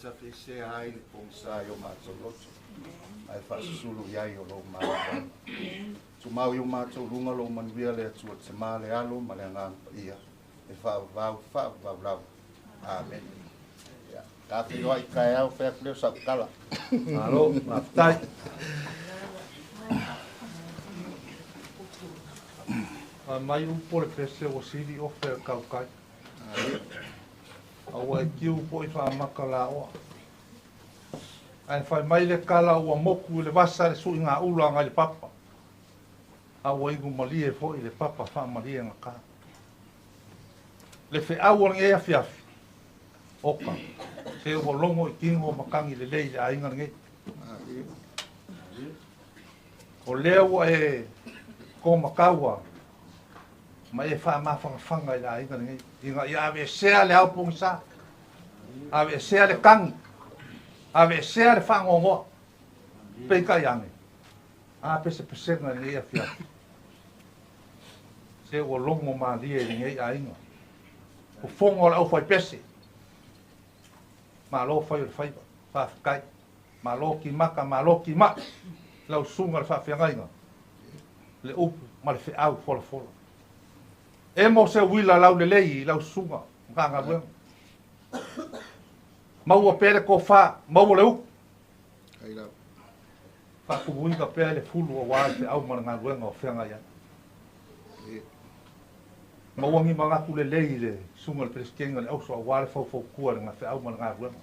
te afeesea ai le pogisa i o matou loto, ae faasusulu i ai o lou malamalama. Tumau i o matou luga lou manuia le Atua Tamā le Alo ma le Agaga Paia, e faavavau faavavau lava. Amene. Ia, ta feiloai i taeao, fai atu lea o sau tala. Malo, faafetai. Fai mai upu o le pese ua sili ofe e kaukai. A ua e tiu foi faamaka laoa. Ae fai mai le tala ua moku i le vasa le suigaula agai le papa. A ua inu malie foi le papa faamalie gata. Le feau o lenei afiafi, oka, se ua logo i tino matagi lelei i le aiga lenei. O lea ua e komataua ma e faamafanafana i le aiga lenei, ina ia aveesea le ao pogisa, aveesea le tagi, aveesea le faanoanoa. Peitai ane, a pesepesega i lenei afiafi, se ua logo malie i lenei aiga. Fofoga o le aufaipese, malo fai o le faiva, faafetai, malo kimaka, malo kimai, lau susuga i le faafeagaiga, le upu ma le feau folafola. E mo se uila laulelei i lau susuga Matagaluega. Maua pea le tofa, maua le upu. Faatumuina pea le fulu aua le feau ma le galuega o feagai ai. Maua ni manatu lelei i le susuga i le Peresetene o le Auso aua le faufautua i le feau ma le galuega.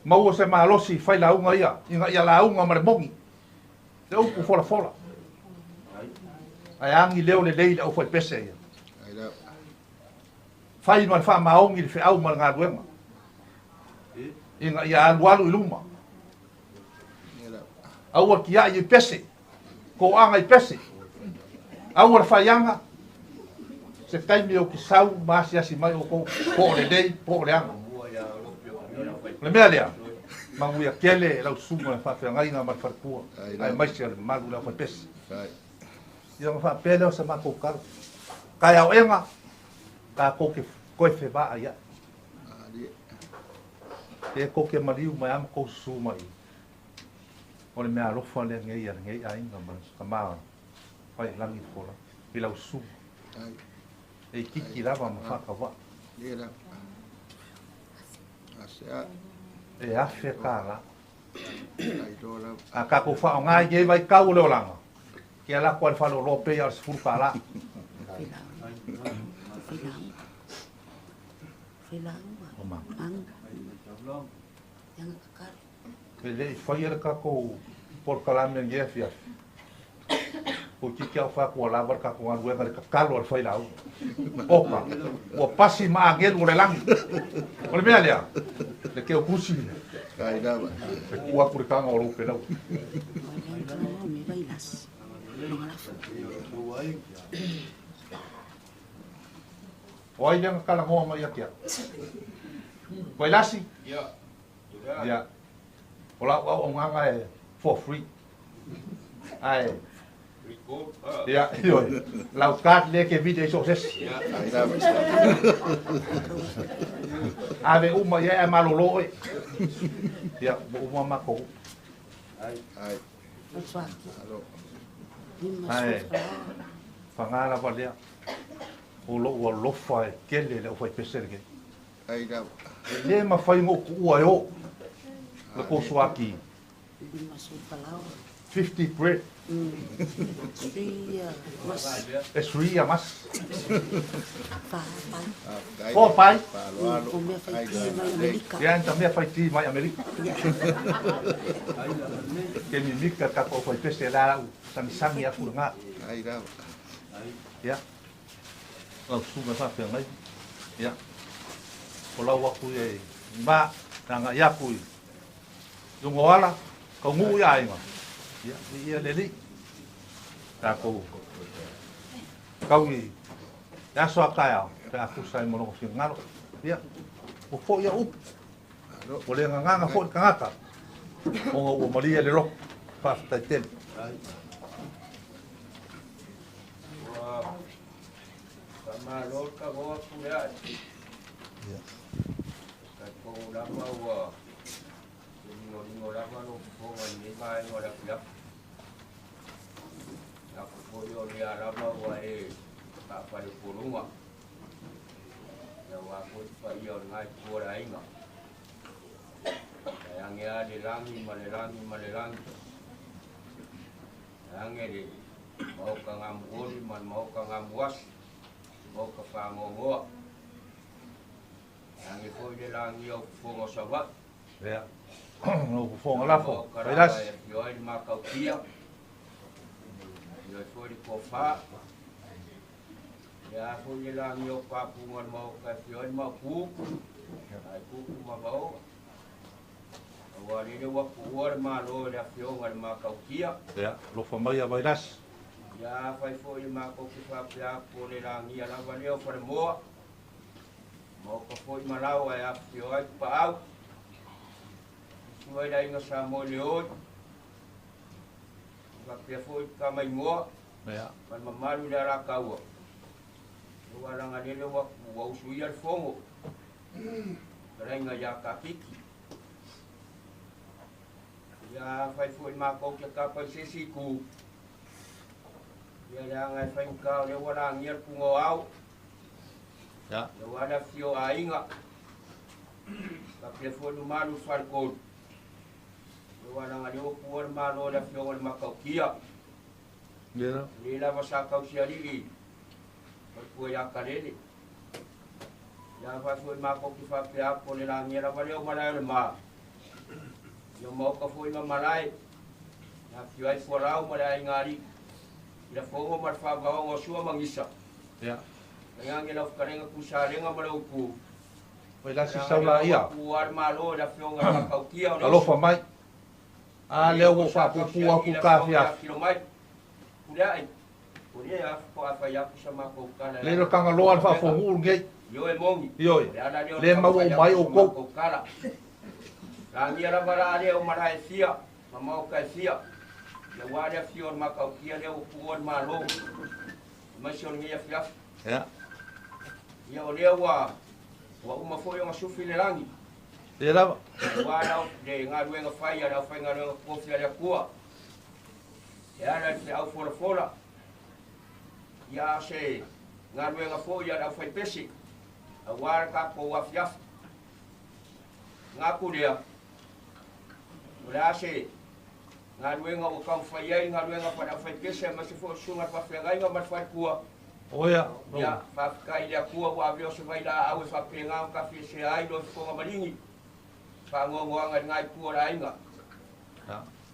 Maua se malosi i failauga ia, ina ia lauga ma le moni, le upu folafola. Ae agi leo lelei le aufaipese ia. Fai ma le faamaoni le feau ma le galuega, ina ia alualu i luma. Aua tiai i pese, toaga i pese. Aua le faiaga, se taimi ou te sau ma asiasi mai outou, po o lelei, po o leaga. O le mea lea, manuia tele e lau susuga i le faafeagaiga ma le faletua, aemaise o le mamalu o le aufaipese. Ia ona faapea lea o se matou tala. Taeaoega, tatou te toe fevaai ai. Pe tou te maliu mai lava ma tou susu mai, o le meaalofa lea nei a lenei aiga ma le tama fai i lagi le folau i lau susuga. E itiiti lava ma faatauvaa. E $1,000. A tatou faaaoga i nei vaitau o le olaga, ke ala atu lava i le faleoloa pei lava o le $10. E le i faia le tatou polokalame i lenei afiafi, toeitiiti lava ou fai atu ua lava le tatou galuega i le tatalo a le failauga. Oka, ua pasi ma agelu o le lagi. O le mea lea, le teutusi lea, e tuu atu le taga o lou pelau. O ai lea na talanoa mai ia te au? Vailasi? Ia. O lau auaunaga e for free. Ae ia, ioe. Lau card lea e te vili ai so o se isi. Ave uma i ai ae malolo oe. Ia, ua uma matou. Ae, paga lava lea. O lou alofa e tele i le aufaipese lenei. E le mafai ona ou tuua e oo le tou suati 50 bread. E sui ia mas. Four pai. Ia enta mea fai ti mai Amerika. Ke mimika tatou aufaipese la lau sagisagi atu lena. Ia. Lau susuga faafeagai. Ia. O lau atu ia i ma, na agai atu i luga o ala, taunuu i aiga. Ia, viia le Alii. Tatou tau i le aso a taeao, pe a tusa ai ma lona finagalo. Ia, ua foi au upu. Ua le gagana foi le tagata, ona ua malie le loto. Faafetai tele. Ua faamalo le tavoa pule ae. Tatou lava ua ligoligo lava lou fofoga i lenei vaega o le afiafi. Aku foi o lea lava ua e faafalepoluga. Ia aua foi le paia o lena itu o le aiga. Ae age lava le lagi ma le lagi ma le lagi. Ae age le maota gamuoli ma le maota gamuasi, maota fagogoa. Ae age foi le lagia o fofoga o Savaii. Ia, lou fofoga lafo, Vailasi. E afio ai le Matautia, afio ai foi le Tofa. Ia a foi le lagia o papuga o le maota e afio ai le Maopu, Aetupu ma Vaoga. Aua lele ua tuua le Malo i le afioga i le Matautia. Ia, alofa mai ia Vailasi. Ia afai foi le matou te faapea atu o le lagia lava lea o Falemoa, Maota foi ma Lao ae afifio ai Tupaau, susu ai le aiga Sa Moeleoi, faapea foi Tamaimoa ma le mamalu i le Alataua. Ua laga lele ua usuia le fono, fetalaiga ia Kapiti. Ia afai foi matou te tapa i se isi itu, ia leaga e faigata o lea ua lagia le puga o ao. Ia ua le afifio o aiga, faapea foi le mamalu i le faletolu. Ia ua laga lea ua tuua le Malo i le afioga i le Matautia. O lea lava sa tausialii faletua ia Kalele. Ia afai foi matou te faapea atu o le lagia lava lea o malae o le ma, ia maota foi ma malae, na afifio ai Fualau ma le aiga alii, i lafoga ma le faavaoga o Sua ma Gisa. Ia. Tainane lau fetalaiga Tuisalega ma le upu. Vailasi sau laia. Tuua le Malo i le afioga i le Matautia o le Alofa mai. A lea ua ou faapuupuu atu ta afiafi. Lea le Tagaloa le faafonuu lenei. Ioe, lea e maua uma ai outou. Lagia lava la lea o malae e fia ma maota e fia. Ia ua le afio o le Matautia lea ua tuua le Malo aemaise o lenei afiafi. Ia. Ia o lea ua uma foi ona sufi le lagi. Lea lava. Aua le galuega fai a le aufaigaluega tofi a le Atua. E ala i le feau folafola. Ia a o se galuega foi a le aufaipese aua le tatou afiafi. Manatu lea, o le a se galuega ua taumafai ai galuega fa le aufaipese aemaise foi o le susuga i le faafeagaiga ma le faletua. Oia. Ia, faafetai i le Atua ua avea o se vailaau e faapena ona tafiesea ai lou fofoga maligi, faanoanoaga i lena itu o le aiga.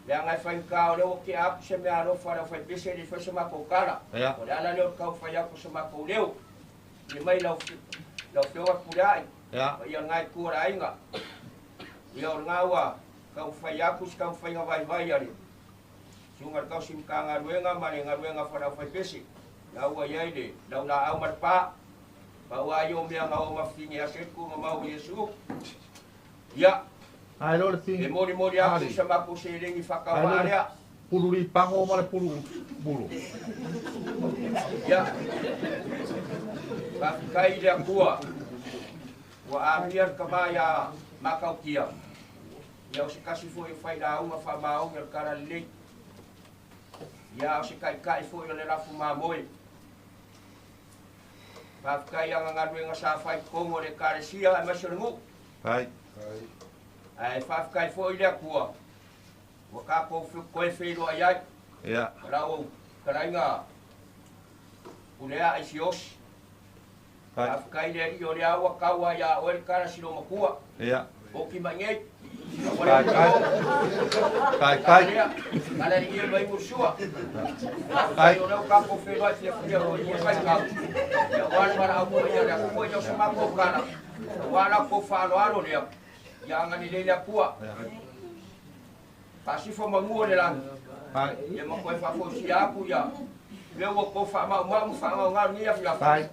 Leaga e faigata o lea ua tea atu se meaalofa a le aufaipese e le i fai se matou tala. O le ala lea o le taumafai atu o se matou leo. Ia mai lau afioga Puleai, paia o lena itu o le aiga. Ia o lena ua taumafai atu se taumafaiga vaivai a le susuga i le tausi Matagaluega ma le galuega faale-aufaipese. La ua i ai le laulaau ma le pa, pau lava ia o mea na oo mafafine ase ai le tuugamau o Iesu. Ia, Ae loa le ping. e molimoli atu sa matou seleni Ae faatauvaa loa le lea. pulu lipago ma le pulu bulu. Ia, faafetai i le Atua ua amia le tama ia Matautia. Ia o se tasi foi o failauga faamaoni o le Talalelei. Ia o se taitai foi o le lafu mamoe. Faafetai i ana galuega sa fai i totonu o le Ekalesia aemaise o le nuu. Ai. Ae faafetai foi i le Atua ua tatou toe feiloai ai. Ia. Ma lau fetalaiga Puleae Siaosi. Faafetai i le Alii o lea ua tau lava ia oe le tala si loomatua. Ia. Oti mai nei. Kai kai. Kai kai. Tala i mai musua. Kai. O lea ua tatou feiloai fiafia o ia faitau. Ia aua le valaau foi a le Atua ia o se matou tala. Aua la tou faaaloalo lea. Ia agalelei le Atua. Faasifo manu o le lagi. Ia ma toe faafoisia atu ia mea ua outou faamaumau ma faagaoga lenei afiafi.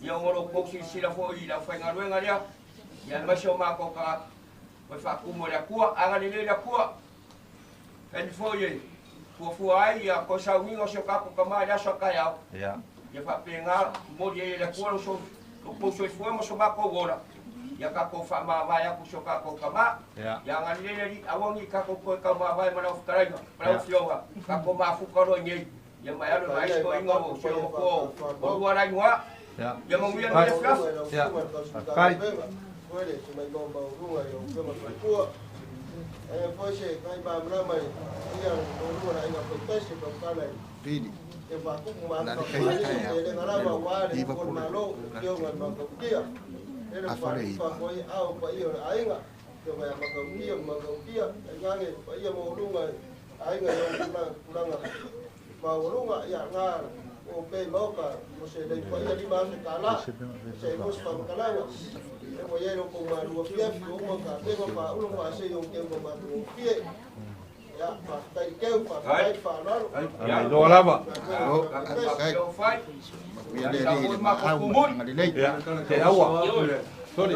Ia ona o lo outou silasila foi i le aufaigaluega lea, ia aemaise o matou tagata, toe faatumu e le Atua. Agalelei le Atua. Taimi foi e fuafua ai ia toe sauniga o si o tatou tama i le aso a taeao. Ia. Ia faapena momoli ai e le Atua lo outou soifua ma so matou ola. Ia kākou faamavae aku so kākou kamā. Ia agalelei le Alii, aua nei kākou toe taumavae ma lau fetalaiga ma lau afioga, kākou mafuta loa i nei. Ia ma e alu e vaai se toeaina o si ou matua o lua la igoa. Ia manuia lenei afiafi. Iloa lava. Te aua. Sorry.